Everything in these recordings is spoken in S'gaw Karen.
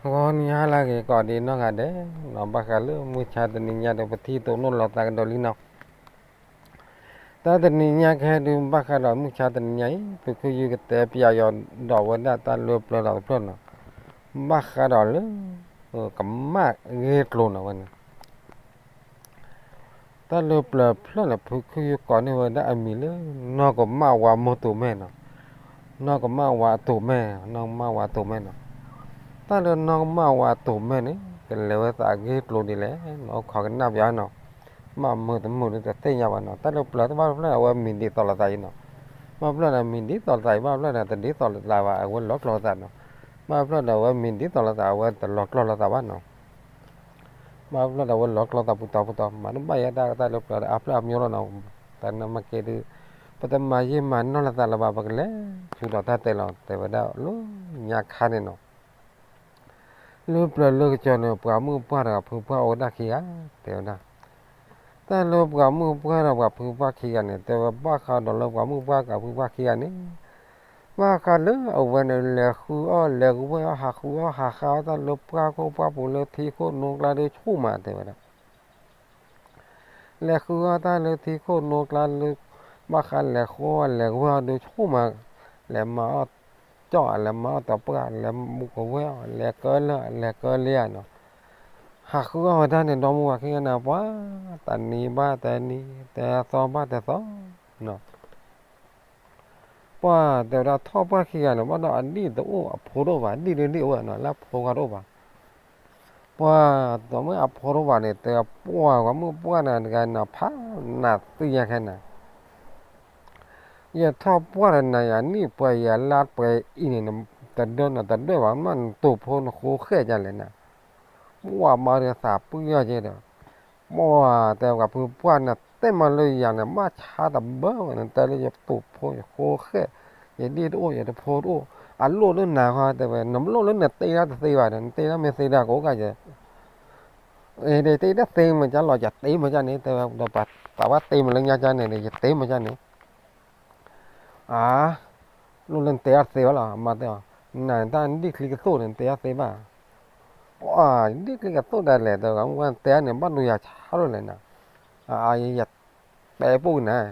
ဂီၤနံၤဟါလၢအဂ့ၤ ကိးဒံးနီၢ်ဂၤဒဲးနီၤ, ဘၣ်ဃးလၢမုၢ်ဆါတနံၤညါဒီး ပထံၣ်တိၢ်နီၣ်လိာ်သးကဒီးလံနီၤ. တၢ်တနံၤညါကဟဲဒုး ဘၣ်ဃးဒီးမုၢ်ဆါတနံၤညါအံၤ ဖုခုယုၢ်ကတဲပျးယီၤဒီးဝဲဒၣ်တၢ်လၢပျၢၤဒီးတဖျၢၣ်နီၤ, ဘၣ်ဃးဒီးလၢ ကမၣ်ဂ့ၢ်ကျိၤနီၤဝဲန့ၣ် တၢ်လၢပျၢၤဖျၢၣ်န့ၣ် ဖုခုယုၢ်ကိးန့ၢ်ဝဲဒၣ်အမံၤလၢ နီၢ်ကမၣ်ဝါမိၢ်တိၤမဲနီၤ, နီၢ်ကမၣ်ဝါတိၤမဲ, နီၢ်ကမၣ်ဝါတိၤမဲနီၤ. တၢ်လၢနီၢ်ကမၣ်ဝါတိၤမဲန့ၣ် ကလဲၤဝဲသးအဂ့ၢ်ကျိၤဒ်လဲၣ်နီၤ, ခိးကနၣ်ပျးနီၤ, မ့ၢ်မုာ်တမုာ်ဒီးတသ့ၣ်ညါဘၣ်နီၤ. တၢ်လၢပျၢၤတဘၣ်တဖျၢၣ်န့ၣ် အဝဲမံၤဒ်သိးလိာ်သးအံၤနီၤ, ဘၣ်ဖျၢၣ်ဒီးမံၤဒ်သိးလိာ်သးအံၤ ဘၣ်ဖျၢၣ်ဒီးတဒ်သိးလိာ်သးဘၣ် အဝဲလီၤကျိၤလိာ်သးနီၤ, ဘၣ်ဖျၢၣ်ဒီးအဝဲမံၤဒ်သိးလိာ်သး အဝဲတလီၤကျိၤလိာ်သးဘၣ်နီၤ. ဘၣ်ဖျၢၣ်ဒီးအဝဲလီၤကျိၤသးပူၤတီၤပူၤတီၤ မၤတဘၣ်ယဲတၢ်တၢ်လၢပျၢၤဒီးအါဖျၢၣ်အါမံၤလီၤနီၤ. တၢ်နမ့ၢ်က့ၤဒုး ပတမၤယံာ်မၤနီၢ်လိာ်သးလၢၤဘၣ် ပကလဲၤဆူဒီးတၢ်တဲလီၤ တဲဝဲဒၣ်လၢညါခါန့ၣ်နီၤ. လၢပျၢၤလၢကစၢၤန့ၣ် ပှၤမုၣ်ပှၢ်ဒီးပှၤဖုပှၢ်အိၣ်ဝဲဒၣ်ခံဂၤ တဲဝဲဒၣ်. တၢ်လၢပှၤမုၣ်ပှၢ်ဒီးပှၤဖုပှၢ်ခံဂၤန့ၣ် တဲဝဲဘၣ်ဃးဒီးလၢပှၤမုၣ်ပှၢ်ကးဖုပှၢ်ခံဂၤန့ၣ် ဘၣ်ဃးလၢအဝဲန့ၣ် လဲၤဃုအီၣ်လဲၤဝဲအီၣ် ဟးဃုအီၣ်ဟးဃုအီၣ်တၢ်လၢပှၢ်ခိၣ်ပှၢ်ပူၤလၢထံခိၣ်နိကျါဒုးဆူၣ်မး တဲဝဲဒၣ်. လဲၤဃုအီၣ်တၢ်လၢထံခိၣ်နိကျါလၢ ဘၣ်ဃးလဲၤဃုအီၣ်လဲၤဝဲအီၣ်ဒုးဆူၣ်မး, လဲၤမၤအီၣ်ကၠီၣ် လဲၤမၤအီၣ်တပှၢ် လဲၤမူကဝဲအီၣ် လဲၤကၢလၢ လဲၤကၢလၢနီၤ. ဟးဃုအီၣ်ဝဲဒၣ်န့ၣ် ဒီမါဝၤခံဂၤန့ၣ် ပှၤ တနံၤဘၣ်တနံၤ တသီဘၣ်တသီနီၤ. ပှၤတဲဝဲဒၣ်ထီၣ်ပှၢ်ခံဂၤန့ၣ် ဘၣ်ဒီးအဒံၣ်တအိၣ်အဖိတအိၣ်ဘၣ် ဒံၣ်ဒုဒံၣ်အိၣ်ဝဲနီၤ လၢအဖိခွါတအိၣ်ဘၣ်. ပှၤတမ့ၢ်အဖိတအိၣ်ဘၣ်န့ၣ် တဲပှၤပှၤဂီၤမုၢ်ပှၢ်နၤတဂၤနီၤ ဖးနၤသံညါခဲနၤ ယထီၣ်ပှၢ်ဒီးနၤယၤနံၣ်ပှဲၤယၤလါပှဲၤအံၤန့ၣ် တဒၢနတဒၢဘၣ် မ့ၢ်နတိာ်ဖိနဃိဃဲၣ်ဒ်လဲၣ်နၤ. ပှၤမၤဒီးသးပှံၢ်အီၤက့ဒီး ပှၤတဲပှၤဖုပှၢ်နတဲမၤလၢယၤန့ၣ် ဘၣ်ဆါတဘၢဝဲ နတဲလၢယတိာ်ဖိယဃိဃဲၣ် ယဒံၣ်တအိၣ်ယတဖိတအိၣ် အလိၣ်လၢနၤဃီတဲဝဲ နမလိၣ်လၢနတဲဒၣ်တသ့ဘၣ်ဒီး နတဲဒၣ်မ့ၢ်သ့ဒၣ်ကအိၣ်ကယဲ တဲတသ့မး ကၢလီၤကတဲမးကၢန့ၣ် တဲဝဲဒီးပှၤသးဝဲတဲမးလၢညါကၢန့ၣ် ယတဲမးကၢန့ၣ် အါ လိၣ်လၢနတဲအီၤသ့ဝဲလီၤ အမါတဲအီၤ နၤတၢ်နဒံၣ်ချံကသိၣ်န့ၣ် နတဲအီၤသ့ဘၣ် ပှၤဒံၣ်ချံကသိၣ်ဒၣ်လဲာ် တဲဝဲ တဲအီၤန့ၣ် ဘၣ်ဒိယၤဆါလိာ်လဲၣ်နၤ အါ ယတဲပိၢ်နၤ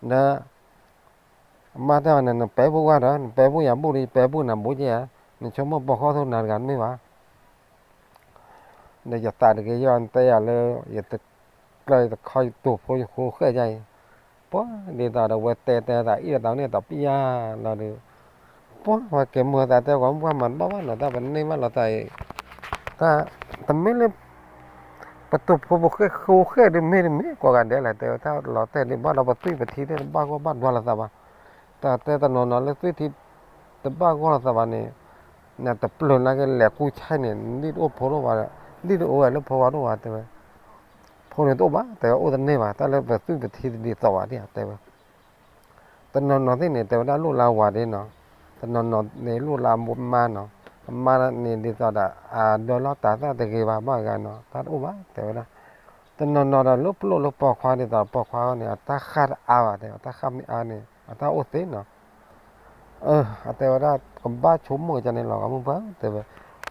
ဒီး အမါတဲအီၤန့ၣ် နပဲပိၢ်ဝဲဒီး နပဲပိၢ်ယၤဘူၣ်ဒီး ယပဲပိၢ်နၤဘူးကဲဧါ နဆိကမိၣ်ပိာ်ခွါထိၣ်နၤတဂၤတမ့ၢ်ဘၣ် ဒီးယသးတဂ့ၤယီၤ နတဲယၤလၢ ယတကျၢၤယတခီယတိာ်ဖိယဃိဃဲၣ်ဒ်အံၤ, ပှၤဒ်သိးဒီးဝဲတဲတဲသးအံၤဒီးသးန့ၣ်တပျၢ်လီၤဒီး, ပှၤဝဲကဲမိၢ်သးတဲပှၤမုၢ်ပှၢ်မၤတဘၣ်ဘၣ်နီၤ တၢ်ပန့ၢ်ဘၣ်လိာ်သးအံၤ, တၢ်တမ့ၢ်လၢ ပတိာ်ဖိပဃဲၣ်ဃိဃဲၣ်ဒုးမ့ၢ်တမ့ၢ်ကိးဂၤဒဲးလဲၣ် တဲဝဲတၢ်လီၤတဲာ်ဒုးဘၣ်ဒီးပသွံၣ်ပထံဒၣ်တဘၣ်ဂီၢ်ဘၣ်ဒွးလိာ်သးဘၣ်, တၢ်တဲတနီၤနီၤလၢသွံၣ်ထံ တဘၣ်ဂီၢ်လိာ်သးဘၣ်န့ၣ်, နတပျၢၤနာ်က့လဲၤကူၣ်ဆဲန့ၣ် ဒ်တအိၣ်ဖိဒိၣ်ဘၣ်, ဒ်တအိၣ်ဝဲလၢဖိဝါဒိၣ်ဘၣ်တဲဝဲ, ဖိန့ၣ်တအိၣ်ဘၣ် တဲဝဲအိၣ်တန့ၢ်ဘၣ် တၢ်လၢပသွံၣ်ပထံတဒ်သိးဘၣ်ဒ်တဲဝဲ တနီၤနီၤသ့ၣ်န့ၣ် တဲဝဲဒၣ်လိၣ်လၢအဝၤဒ်နီၤ, တနီၤနီၤန့ၣ်လိၣ်လၢအမါနီၤ, အမါန့ၣ်ဒ်သိးဒီး အဒၢလီၤတၢ်သၣ်တဂ့ၤဘၣ် ဘၣ်ဂၤနီၤ တၢ်တအိၣ်ဘၣ် တဲဝဲဒၣ်, တနီၤနီၤဒီးလၢပလိၣ်လၢပိာ်ခွါဒ်သိးပိာ်ခွါန့ၣ် အတၢ်ဃၣ်တအါဘၣ်တဲဝဲ တၢ်ဃၣ်မ့ၢ်အါန့ၣ် အတၢ်အိၣ်သ့နီၤ အတဲဝဲဒၣ် ကဘၣ်ဆိကမိၣ်ကန့ၣ်လီၤ ဂီၢ်မုၢ်ပှၢ်တဲဝဲ,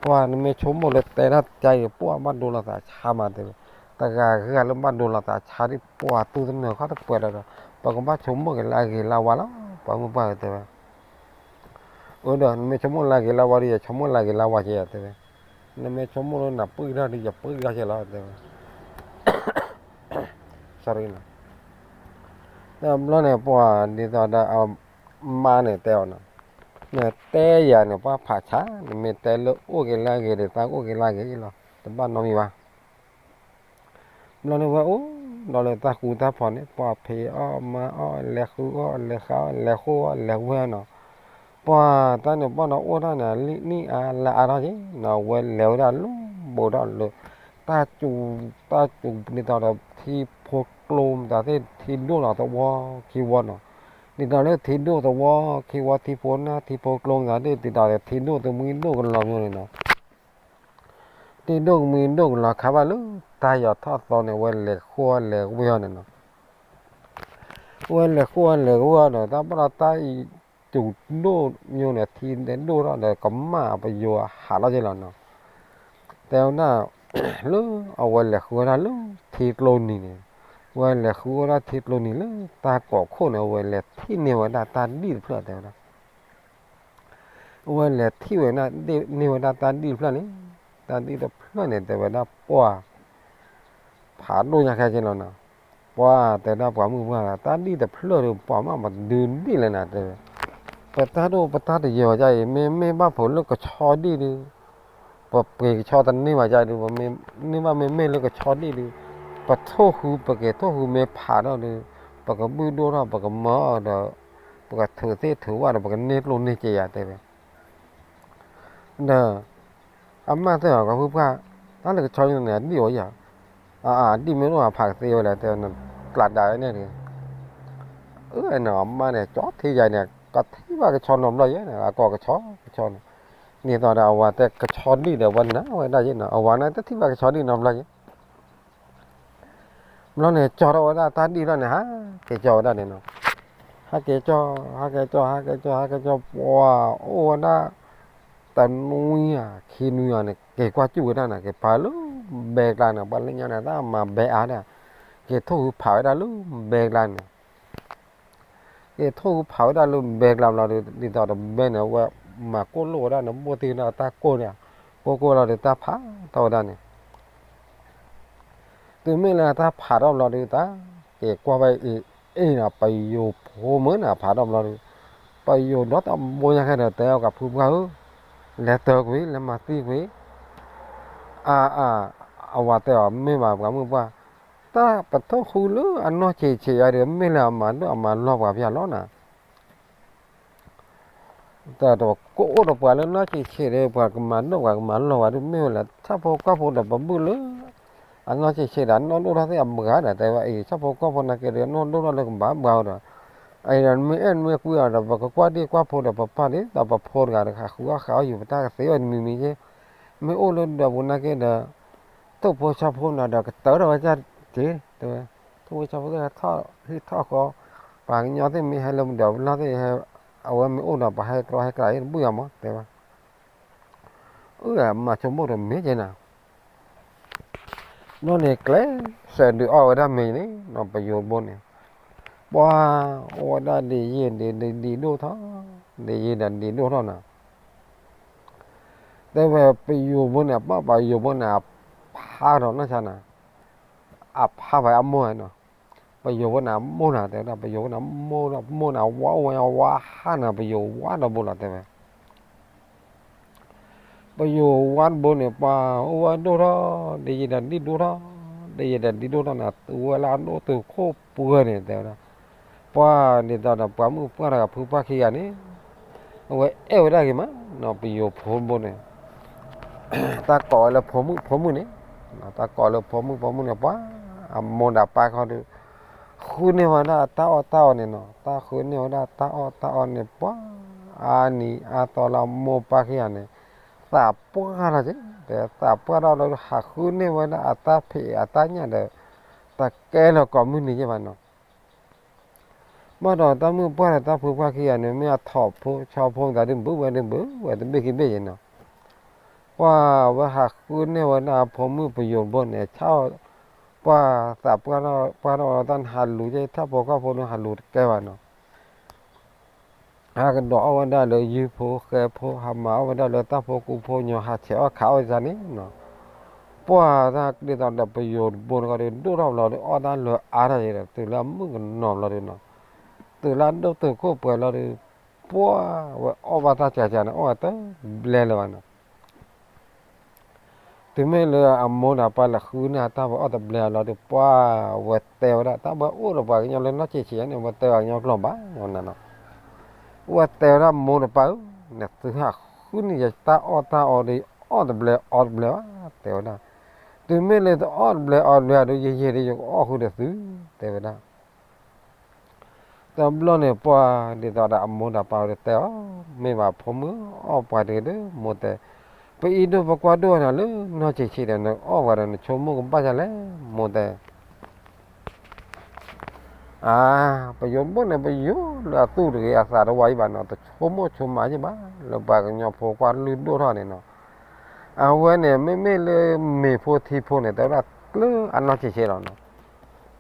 ပှၤနမ့ၢ်ဆိကမိၣ်လၢတဲဒၣ်ကါအံၤ ပှၤဘၣ်ဒိလီၤသးဆါမးတဲဝဲ, တဂၤဂၤလၢဘၣ်ဒိလီၤသးဆါဒ်ပှၤတူၢ်တနၢၤခီတပှဲၤဒီး, ပကဘၣ်ဆိကမိၣ်က့ၤလၢအဂ့ၤလၢအဝါလီၤ ပှၤမုၢ်ပှၢ်တဲဝဲ, အၢဒီး နမ့ၢ်ဆိကမိၣ်လၢအဂ့ၤလၢအဝါဒီး ယဆိကမိၣ်လၢအဂ့ၤလၢအဝါက့ၤတဲဝဲ, နမ့ၢ်ဆိကမိၣ်လၢနပှံၢ်ထီၣ်ဒီး ယပှံၢ်ထီၣ်က့ၤလီၤတဲဝဲ တဘျီန့ၣ် ပှၤဒ်သိးဒီး အမါန့ၣ်တဲအီၤနီၤ, နတဲယၤန့ၣ် ပှၤဖးဆါ နမ့ၢ်တဲလၢအိၣ်က့ၤလၢအဂ့ၤဒီး သးအိၣ်က့ၤလၢအဂ့ၤလီၤ တဘၣ်နီတမံၤဘၣ်. ဘျီန့ၣ်ဝဲအိၣ်ဒီးလၢတၢ်ဃူတၢ်ဖိးန့ၣ် ပှၤဖံးအီၣ်မၤအီၣ် လဲၤဃုအီၣ် လဲၤဃါအီၣ် လဲၤဃိအီၣ် လဲၤဝဲအီၣ်နီၤ, ပှၤတၢ်န့ၣ်ဘၣ်ဒီးအိၣ်ဒၣ်န့ၣ် လံၣ်နံၣ်အါလါအါထီၣ်က့ၤနီၤ ဝဲလဲၤဝဲဒၣ်လၢ ဘူးဒီးလၢ တၢ်စူၤ တၢ်စူၤဒ်သိးဒီးထံဖိကျိမတၤသ့ၣ် ထံဒိၣ်လီၤသဝီခံဝီနီၤ, ဒ်သိးလၢထံဒိၣ်သဝီခံဝီ ထံဖိနၢ် ထံဖိကျိမတၤသ့ၣ် ဒ်သိးဒီးထံဒိၣ်သမံဒိၣ်ကလီၤမၠိန့ၣ်နီၤ, ထံဒိၣ်သမံဒိၣ်ကလီၤခါဘၣ်လၢ တၢ်ယီၤထီၣ်သီန့ၣ် ဝဲလဲၤဃိလဲၤဝဲအီၤန့ၣ်နီၤ ဝဲလဲၤဃိလဲၤဝဲအီၤဒီး တၢ်ဘၣ်ဒီးတၢ်စူၤဒိၣ်မၠိန့ၣ် ထံဒိၣ်ထီၣ်ဒီး ကမၣ်ပယိၤဟးလီၤက့ၤလီၤနီၤ, တဲဝဲဒၣ် လၢအဝဲလဲၤဃုဝဲဒၣ်လၢထံကျိနံၤန့ၣ်, ဝဲလဲၤဃုဝဲဒၣ်ထံကျိနံၤလၢတၢ်ကိးခိၣ်န့ၣ် အဝဲလဲၤထံၣ်န့ၢ်ဝဲဒၣ်တၢ်ဒံၣ်တဖျၢၣ်တဲဝဲဒၣ်, အဝဲလဲၤထံၣ်ဝဲဒၣ် န့ၢ်ဝဲဒၣ်တၢ်ဒံၣ်တဖျၢၣ်န့ၣ်, တၢ်ဒံၣ်တဖျၢၣ်န့ၣ် တဲဝဲဒၣ်ပှၢ် ဖးဒိၣ်ညါခဲက့လီၤနီၤ, ပှၢ်တဲဒၣ်ပှၤမုၣ်ပှၢ် တၢ်ဒံၣ်တဖျၢၣ်ဒီး ပှၤမၣ်မဒုဒံၣ်လဲၣ်နၤတဲဝဲ, ပတၢ်ဒိၣ်ပတၢ်တယၢၤဝဲဒ်အံၤ မ့မ့ၢ်ဘၣ်ဖိးလၢကဆီဒံၣ်ဒီး ပပှ့ၤကဆီတန့ၢ်ဘၣ်ဒ်အံၤဒီး ပမ့ၢ်န့ၢ်ဘၣ်မ့မ့ၢ်လၢကဆီဒံၣ်ဒီး ပထိၣ်ဃု ပက့ၤထိၣ်ဃုမ့ၢ်ဖးထီၣ်ဒီး ပကဘုၣ်ဒိၣ်ထီၣ် ပကမၢအီၤဒီး ပကထုးသ့ၣ်ထုးဝၣ်ဒီး ပကန့ၢ်ကျိၣ်န့ၢ်စ့ယၤတဲဝဲ ဒီး အမၣ်သ့ၣ်အီၤ ပှၤဖုပှၢ် တၢ်လၢကဆီန့ၣ် အဒံၣ်အိၣ်ယၤ, အဒံၣ်မ့ၢ်အိၣ်အဖးကသ့ဝဲလဲၣ်တဲဝဲ, ကျးဒၣ်ဝဲန့ၣ်တဂ့ၤ, အၢ နအမါန့ၣ် ကၠီထံယၤန့ၣ် ကထံၣ်ဘၣ်ကဆီနီတဘျီယဲၢ်န့ၣ် အကိးကဆီ ကဆီန့ၣ်, ဒ်သိးဒီးအဝၤတဲကဆီဒံၣ်ဒီး အဝဲနၤဝဲဒၣ်ယဲၢ်နီၤ အဝၤန့ၣ် တထံၣ်ဘၣ်ကဆီဒံၣ်နီတဘျီယဲၢ် ဘျီန့ၣ် ကၠီထီၣ်ဝဲဒၣ်တၢ်ဒံၣ်လီၤန့ၣ် ဟးက့ၤကၠီဝဲဒၣ်န့ၣ်နီၤ, ဟးက့ၤကၠီ ဟးက့ၤကၠီ ဟးက့ၤကၠီ ဟးက့ၤကၠီ ပှၤအိၣ်ဝဲဒၣ် တနွံဧါ ခံနွံဧါန့ၣ် က့ၤကွၢ်စူၣ်ဝဲဒၣ်န့ၣ် က့ၤဖးလၢဘဲကျါန့ၣ် ပှၤလၢညါန့ၣ် တၢ်မၤဘဲအါဒၣ်, က့ၤထိၣ်ဃုဖးဝဲဒၣ်လၢဘဲကျါန့ၣ် က့ၤထိၣ်ဃုဖးဝဲဒၣ်လၢဘဲကျါဘျီဒီး ဒ်သိးဒီးဘဲန့ၣ် အဝဲမၤကိၢ်လိာ်ဝဲဒၣ်န့ၣ် ဘိၣ်သံဝဲဒၣ်တၢ်ကိၢ်န့ၣ်, ကိၢ်ကိၢ်လီၤဒီး တၢ်ဖးထီၣ်ဝဲဒၣ်န့ၣ်, တုၤမ့ၢ်လၢတၢ်ဖးထီၣ်ဘျီဒီး တၢ်က့ၤကွၢ်ဝဲအံၤအံၤန့ၣ် ပယိၤဖိမုၣ်န့ၣ် ဖးထီၣ်ဘျီဒီး ပယိၤဒီတဘိညါခဲဒီး တဲအီၤ ပှၤဖုပှၢ်ဧၢ, လဲၤတၢၤကွံာ် လဲၤမၤသံကွံာ်, အါအါ အဝၤတဲအီၤ မ့ၢ်ဘၣ်ပှၤမုၣ်ပှၢ်, တၢ်ပထိၣ်ဃုလၢအနီၢ်ဆံးဆံးအံၤဒီး မ့ၢ်လၢအမၤဒိၣ်အမၤလီၢ်ပှၤဖဲအလီၢ်နၤ တၢ်တကအိၣ်ဒီးပှၤလၢနီၢ်ဆံးဆံးဒီး ပှၤကမၤဒိၣ်ပှၤကမၤလီၢ်ပှၤဒီး မ့ၢ်ဝဲလၢဆၣ်ဖိကီၢ်ဖိဒီးပဘုၣ်လၢ အနီၢ်ဆံးဆံးဒီး အနီၢ်ဒိၣ်ထီၣ်သ့ၣ်အဘှါဒီး တဲဝဲအံၤ ဆၣ်ဖိကီၢ်ဖိနာ်က့ဒီး အနီၢ်ဒိၣ်ထီၣ်လၢကဘၣ်ဘှါဒီး အံၤဒီးမ့ၢ်အဲၣ်မ့ၢ်ကွံအီၤဒီး ပကကွၢ်ဒံကွၢ်ဖိဒီး ပပၢ်ဒ်သိးပဖိတဂၤဒီး ဃးဃုအီၣ်ဃးအီၣ်ယူၤ ပတၢ်ကသ့အီၤတမံၤမံၤက့, မ့ၢ်အိၣ်လၢဒၢးပူၤနာ်က့ဒီး ထိၣ်ဖိဆၣ်ဖိနီၤဒီး ကတၢၢ်ထီၣ်ဝဲကၢ်က့ၤ တဲဝဲ, ထိၣ်ဖိဆၣ်ဖိသ့ၣ်ဟဲထီၣ်ဟံၣ်ထီၣ်ဃီ, ပှၤကညီသ့ၣ်မ့ၢ်ဟဲလၢဒၢးပူၤလီၢ်သ့ၣ်ဟဲ, အဝဲမ့ၢ်အိၣ်ဒီးပှၤဟဲကျီဟဲကျါအံၤတဘၣ်ယၤမး တဲဝဲ, အၢ မၤဆိကမိၣ်တမ့ၢ်က့နၤ ဘျီန့ၣ်ကျဲးစၢးဒုးအီၣ်ဝဲဒၣ်မ့ၤန့ၣ်နီၤ ပယိၤတဘိန့ၣ်, ပှၤအိၣ်ဝဲဒၣ်ဒ်ယံာ်ဒ်ဒံးဒိၣ်ထီၣ်, ဒ်ယံာ်ဒီးဒံးဒိၣ်ထီၣ်နီၤ, တဲဝဲပယိၤတဘိန့ၣ် ပှၤပယိၤတဘိန့ၣ် အဖးထီၣ်နီၢ်ဆါနၤ, အဖးဝဲအမိၢ်နီၤ, ပယိၤတဘိန့ၣ် အမိၢ်နၤ တဲဝဲဒၣ် ပယိၤတဘိန့ၣ် အမိၢ် မိၢ်န့ၣ် အဝါအိၣ်ဝဲအဝါဟါနၤ ပယိၤဝါတဘိလီၤ တဲဝဲ ပယိၤဝါတဘိန့ၣ် ပှၤအိၣ်ဝဲဒိၣ်ထီၣ်, ဒ်ယံာ်ဒီးဒံးဒိၣ်ထီၣ်, ဒ်ယံာ်ဒီးဒံးဒိၣ်ထီၣ်န့ၣ် တုၤဝဲလၢအဒိၣ်တုာ်ခိၣ်ပှဲၤန့ၣ် တဲဝဲဒၣ်, ပှၤဒ်သိးဒီးပှၤမုၣ်ပှၢ်တဂၤဖုပှၢ်ခံဂၤန့ၣ်, အဝဲအဲၣ်ဝဲဒၣ်ဂ့ၤမးနီၤ ပယိၤဖိတဘိန့ၣ်, တၢ်ကိးဝဲလၢဖိမုၣ်ဖိမုၣ်န့ၣ်, တၢ်ကိးလၢဖိမုၣ်ဖိမုၣ်န့ၣ် ပှၤအမိၢ်ဒီးပၢ်ခီဒီး ဃုန့ၢ်ဝဲဒၣ်တၢ်အီၣ်တၢ်အီန့ၣ်နီၤ, တၢ်ဃုန့ၢ်ဝဲဒၣ်တၢ်အီၣ်တၢ်အီန့ၣ် ပှၤအါနံၤအါသီလၢအမိၢ်ပၢ်ခံဂၤန့ၣ် သးပှၢ်ထီၣ်က့, သးပှၢ်ထီၣ်လၢဟးဃုန့ၢ်ဝဲဒၣ်အတၢ်ဖံးအတၢ်ညၣ်ဒီး တကဲလၢၤကိးမုၢ်နံၤက့ဘၣ်နီၤ ဘၣ်ဒီးတၢ်မုၣ်ပှၢ်ဒီးတၢ်ဖုပှၢ်ခံဂၤန့ၣ် မ့ၢ်အထိၣ်ဖိဆီဖိသးဒုးဘုးဝဲဒုးဘုးဝဲတဘ့ၣ်ခံဘ့ၣ်ယဲနီၤ, ပှၤဝဲဟးဃုန့ၢ်ဝဲဒၣ်အဖိမုၣ်ပယိၤတဘိန့ၣ် ပှၤသးပှၢ်ထီၣ်ပှၢ်ထီၣ်ဝဲတၢ်နဟးလူၤက့ ထၣ်ဖိကီၢ်ဖိန့ၣ်ဟးလူၤတကဲဘၣ်နီၤ ဟးကဒီးအီၣ်ဝဲဒၣ်လၢယုၢ်ဖိဃဲဖိ ဟးမၤအီၣ်ဝဲဒၣ်လၢတၢ်ဖိကူဖိညီ ဟးဆဲးအီၣ်ခးအီၣ်ယၤန့ၣ်နီၤ, ပှၤတၢ်ဒ်သိးဒီးပယိၤတဘိန့ၣ်ဒီး ဒိၣ်ထီၣ်ဘျီဒီး အီၣ်တၢ်လၢအါထီၣ်ယဲဒီး တုၤလၢအမုၣ်ကနီၤဘျီဒီးနီၤ, တုၤလၢအဒိၣ်တုာ်ခိၣ်ပှဲၤလီၤဒီး ပှၤဝဲအီၣ်ဘၣ်တၢ်ကကန့ၣ် အီၣ်ဝဲတဘျဲလၢၤဘၣ်နီၤ တုၤမ့ၢ်လၢအမိၢ်ဒီးပၢ်လဲၤဃုန့ၢ်အတၢ်ဝဲအီၣ်တဘျဲအလီၤဒီး ပှၤဝဲတဲဝဲဒၣ် တၢ်ဝဲအိၣ်ဒီးပှၤကညီလၢနီၢ်ဆံးဆံးန့ၣ် ဝဲတဲပှၤကညီကျိာ်ဘၣ်နီၤ, ဝဲတဲဝဲဒၣ်မိၢ်ဒီးပၢ်ဧၢ, နသုဟးဃုန့ၢ်ယတၢ်အီၣ်တၢ်အီဒီး အီၣ်တဘျဲအီတဘျဲဘၣ် တဲဝဲဒၣ်, တုၤမ့ၢ်လၢတအီၣ်တဘျဲအီတဘျဲဒီး ယယဲၢ်ဒီးယကအီၣ်ဃုာ်ဒီးသု တဲဝဲဒၣ် တဘျီန့ၣ် ပှၤဒ်သိးဒီးအမိၢ်ဒီးပၢ်ဝဲတဲအီၤ, မ့ၢ်ဘၣ်ဖိမုၣ်အီၣ်ပှၤတဂ့ၤဒီး မိၢ်တဲ, ပအံၤဒိၣ်ပကွၢ်ဒိၣ်နၤလၢနီၢ်ဆံးဆံးဒီး နအီၣ်ပှၤဒီးနဆိကမိၣ်ကဘၣ်ယၤလဲၣ် မိၢ်တဲ အါ, ပယိၤတဘိန့ၣ် ပယိၤလၢအသူၣ်တဂ့ၤ အသးတဝါယံဘၣ်နီၤ, တဆိကမိၣ်ဆိကမးယံဘၣ် လၢပှၤကညီဖိကွၢ်လုၢ်ဒိၣ်ထီၣ်န့ၣ်နီၤ, အဝဲန့ၣ် မ့မ့ၢ်လၢမ့ၤဖိထံဖိန့ၣ် တဲဝဲဒၣ်ကျၢၤအနီၢ်ဆံးဆံးလီၤနီၤ.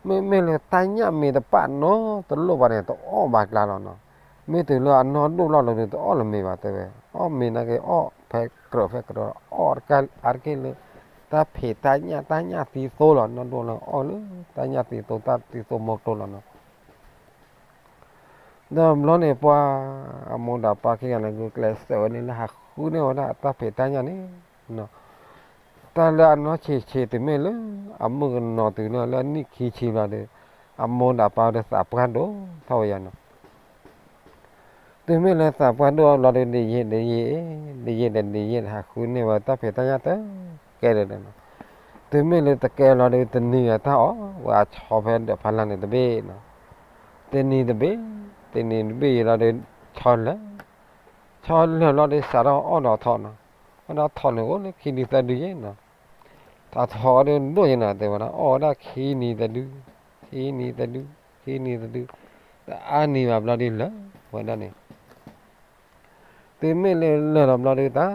မ့မ့ၢ်လၢတၢ်ညၣ်မ့ၤတပာ်နီတလိၣ်ဘၣ်န့ၣ် တအီၣ်ဘၣ်ကျါလီၤနီၤ. မ့ၢ်တုၤလၢအနီၢ်ဒိၣ်လီၤလီၤဒီး တအီၣ်လၢၤမ့ၤဘၣ်တဲဝဲ, အီၣ်မ့ၤနာ်က့ၤအီၣ်ဖဲကြၢးဖဲကြၢး အီၣ်တကါအါတက့ၢ်လၢ တၢ်ဖံးတၢ်ညၣ် တၢ်ညၣ်သံသိလီၤ. နီၢ်ဒိၣ်လီၤ အီၣ်လၢတၢ်ညၣ်သံသိ တၢ်သံသိမီၤကျိၤလီၤနီၤ. ဒီးဘျီန့ၣ်ပှၤ အမိၢ်ဒီးပၢ်ခံဂၤန့ၣ် ဂုာ်ကျဲးစၢးဝဲန့ၣ်လၢဟးဃုန့ၢ်ဝဲဒၣ်အတၢ်ဖံးတၢ်ညၣ်န့ၣ် တၢ်လၢအနီၢ်ဆံးဆံးတုၤမ့ၢ်လၢ အမုၣ်ကနီၤတုၤလၢ လၢနံၣ်ခံဆံဘျီဒီး အမိၢ်ဒီးပၢ်ဒီးသးပှၢ်ဒိၣ်ထီၣ်ဝဲယၤနီၤ. တုၤမ့ၢ်လၢသးပှၢ်ဒိၣ်ဘျီဒီး ဒ်ယံာ်ဒ်ယံာ် ဒ်ယံာ်ဒီးဒ်ယံာ် ဟးဃုန့ၢ်ဝဲတၢ်ဖံးတၢ်ညၣ်တကဲဒီးနီၤ. တုၤမ့ၢ်လၢတကဲလီၤဒီး တနံၤအတၢ်အီၣ်ဝဲအဆီဖဲဒီးဖးလၢ်န့ၣ်တဘ့ၣ်နီၤ. တနံၤတဘ့ၣ် တနံၤတဘ့ၣ်အံၤလီၤဒီး ဆီလၢာ် ဆီလၢာ်လီၤဒီး စးထီၣ်အီၣ်ဒီးထီၣ်နီၤ. အီၣ်ဒီးထီၣ်န့ၣ်အိၣ်လၢခံနံၤသၢဒုယဲနီၤ. တၢ်ထီၣ်အီၣ်ဒီးဒိၣ်ယဲနီၤ တဲဝဲဒၣ် အီၣ်ဝဲဒၣ်ခံနံၤသၢဒု ခံနံၤသၢဒု ခံနံၤသၢဒု တအါနံၤဘၣ်ဘျီဒီးလၢာ်ဝဲဒၣ်န့ၣ် တုၤမ့ၢ်လၢလၢာ်လီၤဘျီဒုးတၢ်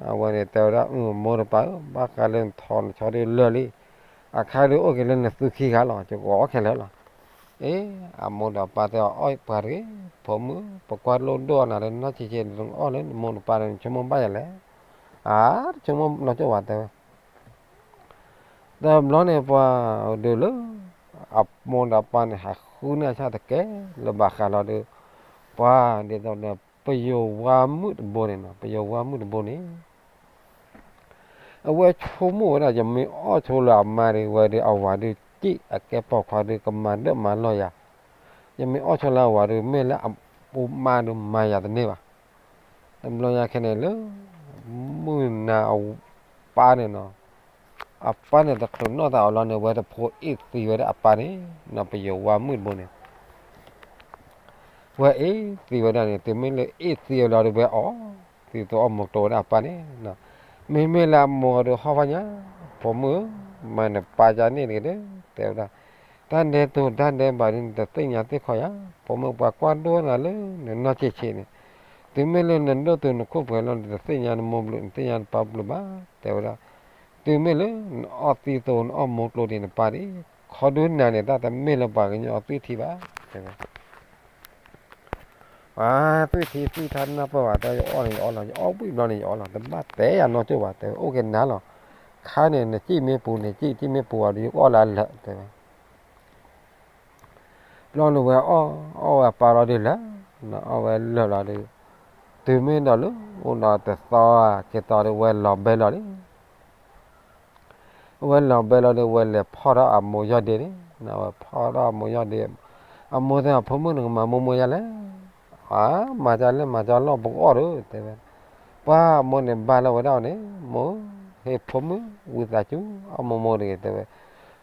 အဝဲန့ၣ်တဲဝဲဒၣ် အမိၢ်တပၢ်ဧၢ ဘၣ်ဃးလၢနထီၣ်နဆီဒုးလၢာ်လံ, အခါဒုးအိၣ်က့ၤလၢနသုခံဂၤလီၤ ယကအီၣ်ခဲလၢာ်လီၤ. အ့ အမိၢ်ဒီးပၢ်တဲအီၤ အီၣ်ပှၤတဂ့ၤ ဖိမုၣ် ပကွၢ်လိၣ်ဒိၣ်နၤလၢနီၢ်ဆံးဆံး နအီၣ်လၢနမိၢ်နပၢ်န့ၣ် နဆိကမိၣ်ဘၣ်ယၤလဲၣ်. အါ တဆိကမိၣ်နီၢ်ကၠိၣ်ဘၣ်တဲဝဲ တဘျီန့ၣ်ပှၤဒုးလၢ အမိၢ်ဒီးပၢ်န့ၣ် ဟးဃုန့ၢ်အဆၣ်တကဲလၢၤဘၣ်ဃးလီၤဒီး ပှၤဒ်သိးဒီး ပယိၤဝါမုၣ်တဘိန့ၣ်နီၤ ပယိၤဝါမုၣ်တဘိန့ၣ် အဝဲဆိကမိၣ်ဝဲဒၣ် ယမ့ၢ်အီၣ်ဆိလၢအမါဒီး ဝဲဒီးအဝၤဒုးစံၣ်အကဲပိာ်ခွါဒုး ကမၤဒၢၣ်မၤလီၢ်ယၤ, ယမ့ၢ်အီၣ်ဆိလၢအဝၤဒုး မ့ၢ်လၢအပူၤမါဒုးမၤယၤတန့ၢ်ဘၣ်. တဘျီညါခဲန့ၣ်လၢ မုၢ်နၤအပၢ်န့ၣ်နီၤ အပၢ်န့ၣ်တချုးနီၢ်သးအီၤလီၤန့ၣ် ဝဲတဖိအ့ၣ်သံဝဲဒၣ်အပၢ်န့ၣ်နီၤ ပယိၤဝါမုၣ်တဘိန့ၣ် ဝဲအ့ၣ်သံဝဲဒၣ်န့ၣ် တုၤမ့ၢ်လၢအ့ၣ်သံအီၤလီၤဒီး ဝဲအီၣ်သံသိအီၣ်မူးကျိၤဝဲဒၣ်အပၢ်န့ၣ်နီၤ. မ့မ့ၢ်လၢအမိၢ်အီၤဒီးဟီၣ်ဖးညါ ဖိမုၣ်ဧၢ မၤနပၢ်ယၤန့ၣ်တဂ့ၤဒီး တဲဝဲဒၣ် တၢ်ဒဲးတိၤတၢ်ဒဲးဘးဒုး နတသ့ၣ်ညါသ့ၣ်ခီယၤ, ဖိမုၣ်ပှၤကွၢ်ဒိၣ်နၤလၢနနီၢ်ဆံးဆံးန့ၣ်, တုၤမ့ၢ်လၢနဒိၣ်တုၤနခိၣ်ပှဲၤလီၤ နတသ့ၣ်ညါနမိၢ်ဘျုး နသ့ၣ်ညါနပၢ်ဘျုးဘၣ်, တဲဝဲဒၣ်, တုၤမ့ၢ်လၢနအီၣ်သံသိနအီၣ်မူးကျိၤဒံးနပၢ်ဒံး, ခီဒုနၤန့ၣ် တၢ်တမ့ၢ်လၢပှၤကညီအသွံၣ်ထံဘၣ်, တဲဝဲ ပှၤသွံၣ်ထံသွံၣ်ထါနၢ်ပၢၢ်ဘၣ် တၢ်ယအီၣ်န့ၣ်ယအီၣ်လီၤ ယအီၣ်ဘှံးဘျီန့ၣ်ယအီၣ်လီၤ တဘၣ်တဲယၤနီၢ်ကၠိၣ်ဘၣ် တဲဝဲ အိၣ်က့ၤနၤလီၤ, ခါန့ၣ် နစံၣ်မ့ၢ်ပူၤန့ၣ် စံၣ် စံၣ်မ့ၢ်ပူၤအီၤဒီး ယကအီၣ်လၢအလၢာ် တဲဝဲ ဘျီန့ၣ်ဝဲအီၣ် အီၣ်ဝဲအပၢ်လီၤဒုးလၢာ်, အီၣ်ဝဲလၢာ်လီၤဒီး, တုၤမ့ၢ်ဒီးလၢ အိၣ်ဒီးတသီ က့ၤသီဒီး ဝဲလီၤဘဲလီၤလံ အဝဲလီၤဘဲလီၤဒီး ဝဲလဲၤဖီၣ်ထီၣ်အမိၢ်ယီၢ်ဒ့န့ၣ်, ဝဲဖီၣ်ထီၣ်အမိၢ်ယီၢ်ဒ့, အမိၢ်တဲ ဖိမုၣ်နကမၤမိၢ်မိၢ်ယါလဲၣ်, အမၤတၢ်လဲၣ်မၤတၢ်လီၢ်ပကအီၣ်ဒီး တဲဝဲ, ပှၤမိၢ်န့ၣ်ဘါလီၤဝဲဒၣ်အီၤန့ၣ်, မိၢ်, ဟ့ၣ်ဖိမုၣ် ဝံသးစူၤ အီၣ်မိၢ်မိၢ်တဂ့ၤ တဲဝဲ,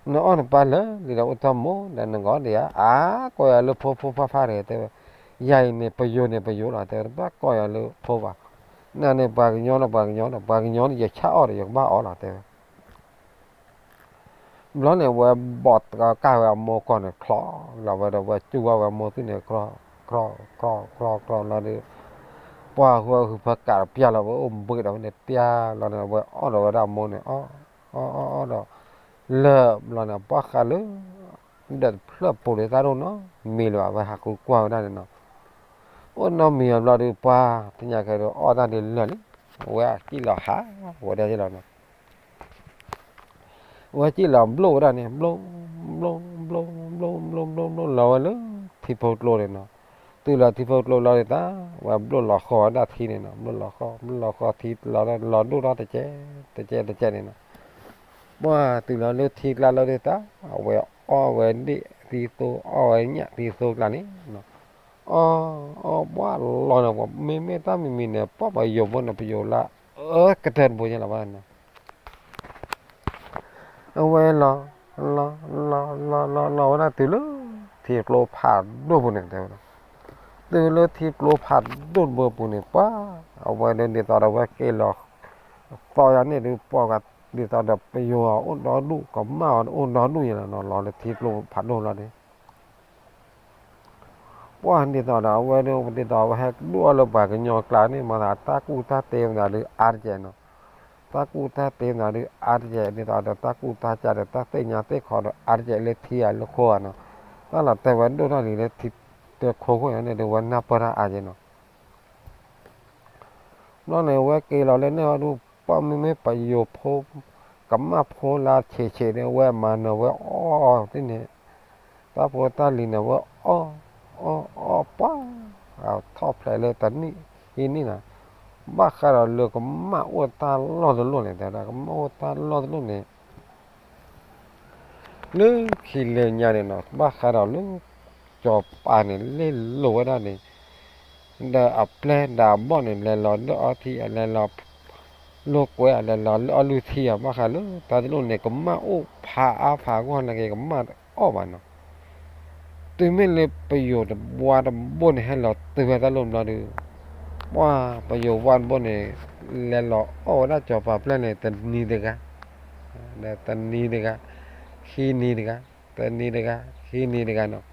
နအီၣ်နပၢ်လၢာ်လံဒီးအိၣ်တ့ၢ်မိၢ် ဒီးနဂီၢ်ဒံးဧါ, အါ ကိးယၤလၢဖိဖိဖါဖါတဂ့ၤ တဲဝဲ, ယၤအံၤန့ၣ် ပယိၤန့ၣ်ပယိၤလီၤ တဲဝဲ တဘၣ်ကိးယၤလၢဖိဘၣ်, နန့ၣ်ပှၤကညီဒီးပှၤကညီဒီး ပှၤကညီန့ၣ် ယဆၣ်အီၣ်ဒီး ယကဘၣ်အီၣ်လီၤ တဲဝဲ ဘျီန့ၣ် ဝဲဘီၣ်ကၢ်ဝဲအမိၢ်ကီၢ်န့ၣ် ချီလီၤဝဲဒီး ဝဲစူၢ်ဝဲအမိၢ်သွံၣ်န့ၣ် ချီချီချီချီလီၤဒီး ပှၤဟူးဟူးဖၢကးဒီးပျၢ်လီၤဝဲအိၣ်ဘှံးဒီးဝဲန့ၣ် ပျၢ်လီၤန့ၣ် ဝဲအီၣ်ဒီးဝဲဒၣ်အမိၢ်န့ၣ် အီၣ်အီၣ်အီၣ်ဒီး လၢာ်ဘျီန့ၣ် ပှၤဃးလၢ ဒီးတဖျၢၣ်ပူၤလၢတၢ်ဒိၣ်နီတမံၤလၢၤဘၣ် ဝဲဟးဃုကွၢ်ဝဲဒၣ်န့ၣ်နီၤ, အိၣ်နီတမံၤအဘျီဒီး ပှၤသ့ၣ်ညါကဲဒီးအီၣ်တၢ်ဒုးလၢာ်လံ, ဝဲအစံၣ်လီၤဟးဝဲဒၣ်လီၤနီၤ ဝဲစံၣ်လီၤဘျိၣ်ဝဲဒၣ်န့ၣ် ဘျိၣ် ဘျိၣ် ဘျိၣ် ဘျိၣ် ဘျိၣ် ဘျိၣ် ဘျိၣ် လီၤဝဲလၢထံဖိကျိန့ၣ်နီၤ, တုၤလီၤထံဖိကျိလီၤဒုးတၢ် ဝဲဘျိၣ်လီၤဃီဝဲဒၣ်ထံန့ၣ်နီၤ, ဘျိၣ်လီၤဃီ ဘျိၣ်လီၤဃီထံလီၤ လီၤဒိၣ်ထီၣ်တကဲ တကဲတကဲန့ၣ်နီၤ, ပှၤတုၤလီၤလၢထံကျါလီၤဒုးတၢ် အဝဲအီၣ်ဝဲဒ့ၣ်သံသိ အီၣ်ဝဲညၣ်သံသိကျါန့ၣ်နီၤ, အီၣ် အီၣ်ပှၢ်လီၤန့ၣ် မ့မ့ၢ်တၢ်မံၤမံၤန့ၣ် ပှၢ်ပယိၤဖိန့ၣ် ပယိၤလၢ အၢကတၢၢ်တဘိညါလီၤဘၣ်န့ၣ် အဝဲလီၤ လီၤ လီၤ လီၤ လီၤ လီၤဝဲဒၣ်တုၤလၢ ထံကျိဖးဒိၣ်ပူၤန့ၣ် တဲဝဲဒၣ်, တုၤလၢထံကျိဖးဒိၣ်တဘိပူၤန့ၣ် ပှၤ အဝဲဒၣ်ဒ်သိးဒီးဝဲက့ၤလီၤ သီယၤန့ၣ်ဒုး ပှၤဒ်သိးဒီးပယိၤအအိၣ်ဒီဒူၣ် ကမၣ်အီၤအိၣ်ဒီဒူၣ်ယဲလီၤနီၤ လီၤလၢထံကျိဖးဒိၣ်လီၤန့ၣ် ပှၤဒ်သိးဒီးအဝဲဒၣ် ဒ်သိးအဝဲဟဲဒိၣ်လၢပှၤကညီကျါန့ၣ် မၤသးတၢ်ကူၣ်တၢ်တဲမတၤဒုးအါတကဲးနီၤ, တၢ်ကူၣ်တၢ်သ့နၤဒုးအါတကဲး ဒ်သိးဒီးတၢ်ကူၣ်တၢ်ကးဒီးတၢ်သ့ၣ်ညါသ့ၣ်ခီဒီးအါတကဲးလၢထံဂၤလၢခိဂၤနီၤ, တၢ်လီၤတဲာ်ဝဲဒိၣ်ထီၣ်လံလၢထံတၢခိခိၣ်န့ၣ် ဒ်ဝဲနၢ်ပၢၢ်တၢ်အါကဲးနီၤ. ဘျီန့ၣ် ဝဲက့ၤလီၤလၢန့ၣ်ဟီဒုး ပှၢ်မ့မ့ၢ်ပယိၤဖိ ကမၣ်ဖိလၢဆံးဆံးန့ၣ် ဝဲမၤနၢၤဝဲအီၣ်သ့ၣ်န့ၣ်, တၢ်ဖိတၢ်လံၤန့ၣ် ဝဲအီၣ် အီၣ် အီၣ်ပှၢ် ထီၣ်ဖျဲးလၢတနံၣ်ဟံးနံၣ်နီၤ, ဘၣ်ဃးဒီးလၢကမၣ်အိၣ်တၢ်လီၢ်တလီၢ်န့ၣ် တဲဒၣ် ကမၣ်အိၣ်တၢ်လီၢ်တလီၢ်န့ၣ် လၢခံလၢညါန့ၣ်နီၤ ဘၣ်ဃးဒီးလၢ စီၤပၤန့ၣ် လဲလိာ်ဝဲဒၣ်န့ၣ် ဒီးအပျဲၢ်ဒီးအဘီၣ်န့ၣ် လဲၤလီၤလၢအီထံ အလဲၤလီၤ လိာ်ကွဲ အလဲၤလီၤလၢအီလုၢ်ထံဧါ ဘၣ်ဃးလၢတၢ်တလိၣ်န့ၣ် ကမၣ်အိၣ်ဖးအါဖးဂီၢ်နာ်က့ ကမၣ်တအီၣ်ဘၣ်နီၤ. တုၤမ့ၢ်လၢပယိၤဝါတဘိန့ၣ် ဟဲလီၤတုၤဝဲတၢ်လိၣ်ဘျီဒုး ပှၢ်ပယိၤဝါတဘိန့ၣ် လဲၤလီၤအီၣ်ဝဲဒၣ်စီၤပၤပျဲၢ်န့ၣ် တနံၤတဂၤ, ဒီးတနံၤတဂၤ, ခံနံၤတဂၤ, တနံၤတဂၤ, ခံနံၤတဂၤနီၤ.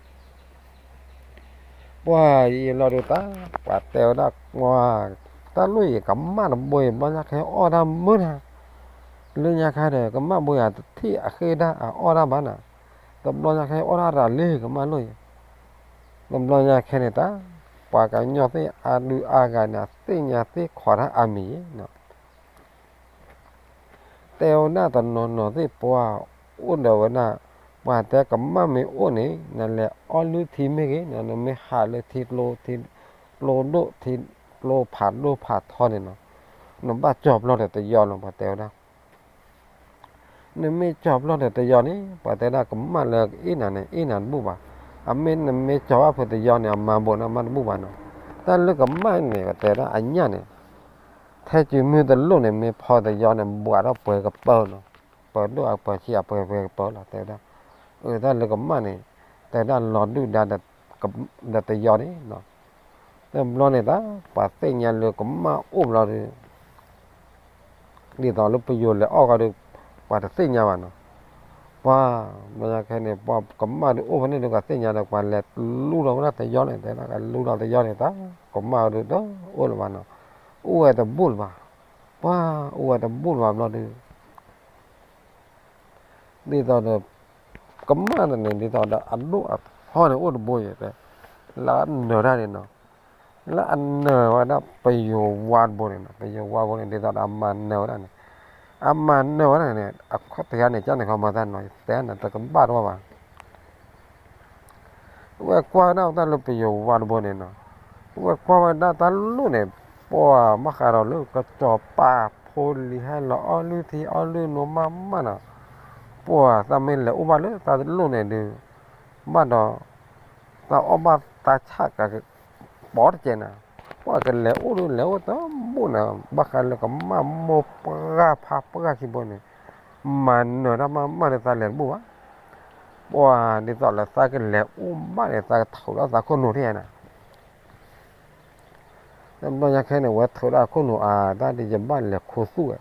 ပှၢ်ယံာ်လီၤဒုးတၢ် ပှၤတဲဝဲဒၣ် ပှၢ် တၢ်လိၣ်အံၤကမၣ်တဘိအံၤ ဘျီညါခဲအီၣ်တၢ်မုာ်နၤ, လၢညါခါဒီး ကမၣ်ဘိယၤတထံၣ်အဃ့တၢ်အအီၣ်တၢ်ဘၣ်နၤ, တဘျီညါခဲအီၣ်တၢ်တၢ်လံကမၣ်လိၣ်အံၤ, တဘျီညါခဲန့ၣ်တၢ် ပှၤကညီသ့ၣ်အါဒုးအါဂၤန့ၣ် သ့ၣ်ညါသ့ၣ်ခီၣ်တၢ်အါမံၤနီၤ. တဲဝဲဒၣ်တနီၤနီၤသ့ၣ်ပှၢ် အိၣ်ဒီးဝဲဒၣ် ပှၤတဲကမၣ်မ့ၢ်အိၣ်န့ၣ် နလဲၤအီၣ်လုၢ်ထံမ့ၢ်ဂ့ၤ နမ့ၢ်ဟးလၢထံကျိ ထံကျိဒိၣ် ထံကျိဖးဒိၣ်ဖးထီန့ၣ်နီၤ, နဘၣ်ကၠီၤပျီၢ်ဒီးတယီလီၤ ပှၤတဲဝဲဒၣ်. နမ့ၢ်ကၠီၤပျီၢ်ဒီးတယီန့ၣ် ပှၤတဲဒၣ်ကမၣ်လၢကအ့ၣ်နၤန့ၣ် အ့ၣ်နၤတဘူၣ်ဘၣ်. အမ့ၢ်နမ့ၢ်ကၠီၤဘၣ်ဖုးတယီန့ၣ် အမၤဘိးနၤမးတဘူၣ်ဘၣ်နီၤ. တၢ်လၢကမၣ်န့ၣ် ပှၤတဲဒၣ်အညၣ်န့ၣ် ထဲစုမုၢ်တလိၣ်န့ၣ် မ့ၢ်ဖီတယီန့ၣ် ဘှးထီၣ်ပှဲၤကပၢၤနီၤ, ပၢၤဒိၣ်အပၢၤဆံးအပှဲၤပှဲၤကပၢၤလီၤ တဲဝဲဒၣ်. အၢ တၢ်လၢကမၣ်န့ၣ် တဲဝဲဒၣ်လီၤဒုၣ်ဒါ ဒီးတယီန့ၣ်နီၤ. တဘျီန့ၣ်တၢ် ပှၤသ့ၣ်ညါလၢကမၣ်အိၣ်ဘျီဒီး ဒ်သိးလၢပယိၤလဲၤအီၣ်ဃီဒီး ပှၤတသ့ၣ်ညါဘၣ်နီၤ. ပှၤ ဘျီညါခဲန့ၣ် ပှၤကမၣ်ဒုးအိၣ်ဖဲန့ၣ်ဒီး ကသ့ၣ်ညါဒီး ပှၤလဲၤလူလီၤဝဲဒၣ်တယီန့ၣ် တဲဒၣ်ကလူလီၤတယီန့ၣ် တၢ်ကမၣ်ဒုးတအိၣ်လၢၤဘၣ်နီၤ. အိၣ်ဝဲတဘူၣ်လၢၤဘၣ်. ပှၤ အိၣ်ဝဲတဘူၣ်လၢၤဘၣ်ဘျီဒီး ဒ်သိးဒီး ကမၣ်တန့ၣ် ဒ်သိးဒီးအဒိၣ်အထီန့ၣ်အိၣ်တဘိယဲၢ်တဲ လၢအနၢၤတၢ်န့ၣ်နီၤ, လၢအနၢၤဝဲဒၣ်ပယိၤဝါတဘိန့ၣ်နီၤ, ပယိၤဝါတဘိန့ၣ် ဒ်သိးဒီးအမၤနၢၤဝဲဒၣ်န့ၣ်, အမၤနၢၤဝဲဒၣ်န့ၣ် အခီၣ်တဂၤန့ၣ် ကန့ၣ်ခီမၤသးနီၤ ယတဲန့ၣ်တကဘၣ်တဝၢ်ဘၣ် ဝဲကွၢ်ဝဲဒၣ်တၢ်လၢပယိၤဝါတဘိန့ၣ်နီၤ, ဝဲကွၢ်ဝဲဒၣ်တၢ်လိၣ်န့ၣ် ပှၤမၤဃးဒီးလၢကစီၤပၤဖိလံၤဟဲလီၤအီၣ်လုၢ်ထံအီလုၢ်နိမးမးနီၤ, ပှၤသးမ့ၢ်လဲၤအိၣ်ဘၣ်လၢတၢ်လိၣ်န့ၣ်ဒုး ဘၣ်ဒီး တၢ်အီၣ်ဘၣ်တၢ်ဆၣ်က ပိာ်တကဲးနၤ, ပှၤကလဲၤအိၣ်ဒုးလဲၤအိၣ်တဘူၣ်နၤ, ဘၣ်ဃးလၢကမၣ်မိၢ်ပှၢ်ဖးပှၢ်ခံဘိန့ၣ် မၤနၢၤတၢ်မးမးဒီးသးလဲၤတဘူၣ်ဘၣ်, ပှၤဒ်သိးလၢသးကလဲၤအိၣ်ဘၣ်န့ၣ် သးကထုးထီၣ်သးခိၣ်နူာ်ထံၣ်နၤ တဘျီညါခဲန့ၣ် ဝဲထုးဒၣ်အခိၣ်နူာ်အတၢ်ဒ်ယဘၣ်လဲၤခူသူၣ်ဝဲ,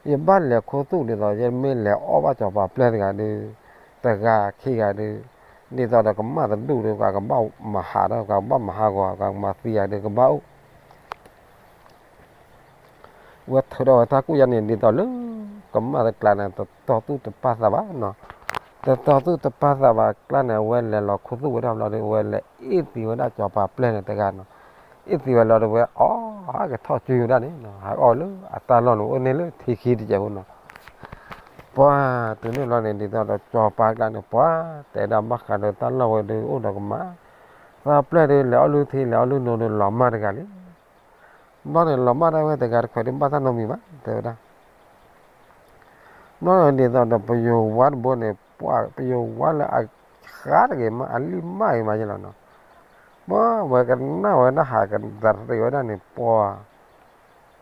ယဘၣ်လဲၤခူသူၣ်ဒ်သိး ယမ့ၢ်လဲၤအီၣ်ဘၣ်စီၤပၤပျဲၢ်တဂၤဒီး တဂၤခံဂၤဒီး ဒ်သိးဒီးကမၣ်တဒူၣ်ဒီး ကဘၣ်မၤဟးဒီး ကဘၣ်မၤဟးဂီၤ ကမၤသံဂၤဒီး ကဘၣ်အိၣ် ဝဲထုးထီၣ်ဝဲတၢ်ကူၣ်ယါန့ၣ် ဒ်သိးလၢ ကမၣ်တကျါန့ၣ် တတီသူၣ်တပာ်သးဘၣ်နီၤ, တတီသူၣ်တပာ်သးဘၣ်အကျါန့ၣ် အဝဲလဲၤလီၤခူသူၣ်ဝဲဒၣ်ဘျီဒီး အဝဲလဲၤအ့ၣ်သံဝဲဒၣ်စီၤပၤပျဲၢ်န့ၣ်တဂၤနီၤ, အ့ၣ်သံဝဲလီၤဒီးဝဲ အီ ဟးကထီၣ်စုဝဲဒၣ်န့ၣ် ဟးအီၣ်လၢအတၢ်လီၢ်န့ၣ်အိၣ်န့ၢ်လၢထံခံတကဲးဖိနီၤ, ပှၤတုၤန့ၣ်ဘျီန့ၣ် ဒ်သိးဒီးစီၤပၤကျါန့ၣ် ပှၤတဲဒၣ်ဘၣ်ဃးဒီးတၢ်လီၢ်ဝဲဒီးအိၣ်ဒီးကမၣ်, သးပျဲၢ်ဒီးလဲၤအီၣ်လုၢ်ထံ လဲၤအီၣ်လုၢ်နိဒီးလီၤမၢ်တဂၤလံ ဘျီန့ၣ် လီၤမၢ်ဒၣ်ဝဲတဂၤတခွဲးဒုးဘၣ်တၢ်နီတမံၤဘၣ် တဲဝဲဒၣ်. ဘျီန့ၣ်ဒ်သိးဒီးပယိၤဝါတဘိန့ၣ် ပှၤပယိၤဝါလၢအဃါတဂ့ၤမး အလံၣ်မၢ်ဂ့ၤမးယဲလီၤနီၤ, ပှၤဝဲကနၣ်ဝဲဒၣ်ဟးကသးတရံးဝဲဒၣ်န့ၣ် ပှၤ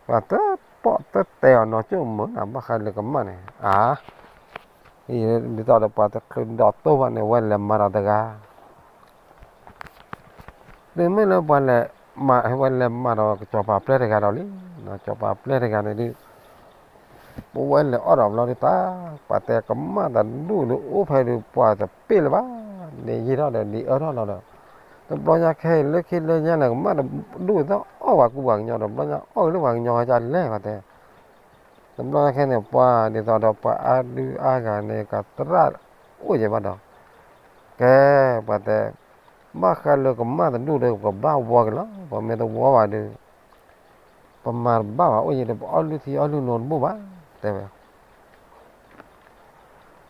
ပှၤတပိာ်တတဲအီၤနီၤကၠိၣ်မုာ်နီၤ ဘၣ်ဃးလၢကမၣ်န့ၣ် အါ ဒ်သိးဒီးပှၤတချုးဒီးတိၢ်ဘၣ်န့ၣ် ဝဲလဲၤမၤဒီးတဂၤ တုၤမ့ၢ်လၢပှၤလဲၤမၤ ဝဲလဲၤမၤဒီးကစီၤပၤပျဲၢ်တဂၤဒီးလံ, စီၤပၤပျဲၢ်တဂၤန့ၣ်ဒုး ပဝဲလဲၤအီၣ်ဒီးဘျီဒုးတၢ် ပှၤတဲကမၣ်တဒူၣ်ဒုးအိၣ်ဖဲဒုး ပှၤတပ့ၢ်လၢၤဘၣ်, ဒ်ယံာ်ထီၣ်ဒီးဒ်အၢထီၣ်လီၤဒီး တဘျီညါခဲအံၤလၢခံလၢညါန့ၣ် ကမၣ်တဒူၣ်သီၣ်အီၣ်ပှၤကူပှၤကညီဒီး ဘျီညါအီၣ်က့ၤလၢပှၤကညီဂၤကလဲၣ်ပှၤတဲ တဘျီညါခဲန့ၣ် ပှၤဒ်သိးဒီးပှၤအါဒုအါဂၤန့ၣ် ကသရၣ်အိၣ်ယဲဘၣ်ဒီး, ကဲ, ပှၤတဲ, ဘၣ်ဃးလၢကမၣ်တဒူၣ်ဒီး ပကဘၣ်ဝီက့ၤလီၤ. ပမ့ၢ်တဝီဘၣ်ဒီး ပမၤတဘၣ်ဘၣ် အိၣ်ယဲဒီး ပအီၣ်လုၢ်ထံအီၣ်လုၢ်နိတဘူၣ်ဘၣ်, တဲဝဲ.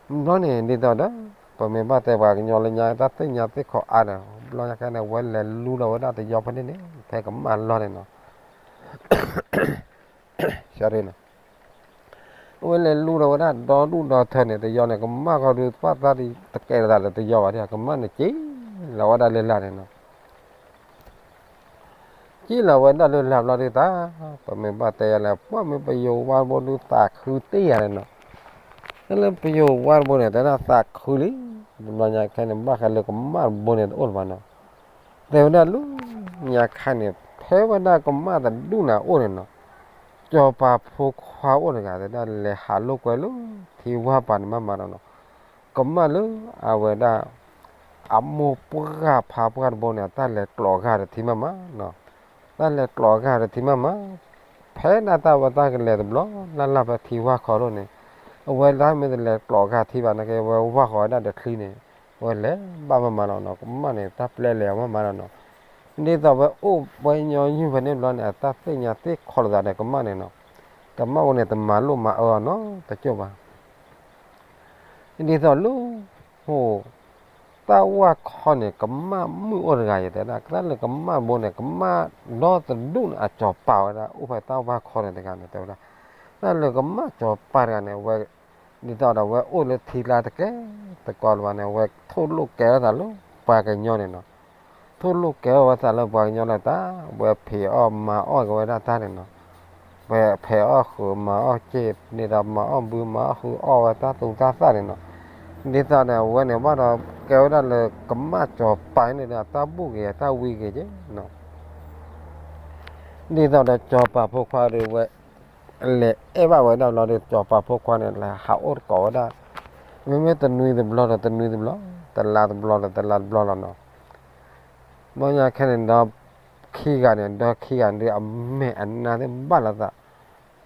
ဘျီန့ၣ်ဒ်သိးဒီး ပမ့ၢ်ဘၣ်တဲပှၤကညီလၢညါ တၢ်သ့ၣ်ညါသ့ၣ်ခီအါဒီး ဘျီညါခဲန့ၣ် ဝဲလဲၤလူဒီးဝဲဒၣ်တယီဖဲန့ၣ်န့ၣ် ဖဲကမၣ်လီၢ်န့ၣ်နီၤ. အဝဲလဲၤလူဒီးဝဲဒၣ်ဒီဒူၣ်ဒီထၢန့ၣ် တယီန့ၣ် ကမၣ်ဃီဒုး ပၣ်သးတကဲးလိာ်သးဒီးတယီဘၣ်ဒီး ကမၣ်န့ၣ်က့ၤလီၤဝဲဒၣ်လၢလာ်န့ၣ်နီၤ. က့ၤလီၤဝဲဒၣ်လၢလာ်ဘျီဒုးတၢ်, ပမ့ၢ်ဘၣ်တဲယၤလဲၣ် ပှၤမ့ၢ်ပယိၤဝါတဘိဒုးသးခုတ့ၢ်ယၤန့ၣ်နီၤ. တၢ်လၢပယိၤဝါတဘိန့ၣ် တဲဒၣ်သးခုလံ, တဘျီညါခဲန့ၣ် ဘၣ်ဃးလၢကမၣ်တဘိန့ၣ်တအိၣ်လၢၤဘၣ်နီၤ. တဲဝဲဒၣ်လၢညါခါန့ၣ် ဖဲဝဲဒၣ်ကမၣ်တဒူၣ်န့ၣ်အအိၣ်န့ၣ်နီၤ, စီၤပၤဖိခွါအိၣ်တဂၤ တဲဒၣ်လဲၤဟးလိာ်ကွဲလၢထံဝၢ်ပၤန့ၣ်မးမးဒီးနီၤ, ကမၣ်လၢအဝဲဒၣ် အမိၢ်ပှၢ်ဖါပှၢ်တဘိန့ၣ် အတၢ်လဲၤကျိးဂာ်ဒီးထံမးမးနီၤ. တၢ်လဲၤကျိးဂာ်ဒီးထံမးမး, ဖဲဒၣ်တၢ်ဝဲတၢ်ကလဲၤတဘျီ လၢ်လၢ်ဖဲထံဝၢ်ခီလိာ်န့ၣ်, အဝဲဒၣ်မ့ၢ်တလဲၤကျိးဂာ်ထံဘၣ်နာ်က့ ဝဲဝၢ်ဃီဝဲဒၣ်ဒီးချံန့ၣ်, ဝဲလဲၤဘၣ်မးမးလီၤနီၤ, ကမၣ်န့ၣ် တၢ်ပျဲလဲၤအီၤမးမးလီၤနီၤ. ဒ်သိးဝဲအိၣ်ဝဲညီနုၢ်ဖဲန့ၣ်ဘျီန့ၣ် အတၢ်သ့ၣ်ညါသ့ၣ်ခီလိာ်သးဒီးကမၣ်န့ၣ်နီၤ, ကမၣ်ဝဲန့ၣ် တမၤလိၣ်မၤအၢအီၤနီတကၠိၢ်ဘၣ်. ဒ်သိးလၢ ဟိ တၢ်ဝၢ်ခီန့ၣ် ကမၣ်မုၣ်အိၣ်တဂၤယတဲဒၣ် တၢ်လၢကမၣ်တဘိန့ၣ် ကမၣ်ဒီတဒူၣ်န့ၣ် အစီၤပၤဝဲဒၣ် အိၣ်ဖဲတၢ်ဝၢ်ခီန့ၣ်တဂၤန့ၣ် တဲဝဲဒၣ်, တၢ်လၢကမၣ်စီၤပၤတဂၤန့ၣ် ဝဲ ဒ်သိးဒီးဝဲအိၣ်လၢထံကျါတကဲတကီလၢၤဘၣ်န့ၣ် ဝဲထိၣ်လိာ်ကဲထီၣ်သးလၢပှၤကညီန့ၣ်နီၤ. ထိၣ်လိာ်ကဲထီၣ်ဝဲသးလၢပှၤကညီလၢတၢ် ဝဲဖံးအီၣ်မၤအီၣ်က့ၤဝဲဒၣ်တၢ်န့ၣ်နီၤ. ဝဲဖံးအီၣ်ဃုာ်မၤအီၣ်က့ၤန့ၣ်ဒီး မၤအီၣ်ဘုမၤအီၣ်ဟုအီၣ်ဝဲတၢ်သူတၢ်သၣ်န့ၣ်နီၤ. ဒ်သိးန့ၣ် အဝဲန့ၣ်ဘၣ်ဒီး ကဲဝဲဒၣ်လၢကမၣ်စီၤပၤန့ၣ်ဒီး တၢ်ဘူၣ်က့ၤတၢ်ဝံက့ၤက့ၤနီၤ. ဒ်သိးဒီးစီၤပၤဖိခွါဒီးဝဲ လဲၤအဲၣ်ဘၣ်ဝဲဒၣ်ဘျီဒီး စီၤပၤဖိခွါန့ၣ် လဲၤဟးအိၣ်တကိးဝဲဒၣ် မ့မ့ၢ်တနွံတဘျီဒီးတနွံတဘျီ, တလါတဘျီဒီးတလါတဘျီလီၤနီၤ. ဘျီညါခဲန့ၣ်ဒီး ခံဂၤန့ၣ် ဒီးခံဂၤဒီး အမဲာ်အနါသ့ၣ်ဘၣ်လိာ်သး,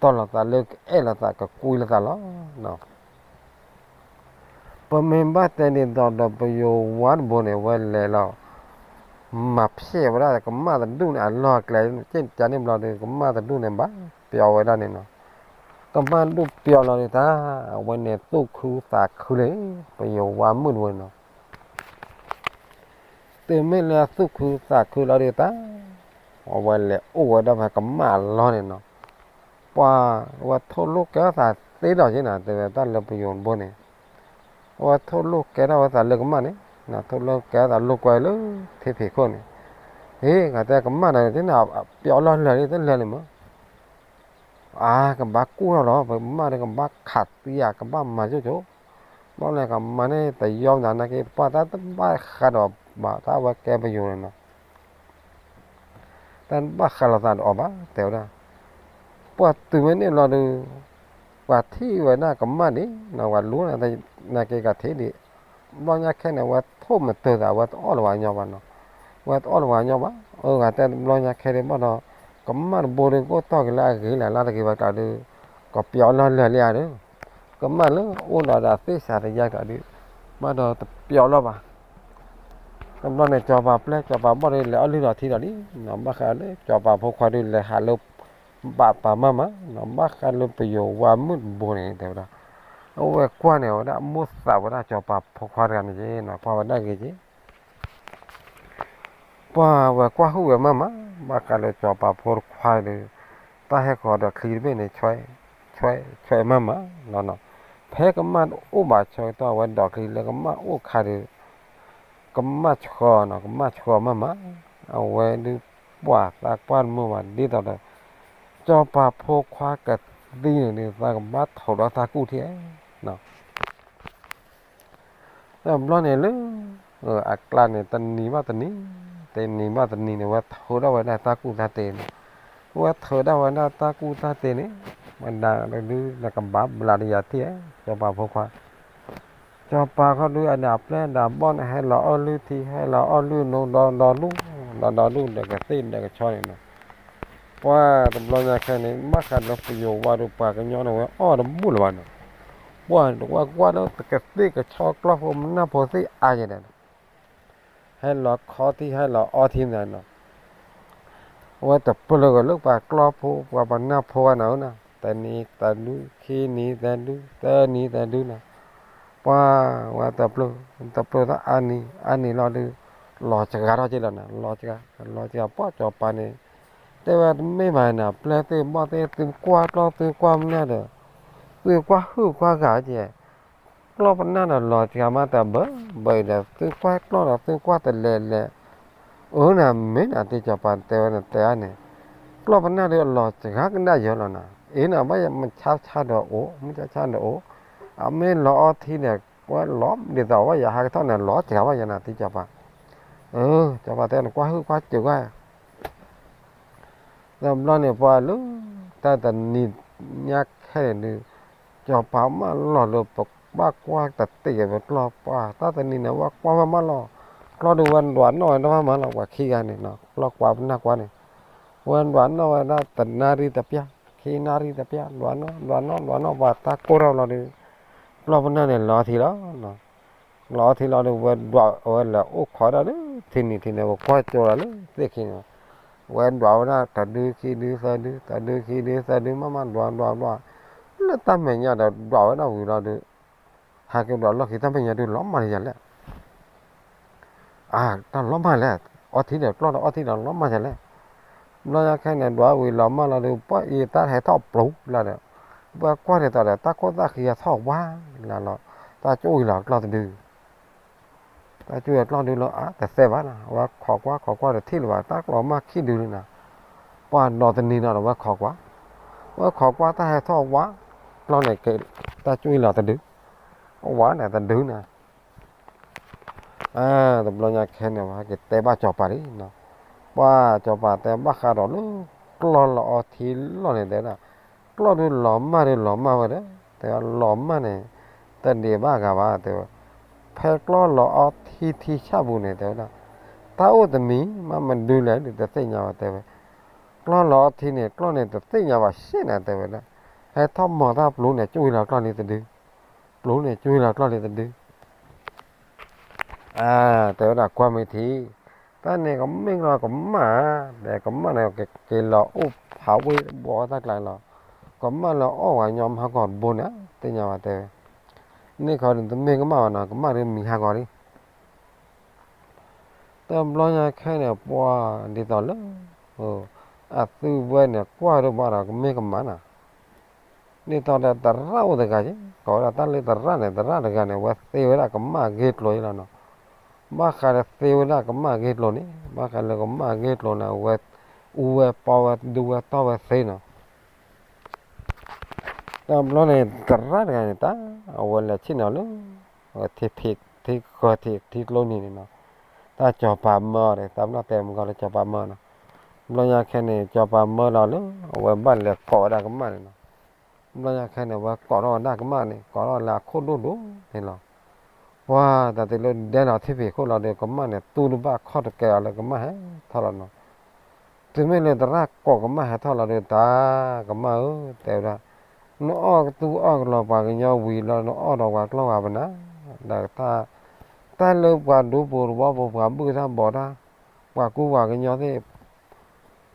တီၢ်လိာ်သးလၢကအဲၣ်လိာ်သး ကကွံလိာ်သးလီၤ. ပမ့ၢ်ဘၣ်တဲဒ်သိးဒီးပယိၤဝါတဘိန့ၣ် ဝဲလဲၤလီၤ မၤဖျဲးဝဲဒၣ်ကမၣ်တဒူၣ်န့ၣ် အလီၢ်အကျဲ က့ၣ်ကန့ၣ်ဘျီဒီး ကမၣ်တဒူၣ်န့ၣ် ဘၣ်ပျီဝဲဒၣ်န့ၣ်နီၤ. ကမၣ်ဒူၣ်ပျီလီၤဒီးတၢ် အဝဲန့ၣ်သူၣ်ခုသးခုလံ, ပယိၤဝါမုၣ်တဘိန့ၣ်နီၤ. တုၤမ့ၢ်လၢအသူၣ်ခုသးခုလီၤဒီးတၢ် အဝဲလဲၤအိၣ်ဝဲဒၣ်ဖဲကမၣ်အလီၢ်န့ၣ်နီၤ. ပှၤဝဲထိၣ်လိာ်ကဲထီၣ်သးသ့ဒီးက့ၤနီၤ တဲဝဲတၢ်လၢပယိၤတဘိန့ၣ်, အဝဲထိၣ်လိာ်ကဲထီၣ်ဝဲသးလၢကမၣ်န့ၣ်, ထိၣ်လိာ်ကဲထီၣ်သးလိာ်ကွဲလၢထံဖံးခိၣ်န့ၣ်, ဟ့ၣ် ဂၤတဲကမၣ်န့ၣ် ပျီလီၢ်လၢာ်လံ တလၢာ်လံမး အါ ကဘၣ်ကူၣ်ထီၣ်လီၤ ပမၣ်ဒီးကဘၣ်ခးသံဧါ ကဘၣ်မၤကၠိကၠိ, ဘၣ်လဲၤကမၤန့ၣ်တယီမးနာ်က့ ပှၤတၢ်တဘၣ်ဃးဒီးဘၣ်တၢ်ဝဲကဲပယိၤန့ၣ်နီၤ, တၢ်တဘၣ်ဃးလိာ်သးဒီးအီၤဘၣ် တဲဝဲဒၣ်. ပှၤတုၤဝဲန့ၣ်လီၤဒီး ပှၤထံၣ်ဝဲဒၣ်ကမၣ်ဒံးနီၤ ပှၤလူၤနာ်က့ကထံၣ်ဒံး, ဘျီညါခဲန့ၣ် ဝဲထိၣ်မတၢၤသး ဝဲတအီၣ်လၢၤဝဲညီဘၣ်နီၤ, ဝဲတအီၣ်လၢၤဝဲညီဘၣ်, အဂၤတဲဘျီညါခဲဒံးဘၣ်ဒီး ကမၣ်တဘိဒီး ကအိၣ်တီၢ်က့ၤလၢအဂ့ၤလဲၣ် လၢတဂ့ၤဘၣ်ကျါဒီး ကပျီလီၢ်လၢာ်လံဧါဒီး ကမၣ်လၢအိၣ်ဒီးဒီးသ့ၣ်စးတယါကျါဒီး ဘၣ်ဒီးတပျီလီၤဘၣ်. တဘျီန့ၣ် စီၤပၤပျဲၢ် စီၤပၤဘီၣ်ဒီး လဲၤအီၣ်လုၢ်ဒီးထံဒီးလံနီၤ, ဘၣ်ဃးလၢစီၤပၤဖိခွါဒီး လဲၤဟးလၢဘၣ်ပာ်မၢ်မးနီၤ, ဘၣ်ဃးလၢပယိၤဝါမုၣ်တဘိန့ၣ် တဲဝဲဒၣ်, အဝဲကွၢ်န့ၣ် အဝဲဒၣ်အမိၢ်သးဝဲဒၣ်စီၤပၤဖိခွါတဂၤန့ၣ်က့ၤနီၤ, ကွၢ်ဝဲဒၣ်ဂ့ၤက့ၤ ပှၤဝဲကွၢ်ဟုၣ်ဝဲမးမး, ဘၣ်ဃးလၢစီၤပၤဖိတခွါဒီး တၢ်ဟဲဃီၤဒီးချံတဘ့ၣ်န့ၣ် ဆွဲ ဆွဲ ဆွဲမးမးလီၤနီၤ. ဖဲကမၣ်အိၣ်ဘၣ်ဆၢကတီၢ်ဝဲဒိးချံလၢကမၣ်အိၣ်ခါဒီး ကမၣ်ဆှီနီၤ, ကမၣ်ဆှီမးမး, အဝဲဒုးပှၤသးကွၢ်တမုာ်ဘၣ်ဒ်သိးဒီး စီၤပၤဖိခွါကသံန့ၣ်ဒီး သးကဘၣ်ထိးဒီးတၢ်ကူၣ်ထံဧါနီၤ. တဘျီန့ၣ်လၢ အကျါန့ၣ် တနံၤဘၣ်တနံၤ, တနံၤဘၣ်တနံၤန့ၣ် ဝဲထုးထီၣ်ဝဲဒၣ်တၢ်ကူၣ်တၢ်တ့န့ၣ်, ဝဲထုးထီၣ်ဝဲဒၣ်တၢ်ကူၣ်တၢ်တ့န့ၣ်, ဝဲဒၣ်ဒုးနကဘၣ်ဘျးတယၤထံၣ်ဧါ, စီၤပၤဖိခွါ, စီၤပၤခီဒုးအဒၣ်ပျဲၢ်ဒၣ်ဘီၣ်န့ၣ် ဟဲလီၤအီၣ်လုၢ်ထံ ဟဲလီၤအီၣ်လုၢ်နိဒီဒီဒူၣ်, ဒီဒီဒူၣ်ဒီးကသ့ၣ်ဒီးကဆီန့ၣ်နီၤ. ပှၤတဘျီညါခဲန့ၣ် ဘၣ်ဃးဒီးပယိၤဝါဒီးပှၤကညီန့ၣ် ဝဲအီၣ်တဘူၣ်လၢၤဘၣ်နီၤ. ပှၤတဝဲကွၢ်လၢကသ့ၣ်ကဆီကျီၢ်ဖိမနၢ်ဖိသ့ၣ်အါယဲဒီး ဟဲလီၤခီထံ ဟဲလီၤအီထံန့ၣ်နီၤ. အဝဲတပလၢၢ်ကလၢပှၤကျီၢ်ဖိ ပှၤပနၢ်ဖိဂၤန့ၣ်ဧၢနီၤ, တနံၤတဒု, ခံနံၤတဒု, သၢနံၤတဒုနီၤ. ပှၤဝဲတပျၢၢ်, တပျၢၢ်တၢ်အါနံၤ, အါနံၤလီၤဒုး လီၤစှၤထီၣ်က့လီၤနီၤ, လီၤစှၤ, လီၤစှၤ ပှၤစီၤပၤန့ၣ် တဲဝဲတမ့ၢ်ဘၣ်နီၤ, ပျဲၢ်သ့ၣ်ဘီၣ်သ့ၣ် သုကွၢ်ကျီၢ်သုကွၢ်မနၢ်ဒီး သုကွၢ်ဟုၣ်ကွၢ်ဂၤကဲ ကျီၢ်ပနၢ်ဒီးလီၤစှၤမးတဘၢဘၢအံၤဒီး သုကွၢ်ကျီၢ်ဒီးသုကွၢ်တလဲၤလဲၤ, အၢနၤမ့ၢ်နၤ တံၤစီၤပၤတဲဝဲနတဲအါန့ၣ်, ကျီၢ်ပနၢ်ဒီးအလီၤစှၤကဒါယၢလီၤနီၤ, အ့နၤ ဘၣ်ယမုၢ်ဆါဆါဒီးအိၣ်, မုၢ်ဆါဆါဒီးအိၣ်, အမ့ၢ်လီၤအီထံန့ၣ် ဝဲလီၤဒ်သိးဝဲယဟးကထီၣ်န့ၣ် လီၤစှၤဘၣ်ယဲနၤ တံၤစီၤပၤ, အၢ စီၤပၤတဲနကွၢ်ဟုၣ်ကွၢ်စၢၤကွၢ် တဘျီန့ၣ်ပှၤလၢ တၢ်တနံၤညါခဲန့ၣ်ဒုး စီၤပၤမၢလီၤလၢပဘၣ်ကွၢ်တတ့ၢ်က့ၤပကျီၢ်ပှၢ် တၢ်တနံၤန့ၣ် ဝဲကွၢ်ဝဲမၢလီၤ ကျီၢ်ဒုးဝဲဒွးနီၣ်ဝဲဒၣ်မၢလီၤ ပှၤခံဂၤန့ၣ်နီၤ ကျီၢ်ကွၢ်ပနၢ်ကွၢ်န့ၣ် ဝဲဒွးနီၣ်ဝဲဒၣ်တနၣ်ရံၣ်တပျၢ် ခံနၣ်ရံၣ်တပျၢ် ဒွးနီၣ် ဒွးနီၣ် ဒွးနီၣ် ပှၤတၢ်ကိၢ်ထီၣ်လီၤဒုး ကျီၢ်ပနၢ်န့ၣ်လီၤထံလီၤ လီၤထံလီၤဒီး ဝဲဒွးဝဲလၢအိၣ်ခိးဒၣ်လၢသ့ၣ်နံၤထံန့ၣ် ပကွၢ်ကၠိလီၤလၢသ့ၣ်ခံန့ၣ်, ဝဲဒွးဝဲဒၣ်တဒုခံဒုသၢဒု တဒုခံဒုသၢဒု မၢမၢဒွးဒွးဒွး, လၢတၢ်မဲာ်ညါဒီးဒွးဝဲဒၣ်ဝံၤလီၤဒီး ဟးက့ၤဒွးလီၢ်ခံ တၢ်မဲာ်ညါဒုးလီၤမၢ်လံယၤလဲၣ် အတၢ်လီၤမၢ်လဲၣ်, အီထံဒီးကျီၢ်ဒီးအီထံဒီးလီၤမၢ်ယၤလဲၣ်, ဘျီညါခဲန့ၣ် ဒွးဝံၤလီၤမၢ်လီၤဒီး ပှၤအံၤတၢ်ဟဲထီၣ်ပျူၤလီၤဒီး, ပှၤကွၢ်ဒ်သိးဒီး တၢ်ခိၣ်သၣ်ဃံအထီၣ်ဝါလီၤလီၤ, တၢ်ကၠိအံၤလီၤကျီၢ်တဒု တၢ်ကၠိအံၤကျီၢ်ဒုလီၤ အါတသဲဘၣ်နီၤ, အဝဲခိးကွၢ်ခိးကွၢ်ဒီးထံၣ်လၢၤဘၣ် တၢ်ကျီၤမၢ်ခံဒုလံနီၤ, ပှၤဒွးတနံၤနီၤဒီးဝဲခိးကွၢ်, ဝဲခိးကွၢ်တၢ်ဟဲထီၣ်ဝါ, ကျီၢ်န့ၣ်က့ၤ, တၢ်ကၠိအံၤလီၤတဒု, ဝါန့ၣ်တဒုနီၤ တဘျီညါခဲန့ၣ် ပှၤဟဲက့ၤတဲဘၣ်စီၤပၤလံနီၤ, ပှၤစီၤပၤတဲဘၣ်ဃးဒီးလၢ ကျီၢ်လီၤအီထံလီၢ်န့ၣ်တဲဒၣ်, ကျီၢ်ဒုးလီၤမၢ်ဒုးလီၤမၢ်ဝဲဒီး, တဲဝဲလီၤမၢ်န့ၣ် တဒံးဘၣ်ဂၤဘၣ်တဲဝဲ, ဖဲကျီၢ်လီၤအီထံထံဆၣ်ပူၤန့ၣ်တဲဝဲဒၣ်, တၢ်အိၣ်တမံၤမးမနုၤလဲၣ်ဒုးတသ့ၣ်ညါဝဲတဲဝဲ, ကျီၢ်လီၤအီထံန့ၣ် ကျီၢ်န့ၣ်တသ့ၣ်ညါဘၣ်ရှဲန့ၣ်တဲဝဲဒၣ်, ဟဲထီၣ်မီၤတၢ်ပျူၤန့ၣ် ကၠိဝံၤလီၤကျီၢ်လံတဒု ပျူၤန့ၣ် ကၠိလီၤကျီၢ်လံတဒု, တဲဝဲဒၣ်ကွၢ်မ့ၢ်ထံ, တၢ်န့ၣ်ကမ့ၢ်လီၤကမၣ်, ဒီးကမၣ်န့ၣ် ကက့ၤလီၤအိၣ်ဖးဝ့ၢ်ဘီတၢ်ကျါလီၤ, ကမၣ်လၢအီၣ်ဝဲညီမၤဟးဂီၤတဘိန့ၣ် သ့ၣ်ညါဝဲတဲဝဲ, န့ၣ်ခီဒုးတမ့ၢ်ကမၣ်ဘၣ်နီၤ ကမၣ်ဒုးမံၤဟးဂီၤလံ တဘျီညါခဲန့ၣ် ပှၤဒ်သိးလၢ အသုဝဲန့ၣ် ကွၢ်ဒိၣ်ဘၣ်ဒီးကမ့ၢ်ကမၣ်နီၤ, ဒ်သိးဒီးသရၣ်အိၣ်တဂၤက့ၤ ကိးဝဲဒၣ်တၢ်လၢသရၣ်န့ၣ် သရၣ်တဂၤန့ၣ် အဝဲသ့ဝဲဒၣ်ကမၣ်ဂ့ၢ်ကျိၤအံၤလီၤနီၤ, ဘၣ်ဃးဒီးသ့ဝဲဒၣ်ကမၣ်ဂ့ၢ်ကျိၤန့ၣ် ဘၣ်ဃးလၢကမၣ်ဂ့ၢ်ကျိၤန့ၣ် အဝဲ အူဝဲပီဝဲဒူဝဲတီၢ်ဝဲသ့နီၤ တဘျီန့ၣ် သရၣ်တဂၤန့ၣ် တၢ်အဝဲလဲၤဆ့ၣ်နီၤလၢ ထံဖံး ထံဃၢၤထံး ထံကျိနံၤန့ၣ်နီၤ, တၢ်စီၤပၤမၢအီၤဒီး တၢ်ပနီၣ်တဲမုၢ်ဂီၤလၢစီၤပၤမၢနီၤ, ဘျီညါခဲန့ၣ် စီၤပၤမၢလီၤလၢ အဝဲဘၣ်လဲၤကိးဝဲဒၣ်ကမၣ်န့ၣ်နီၤ, ဘျီညါခဲန့ၣ် အဝဲကိးထီၣ်ဝဲဒၣ်ကမၣ်န့ၣ် ကိးထီၣ်လၢအခိၣ်ဒိၣ်ဒိၣ်န့ၣ်လီၤ, ပှၤတၢ်သ့ၣ်လၢဒဲလီၤထံဖံးခိၣ်လီၤဒီး ကမၣ်န့ၣ် တူၢ်တဘၣ်ခီၣ်တကဲအီၤလၢကမၣ်ဟဲထီၣ်လီၤနီၤ တုၤမ့ၢ်လၢသရၣ်ကိးကမၣ်ဟဲထီၣ်လီၤဒီး တၢ်ကမၣ်ဧၢ တဲဝဲဒၣ်, နအီၣ်ကသူအီၣ်ကလီၤပှၤကညီဝံၤလီၤ နအီၣ်ဒီးပှၤကျီၢ်ပှၤပနၢ်, ဒီးတၢ်လၢပှၤဒူပူၤတဘီပူၤ ပှၤဘုၣ်တၢ်ဘီၣ်တၢ်, ပှၤကူပှၤကညီသ့ၣ်,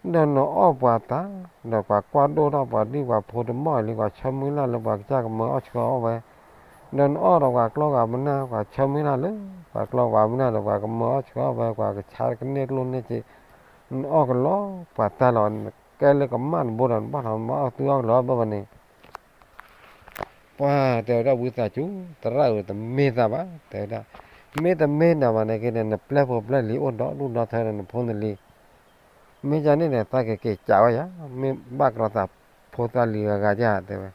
ဒီးနအီၣ်ပှၤတၢ်, ဒီးပှၤကွၢ်ဒိၣ်ထီၣ်ပှၤဒံၣ်ပှၤဖိတမီၢ်လံ ပှၤဆၢမုၢ်လၢ်လၢပှၤကစၢ်ကမၢအီၣ်ဆှၢအီၣ်ဝဲ, ဒီးနအီၣ်ဒီးပှၤကျီၢ်ပှၤပနၢ် ပှၤဆၢမုၢ်လၢ်လၢ ပှၤကျီၢ်ပှၤပနၢ်ဒီး ပှၤကမၢအီၣ်ဆှၢအီၣ်ဝဲ ပှၤကဆါကန့ၢ်ကျိၣ်န့ၢ်စ့, နအီၣ်ကလီၤပှၤတၢ်လီၤ, နကဲလၢကမၣ်တဘိဒီး နဘၣ်လီၤမၢအီၣ်သူအီၣ်ကလီၤဘၣ်ဘၣ်န့ၣ် ပှၤတဲဝဲဒၣ်ဝံသးစူၤ သရၣ်ဧၢ တမ့ၢ်သးဘၣ် တဲဝဲဒၣ်, မ့ၢ်တမ့ၢ်နၤဘၣ်န့ၣ်က့န့ၣ် နပျဲၢ်ဖိပျဲၢ်လံၤအိၣ်ဒီဒူၣ်ဒီထၢဒီးနဖိနလံၤ, မ့ၢ်ကန့ၣ်န့ၣ် သးကက့ၤကးဝဲယၤ မ့ၢ်ဘၣ်ကရီသးဖိသၣ်လံၤဂၤဂၤယၤ တဲဝဲ,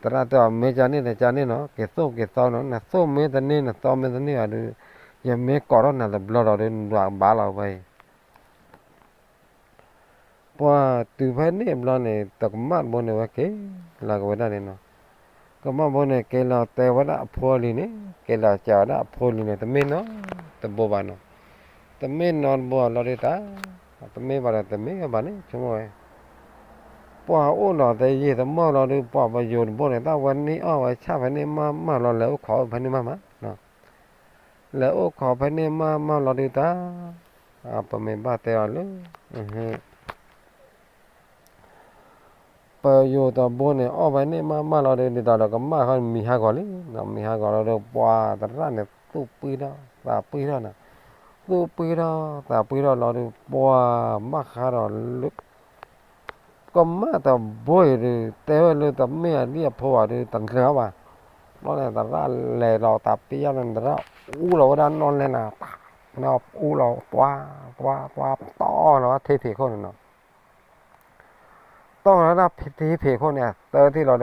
သရၣ်တဲအီၤ မ့ၢ်ကန့ၣ်န့ၣ် ကန့ၣ်နီၤ က့ၤသိၣ်က့ၤသီနီၤ နသိၣ်မ့ၢ်တန့ၢ် နသီမ့ၢ်တန့ၢ်ဘၣ်ဒီး ယမ့ၢ်ကိးထီၣ်နၤတဘျီဒီး နဒွးဘၣ်လီၤဝဲအံၤ ပှၤတုၤဖဲန့ၣ်အဘျီန့ၣ် တကမၣ်တဘိန့ၣ် ဝဲက့ၤလီၤက့ၤဝဲဒၣ်န့ၣ်နီၤ, ကမၣ်ဘိန့ၣ် က့ၤလီၤတဲဝဲဒၣ်အဖိအလံၤန့ၣ် က့ၤလီၤစံးဝဲဒၣ်အဖိအလံၤန့ၣ် တမ့ၢ်နီတဘိဘၣ်နီၤ, တမ့ၢ်နီတဘိလီၤဒီးတၢ် တမ့ၢ်ဘၣ်ဒီးတမ့ၢ်ဘၣ်န့ၣ် ဆိကမိၣ်ဝဲ ပှၤအိၣ်ဒီးတယံာ်တမီၢ်လီၤဒုး ပှၤပယိၤတဘိန့ၣ် တၢ်ဝဲန့ၢ်အီၣ်ဝဲဆၣ်ဖဲန့ၣ်မးမးလီၤ လဲၤအိၣ်ခိးဖဲန့ၣ်မးမး, လဲၤအိၣ်ခိးဖဲန့ၣ်မးမးလီၤဒုးတၢ်, ပမ့ၢ်ဘၣ်တဲအီၤလၢ ပယိၤတဘိန့ၣ် အီၣ်ဖဲန့ၣ်မးမးလီၤဒုး ဒ်သိးဒီးကမၣ်ဃီမံၤဟးဂီၤလံ, မံၤဟးဂီၤလီၤဒီး ပှၤသရၣ်န့ၣ် သူၣ်ပှံၢ်ထီၣ်သးပှံၢ်ထီၣ်န့ၣ်, သူၣ်ပှံၢ်ထီၣ်သးပှံၢ်ထီၣ်လီၤဒီး ပှၤဘၣ်ဃးဒီးလၢ ကမၣ်တဘိအံၤဒုး တဲဝဲလၢတမ့ၢ်အလံၣ်အဖိဘၣ်ဒုး တနၢၤအီၤဘၣ်, ဘျီန့ၣ် သရၣ်လဲၤဒီးသးပ့ၤယၢ်လၢသရၣ်အူလီၤဝဲဒၣ်နီၣ်လဲၢ်န့ၣ်, အူလီၤ ပှၤ ပှၤ ပှၤတီၢ်လီၤဝဲထံဖံးခိၣ်န့ၣ်နီၤ, တီၢ်လီၤဝဲဒၣ်ထံဖံးခိၣ်န့ၣ် သၢထံၣ်လီၤဒီး ဘၣ်ဃးဒီးလၢ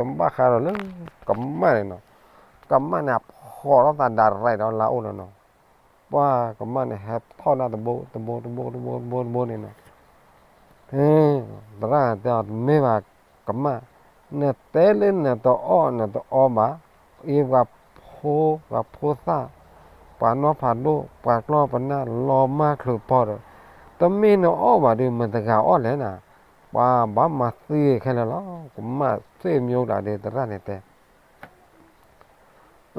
ကမၣ်န့ၣ်နီၤ, ကမၣ်န့ၣ် အဖီၣ်ထီၣ်သးဒၣ်ရဲၣ်ဒီးလါအိၣ်လီၤနီၤ, ပှၤကမၣ်န့ၣ် ဟဲထီၣ်ဒၣ်တဘိ တဘိ တဘိ တဘိ တဘိ တဘိန့ၣ်နီၤ သရၣ်တဲအီၤ တမ့ၢ်ဘၣ်ကမၣ်, နတဲလၢနတအီၣ်နတအီဘၣ်, အံၤပှၤဖိ ပှၤဖိသၣ်, ပှၤနီၢ်ဖးဒိၣ် ပှၤကျီၢ်ပနၢ် လီၤမၢ်ချုးပီၢ်ဒီး, တမ့ၢ်နအီၣ်ဘၣ်ဒုး မတဂၤအီၣ်လဲၣ်နၤ, ပှၤဘၣ်မၤသံခဲလၢာ်လီၤ, ကမၣ်သ့ၣ်မံၤဒၣ်ဒုး သရၣ်န့ၣ်တဲ အၢ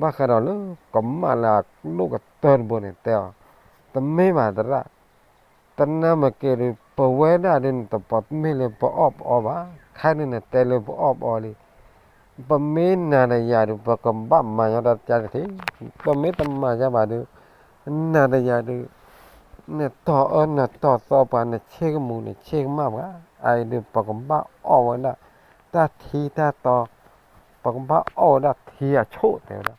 ဘၣ်ဃးဒီးလၢ ကမၣ်လၢအဒိၣ်ကတၢၢ်တဘိန့ၣ်တဲအီၤ, တမ့ၢ်ဘၣ်သရၣ်, တနၢ်မ့ၢ်က့ၤဒုး ပဝဲဒၣ်ဒုး နတပိာ်တမ့ၢ်လၢပအီၣ်ပအီဘၣ်, ခဲန့ၣ်နတဲလၢပအီၣ်ပအီလံ, ပမ့ၢ်နၤဒီးယၤဒုး ပကဘၣ်မၤညီတၢ်တကးတထံး, ပမ့ၢ်တမၤညီဘၣ်ဒုး နၤဒီးယၤဒုး နတီၢ်အၢနတီၢ်သီပှၤ နဆ့ကမူးနဆ့ကမၣ်ပှၤ, အအံၤဒုး ပကဘၣ်အီၣ်ဝဲဒၣ် တၢ်ထံတၢ်တီ, ပကဘၣ်အီၣ်ဝဲဒၣ်ထံအဆိၣ် တဲဝဲဒၣ်,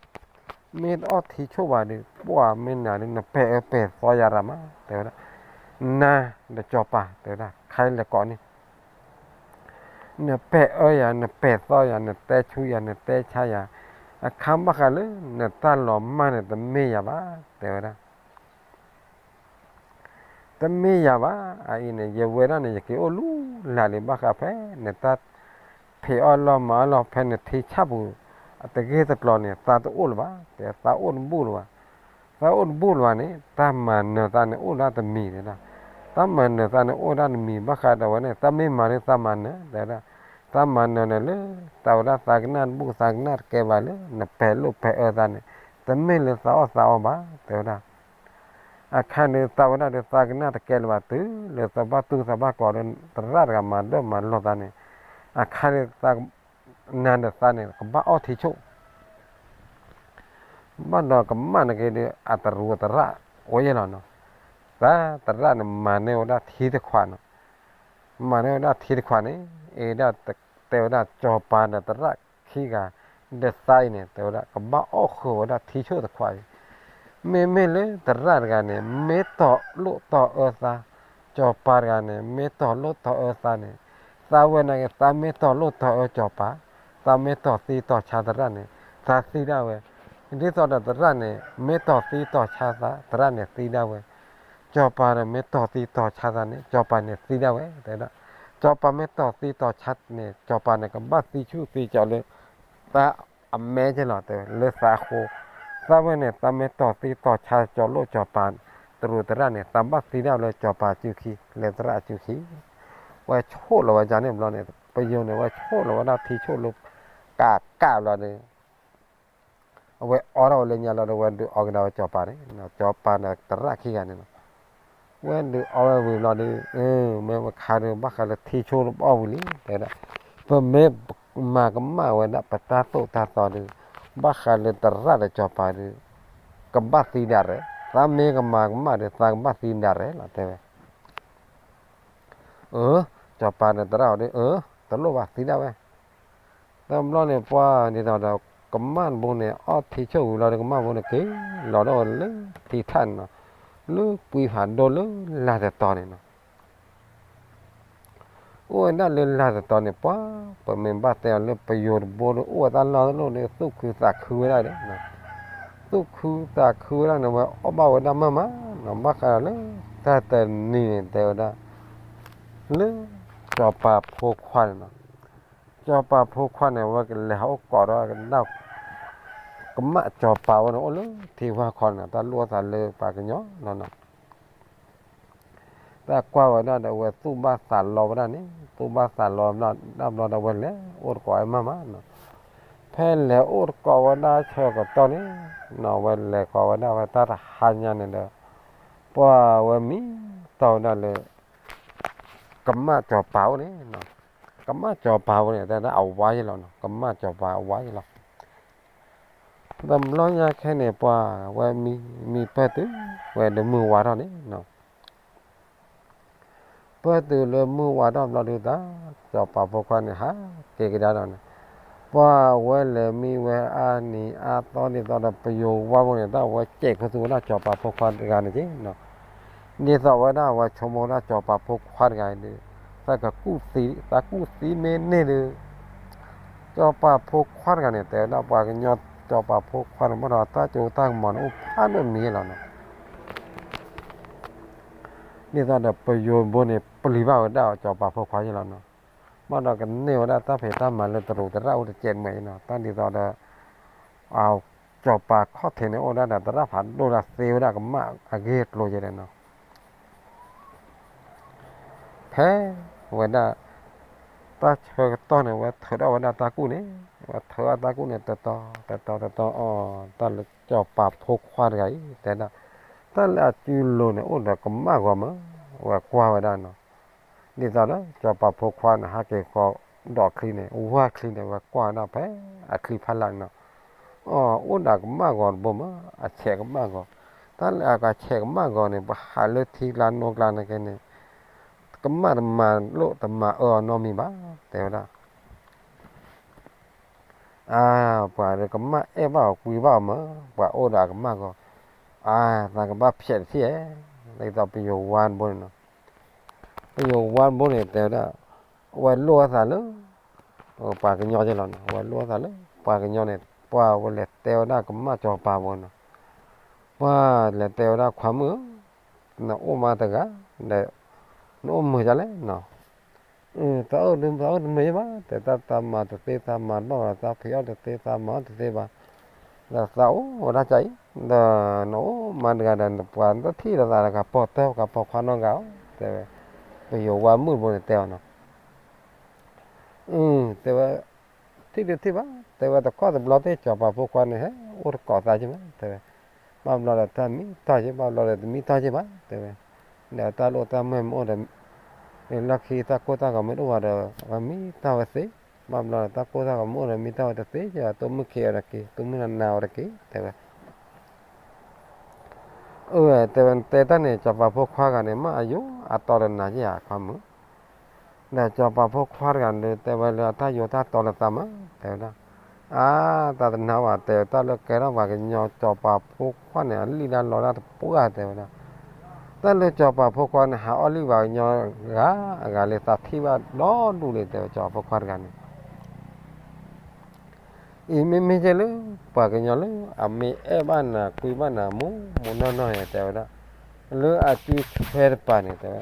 မ့ၢ်တအီၣ်ထံဆိၣ်ဘၣ်ဒုး ပှၤမ့ၢ်နၤဒုး နပဲာ်အၢပဲာ်သီယၤရၤမး တဲဝဲဒၣ်, နၤဒီးစီၤပၤ တဲဝဲဒၣ် ခဲလဲၤကိးန့ၣ် နပဲာ်အၢယၤ နပဲာ်သီယၤ နတဲဆူယၤ နတဲဆါယၤ, အခါဘၣ်ဃးလၢ နတၢ်လီၤမၢ်န့ၣ် တမ့ၢ်ယၤဘၣ် တဲဝဲဒၣ် တမ့ၢ်ယၤဘၣ်, အအံၤန့ၣ် ယဝဲဒၣ်န့ၣ် ယက့ၤအိၣ်လူလၢ်လံ ဘၣ်ဃးဖဲ နတၢ်ဖံးအီၣ်လီၤမၤအီၣ်လီၤ ဖဲနထံဆၣ်ပူၤ တဂ့ၢ်တကျိၤန့ၣ် သးတအိၣ်လၢၤဘၣ်, တဲသးအိၣ်တဘူၣ်လၢၤဘၣ်, သးအိၣ်တဘူၣ်လၢၤဘၣ်န့ၣ် တၢ်မၤနၢၤသးန့ၣ် အိၣ်ဒၣ်တမံၤတဲဒၣ်, တၢ်မၤနၢၤသးန့ၣ် အိၣ်ဒၣ်တမံၤ ဘၣ်ဃးဒီးဝဲန့ၣ် တၢ်မ့ၢ်မၤဒုးသးမၤနၢၤ တဲဒၣ်, သးမၤနၢၤန့ၣ်လၢ တၢ်ဝဲဒၣ်သးကနၣ်တဘူၣ် သးကနၣ်တကဲဘၣ်လၢ နပဲာ်လိာ်ပဲာ်အၢသးန့ၣ် တမ့ၢ်လၢသးအီၣ်သးအီဘၣ် တဲဝဲဒၣ် အခါဒုး သးဝဲဒၣ်ဒုး သးကနၣ်တကဲလၢၤဘၣ် တုၤလၢသးဘၣ်တူၢ်သးဘၣ်ကီးဒီး သရၣ်တဂၤမၤဒၢၣ်မၤလိာ်သးန့ၣ်, အခါဒုး နၤဒီးသးန့ၣ် ကဘၣ်အီၣ်ထံဆိၣ်, ဘၣ်ဒီးကမၣ်န့ၣ်က့ၤဒုး အတရူးသရၣ်အိၣ်ယဲၢ်လီၤနီၤ, သရၣ်န့ၣ် မၤန့ၢ်ဝဲဒၣ်ထံတခွးနီၤ, မၤန့ၢ်ဝဲဒၣ်ထံတခွးန့ၣ် အံၤဒၣ် တဲဝဲဒၣ် စီၤပၤဒီးသရၣ်ခံဂၤ ဒီးသးအံၤန့ၣ် တဲဝဲဒၣ် ကဘၣ်အီၣ်ဃုာ်ဝဲဒၣ်ထံဆိၣ်တခွးအံၤ, မ့မ့ၢ်လၢသရၣ်တဂၤန့ၣ် မ့ၢ်တီၢ်လိာ်တီၢ်အၢသး, စီၤပၤတဂၤန့ၣ် မ့ၢ်တီၢ်လိာ်တီၢ်အၢသးန့ၣ်, သးဝဲန့ၣ်က့ၤ သးမ့ၢ်တီၢ်လိာ်တီၢ်အၢစီၤပၤ, သးမ့ၢ်တီၢ်သံတီၢ်ဆါသရၣ်န့ၣ် သးသံဒၣ်ဝဲ, ဒ်သိးဒီးသရၣ်န့ၣ် မ့ၢ်တီၢ်သံတီၢ်ဆါသး သရၣ်န့ၣ်သံဒၣ်ဝဲ, စီၤပၤဒီး မ့ၢ်တီၢ်သံတီၢ်ဆါသးန့ၣ် စီၤပၤန့ၣ်သံဒၣ်ဝဲ တဲဒၣ်, စီၤပၤမ့ၢ်တီၢ်သံတီၢ်ဆါန့ၣ် စီၤပၤန့ၣ် ကဘၣ်သံဆူၣ်သံကၠီၤလၢ သးအမဲက့ၤလီၤ တဲဝဲ လၢသးအဃိ, သးဝဲန့ၣ် သးမ့ၢ်တီၢ်သံတီၢ်ဆါ ကၠီၤလိာ်စီၤပၤ တရူးသရၣ်န့ၣ် သးဘၣ်သံဒၣ်လၢစီၤပၤစုခံ လၢသရၣ်အစုခံ, ဝဲဆိၣ်လီၤဝဲဒၣ်န့ၣ်ဘျီန့ၣ် ပယိၤန့ၣ် ဝဲဆိၣ်လီၤဝဲဒၣ်ထံဆိၣ်လၢ ကးကးဘျီဒီး အဝဲအီထီၣ်ဝဲလၢညါလီၤဒီး ဝဲဒုးအီကဒါဝဲစီၤပၤန့ၣ်, စီၤပၤဒီးသရၣ်ခံဂၤန့ၣ်လီၤ, ဝဲဒုးအီဝဲဝံၤဘျီဒီး မ့ၢ်ဝဲခါဒီး ဘၣ်ဃးလၢထံဆိၣ်တဘၣ်အီၣ်ဝံၤလံ တဲဒၣ်, ပမ့ၢ်မၤကမၣ်ဝဲဒၣ်ပတၢ်သိၣ်တၢ်သီဒီး ဘၣ်ဃးလၢသရၣ်ဒီးစီၤပၤဒီး ကဘၣ်သံဒၣ်ရဲၣ်, သးမ့ၢ်ကမၤကမၣ်ဒီး သးကဘၣ်သံဒၣ်ရဲၣ်လီၤ တဲဝဲ အၢ စီၤပၤဒီးသရၣ်အီၤဒီး အၢ တလိၣ်ဘၣ်သံဒၣ်ဝဲ, တဘျီန့ၣ် ပှၤဒ်သိးဒီး ကမၣ်တဘိန့ၣ် အီၣ်ထံဆိၣ်ဝံၤလီၤဒီး ကမၣ်ဘိန့ၣ်က့ၤ လီၤဒိၣ်ဝဲလၢထံထၣ်န့ၣ်နီၤ, လၢကွံဖးဒိၣ်လၢလၢ်တတီၤန့ၣ်နီၤ အိၣ်ဝဲဒၣ်လၢလၢ်တတီၤန့ၣ် ပှၤ ပမ့ၢ်ဘၣ်တဲအီၤလၢပယိၤတဘိဒီး အိၣ်ဝဲတၢ်လီၢ်တလီၢ်ဒီး သူၣ်ခုသးခုဝဲဒၣ်ဒီး သူၣ်ခုသးခုဝဲဒၣ်န့ၣ် ဝဲအီၣ်ဘၣ်ဝဲဒၣ်မးမးနီၤ, ဘၣ်ဃးဒီးလၢ တၢ်တနံၤန့ၣ် တဲဝဲဒၣ် လၢ စီၤပၤဖိခွါန့ၣ်နီၤ, စီၤပၤဖိခွါန့ၣ် ဝဲကလဲၤဟးအိၣ်ကိးဒီးကဒါ ကမၣ်စီၤပၤဝဲန့ၣ် အိၣ်လၢထံဝါခီန့ၣ် တၢ်လိၣ်အသးလၢပှၤကညီလီၤနီၤ တ တၢ်ကွၢ်ဝဲဒၣ်ဒီး အဝဲသူၣ်ဘၣ်သးလီဝဲဒၣ်န့ၣ်, သူၣ်ဘၣ်သးလီဝဲဒၣ် တဘျီဒီး အဝဲလဲၤအိၣ်တကိးဝဲမးမးနီၤ. ဖဲလဲၤအိၣ်တကိးဝဲဒၣ်ဆၢကတီၢ်န့ၣ် နီၤ အဝဲလဲၤဃီၤဝဲဒၣ်ဝဲတၢ်တဟါညါန့ၣ်ဒီး ပှၢ်ဝဲမံတီၢ်ဝဲဒၣ်လၢ ကမၣ်စီၤပၤအိၣ်န့ၣ်, ကမၣ်စီၤပၤအိၣ်န့ၣ် တဲဒၣ်အဝါယဲလီၤနီၤ, ကမၣ်စီၤပၤအဝါယဲလီၤ. တဘျီညါခဲန့ၣ် ပှၢ်ဝဲမံ မံပၢၢ်တုၤဝဲဒီးမုၢ်ဝါထီၣ်န့ၣ်နီၤ, ပၢၢ်တုၤလၢမုၢ်ဝါထီၣ်ဘျီဒုးတၢ် စီၤပၤဖိခွါန့ၣ် ဟးက့ၤကဒါဒီးန့ၣ်, ပှၢ်ဝဲလဲၤမံဝဲအါနံၤအါသီဒ်သိးဒီး ပယိၤဝါဘိန့ၣ် တၢ်ဝဲစဲးခူသူၣ်ဝဲဒၣ်စီၤပၤဖိခွါတဂၤန့ၣ်က့နီၤ. ဒ်သိးဝဲဒၣ်အဝဲဆိကမိၣ်ဝဲဒၣ်စီၤပၤဖိခွါတဂၤအံၤဒီး သးကကူၣ်သံ သးကူၣ်သံမ့ၢ်န့ၢ်ဒီး စီၤပၤဖိခွါတဂၤန့ၣ် တဲဝဲဒၣ်ပှၤကညီစီၤပၤဖိခွါန့ၣ် ဘၣ်ဒီးတၢ်စိတၢ်ကမီၤန့ၣ် အိၣ်ဖးဒိၣ်မံၤလီၤနီၤ. ဒ်သိးဒီးပယိၤဘိန့ၣ် ပျံၤဘၣ်ဝဲဒၣ်စီၤပၤဖိခွါယဲလီၤနီၤ. ဘၣ်ဒီးကန့ၢ်ဝဲဒၣ်တၢ်ဖံးတၢ်မၤလၢတရူးတရၣ်အိၣ်တစဲးမးအံၤနီၤ, တၢ်ဒ်သိးဒီး စီၤပၤခီၣ်ထံးန့ၣ် အိၣ်ဒၣ်ဒီးသရၣ်ဖးဒိၣ်ဒၣ်သ့ဝဲဒၣ်ကမၣ်အဂ့ၢ်အကျိၤယဲဒီးနီၤ. ဖဲဝဲဒၣ် တၢ်ဆၢကတီၢ်န့ၣ် ဝဲထုးထီၣ်ဝဲဒၣ်တၢ်ကူၣ်န့ၣ်, ဝဲထုးထီၣ်တၢ်ကူၣ်န့ၣ် တတီၤတတီၤတတီၤအီၤ တၢ်လၢစီၤပၤဖိခွါတဂၤအံၤ တဲဒၣ် တၢ်လၢအစုလိၤန့ၣ် အိၣ်ဒီးကမၣ်ဂီၤမး, ဝဲကွၢ်ဝဲဒၣ်နီၤ. ဒ်သိးလၢစီၤပၤဖိခွါန့ၣ် ဟးက့ၤဃီၤဒီးချံန့ၣ် ဝၢ်ချံန့ၣ် ဝဲကွၢ်ဝဲဒၣ်ဖဲအချံဖးလၢ်န့ၣ်နီၤ, အီ အိၣ်ဒီးကမၣ်ဂီၤတဘိမး, အဆဲးကမၣ်ဂီၤ, တၢ်လၢအကဆဲးကမၣ်ဂီၤန့ၣ် ပှၤဟးလၢထံကျါနိကျါန့ၣ်က့န့ၣ် ကမၣ်တမၤလိၣ်တမၤအၢအီၤနီတမံၤဘၣ် တဲဝဲဒၣ်. အါ ပှၤကမၣ်အဲၣ်ဘၣ်အီၤကွံဘၣ်အီၤမး, ပှၤအိၣ်ဒီးအကမၣ်ဂီၤ, အါ သးကဘၣ်ဖျဲးတထံၣ်ဧါ, ဒ်သိးပယိၤဝါတဘိန့ၣ်နီၤ, ပယိၤဝါတဘိန့ၣ် တဲဝဲဒၣ် အဝဲလိၣ်အသးလၢ ပှၤကညီက့လီၤနီၤ, အဝဲလိၣ်အသးလၢပှၤကညီန့ၣ် ပှၢ်ဝဲလဲၤတဲဝဲဒၣ်ကမၣ်စီၤပၤဘိနီၤ, ပှၢ်လဲၤတဲဝဲဒၣ်ခွါမုၣ်ဧၢ, နအိၣ်မးတဂၤဒီး နအိၣ်မုာ်ဒ်လဲၣ်နီၤ. သးအိၣ်တမုာ်ယဲဘၣ်, တဲတၢ်သးမၤတသ့ သးမၤဘၣ်ဘၣ်, သးဖံးအီၣ်တသ့ သးမၤအီၣ်တသ့ဘၣ်, ဒီးသးအိၣ်ဝဲဒၣ်ကအံၤ, ဒီးနအိၣ်မးတဂၤဒီး နပှၤတထံၣ်လိာ်သးဒီးကပီၤတၢ်ကပီၤခွါနီတဂၤဧၢ, တဲဝဲ, ပယိၤဝါမုၣ်တဘိန့ၣ်တဲအီၤနီၤ. တဲဝဲ ထံၣ်တထံၣ်ဘၣ်, တဲဝဲတခီတဘျီသ့ၣ် စီၤပၤဖိခွါန့ၣ် ဟဲအိၣ်တကိးသးက့မး တဲဝဲ, ဘၣ်ဘျီဒီးတၢ်မံတီၢ်က့ ဘၣ်ဘျီဒီးတမံတီၢ်က့ဘၣ် တဲဝဲ, ဒီးတၢ်လိၣ်တၢ်မုာ်မ့ၢ်အိၣ်ဒီး လီၢ်ခံတၢ်ကိၢ်တၢ်ဂီၤမ့ၢ်တအိၣ်ဘၣ်ဒီး ပှၤမံတီၢ်ဝဲသ့, ဘၣ်ဘျီဒီးတၢ်ကိၢ်တၢ်ဂီၤမ့ၢ်အိၣ်ဒီးမံတီၢ်ဝဲတသ့က့ဘၣ်, တိၢ်မုၣ်ခံအီၤတက့ၢ်, တိၢ်မုၣ်နၤနၤအီၤတက့ၢ် တဲဝဲ အၢ တဲဝဲ နတဲတၢ်န့ၣ် စီၤပၤဖိခွါတဂၤန့ၣ် မ့ၢ်အယိာ်အတီတနၤက့ဧါ ခွါမုၣ်, ဒီးစီၤပၤဖိခွါတဂၤန့ၣ် တဲဝဲလၢအတၢ်ယိာ်တၢ်တီလၢသးမး တဲဝဲဒၣ်, အါ သးတနာ်ဘၣ် တဲဝဲ တၢ်လၢကဲထီၣ်ပှၤကညီစီၤပၤဖိခွါန့ၣ် အလံၣ်ဒၣ်လီဒၣ်တပှၢ် တဲဝဲဒၣ်, တၢ်လၢစီၤပၤဖိခွါန့ၣ် ဟးအီၣ်လံၣ်ပှၤကညီဂၤအဂၤလၢသးထံၣ်ဘၣ်ဒီဒူၣ်လံ တဲဝဲ စီၤပၤဖိခွါတဂၤန့ၣ် အံၤမ့မ့ၢ်ကဲလၢ ပှၤကညီလၢအမ့ၢ်အဲၣ်ဘၣ်နၤ ကွံဘၣ်နၤ မူမူနီၢ်နီၢ်န့ၣ် တဲဝဲဒၣ်, လၢအစုဆွဲတပၤန့ၣ် တဲဝဲ,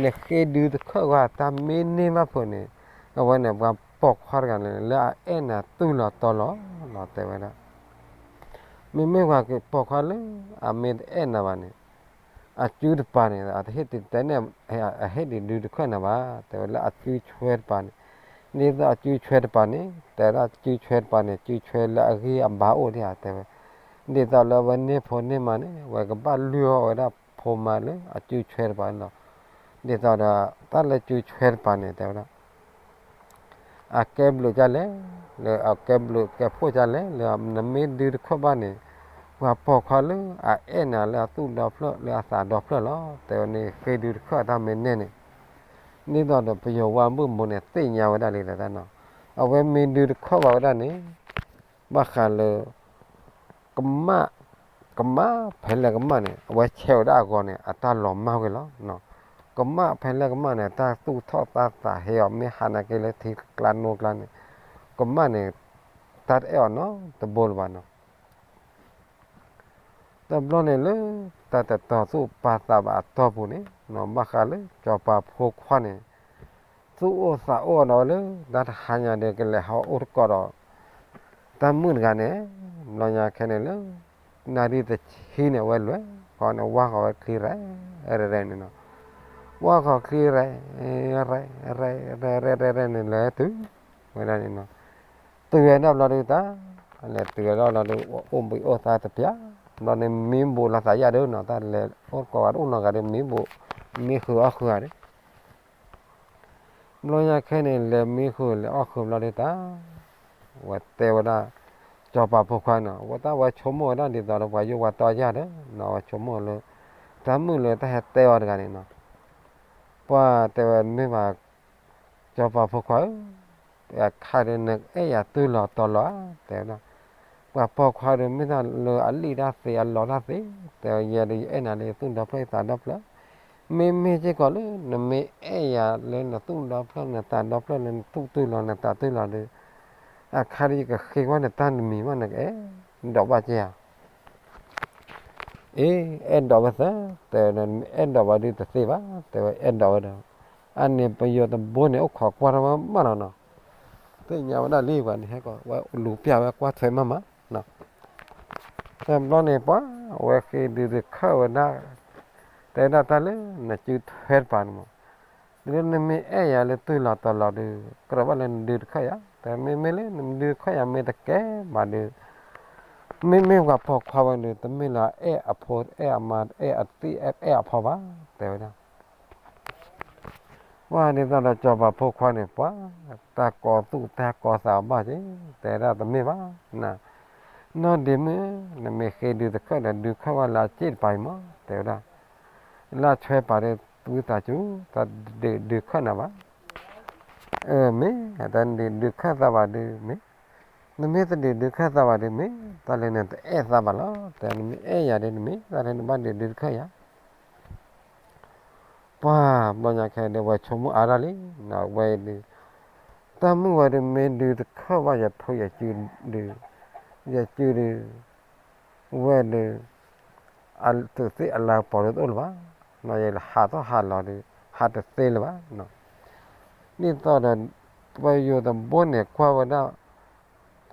နဃ့ဒုတခၢၣ်ဂီၢ် တၢ်မ့ၢ်န့ၢ်ဘၣ်ဖုးန့ၣ် အဝဲန့ၣ် ပှၤပိာ်ခွါတဂၤန့ၣ် လၢအအဲၣ်နၤတူၢ်လီၤတီလီၤလီၤ တဲဝဲဒၣ်, မ့မ့ၢ်ပှၤပိာ်ခွါလၢအမ့ၢ်တအဲၣ်နၤဘၣ်န့ၣ် အစုတပၤန့ၣ် အတဟ့ၣ်တတဲန့ၣ် အဟ့ၣ်ဒုးဒုတခၢၣ်နၤဘၣ် တဲဝဲလၢအစုဆွဲတပၤန့ၣ်, ဒ်သိးအစုဆွဲတပၤန့ၣ် တဲဝဲဒၣ်စုဆွဲတပၤန့ၣ် စုဆွဲလၢအဂံၢ်အဘါအိၣ်ဒံးဧါ တဲဝဲ, ဒ်သိးလၢအဝဲန့ၢ်ဖိန့ၢ်မါန့ၣ် အဝဲကဘၣ်လုၢ်အီၣ်ဝဲဒၣ်ဖိမါလၢအစုဆွဲတပၤန့ၣ်လီၤ. ဒ်သိးဒီး တၢ်လၢစုဆွဲတပၤန့ၣ် တဲဝဲဒၣ် အကဲဘျုးဒ်လဲၣ်, လၢအကဲဘျုးကဲဖှိၣ်ဒ်လဲၣ်, လၢနမ့ၢ်ဒုးတခၢၣ်ဘၣ်န့ၣ် ပှၤပိာ်ခွါလၢအအဲၣ်နၤလၢအသူၣ်ဒီဖျၢၣ်လၢအသးဒီဖျၢၣ်လီၤ. တဲဝဲန့ၣ် ဃ့ဒုးတခၢၣ်တၢ်မ့ၢ်န့ၢ်န့ၣ်, ဒ်သိးဒီးပယီၤဝါဘုၣ်မူန့ၣ် သ့ၣ်ညါဝဲဒၣ်လံတၢ်နီၤ, အဝဲမ့ၢ်ဒုးတခၢၣ်ဘၣ်ဝဲဒၣ်န့ၣ် ဘၣ်ဃးလၢ ကမၣ်, ကမၣ်ဖဲလဲၣ်ကမၣ်န့ၣ် အဝဲဆဲးဝဲဒၣ်အဂီၢ်န့ၣ် အတၢ်လီၤမၢ်ဝဲလီၤ. ကမၣ်ဖဲလဲၣ်ကမၣ်န့ၣ် တၢ်သူၣ်ထီၣ်တၢ်သးဟ့အီၤ မ့ၢ်ဟးနာ်က့လၢထံကျါနိကျါန့ၣ် ကမၣ်န့ၣ် တၢ်တအဲၣ်အီၤနီတဘိလၢၤဘၣ်နီၤ. တဘျီန့ၣ်လၢ တၢ်တတီၤသူၣ်ပာ်သးဘၣ်အတီၢ်ပူၤန့ၣ် ဘၣ်ဃးလၢစီၤပၤဖိခွါန့ၣ် သူၣ်အိၣ်သးအိၣ်ဒီးလၢ တၢ်တဟါညါဒီးကလဲၤဟးအိၣ်တကိးဒီး တၢ်မုၣ်တဂၤန့ၣ် ဘျီညါခဲန့ၣ်လၢ နၣ်ရံၣ်တဆံန့ၣ် အဝဲလဲၤဃီန့ၣ် ဝၢ်ဃီၤဝဲချံရဲၣ်ရဲၣ်န့ၣ်နီၤ. ပှၢ်ခီၣ်ချံရဲၣ် ရဲၣ် ရဲၣ် ရဲၣ် ရဲၣ် ရဲၣ် ရဲၣ်န့ၣ် လဲၤတုၤဝဲဒၣ်န့ၣ်နီၤ, တုၤဝဲဒၣ်ဘျီဒုးတၢ်, လဲၤတုၤဝဲဒၣ်ဘျီဒုး အိၣ်ဘှံးအိၣ်သါတပျၢ်, ဘျီန့ၣ်မံဘူးလီၤသးယၢ်ဒုးနီၤ, တၢ်လဲၤအိၣ်ကိးဂၤဒၣ်အိၣ်နီတဂၤဒီး မံဘူး မံဃုာ်အီၣ်ဃုာ်ဧါဒီး ဘျီညါခဲန့ၣ် လဲၤမံဃုာ်လဲၤအီၣ်ဃုာ်ဘျီဒုးတၢ်, ဝဲတဲဝဲဒၣ် စီၤပၤဖိခွါနီၤ, ဝဲတၢ်ဝဲဆိကမိၣ်ဝဲဒၣ်ဒ်သိးဒီးပှၤယိၣ်ပှၤတီယၢ်ဒီးနီၤ, ဝဲဆိကမိၣ်လၢ တၢ်မုၣ်လၢတၢ်ဟဲတဲအီၤတဂၤန့ၣ်နီၤ, ပှၢ်တဲဝဲမ့ၢ်ဘၣ် စီၤပၤဖိခွါဧၢ, အခါဒီးနအဲၣ်ယၤတုၤလီၤတီၤလီၤဧါ, တဲဝဲဒၣ် ပှၤပိာ်ခွါဒီးမ့ၢ်တၢ်လၢအလံၣ်တၢ်သ့အလီတၢ်သ့, တဲဝဲယဲဒီးယအဲၣ်နၤလၢယသူၣ်ဒီဖျၢၣ်ယသးဒီဖျၢၣ်, မ့မ့ၢ်စ့ၢ်ကီးလၢနမ့ၢ်အဲၣ်ယၤလၢနသူၣ်ဒီဖျၢၣ်နသးဒီဖျၢၣ်လၢနသူၣ်တုၤလီၤ နသးတုၤလီၤဒီး အခါဒီးယကဃ့ကွၢ်နတၢ်တမံၤမး နကအဲၣ်ဒိးဘၣ်က့ဧါ. အ့ အဲၣ်ဒိးဝဲသၢ, တဲဝဲဒၣ် အဲၣ်ဒိးဘၣ်ဒုးတသ့ဘၣ်, တဲဝဲအဲၣ်ဒိးဝဲဒီး အန့ၣ်ပယိၤတဘိန့ၣ် အိၣ်ခိးကွၢ်ထီၣ်ဝဲမးနီၤနီၤ, သ့ၣ်ညါဝဲဒၣ်လံပှၤန့ၣ် ဟဲကီးဝဲလူၤပျၢ်ဝဲကွၢ်ထွဲမးမးနီၤ, တဘျီန့ၣ်ပှၤ အဝဲဃ့ဒုးတခၢၣ်ဝဲဒၣ်, တဲဝဲဒၣ်တၢ်လၢနစုထွဲတပၤန့ၣ်မး ဒ်လၢနမ့ၢ်အဲၣ်ယၤလၢတုၤလီၤတီၤလီၤဒီး ကြၢးဘၣ်လၢနဒုးတခၢၣ်ယၤ, တဲမ့မ့ၢ်လၢနဒုးတခၢၣ်ယၤမ့ၢ်တကဲဘၣ်ဒီး မ့မ့ၢ်ပှၤပိာ်ခွါဝဲဒီး တမ့ၢ်လၢအအဲၣ်အဖိအဲၣ်အမါအဲၣ်အသံၣ်အဲၣ်အဖီဘၣ်, တဲဝဲဒၣ် ပှၤဒ်သိးဒီးစီၤပၤဖိခွါန့ၣ် ပှၤ တၢ်ကီသူၣ်တၢ်ကီသးဘၣ်က့, တဲဝဲဒၣ်တမ့ၢ်ဘၣ်, နီၢ်ဒ့မုၣ်ဧၢ, နမ့ၢ်ဃ့ဒုးတခၢၣ်ဒီး ဒုးခၢၣ်ဝဲလၢအစ့ၣ်တပၤအံၤမး, တဲဝဲဒၣ် လၢအထွဲပာ်ဒီးဝံသးစူၤ တၢ်ဒုးဒုးခၢၣ်နၤဘၣ်, အၢ မ့ၢ် တၢ်ဒုးဒုးခၢၣ်သးဘၣ်ဒုးမ့ၢ်, နမ့ၢ်တဒုးဒုးခၢၣ်သးဘၣ်ဒုးမ့ၢ် တၢ်လၢနတအဲၣ်သးဘၣ်လီၤ, တဲနမ့ၢ်အဲၣ်ယၤဒီးနမ့ၢ် တၢ်လၢနဘၣ်ဒုးဒုးတခၢၣ်ယၤ ပှၤဘျီညါခဲဒီး ဝဲဆိကမိၣ်အါဒၣ်လံ, ဝဲဒုး တၢ်မုၣ်ဝဲဒုး မ့ၢ်ဒုးတခၢၣ်ဘၣ်ယထိယစုဒုး, ယစုဒုး, ဝဲဒုး အသုးသ့ၣ်အလၤကပီၤဒုးတအိၣ်လၢၤဘၣ်, ယဟးထီၣ်ဟးလီၤဒုး ဟးတသ့လၢၤဘၣ်, ဒ်သိးဒီး ပယိၤတဘိန့ၣ် ကွၢ်ဝဲဒၣ်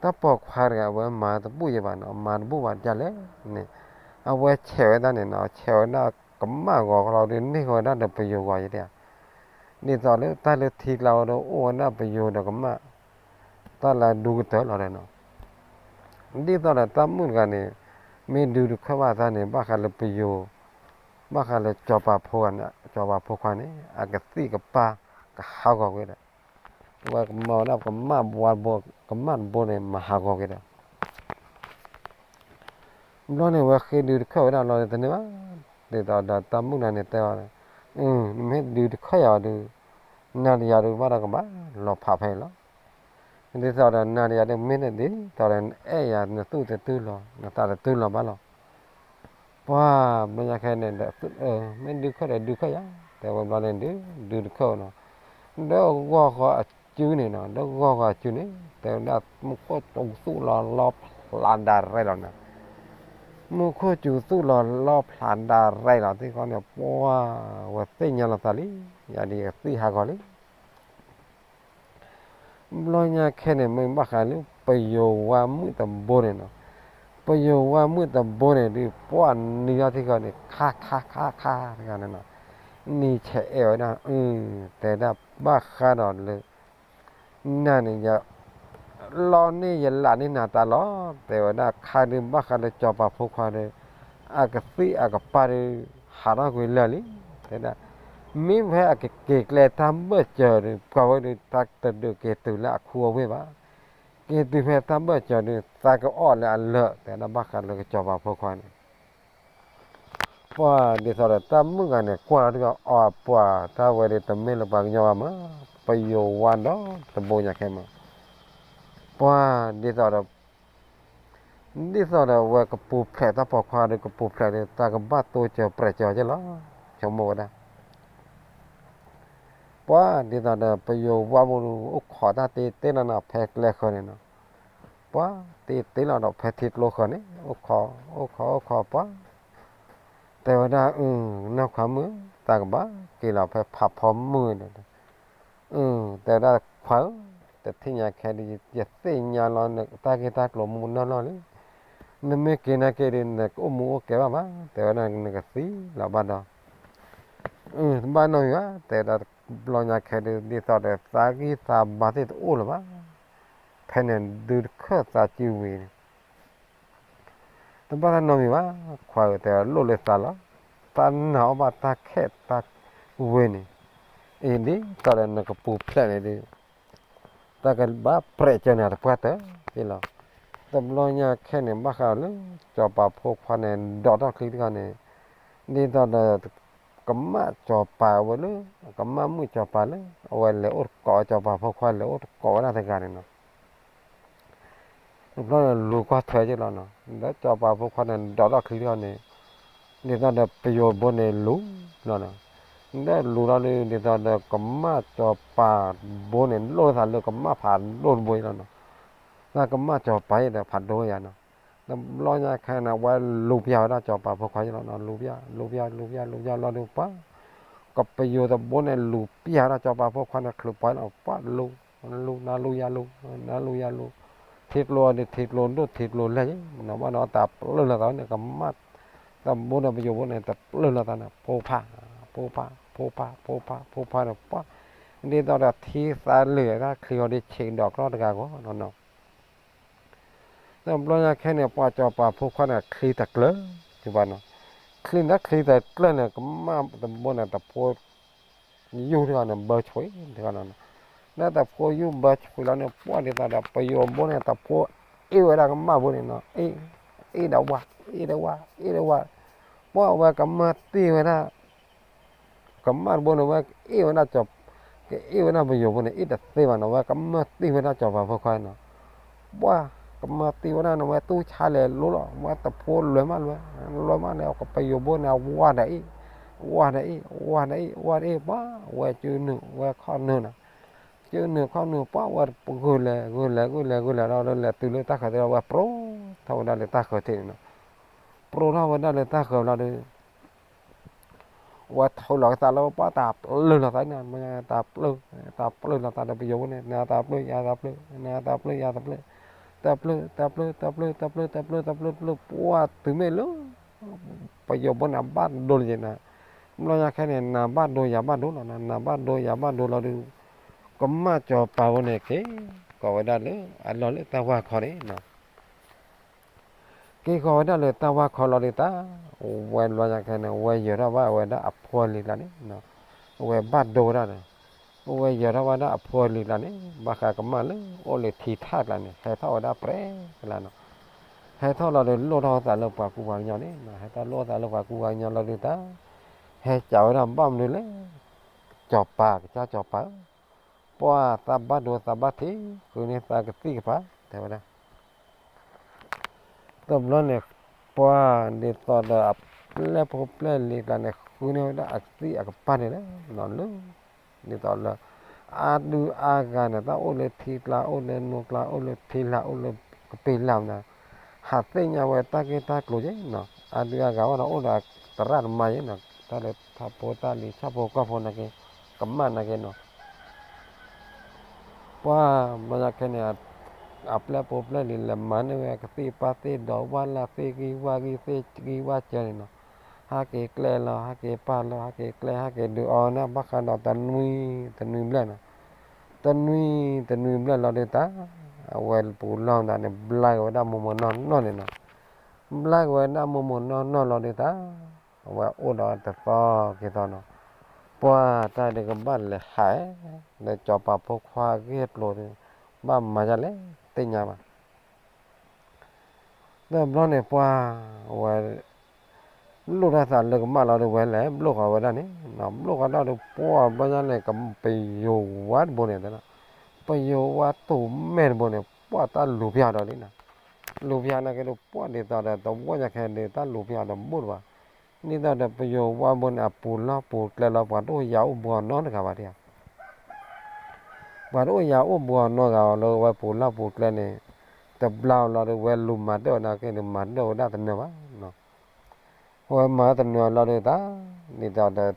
တၢ်ပိာ်ခွါတဂၤ အဝဲမၤတဘူၣ်ယဲဘၣ်နီၤ, မၤတဘူၣ်ဘၣ်ဒ်လဲၣ်န့ၣ်, အဝဲဆဲးဝဲဒၣ်န့ၣ်နီၤ, ဆဲးဝဲဒၣ်ကမၣ်ဂီၤလီၤဒီး န့ၢ်ဃီၤဝဲဒၣ်ဒီးပယိၤဂီၤယဲဒၣ်, ဒ်သိးလၢတၢ်လၢထံကျါဝဲဒီး အိၣ်ဝဲဒၣ်ပယိၤဒီးကမၣ်, တၢ်လၢဒူကတၢၢ်လီၤဒီးနီၤ, ဒ်သိးဒီးတၢ်မုၣ်တဂၤန့ၣ် မ့ၢ်ဒုးတခၢၣ်ဘၣ်အသးန့ၣ် ဘၣ်ဃးလၢပယိၤ, ဘၣ်ဃးလၢစီၤပၤဖိခွါန့ၣ်, စီၤပၤဖိခွါန့ၣ် အကသံၣ်ကပၢ်ကဟးဂီၤကွံာ်ဒီး ဝဲကမၤဝဲဒၣ်ကမၣ်ဘှါတဘိ ကမၣ်တဘိန့ၣ် မၤဟးဂီၤက့ၤဒီး ဘျီန့ၣ် ဝဲဃ့ဒုးတခၢၣ်ဝဲဒၣ်လီၤတန့ၢ်ဘၣ်, ဒ်သိးဒီးတၢ်မုၣ်တဂၤန့ၣ်တဲအီၤ, နမ့ၢ်ဒုးတခၢၣ်ယၤဒီး နၤဒီးယၤဒုးဘၣ်ဒီးကဘၣ်လီၤဖးဖဲအံၤလီၤ, ဒ်သိးဒီးနၤဒီးယၤဒုးမ့ၢ်န့ၣ်ဒ်သိးဒီး နအဲၣ်ယၤနသူၣ်တတုၤလီၤ နသးတတုၤလီၤဘၣ်လီၤ ပှၤဘျီညါခဲန့ၣ်ဒီး မ့ၢ်ဒုးခၢၣ်ဒီးဒုးခၢၣ်ယၤ, တဲဝဲဘျီန့ၣ်ဒုး ဒုးတခၢၣ်နီၤ, ဒီးဂီၢ်ဃီအစုန့ၣ်နီၤ, ဒီးဂီၢ်ဃီအစုန့ၣ် တဲဝဲဒၣ် မူခိၣ်စူၤသူၣ်လီၤလီဖျးဒၣ်ရဲၣ်လီၤနီၤ, မူခိၣ်စူၤသူၣ်လီၤလီဖျးဒၣ်ရဲၣ်လီၤသ့ၣ်ဃီန့ၣ် ပှၤဝဲသ့ၣ်ညါလီၤသးလံ, ယၤဒုးကသံၣ်ဟးဂီၤလံ ဘျီညါခဲန့ၣ် မ့ၢ်ဘၣ်ဃးလၢပယိၤဝါမုၣ်တဘိန့ၣ်နီၤ, ပယိၤဝါမုၣ်တဘိန့ၣ်ဒုး ပှၤနံၤထီၣ်ထံဃီန့ၣ် ခါခါခါခါတဂၤန့ၣ်နီၤ, နံၤဆဲးအဲၣ်ဝဲဒၣ်, တဲဒၣ်ဘၣ်ဃးဒီးလၢ နၤန့ၣ် ယလီန့ၢ်ယလးန့ၢ်နၤတၢ်လီၤ, တဲဝဲဒၣ်ခါဒုးဘၣ်ဃးလၢစီၤပၤဖိခွါဒီး အကသံၣ်အကပၢ်ဒီး ဟးထီၣ်ကွံာ်လၢာ်လံ, တဲဒၣ် မ့ၢ်ဖဲအကက့ၤကျဲတၢ်ဘၢၣ်စၢၤဒီး ပှၤဝဲဒုးတၢ်တဒုးက့ၤတုၤလၢအခူအဝ့ၢ်ဘၣ်, က့ၤတုၤဖဲတၢ်ဘၢၣ်စၢၤဒီး သးကအီၣ်လၢအလၢာ်, တဲဒၣ်ဘၣ်ဃးလၢကစီၤပၤဖိခွါန့ၣ် ပှၤဒ်သိးဒီးတၢ်မုၣ်ဂၤန့ၣ် ကွၢ်လီၤတဂၤအီၤပှၤ တၢ်ဝဲဒၣ်တမ့ၢ်လၢပှၤကညီဘၣ်မး, ပယိၤဝါဒီတဘိညါခဲမး, ပှၤဒ်သိးဒီး ဒ်သိးဒီးဝဲကပူၤဖျဲးတၢ်ပိာ်ခွါဒီးကပူၤဖျဲးဒီး တၢ်ကဘၣ်တိစၢၤပြဲးစၢၤက့လီၤ, ဆိကမိၣ်ဝဲဒၣ် ပှၤဒ်သိးဒီးပယိၤဝါမုၣ်ဒီး အိၣ်ခိးတၢ်တ့တ့လီၤနီၤ ဖဲကျဲဃၢၤန့ၣ်နီၤ, ပှၤတ့တ့လီၤဒီးဖဲထံကျိဃၢၤန့ၣ် အိၣ်ခိး အိၣ်ခိး အိၣ်ခိးပှၤ တဲဝဲဒၣ် အၢ နီၢ်ခွါမုၣ် တၢ်ကဘၣ်က့ၤလီၤဖဲဖးဖီမုၢ်ဒီး အၢ တဲဝဲဒၣ်ခွါဧၢ, တထံၣ်ညါခဲဒီး ယသ့ၣ်ညါလီၤနတၢ်ဂ့ၢ်တၢ်ကျိၤမူနီၢ်နီၢ်လံ, နမ့ၢ်က့ၤနာ်က့ၤဒီး နကအိၣ်မူအိၣ်ကဲဘၣ်ဘၣ်, တဲဝဲဒၣ်နကသံလီၤဘၣ်ဒီး တဘၣ်နီတမံၤဘၣ်, တဲဒၣ်တဘျီညါခဲဒုး ဒ်သိးဒီးသးဂံၢ်သးဘါသ့ၣ်တအိၣ်လၢၤဘၣ်, ဖဲန့ၣ်ဒုးတခၢၣ်သးစုဝံၤန့ၣ် တဘၣ်တၢ်နီတမံၤဘၣ်, ခွါဧၢ တဲ လိၣ်လၢသးလီၤ, သးနာ်အီၣ်ဘၣ်တၢ်ခဲတၢ်ဝ့ၤန့ၣ်, အံၤဒ်သိးဒီးနကပူၤဖျဲးန့ၣ်ဒုး တၢ်ကဘၣ်ပြဲးကၢန့ၣ်တပှၢ်တၢၢ်လီၤ. တဘျီညါခဲန့ၣ် ဘၣ်ဃးလၢ စီၤပၤဖိခွါန့ၣ် ဒိးထီၣ်ချံတခီန့ၣ်, ဒ်သိးဒီး ကမၣ်စီၤပၤဝဲလၢ ကမၣ်မုၣ်စီၤပၤလၢ အဝဲလဲၤအိၣ်တကိးဝဲ စီၤပၤဖိခွါလဲၤအိၣ်တကိးဝဲဒၣ်တဂၤန့ၣ်နီၤ တဘျီန့ၣ်လူၤကွၢ်ထွဲက့လီၤနီၤ, ဒီးစီၤပၤဖိခွါန့ၣ် ဒိးထီၣ်ချံတခီန့ၣ်, ဒ်သိးဒီးပယိၤဘိန့ၣ်လူၤလီၤနီၤ, ဒီးလူၤလီၤဒုး ဒ်သိးဒီးကမၣ်စီၤပၤဘိန့ၣ် လိၣ်သးလၢကမၣ်ဖးဒိၣ်တဘိအံၤလီၤနီၤ, သးကမၣ်စီၤပၤအံၤဒီးဖးဒိၣ်ယါနီၤ, တဘျီညါခဲန့ၣ် ဝဲလူၤပျၢ်ဝဲဒၣ်စီၤပၤဖိခွါက့လီၤနီၤ, လူၤပျၢ် လူၤပျၢ် လူၤပျၢ် လူၤပျၢ်လီၤဒုး ပှၤ ကပယိၤတဘိန့ၣ် လူၤပျၢ်ဝဲဒၣ်စီၤပၤဖိခွါန့ၣ် ချုးပှၤလီၤ ပှၤလူၤ, လူၤ နလူၤယလူၤ, နလူၤယလူၤ, ထံကျိဒုး ထံကျိဒိၣ်ထံကျိလဲၢ်ယဲ, နဘၣ်နီၤတၢ်ပျၢၢ်လီၤသးန့ၣ် ကမၣ်တဘိဒီးပယိၤဘိန့ၣ် တပျၢၢ်လီၤသးန့ၣ် ဖိဖး, ဖိဖး ဖိဖး ဖိဖး ဖိဖးန့ၣ် ပှၤ ဒ်သိးဒီးထံသးလၢာ်တၢ်ချံအီၤဒ်ဆံးဒီးကျီတဂၤဂီၢ်နီၤ တဘျီညါခဲန့ၣ် ပှၤစီၤပၤဖိခွါန့ၣ် ချံတကျၢၤ, ဘၣ်နီၤ, ချံန့ၣ်ချံတကျၢၤန့ၣ် ကမၣ်တဘိန့ၣ် တဖိယူၢ်တဂၤန့ၣ် ဘၢဆွံတဂၤနီၤ, လၢတဖိယူၢ်ဘၢဆွံလီၤန့ၣ် ပှၤဒ်သိးဒီး ပယိၤဘိန့ၣ် တဖိအ့ၣ်ဝဲဒၣ်ကမၣ်ဘိန့ၣ်နီၤ, အ့ၣ်ဒီးဝါ, အ့ၣ်ဒီးဝါ, အ့ၣ်ဒီးဝါ, ပှၤဝဲကမၢတ့ၢ်ဝဲဒၣ် ကမၣ်တဘိန့ၣ် ဝဲကအ့ၣ်ဝဲဒၣ်စီၤ, ကအ့ၣ်ဝဲဒၣ်ပယိၤဘိန့ၣ် အ့ၣ်တသ့ဘၣ်နီၤ, ဝဲကမၢတ့ၢ်ဝဲဒၣ်စီၤပၤဖိခွါနီၤ, ပှၤကမၢတ့ၢ်ဝဲဒၣ်န့ၣ် ဝဲတူၢ်ဆါလဲၤလိလီၤ, ဝဲတဖိလွဲၤမးလွဲၤ, လွဲၤမးန့ၣ် ပယိၤဘိန့ၣ် ဝါဒီးအ့ၣ်, ဝါဒီးအ့ၣ်, ဝါဒီးအ့ၣ်, ဝါဒီးအ့ၣ်, ပှၤဝဲစုနုာ် ဝဲခီၣ်နုာ်နီၤ, စုနုာ်ခီၣ်နုာ် ပှၤဝဲဂုာ်လဲၤ ဂုာ်လဲၤ ဂုာ်လဲၤ ဂုာ်လဲၤဒီး လဲၤတုၤလၢတၢ်ဃၢၤသ့ၣ်ဒီး ဝဲပြီထီၣ်ဝဲဒၣ်လၢတၢ်ဃၢၤထံးန့ၣ်နီၤ, ပြီထီၣ်ဝဲဒၣ်လၢတၢ်ဃၢၤလီၤဒီး ဝဲထိးလီၤကသးလၢပှၤတၢ်ပျၢၢ်လီၤသးန့ၣ်, တၢ်ပျၢၢ်, တၢ်ပျၢၢ်လီၤသးဒီးပယိၤဘိန့ၣ် နတၢ်ပျၢၢ်ယၤတၢ်ပျၢၢ်, နတၢ်ပျၢၢ်ယၤတၢ်ပျၢၢ်, တၢ်ပျၢၢ် တၢ်ပျၢၢ် တၢ်ပျၢၢ် တၢ်ပျၢၢ် တၢ်ပျၢၢ် တၢ်ပျၢၢ် တၢ်ပျၢၢ် ပှၤတုၤမ့ၢ်လၢ ပယိၤဘိန့ၣ် ဘၣ်ဒိလၢယဲနီၤ, ဘျီညါခဲန့ၣ် နၤဘၣ်ဒိယၤဘၣ်ဒိလီၤနီၤ, နၤဘၣ်ဒိယၤဘၣ်ဒိလီၤဒီး ကမၣ်စီၤပၤဘိန့ၣ်က့ၤ ကိးဝဲဒၣ်လၢအလီၢ်လၢတၢ်ဝၢ်ခီန့ၣ်နီၤ က့ၤဃီၤဝဲဒၣ်လၢတၢ်ဝၢ်ခီလီၤဒုးတၢ်, ဝဲဘျီညါခဲန့ၣ် ဝဲယၢၤထီၣ်ဘၣ်ဝဲဒၣ်အဖိအလံၤကျါန့ၣ်, အဝဲဘၣ်ဒိဝဲဒၣ်ဒီး, ဝဲယၢၤထီၣ်ဘၣ်ဒၣ်အဖိအလံၤကျါန့ၣ် ဘၣ်ဃးကမၣ်လၢအိၣ်လၢထံထၣ်ကျါန့ၣ် ဟဲထီၣ်ဝဲဒၣ်ပြဲၤကျါနီၤ, ဟဲထီၣ်လီၤဒီးလိၣ်ထီၣ်သးလၢပှၤကူပှၤကညီန့ၣ်, ဟဲထီၣ်လိၣ်သးလၢပှၤကူပှၤကညီလီၤဒုးတၢ်, ဟဲစံးဝဲဒၣ်ဘၣ်မနုၤလဲၣ်, စီၤပၤ ကစၢ်စီၤပၤဧၢ, ပှၤသးဘၣ်ဒိသးဘၣ်ထံး ဃုန့ၢ်သးကသံၣ်ကပၤ တဲဝဲဒၣ် တဘျီန့ၣ် ပှၤဒ်သိးဒီးအပျဲၢ်ဖိပျဲၢ်လံၤကျါန့ၣ် ဃုန့ၢ်ဝဲဒၣ်အကသံၣ်အကပၤန့ၣ်လီၤလၢ ဒ်သိးလၢ အါဒုအါဂၤန့ၣ် တၢ်အိၣ်လၢထံကျါ အိၣ်လၢနိကျါ အိၣ်လၢထံလာ် အိၣ်လၢကပ့ၤလာ်န့ၣ် ဟးသ့ၣ်ညါဝဲတၢ်ဂ့ၢ်တၢ်ကျိၤယဲနီၤ, အါဒုအါဂၤဝဲဒီးအိၣ်ဒီးတရၣ်တမါယဲနီၤ, တၢ်လၢထးဖိတၢ်လံၤ ဆၣ်ဖိကီၢ်ဖိနာ်က့ ကမၣ်နာ်က့နီၤ ပှၤဘျီညါခဲန့ၣ် အပျဲၢ်ဖိပျဲၢ်လံၤလဲၤမၤန့ၢ်ဝဲကသံၣ်ပာ်သ့ၣ်ဒီး ဝၣ်လၢသ့ၣ်ဂံၢ်ဝၣ်ဂံၢ်သ့ၣ်ဂံၢ်ဝၣ်စၢၤန့ၣ်နီၤ, ဟးက့ၤကျဲလီၤ ဟးက့ၤပာ်လီၤ ဟးက့ၤကျဲ ဟးက့ၤဒုးအီၣ်ဝဲဒၣ် ဘၣ်ဃးဒီးတနွံတနွံဘျဲၣ်နီၤ, တနွံတနွံဘျဲၣ်လီၤဒုးတၢ်, အဝဲပူၤလီၢ်မတၤန့ၣ် ဘျါက့ၤဝဲဒၣ်မိၢ်မိၢ်နီၢ်နီၢ်န့ၣ်နီၤ, ဘျါက့ၤဝဲဒၣ်မိၢ်မိၢ်နီၢ်နီၢ်လီၤဒုးတၢ် အဝဲအိၣ်ဒီးတသီက့ၤသီနီၤ, ပှၤတၢ်ဒုးကဘၣ်လဲၤဟး လၢစီၤပၤဖိခွါဂ့ၢ်ကျိၤဒီး ဘၣ်မၤဒ်လဲၣ်သ့ၣ်ညါဘၣ် တဘျီန့ၣ်ပှၤ ဝဲ လိၣ်တၢ်သးလၢကမၣ်လီၤဒီးဝဲလဲၤဘျိၣ်ဃီၤဝဲဒၣ်န့ၣ်, ဘျိၣ်ဃီၤဒၣ်ဒီးပှၤဘျီညါန့ၣ် ပယိၤဝါတဘိန့ၣ်တဲ, ပယိၤဝါတိၢ်မဲာ်တဘိန့ၣ် ပှၤတၢ်လူၤဖျါဒီးလံနီၤ, လူၤဖျါနာ်က့ဒီးပှၤဒ်သိးဒီးတဝီညါခဲဒုးတၢ်လူၤဖျါဒီးဘူးတဘၣ်, ဒ်သိးဒီးပယိၤဝါဘိန့ၣ် အပူၤလီၢ်ပူၤကျဲလီၤ ပှၤတအိၣ်ယၤအိၣ်ဘူးအီၤနီတဂၤဘၣ်ဒံး ပှၤတအိၣ်ယၤအိၣ်ဘူးအီၤနီတဂၤလၢဝဲပူၤလီၢ်ပူၤကျဲန့ၣ်, တဘျီလီၤဒီးဝဲလူၤမၤတၢ်နာ်က့န့ၣ် မၤတၢ်ဝဲဒၣ်တနၢၤဘၣ်, ဝဲမၤတနၢၤလီၤဒီးတၢ်, ဒ်သိးဒီး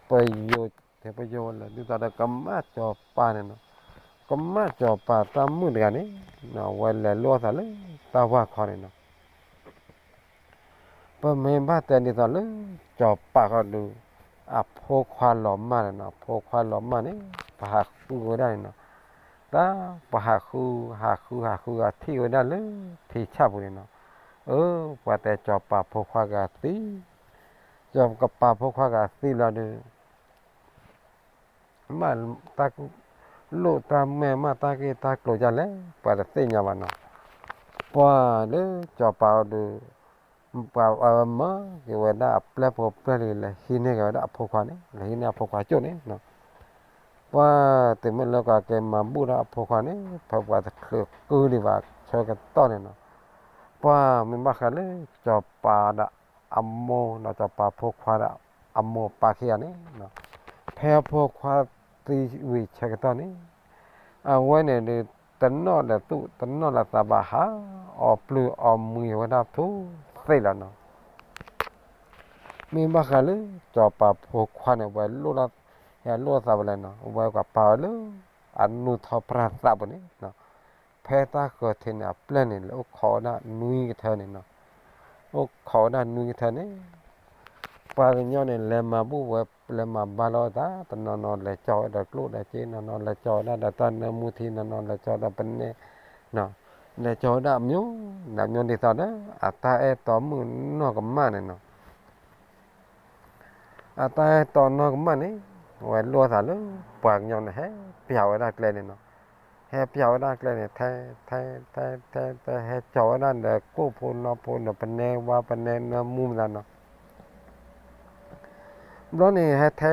ပယိၤ တဲပယိၤဝဲလၢ ဒ်သိးဒီးကမၣ်စီၤပၤန့ၣ်နီၤ, ကမၣ်စီၤပၤတၢ်မုၣ်တဂၤန့ၣ်, ဝဲလဲၤလိၣ်သးလၢတၢ်ဝၢ်ခီန့ၣ်နီၤ ပမ့ၢ်ဘၣ်တဲဒ်သိးလၢ စီၤပၤဃီဒုး, အဖိခွါလီၤမၢ်န့ၣ်နီၤ, အဖိခွါလီၤမၢ်န့ၣ် ပှၤဟးဃုဝဲဒၣ်န့ၣ်နီၤ, တၢ်ပှၤဟးဃု ဟးဃု ဟးဃု ဟးဃုဂၤထံၣ်ဝဲဒၣ်လၢထံဆၣ်ပူၤန့ၣ်နီၤ, အၢ ပှၤတဲစီၤပၤဖိခွါဂၤသံ, စီၤပၤဖိခွါဂၤသံလီၤဒီး မ့ၢ်တၢ် လိၣ်တၢ်မဲာ်မး တၢ်ဂ့ၢ်တၢ်ကျိၤဒ်လဲၣ် ပှၤတသ့ၣ်ညါဘၣ်နီၤ, ပှၤလၢစီၤပၤအီၤဒီး ပှၤအဝဲမၢက့ၤဝဲဒၣ်အပျဲၢ်ဖိပျဲၢ်လံၤ လဲၤဟံးန့ၢ်က့ၤဝဲဒၣ်အဖိခွါန့ၣ် လဲၤဟံးန့ၢ်အဖိခွါကၠိၣ်န့ၣ်နီၤ, ပှၤတုၤမ့ၢ်လၢကက့ၤမၤဘူၣ်ဒီးအဖိခွါန့ၣ် ဖဲပှၤတချုးကုဒံးဘၣ်ဆၢကတီၢ်န့ၣ်နီၤ, ပှၤမ့ၢ်ဘၣ်ဃးလၢစီၤပၤဒီးအမိၢ်ဒီးစီၤပၤဖိခွါဒီးအမိၢ်ပၢ်ခံဂၤန့ၣ်နီၤ, ဖဲအဖိခွါသံဝံၤဆၢကတီၢ်န့ၣ် အဝဲန့ၣ်ဒီး တနီၣ်ဒီးသူၣ်တနီၣ်လၢသးဘၣ်ဟး အီၣ်ပျုၢ်အီၣ်မှံဝဲဒၣ်ထူသ့လီၤနီၤ, မ့ၢ်ဘၣ်ဃးလၢစီၤပၤဖိခွါန့ၣ် ဝဲလိၣ် ဟဲလိၣ်သးဝဲလဲၣ်နီၤ, ဝဲကပာ်ဝဲလၢ အနူၢ်ထီၣ်ပြၢ်သးပူၤန့ၣ်နီၤ, ဖဲတၢ်ဃၢၤထံးန့ၣ် အပျဲၢ်န့ၣ် လဲၤအိၣ်ခိးဝဲဒၣ်နွံကထၢန့ၣ်နီၤ, အိၣ်ခိးဝဲဒၣ်နွံကထၢန့ၣ် ပှၤကညီန့ၣ် လဲၤမၤဘူၣ်ဝဲ လဲၤမၤဘါလီၤသး တနီၤနီၤလဲၤကၠီဝဲဒီးကျိၣ်ဒီးစ့ နီၤနီၤလဲၤကၠီဝဲဒၣ်ဒီးတၢ်နၢမူထံ နီၤနီၤလဲၤကၠီဒီးပနဲ လဲၤကၠီဝဲဒၣ်အမျိုး ဒ်မျိုးဒ်သိးဒီး အတၢ်အဲၣ်တီမုၣ်နီၢ်ကမၣ်န့ၣ်နီၤ, အတၢ်အဲၣ်တီနီၢ်ကမၣ်န့ၣ် ဝဲလိၣ်သးလၢ ပှၤကညီန့ၣ် ဟဲပျးဝဲဒၣ်ကျဲန့ၣ်နီၤ, ဟဲပျးဝဲဒၣ်ကျဲန့ၣ် ထဲ ထဲ ထဲ ထဲ ထဲ ဟဲကၠီဝဲဒၣ်ဒီးကိၣ်ဖိနီၢ်ဖိဒီးပနဲဝါပနဲနၢမူမတၤနီၤ ဘျီန့ၣ် ဟဲထဲ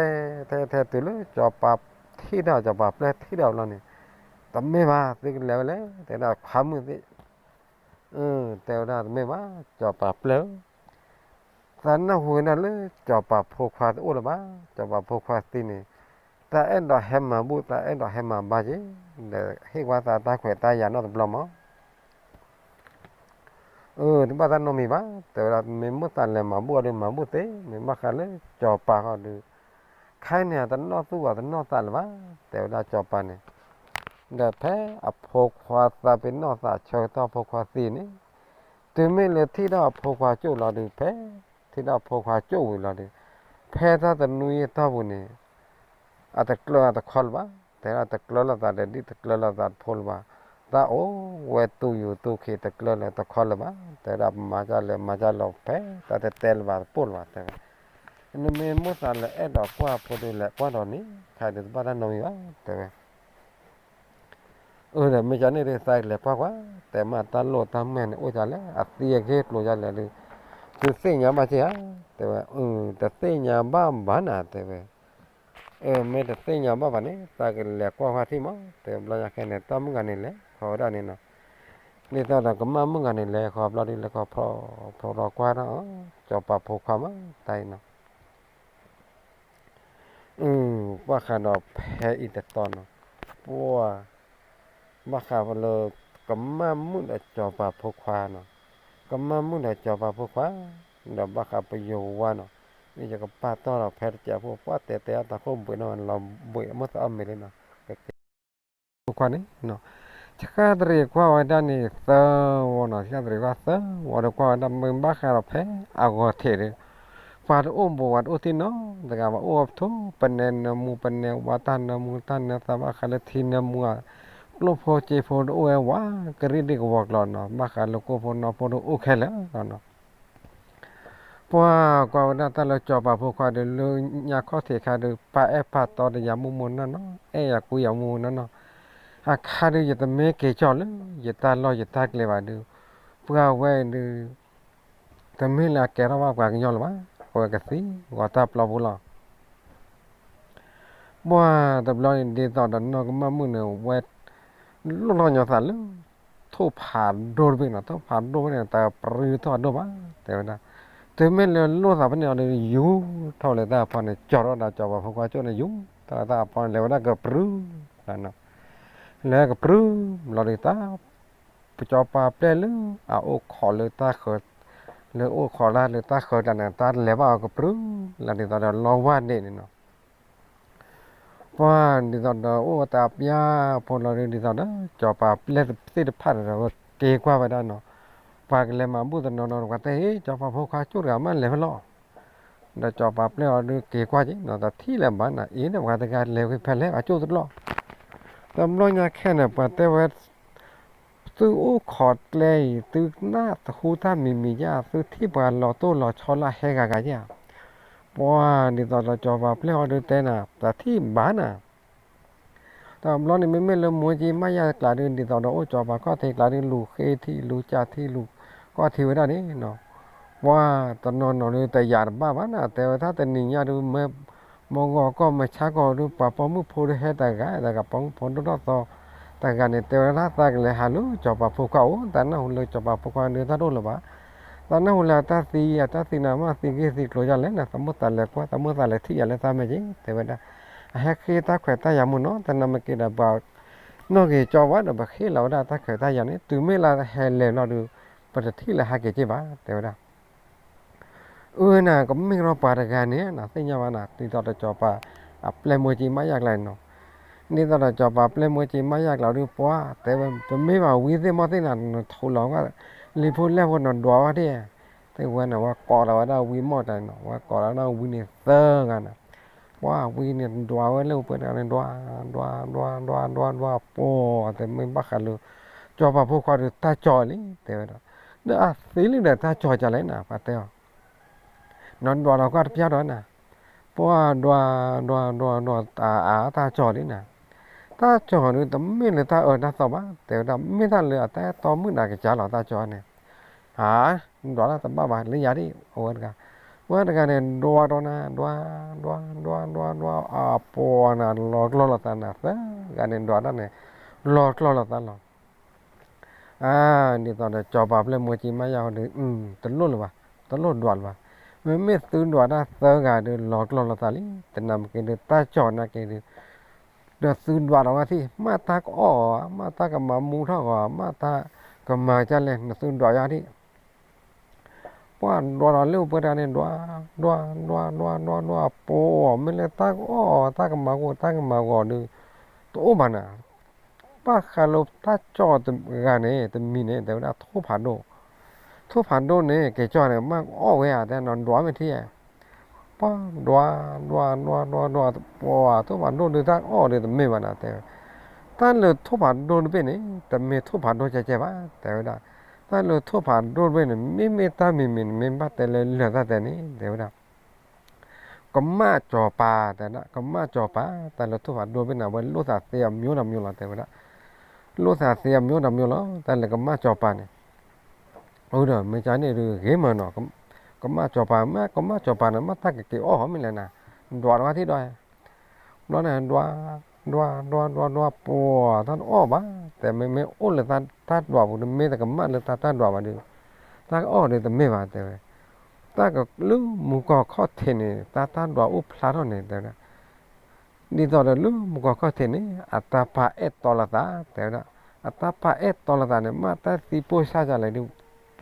ထဲ ထဲတုၤလၢစီၤပၤထံၣ်ဒီး စီၤပၤပျဲၢ်ထံၣ်ဒီးဘျီန့ၣ် တမ့ၢ်ဘၣ် သုကလဲၤဝဲလဲၣ် တဲဒၣ်ခွါမုၣ်သ့ၣ်, တဲဝဲဒၣ်တမ့ၢ်ဘၣ် စီၤပၤပျဲၢ်ဧၢ, သးနၢ်ဟူဝဲဒၣ်လၢစီၤပၤဖိခွါတအိၣ်လၢၤဘၣ်, စီၤပၤဖိခွါသံန့ၣ် တၢ်အဲၣ်ဒိးဟဲမၤဘူၣ် တၢ်အဲၣ်ဒိးဟဲမၤဘါက့ၤ ဒီးဟ့ၣ်ဝဲသးတၢ်ခွဲးတၢ်ယာ်နီတဘျီမး အၢ တဘၣ်တၢ်နီတမံၤဘၣ် တဲဝဲဒၣ် မ့ၢ်မိၣ်သးလဲၤမၤဘူၣ်အီၤဒီးမၤဘူၣ်သ့ မ့ၢ်ဘၣ်ဃးလၢစီၤပၤဃီဒီး ခဲအံၤန့ၣ် တနီၣ်သူၣ်အီၤတနီၣ်သးလၢၤဘၣ် တဲဝဲဒၣ်စီၤပၤန့ၣ်, ဒီးဖဲအဖိခွါသးပ့ၤနီၣ်သးဆၢကတီၢ်ဖိခွါသံန့ၣ်, တုၤမ့ၢ်လၢထံၣ်ဒီးအဖိခွါကၠိၣ်လီၤဒီး ဖဲထံၣ်ဒီးအဖိခွါကၠိၣ်ဝံၤလီၤဒီး, ဖဲတၢ်တနွံအတီၢ်ပူၤန့ၣ် အတကျၢၤအတခီလၢၤဘၣ်, တဲဒၣ်တကျၢၤလိာ်သးဒီးဒ်တကျၢၤလိာ်သးတဖိလၢၤဘၣ်, တၢ်အိၣ်ဝဲတူၢ်ယူၤတူၢ်ခ့တကျၢၤလၢၤတခီလၢၤဘၣ်, တဲဒၣ်မၤတၢ်လၢမၤတၢ်လီၤဖဲ တၢ်တတဲလၢၤဘၣ်တပိၢ်လၢၤဘၣ် တဲဝဲ, နမ့ၢ်မိၣ်သးလဲၤအဲၣ်ဒိးကွၢ်ဖိဒီးလဲၤကွၢ်ဒီးန့ၣ် ခဲအံၤဒီးတဘၣ်တၢ်နီတမံၤဘၣ် တဲဝဲ အၢ ဒီးမ့ၢ်ကန့ၣ်ဒ်သးလဲၤကွၢ်ကွၢ်, တဲမ့ၢ်တၢ်လိၣ်တၢ်မဲာ်န့ၣ်အိၣ်ဒ်လဲၣ် အသံအဂ့ၢ်ကျိၤဒ်လဲၣ်ဒီး, သုသ့ၣ်ညါဘၣ်က့ဧါ, တဲဝဲ, တသ့ၣ်ညါဘၣ်ဘၣ်နၤ တဲဝဲ, အၢ မ့ၢ်တသ့ၣ်ညါဘၣ်ဘၣ်န့ၣ် သးကလဲၤကွၢ်ကွၢ်ထံၣ်မး တဲဘျီညါခဲန့ၣ် တၢ်မုၣ်ဂၤန့ၣ်လဲၤဃီၤဝဲဒၣ်န့ၣ်နီၤ, ဒ်သိးဒီးကမၣ်မုၣ်ဂၤန့ၣ်လဲၤဃီၤဘျီဒ် လဲၤဃီၤဖျိးဖျိးဒီးကွၢ်ဒီး စီၤပၤဖိခွါမး တၢ်အံၤနီၤ အၢ ဘၣ်ဃးဒီးဖဲအံၤတသီနီၤ, ပှၤ ဘၣ်ဃးလၢ ကမၣ်မုၣ်ဒီးစီၤပၤဖိခွါနီၤ, ကမၣ်မုၣ်ဒီးစီၤပၤဖိခွါ, ဒီးဘၣ်ဃးပယိၤဝါနီၤ, မ့ၢ်ယကပာ်တီၢ်ဒီးဖဲတစဲးဖိ ပှၤတဲတဲအတၢ်ခိၣ်ဘှံးနီၤ လီၤဘှံးအမိၢ်သးအီၣ်မ့ၤလံနီၤ, ကကဲ ဖိခွါန့ၣ်နီၤ, ဆှၣ်သရံးကွၢ်ဝဲဒၣ်န့ၣ်သၢဝီနီၤ, ဆှၣ်သရံးကွၢ်သၢဝီဒီးကွၢ်ဝဲဒၣ် မ့ၢ်ဘၣ်ဃးဒီးဖဲအဂီၤထံးဒီး ပှၤတအိၣ်ဘူး ပှၤတအိၣ်သံနီတဂၤဘၣ်, အိၣ်ဝဲပထိ ပနဲနၢမူ ပနဲဝါ တၢ်နၢမူ တၢ်နၢသး ဘၣ်ဃးလၢထံနၢမူဧါ, ကျိၣ်ဖိစ့ဖိတအိၣ်ဝဲဝဲ ကရံၣ်ဒံၣ်ကဝီၤကျီၤနီၤ, ဘၣ်ဃးလၢကိၣ်ဖိနီၢ်ဖိတအိၣ်ခဲလၢာ်နီၤ ပှၤကွၢ်ဝဲဒၣ်တၢ်လၢစီၤပၤဖိခွါဒီး လၢညါခီၣ်ထံးခါဒီး ပာ်အဲၣ်ပာ်တီဒီးယၤမိၢ်မိၢ်နီၢ်နီၢ်, အဲၣ်ယၤကွံယၤမိၢ်မိၢ်နီၢ်နီၢ်, အခါဒီး ယတမ့ၢ်က့ၤကၠီၣ်လၢ ယတၢ်လီၢ်ယတၢ်ကျဲဘၣ်ဒီး ပှၤဝဲအံၤဒီး တမ့ၢ်လၢအကဲထီၣ်ဘၣ်ပှၤကညီလၢၤဘၣ်, အဝဲကသံ ဂီၤတၢ်ပျီပူၤလီၤ. ပှၤတဘျီန့ၣ် ဒ်သိးဒီးနီၢ်ကမၣ်မုၣ်န့ၣ် ဝဲ လိၣ်ထီၣ်ညီသးလၢ ထိၣ်ဖးဒိၣ်တဘ့ၣ်နီၤ, ထိၣ်ဖးဒိၣ်တဘ့ၣ်န့ၣ် တပြူထီၣ်အဒိၣ်ဘၣ် တဲဝဲဒၣ်, တုၤမ့ၢ်လၢလိၣ်သးဖဲန့ၣ်အီၤဒီး ယူၤထီၣ်လၢတၢ်ဖီန့ၣ် ကၠီထီၣ်ဒီးစီၤပၤဖိခွါကၠိၣ်န့ၣ် ယူၤထီၣ်လၢတၢ်ဖီန့ၣ် လဲၤဝဲဒၣ်ကပြုၤလီၤနီၤ, လဲၤကပြုၤလီၤဒီးတၢ် ပစီၤပၤပျဲၢ်လၢ အအိၣ်ခိးလၢတၢ်ဃၢၤ, လၢအိၣ်ခိးတၢ်လၢတၢ်ဃၢၤတၢ်န့ၣ် တၢ်လဲၤဘၣ်အီၤကပြုၤလီၤ ဒ်သိးဒီးလီဝၢ်ဒ့ၣ်န့ၣ်နီၤ. ပှၤဒ်သိးဒီးအိၣ်တၢ်ပျၢ်ဖိလီၤဒ်သိးဒီး စီၤပၤပျဲၢ်သ့ၣ်တဖၣ်ဒီး က့ၤကွၢ်ဝဲဒၣ်နီၤ, ပှၤကလဲၤမၤဘူၣ်တနီၤနီၤ ပှၤတဲ ဟ့ စီၤပၤဖိခွါကၠိၣ်တဂၤမးလဲၤဖဲလဲၣ် ဒီးစီၤပၤပျဲၢ်အီၤဒုးက့ၤကွၢ်က့ၤနီၤ တထံၣ်လၢၤဘၣ်နၤ အ့ၣ်န့ၣ် ပှၤတဂၤလဲၤဝဲဖဲလဲၣ် အကၠိၣ်တလီၢ်. တဘျီညါခဲန့ၣ် ပှၤတဲဝဲ သုအိၣ်ခိးကျဲအံၤ သုနၢ်သဃူတၢ်မံၤမံၤဧါ သုထံၣ်ပှၤလီၤတိၢ်လီၤဆီလၢဟဲဂၤဂၤဧါ. ပှၤဒ်သိးဒီးစီၤပၤပျဲၢ်အီၤဒုးတဲနၤ တထံၣ်ဘၣ်နၤ တဘျီန့ၣ် မ့မ့ၢ်လၢမိၢ်ကၠံမးယၤကျးဒုး ဒ်သိးဒီးအိၣ်စီၤပၤခီၣ်ထံးကျးဒုး လူၤဃ့ထံလူၤကၢ်ထံလူၤကီၢ်ထံဝဲဒၣ်န့ၣ်နီၤ. ပှၤတနီၤနီၤဒုးတယာ်တဘၣ်ဘၣ်နၤ တဲဝဲဒၣ်တနံၤညါဒုး မ့ၢ်မုၢ်ဂီၤကီၢ်မုၢ်ဆါကီၢ်ဒုး ပှၤပိာ်မုၣ်ဖိဒုးဟဲတဂၤတဂၤ ပိာ်မုၣ်ဖိဒိၣ်ထီၣ်သီတဂၤန့ၣ် တဲဝဲဒၣ်သးကလဲၤဟးလၢစီၤပၤဖိခွါအိၣ် တၢ်နၢ်ဟူလၢစီၤပၤဖိခွါဒုးတၢ်တအိၣ်လၢၤဘၣ်. သးနၢ်ဟူလၢအတၢ်သံ အတၢ်သံနၤမ့ၢ်သံဂ့ၢ်သံကျိၤဒ်လဲၣ်နၤ သးမိၣ်သးလဲၤကွၢ် သးမိၣ်သးလဲၤထံၣ်ယၤလၢသးမဲာ်က့ၤ တဲဝဲဒၣ်. အဟဲဃ့တၢ်ခွဲးတၢ်ယာ်မုၢ်နီၤ တနၤမ့ၢ်က့ၤဒီးပှၤနီၣ်ဂ့ၤကၠီဝဲဒီး ပဃ့လီၤဝဲဒၣ်တၢ်ခွဲးတၢ်ယာ်န့ၣ် တုၤမ့ၢ်လၢဟဲလဲၤလီၤဒုး ပတထံၣ်လၢဟဲက့ၤက့ၤဘၣ် တဲဝဲဒၣ်. အၢနၤ ကမ့ၢ်ကဒီးပှၤတဂၤန့ၣ်နၤ သ့ၣ်ညါဘၣ်နၤ ဒ်သိးဒီးစီၤပၤအပျဲၢ်မိၢ်ကၠံမးယၤကျးန့ၣ်နီၤ. ဒ်သိးဒီးစီၤပၤပျဲၢ်မိၢ်ကၠံမးယၤကျးဒုး ပှၤတဲဝဲ တမ့ၢ်ဘၣ်ဝံသ့ၣ်မီၢ်သ့ၣ်နၤ နထိးလီၤဝဲ လံၤဖိလဲၢ်ဖိနဒွးဝဲဒၣ် တဲဝဲန့ၣ် ဝဲကိးလီၤဝဲဒၣ်ဝံမီၢ်တဂၤန့ၣ်နီၤ ဝဲကိးလီၤဝဲဒၣ်ဝံန့ၣ်သၢဂၤနၤ. ပှၤဝံန့ၣ်ဒွးဝဲလၢပှဲၤတဂၤန့ၣ် ဒွး ဒွး ဒွး ဒွး ဒွး ဒွး ပှၤတဲမ့ၢ်ဘၣ်ဃးလၢ စီၤပၤဖိခွါဒုးတၢ်ကၠီလံ တဲဝဲဒၣ်. ဒီးအသ့လံဒီးတၢ်ကၠီကလဲၣ်နၤ ပှၤတဲအီၤ နဒွးလီၤကွၢ်တပျၢ်ဒီးနၤ. ပှၤဒွး ဒွး ဒွး ဒွး အါ အါ တၢ်ကၠီလံနၤ. တၢ်ကၠီဒုး တမ့ၢ်လၢတၢ်အၢတၢ်သီဘၣ် တဲဝဲဒၣ် မ့ၢ်တၢ်လၢအတၢ်အဲၣ်တီမုၣ်နၤကစၢ်လီၤ တၢ်ကၠီန့ၣ်. ဧါ ဒွးတၢ်တဘၣ်ဘၣ် လၢယၤဒ် အဝဲတဂၤ ဝဲတဂၤန့ၣ် ဒွးဒီးနၤ ဒွး ဒွး ဒွး ဒွး ဒွး အပှၤနၤ လီၤကျီၢ်လိာ်သးနၤ သၢဂၤန့ၣ် ဒွးတၢ်န့ၣ် လီၤကျီၢ်လိာ်သးလီၤ. အါ ဒ်သိးဒီးစီၤပၤပျဲၢ်မိၢ်ကၠံမးယၤဒုး တလိၣ်လၢၤဘၣ် တလိၣ်ဒွးလၢၤဘၣ်. မ့မ့ၢ်သုဒွးတၢ်သၢဂၤဒုး လီၤကျီၢ်လိာ်သးလံ တနၤမ့ၢ်က့ၤဒုး တၢ်ကၠီနာ်က့ၤဒုး ဒီးသုဒွးဒီးဝဲသ့ၣ် မ့ၢ်တၢ်ကအီၣ်ဧါ မ့ၢ်တၢ်ကမၤမူထီၣ်ဂီၤ မ့ၢ်တၢ်ကမၤကလဲၣ် နသုဒွးယၤဒ် ပှၤဒွးဒီးလၢပှဲၤတဂၤန့ၣ် ဒွး ဒွး ဒွး ဒွး ဒွး ဒွး ပှၤ မ့ၢ်လၢတၢ်ကအီၣ် တၢ်ကမၤဂီၤ တၢ်ကမၤဂီၤဒုး တအိၣ်ဘၣ်နၤ. ဘၣ်ဃးလၢတၢ်ကၠီတဂၤန့ၣ် တမံၤန့ၣ် တဲဝဲဒၣ်ထိၣ်ဖးဒိၣ်, ထိၣ်ဖးဒိၣ်န့ၣ် က့ၤကၠီန့ၣ် မ့ၢ်ကအီၣ်ဝဲဧါ တဲနၤ ဒွးမ့ၢ်ထံၣ်ဧါ. ပှၤဒွး ဒွး ဒွး ဒွး ဒွး ပှၤ ထိၣ်ဖးဒိၣ်ဒုးတၢ်အီၣ်ဒုးတမ့ၢ်ဘၣ်နၤ တဲဝဲ. တၢ်လၢထိၣ်ဖးဒိၣ်တဘ့ၣ်န့ၣ် တမ့ၢ်ထိၣ်ဖးဒိၣ်ကဲကဲဘၣ် တဲဝဲဒၣ်. တၢ်လၢထိၣ်ဖးဒိၣ်တဘ့ၣ်န့ၣ် မ့မ့ၢ်တၢ်မံၤမံၤန့ၣ် မ့ၢ်ဘၣ်တဲလၢလၢာ်တၢ်တဲန့ၣ် တဲဝဲဒၣ် ကမၣ်စီၤပၤ တဲဒၣ် ကမၣ်စီၤပၤ တၢ်လၢထိၣ်ဖးဒိၣ်တဘ့ၣ်န့ၣ် အဝဲလိၣ်သးသ့အမျိုးဒီးမျိုးလီၤ တဲဝဲဒၣ်. လိၣ်သးသ့အမျိုးဒီးမျိုးလီၤ တၢ်လၢကမၣ်စီၤပၤန့ၣ်. အၢဒီး မ့ၢ်ကန့ၣ်ဒုးဂ့ၤမးနီၤ, ကမၣ်စီၤပၤ မ့ၢ်ကမၣ်စီၤပၤန့ၣ် မ့ၢ်တၢ်ကက့ၤအီၣ်ဟီမ့ၢ်လဲၣ်နၤ, ဒွးတဝဲထံၣ်ဒီး ဘျီန့ၣ် ဒွး ဒွး ဒွး ဒွး ဒွး ပှၤ တၢ်တအီၣ်ဘၣ်, တဲမ့မ့ၢ်အိၣ်လၢတၢ်ဒွးပူၤ တမ့ၢ်တကမၣ်လၢတၢ်တၢ်ဒွးဘၣ်ဒီး တၢ်ကအီၣ်ဒီးတမ့ၢ်ဘၣ် တဲဝဲ. တၢ်ကလၢမူကီၢ်ခီၣ်ထံးန့ၣ် တၢ်တၢ်ဒွးအိၣ်ဖျါထီၣ်န့ၣ် တဲဝဲဒၣ်. ဒ်သိးဒီးလၢမူကီၢ်ခီၣ်ထံးန့ၣ် အတၢ်ပာ်အဲၣ်တီလီၤသး တဲဝဲဒၣ်. အတၢ်ပာ်အဲၣ်တီလီၤသးန့ၣ် မ့ၢ်တၢ်သံပိၢ်စၢ်ယၤလဲၣ်ဒီး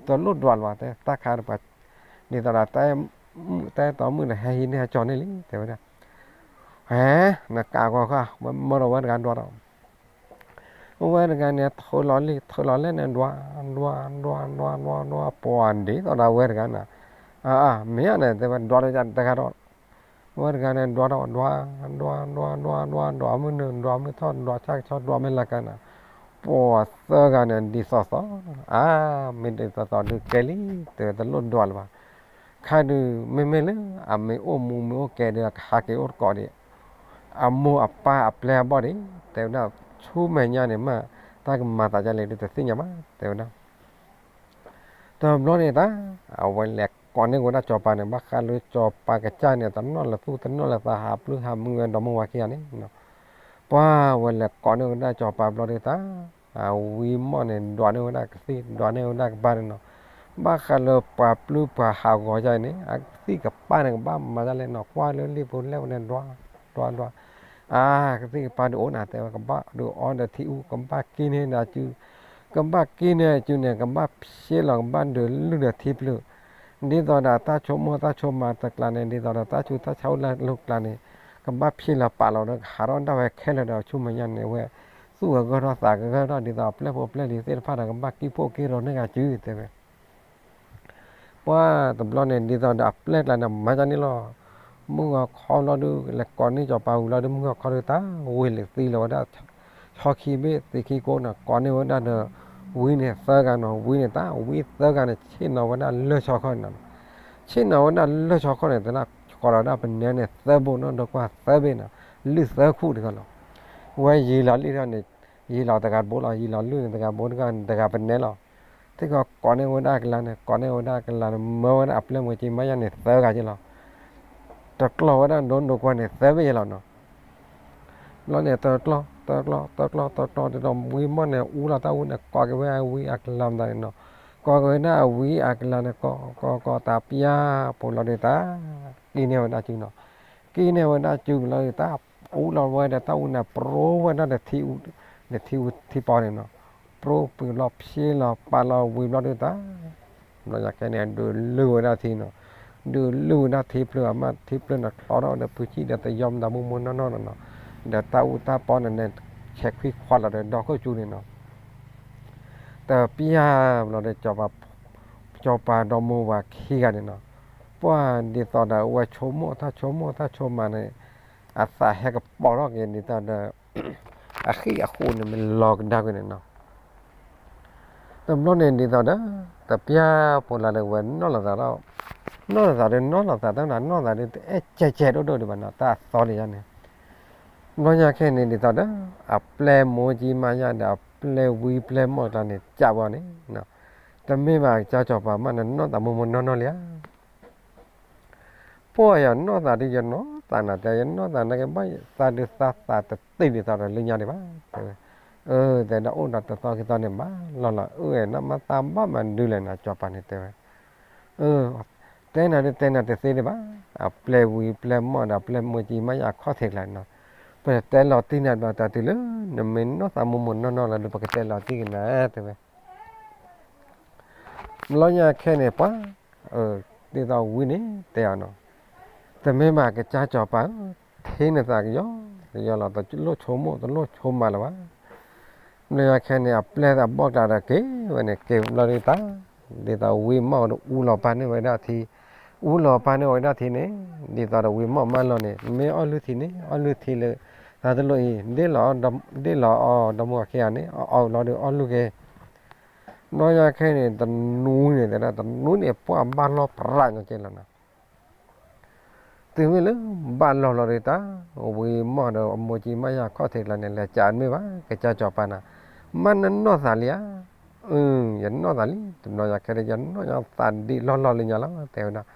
တလိၣ်ဒွးလၢၤဘၣ် တဲတၢ်ခါဒီးပှၤ ဒ်သိးဒီး တၢ်အဲၣ်တီမုၣ်ဒီးဟဲဟံးန့ၢ်ဟဲကၠီန့ၢ်လံ တဲဝဲဒၣ်. ဟဲ နကးဂီၤဃာ် မၢဒီးဝဲတဂၤဒွးဒီး ဝဲတဂၤန့ၣ် ထုးလီၤလံ ထုးလီၤလဲၣ်န့ၣ် ဒွး ဒွး ဒွး ဒွး ဒွး ဒွး ပှၤဒ်သိးဒီးဝဲတဂၤန့ၣ် အၢ မ့ၢ်ဧါန့ၣ် တဲဝဲ ဒွးဒီးတဂၤဒီး ဝဲတဂၤန့ၣ် ဒွးဒီး ဒွး ဒွး ဒွး ဒွး ဒွး ဒွး ဒွးမုၢ်နုာ် ဒွးမုၢ်ထီၣ် ဒွးဆၣ်ကဆီ ဒွးမ့ၢ်လၢကၤန့ၣ် ပှၤသၢဂၤန့ၣ် ဒ်သိးသိး အၢ မ့ၢ်ဒ်သိးသိးဒုးကဲလံ တဲဝဲ တလိၣ်ဒွးလၢၤဘၣ်. ခါဒုး မ့မ့ၢ်လၢအမ့ၢ်အိၣ်မူမ့ၢ်အိၣ်ကဲဒီး ကဟးက့ၤအိၣ်တကိးဒံး အမိၢ်အပၢ်အပျဲၢ်အဘီၣ်ဒံး တဲဝဲဒၣ် ဆူမဲာ်ညါန့ၣ်မး တၢ်ကမၤသးဒ်လဲၣ်ဒုးတသ့ၣ်ညါဘၣ် တဲဝဲဒၣ်. တဘျီန့ၣ်တၢ် အဝဲလဲၤကိးန့ၢ်ဝဲဒၣ်စီၤပၤန့ၣ် ဘၣ်ဃးလၢစီၤပၤကစၢ်န့ၣ် တနီၣ်လၢသူၣ်တနီၣ်လၢသး ဟးပျုၢ်ဟးမုၢ်ဝဲဒီမါဝၤခံဂၤန့ၣ် ပှၤဝဲလဲၤကိးန့ၢ်ဝဲဒၣ်စီၤပၤဘျီဒုးတၢ် အဝံမီၢ်န့ၣ် ဒွးန့ၢ်ဝဲဒၣ်ကသံၣ် ဒွးန့ၢ်ဝဲဒၣ်ကဘၣ်ဒုးနီၤ ဘၣ်ဃးလၢပှၤပျုၢ်ပှၤဟးဂီၤယါအံၤန့ၣ် အကသံၣ်ကပၢ်န့ၣ် ကဘၣ်မၤဒ်လဲၣ်နီၤ ကွၢ်လၢလံာ်ဖိလဲၢ်ဖိန့ၣ် ဒွး ဒွး ဒွး အါ ကသံၣ်ကပၢ်ဒုးအိၣ်နၤ တဲဝဲ ကဘၣ်ဒုးအီဒီးထံအူ ကဘၣ်က့ၤန့ၢ်ဒီးအစု ကဘၣ်က့ၤန့ၢ်အစုန့ၣ် ကဘၣ်ဖျ့လီၤ ကဘၣ်ဒုးလုၢ်ဒီးထံပျုၢ် ဒ်သိးဒီးတၢ်ဆိကမိၣ်တၢ်ဆိကမးတကျါန့ၣ် ဒ်သိးဒီးတၢ်ဆူးတၢ်ဆါအိၣ်လၢကျါန့ၣ် ကဘၣ်ဖျ့လီၤပာ်လီၤဒီး ကဟးထီၣ်ဒၣ်ဝဲခဲလၢာ်ဒီး ဆူမဲာ်ညါန့ၣ်ဝဲ သူၣ်ကဂၢၢ်ထီၣ်သးကဂၢၢ်ထီၣ် ဒ်သိးအပျဲၢ်ဖိပျဲၢ်လံၤသ့ၣ်တဖၣ်ဒီး ကဘၣ်ကံၢ်ဖှိၣ်က့ၤရိၤန့ၢ်ဂၤစု တဲဝဲ ပ ပှၤတဘျီန့ၣ် ဒ်သိးဒီးအပျဲၢ်ကျါန့ၣ် မၤကန့ၣ်လီၤ. မုၢ်ဂီၤခီဘျီဒုး လဲၤကိးန့ၢ်စီၤပၤဝံၤလီၤဒုး မုၢ်ဂီၤခီဒုး တၢ်ဝ့ၢ်လံၤသံလီၤဝဲဒၣ် ဆီခံဘ့ၣ်သံခံကိးန့ၣ် ကိးန့ၢ်ဝဲဒၣ်ဒီး ဝံန့ၣ်သၢဂၤနီၤ, ဝံန့ၣ် တၢ်ဝံသၢဂၤန့ၣ် ဆ့ၣ်နီၤဝဲဒၣ်လၢၢ်ဆီခီန့ၣ်နီၤ. ဆ့ၣ်နီၤဝဲဒၣ်လၢၢ်ဆီခီန့ၣ် သကိးလီၤဝဲဒၣ်ပနဲန့ၣ် သၢဘိ နီၣ်ဒိကွၢ်သၢဘ့ၣ်နီၤ, လုၢ်သၢခူၣ်တခီလီၤ. ဝဲယံာ်လီၤလုၢ်ထီၣ်န့ၣ် ယံာ်လီၤတဂၤဘိလီၤ, ယံာ်လီၤလုၢ်န့ၣ်တဂၤဘိတဂၤန့ၣ် တဂၤပနဲလီၤ. သကိးကိးန့ၢ်ဝဲဒၣ်အကလၤန့ၣ် ကိးန့ၢ်ဝဲဒၣ်အကလၤန့ၣ် မၢဝဲဒၣ်အပျဲၢ်မိၢ်ကၠံမါယါန့ၣ် သၢဂၤက့လီၤ. တကျီဝဲဒၣ်နီၣ်ဒိကွၢ်န့ၣ် သၢဘ့ၣ်ယဲလီၤနီၤ. ဘျီန့ၣ် တကျီ တကျီ တကျီ တကျီ တကျီ တကျီဝံၤမီၢ်န့ၣ် အူလီၤတၢ်အူန့ၣ် ကိးက့ၤဝဲအဝံအကလၤမတၤန့ၣ်နီၤ. ကိးက့ၤဝဲဒၣ်အဝံအကလၤန့ၣ် ကိး ကိး ကိးတၢ်ပျၢ်ဖိလီၤဒုးတၢ် ကံၣ်န့ၢ်ဝဲဒၣ်စုနီၤ. ကံၣ်န့ၢ်ဝဲဒၣ်စုလီၤဒုးတၢ် အူလီၤဝဲဒီးတၢ်အူန့ၣ် ပရိဝဲဒၣ်ဒီးထံအူ ဒီးထံအူထံပီန့ၣ်နီၤ. ပရိပှဲၤလီၤဖျ့လီၤပာ်လီၤဝံၤဘျီဒုးတၢ် ဘျီညါခဲန့ၣ် ဒုးလုၢ်ဝဲဒၣ်ထံနီၤ. ဒုးလုၢ်ဝဲဒၣ်ထံဖျၢၣ်အမး ထံဖျၢၣ်န့ၣ် ချီထီၣ်ဒီးပူၤဆံၣ်ဒီးတယီမတၤမိၢ်မိၢ်နီၢ်နီၢ်နီၤနီၤ. ဒီးတၢ်အူတၢ်ပီန့ၣ်န့ၣ် ဆဲးခွံခွါလီၤဒီးဒီခိၣ်ကၠူန့ၣ်နီၤ. တပျၢ်ဘျီဒီး စီၤပၤဒီမိၢ်ဝၤခံဂၤန့ၣ်နီၤ. ပှၤဒ်သိးဒီးအဝဲဆိကမိၣ်တၢ်ဆိကမိၣ်တၢ်ဆိကမးန့ၣ် အသးဟဲကပီၤထီၣ်က့ၤဒ်သိးဒီး အဃံၣ်အဃိန့ၣ် မ့ၢ်လီၤကဒါကွံာ်န့ၣ်နီၤ. တဘျီန့ၣ်ဒ်သိးဒီး တပျၢ်ဖိလၢဒုးဝဲနီၢ်လိာ်သးဒီး နီၢ်လိာ်သးဒီးနီၢ်လိာ်သးတၢ်နၤ နီၢ်သးဒီးတအဲၣ်ကဲကဲဒိၣ်ဒိၣ်ဒံးဘၣ်နီၤ တၢ်အသီန့ၣ်ယါန့ၣ်. ဘျီညါခဲန့ၣ်ဒ်သိးဒီး အပျဲၢ်မိၢ်ကၠံမါယါဒီးအပျဲၢ်ဝံပျဲၢ်မီၢ်ကျါန့ၣ် ကးဝဲန့ၣ် တမ့ၢ်ဘၣ်ကစၢ်စီၤပၤမးန့ၣ် နီၢ်သးမိၢ်မိၢ်နီၢ်နီၢ်လံဧါ. ပှၤယနီၢ်သးဒုး ယနီၢ်သးနၤတဲ ယနီၢ်သးနၤက့ၤဘၣ် သးဒုးသးသးတသ့ဒ်သိးဒီးလၢညါဒံးဘၣ် တဲဝဲ. အၢ တဲဒၣ်အိၣ်ဒီးတသီခံသီန့ၣ်ဘၣ်လီၢ်လီၤ အၢ နမ့ၢ်သးဘၣ်မၤဒုးလဲၣ်နၤ စီၤပၤန့ၣ်တဲဝဲ. အၢ တဲနၤဒုးတဲနၤတသ့ဒံးဘၣ် အပျဲၢ်ဝံပျဲၢ်မီၢ်ဒီးအပျဲၢ်မိၢ်ကၠံမါယါအခီၣ်ထံးကျါန့ၣ်နီၤ. ပတဲလီၤတံၢ်နၤဘျီတၢ်တုၤလၢ နမ့ၢ်နီၢ်သးမိၢ်မိၢ်နီၢ်နီၢ်လီၤဒုး ပကတဲလီၤတံၢ်က့ၤနၤ တဲဝဲ. ဘျီညါခဲန့ၣ် ပှၤ ဒ်သိးဝံန့ၣ် တဲအီၤနီၤ, တမ့ၢ်ဘၣ်ကစၢ်စီၤပၤဧၢ, ထံၣ်နသးကယီကယီလီၤ, တလိၣ်ဆိကမိၣ် တလိၣ်ဆိကမးလၢၤဘၣ်. ဘျီညါခဲန့ၣ် အပျဲၢ်သးဘီၣ်ကျါဒီးက့ၤဝဲန့ၣ် က့ၤဘျီဒုးတၢ်, ဒ်သိးဝံမီၢ်ဒီးအူလီၤပာ်န့ၢ်ဝဲဒၣ်ထံ, အူလီၤပာ်န့ၢ်ဝဲဒၣ်ထံန့ၣ်, ဒ်သိးဒီးဝံမီၢ်မၢလီၤန့ၣ် မ့ၢ်အီၣ်လုၢ်ထံန့ၣ် အီၣ်လုၢ်ထံလၢ သးတလိၣ်အံၤ ဒ့ၣ်လီၤအီၤဒီမါဝၤခံဂၤန့ၣ် အီၣ်အီၤဘျီဒီးအီၣ်လုၢ်က့ၤ ဘျီညါခဲန့ၣ် တနွံန့ၣ် တဲဒၣ်တနွံန့ၣ် ပှၢ်ဘၣ်လီၢ်ပြးညီကဲလီၤနီၤ. တုၤမ့ၢ်လၢဘၣ်လီၢ်လီၤဒုးတၢ်, ဝံမီၢ်ဒီးအမိၢ်ကၠံမါယါခီၣ်ထံးကျါန့ၣ် လဲၤကးမ့ၢ်ဘၣ် ကစၢ်စီၤပၤနၤ, မ့ၢ်နနီၢ်သးလံဧါ. အၢ ယနီၢ်သးလံ, တဘျီညါခဲဒီး ယနီၢ်ညီသးဒံးလီၢ်လီၢ်လၢညါလီၤ တဲဝဲဒၣ်.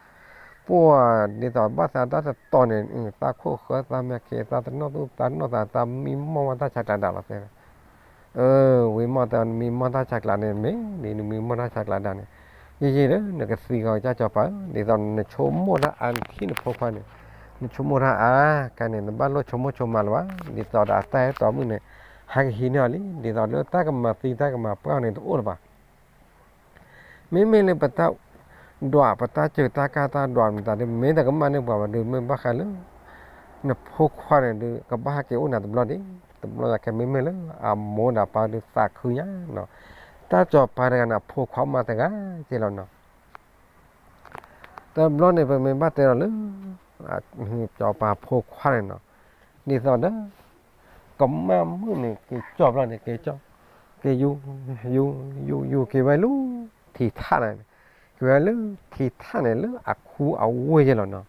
ပှၢ်ဒ်သိးဘၣ်သးတၢ်တတီၤန့ၣ် သးခိၣ်ဃၢၤသးမဲာ်ခ့ သးတနီၣ်သူ သးနီၢ်သး သးမံမီၢ်ဝဲတၢ်ဆါကျးဒၣ်လီၤ တဲဝဲ. အၢ ဝံမီၢ်တဲ နမံမီၢ်တၢ်ဆါကျးန့ၣ် မ့ၢ်ဒ်နမံမီၢ်တၢ်ဆါကျးဒၣ်န့ၣ်, ယံာ်ယံာ်ဒီး နကသံဂီၤကစၢ်စီၤပၤဧၢ, ဒ်သိးနဆိကမိၣ်တၢ်အါနခံနဖိခွါန့ၣ်, နဆိကမိၣ်တၢ်အါ, ကန့ၣ် နဘၣ်လိၣ်ဆိကမိၣ်ဆိကမးလၢၤဘၣ်, ဒ်သိးဒီးအတၢ်အဲၣ်တီမုၣ်န့ၣ် ဟဲကဟံးန့ၢ်အီၤလံ, ဒ်သိးလၢတၢ်ကမၤသံတၢ်ကမၤပှၢ်န့ၣ်တအိၣ်လၢၤဘၣ်. မ့မ့ၢ်လၢပတၢ်ဒွး ပတၢ်စၢၤတၢ်ကၢ်တၢ်ဒွးမတၤဒုး မ့ၢ်တကမၣ်န့ၢ်ပှၤဘၣ်ဒုး မ့ၢ်ဘၣ်ဃးလၢ နဖိခွါန့ၣ်ဒုး ကဘၣ်ဟဲက့ၤအိၣ်နၤတဘျီဒံး, တဘျီညါခဲမ့မ့ၢ်လၢအမိၢ်ဒီးပၢ်ဒုးသးခုညါနီၤ, တၢ်စီၤပၤတဂၤန့ၣ် အဖိခွါမးတဂၤက့လီၤနီၤ. တဘျီန့ၣ် ပမ့ၢ်ဘၣ်တဲလီၤလၢ စီၤပၤဖိခွါန့ၣ်နီၤ, ဒ်သိးဒီး ကမၣ်မုၣ်န့ၣ် က့ၤကၠီၣ်ဘျီန့ၣ် က့ၤကၠီၣ်, က့ၤယူၤ ယူၤ ယူၤ ယူၤ က့ၤဝဲလၢထံထၣ်န့ၣ်, က့ၤဝဲလၢထံထၣ်န့ၣ် လၢအခူအဝ့ၢ်ယဲလီၤနီၤ,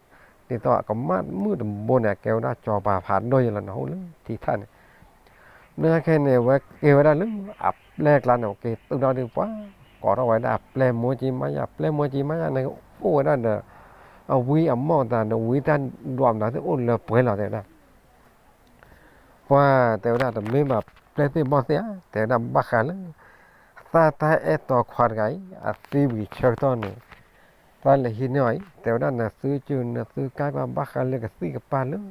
ဒ်သိးကမၣ်မုၣ်တဘိန့ၣ် အကဲဝဲဒၣ်စီၤပၤဖးဒိၣ်ယဲလီၤနီၤ အိၣ်လၢထံထၣ်န့ၣ် ဘျီညါခဲန့ၣ် ဝဲက့ၤဝဲဒၣ်လၢအပျဲၢ်ကျါန့ၣ် က့ၤတုၤဒီးဒုးပှၤ ကိးထီၣ်ဝဲဒၣ်အပျဲၢ်မိၢ်ကၠံမါယါ ပျဲၢ်မိၢ်ကၠံမါယါန့ၣ် အိၣ်ဝဲဒၣ်ဒီး အဝံအမီၢ်တၢ်ဒီး ဝံတၢ်ဒွးမတၤသ့ၣ်အိၣ်လၢပှဲၤလီၤ တဲဝဲဒၣ်. ပှၤတဲဝဲဒၣ် တမ့ၢ်ဘၣ်ပျဲၢ်သ့ၣ်ဘီၣ်သ့ၣ်ဧါ, တဲဝဲဒၣ်ဘၣ်ဃးလၢ သးတၢ်အဲၣ်တီခွါတဂၤအံၤ အသံဝံၤဆၢကတီၢ်န့ၣ် သးလဲၤဟံးန့ၢ်အီၤအံၤ တဲဝဲဒၣ် နသုကၢ် နသုကၢ်ကွၢ်ဘၣ်ဃးလၢကသံၣ်ကပၤလၢ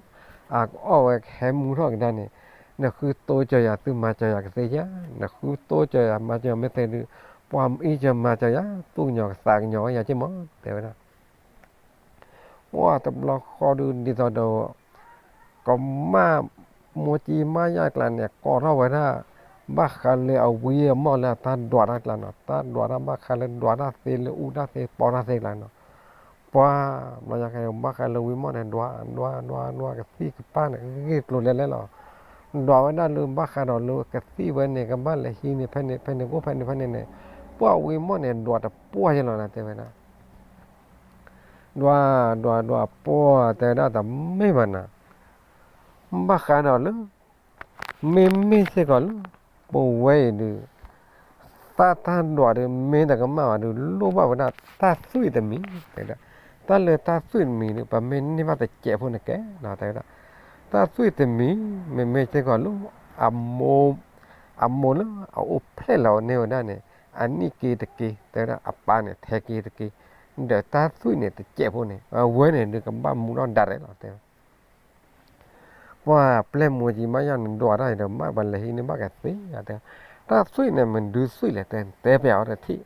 အကအီၣ်ဝဲကဟဲမူထီၣ်ကဒါန့ၣ်, နဃုသိကၠီၤယၤ သုမၤစၢၤယၤကသ့ဧါ, နဃုသိကၠီၤယၤ မၤစၢၤယၤမ့ၢ်သ့ဒုး ပှၤမ့ၢ်အံၤစၢၤမၤစၢၤယၤ သူၣ်ကညီၤကသးကညီၤယၤက့မး တဲဝဲဒၣ်. ပှၢ်တဘျီဃီဒုး ဒ်သိးဒီး ကမၣ်မိၢ်ကၠံမါယါကျါန့ၣ် ကိးထီၣ်ဝဲဒၣ် ဘၣ်ဃးလၢအဝံအမီၢ်လၢအတၢ်ဒွးတၢ်ကျါနီၤ, တၢ်ဒွးတၢ်ဘၣ်ဃးလၢဒွးတၢ်သ့လၢအူတၢ်သ့ပီတၢ်သ့ကျါနီၤ, ပှၤ ဘျီညါခဲန့ၣ် ဘၣ်ဃးလၢဝံမီၢ်န့ၣ် ဒွး ဒွး ဒွး ဒွး ကသံၣ်ကပၢ်န့ၣ် ဂ့ၢ်ကျိၤလဲၤလဲၣ်လီၤ. ဒွးဝဲဒၣ်လၢဘၣ်ဃးဒီးလၢကသံၣ်ဝဲန့ၣ် ကဘၣ်လဲၤဟံးန့ၢ်ဖဲန့ၣ် ဖဲန့ၣ် အိၣ်ဖဲန့ၣ် ဖဲန့ၣ်န့ၣ်, ပှၤဝံမီၢ်န့ၣ် ဒွးတပှၢ်ယဲလီၤနၤ တဲဝဲဒၣ် ဒွး ဒွး ဒွး ပှၤတဲဝဲဒၣ်တမ့ၢ်ဘၣ်နၤ, ဘၣ်ဃးဒီးလၢ မ့မ့ၢ်စ့ၢ်ကီးလၢ ပဝဲအံၤဒုး သးတၢ်ဒွးဒုး မ့ၢ်တကမၣ်ဘၣ်ဒုး လိၣ်ဘၣ်ဝဲဒၣ်တၢ်သွံၣ်တမံၤ, တဲဝဲဒၣ် တၢ်လၢတၢ်သွံၣ်တမံၤဒုး ပမ့ၢ်န့ၢ်ဘၣ်တစဲးဖိန့ၣ်ကဲလီၤ တဲဝဲဒၣ်, တၢ်သွံၣ်တမံၤ မ့မ့ၢ်စ့ၢ်ကီးလၢ အမိၢ် အမိၢ်လၢအအိၣ်ဖျဲၣ်လီၤန့ၢ်ဝဲဒၣ်န့ၣ် အနံၣ်က့တက့ တဲဝဲဒၣ် အပၢ်န့ၣ် ထဲက့တက့, ဒီးတၢ်သွံၣ်န့ၣ်တစဲးဖိန့ၣ် အဝဲန့ၣ်ဒုးကဘၣ်မူထီၣ်ဒၣ်ရဲၣ်လီၤ တဲဝဲ ပှၤပျဲၢ်မူကံမးယၤန့ၣ် ဒွးတၢ်အံၤဒီး မ့ၢ်ပှၤလဲၤဟံးန့ၢ်ဘၣ်ကသ့ဧါ တဲ, တၢ်သွံၣ်န့ၣ် မနုၤသွံၣ်လဲၣ် တဲ တဲပျးအီၤတထံၣ်,